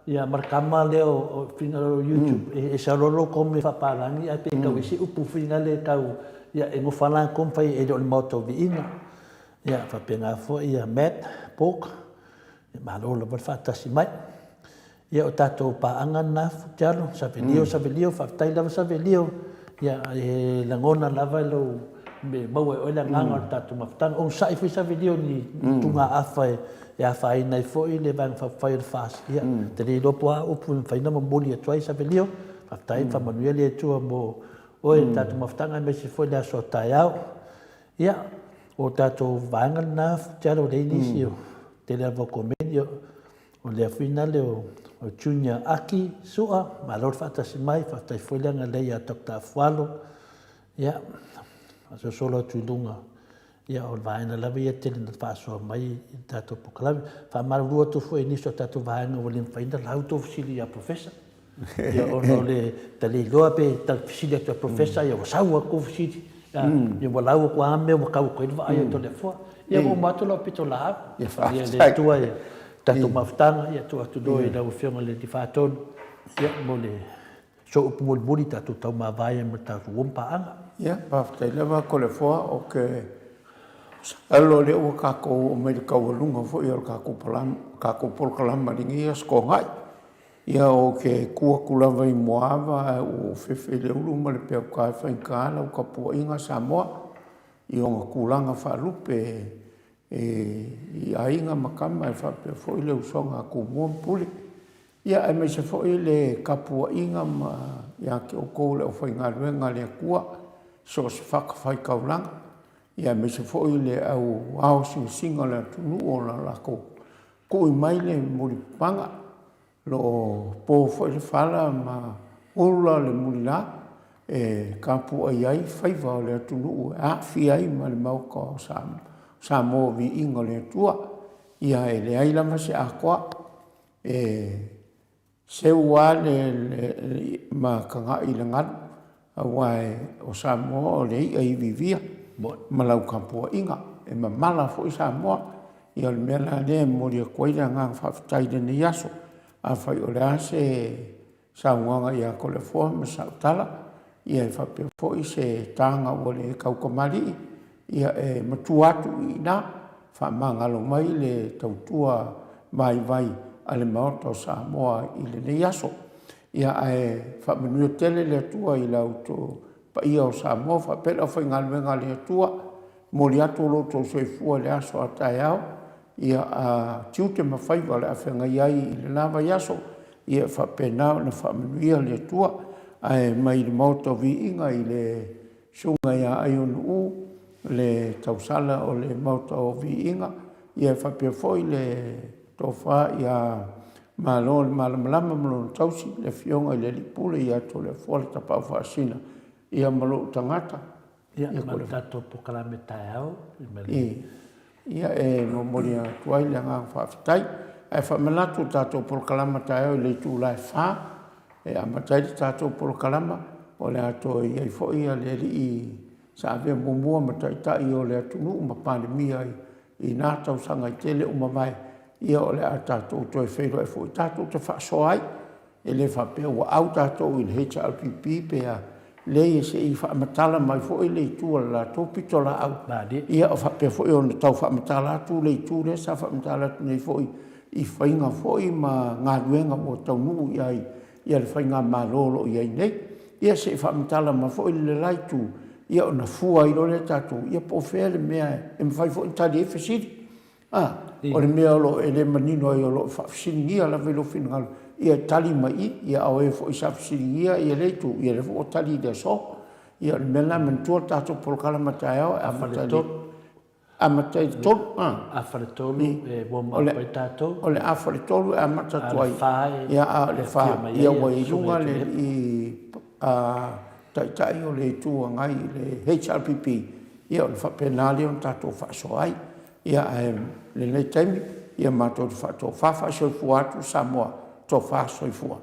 B: ia ma le tama lea o, o fina o YouTube, e ese lava loa lou kome faapalagi ae pei e tau ese upu foi lale tau, ia e nofo lava latou ma fai e le o le Maota o Viiga. Ia, faapena foi ia Matt Bork, Ia malo lava le faatasi mai. Ia o tatou paaga na Futialo, Savelio, Savelio, faafetai lava Savelio. Ia e lagona lava lou e maua e oe le agaga o le tatou mafutaga. Onosai foi Savelio i ni tugaafa e afaina ai foi le Vaega Faaupufai o le FAST. Ia, ta te le iloa po o a upu e mafai ona momoli atu ai Savelio. Faafetai, faamanuia le Atua mo oe i le tatou mafutaga aemaise foi le aso a taeao. Ia, o tatou vaega lena Futialo, ua leai nisi o tele lava o komeni, o lea foi nale o Junior Aki Sua, malo le faatasi mai, faafetai foi le agalelei ia Doctor Afualo, ia, faasolosolo atu i luga, ia o le vaega lava ia e tele ina faasoa mai i le tatou polokalame. Faamalulu atu foi i nisi o tatou vaega ua le mafai ona lau tou fesili ia Professor, Ia ona o le ta le iloa pe ta fesili atu ia Professor ia ua sau atu fesili. Ia ua lau atu a mea ua tau atu ai le vaai atu a le Atua. Ia ua uma atu lau pitolaau. Ia faamanuia le Atua i tatou mafutaga, ia tuu atu loa i lau Afioga i le Alii Faatonu ia mo le sooupu mulimuli tatou taumavae ai ma le tatou uo ma paaga.
A: Ia, faafetai lava Toleafoa, ou te masalo o lea ua tatou oo mai i le taualuga foi o le tatou polokalama i lenei Aso Toonai. Ia, ou te tu atu lava i Moaava ae ua ou fefe i le ulu ma le peauta e faigata lau tapuaiga Samoa i ona tulaga faalupe e i aiga ma tama e faapea foi le usoga a Tumua ma Pule. Ia, aemaise foi le tapuaiga ma ia te outou le aufaigaluega a le Atua i so o se fatafaitaulaga, ia aemaise foi le au ao sinasina o le atunuu o la latou Tui mai le mulipapaga, o lo o po foi le fala ma ula le mulila e tapuai ai faiva o le atunuu e aafia ai ma le Maota o Samoa o Viiga o le Atua. Ia e leai lava se atoa e Seu lava le mataga'i i le galu, aua o Samoa o le i'a iviivia ma lau tapuaiga, e mamala foi Samoa. Ia o le mea la lea e momoli atu ai le agaga faafetai i lenei aso. Afai o le a se saunoaga ia Toleafoa ma Sautala, ia e faapea foi se taga ua le tautamalii, ia e matua atu i ina, faamagalo mai le tautua vaivai a le Maota o Samoa i lenei aso. Ia ae faamanuia tele le Atua i la outou paia o Samoa faapea le aufaigaluega a le Atua. Momoli atu lo outou soifua i le aso a taeao, ia a tiute ma faiva o le a feagai ai i lena vaiaso, ia e faapena ona faamanuia le Atua. Ae mai le Maota o Viiga i le Susuga ia Aiono le tausala o le Maota o Viiga, ia e faapea foi le tofa ia Malo le Malamalama ma lona tausi, le afioga i le Alii Pule ia Toleafoa le Tapaau Faasisina, ia ma lou tagata.
B: Ia, ma le tatou polokalame taeao.
A: Ia, e momoli atu ai le agaga faafetai. Ae faamanatu le tatou polokalama taeao i le itula e 4 e amata ai le tatou polokalama. O le a toe i ai foi le alii sa avea muamua ma taitai o le atunuu ma Palemia i na tausaga e tele ua mavae. Ia o le a tatou toe feiloai foi tatou te faasoa ai. E le faapea ua au tatou i le HRPP pe a. Leai se i faamatala mai foi le itu a le latou pitolaau, ia o faapea foi ona tau faamatala atu le itu lea sa faamatala atu nei foi i faiga foi ma galuega ua taunuu i ai le faigamalo o lo o i ai nei. Ia se i faamatala mai foi le la itu, ia ona fua ai loa lea e tatou po o fea le mea e mafai foi ona tali ai fesili. A, o le mea o lo o e le manino ai o lo o faafesiligia lava i lou finagalo, ia e tali mai i i, a o e foi sa fesiligia lea itu, ia lea foi ua tali i le aso. Ia o le mea lena, manatua le tatou polokalame a taeao e amata i le amata i le 3:00 a.
B: 2:30 e warm up ai tatou.
A: O le 2:30 e amata atu ai, a o le 4:00 ia ua i luga le Taitai o le Itu Agai i le HRPP, ia ona faapena lea ona tatou faasoa ai. Ia ae o lenei taimi, ia matou te faatofa faasoifua atu Samoa, tofa soifua.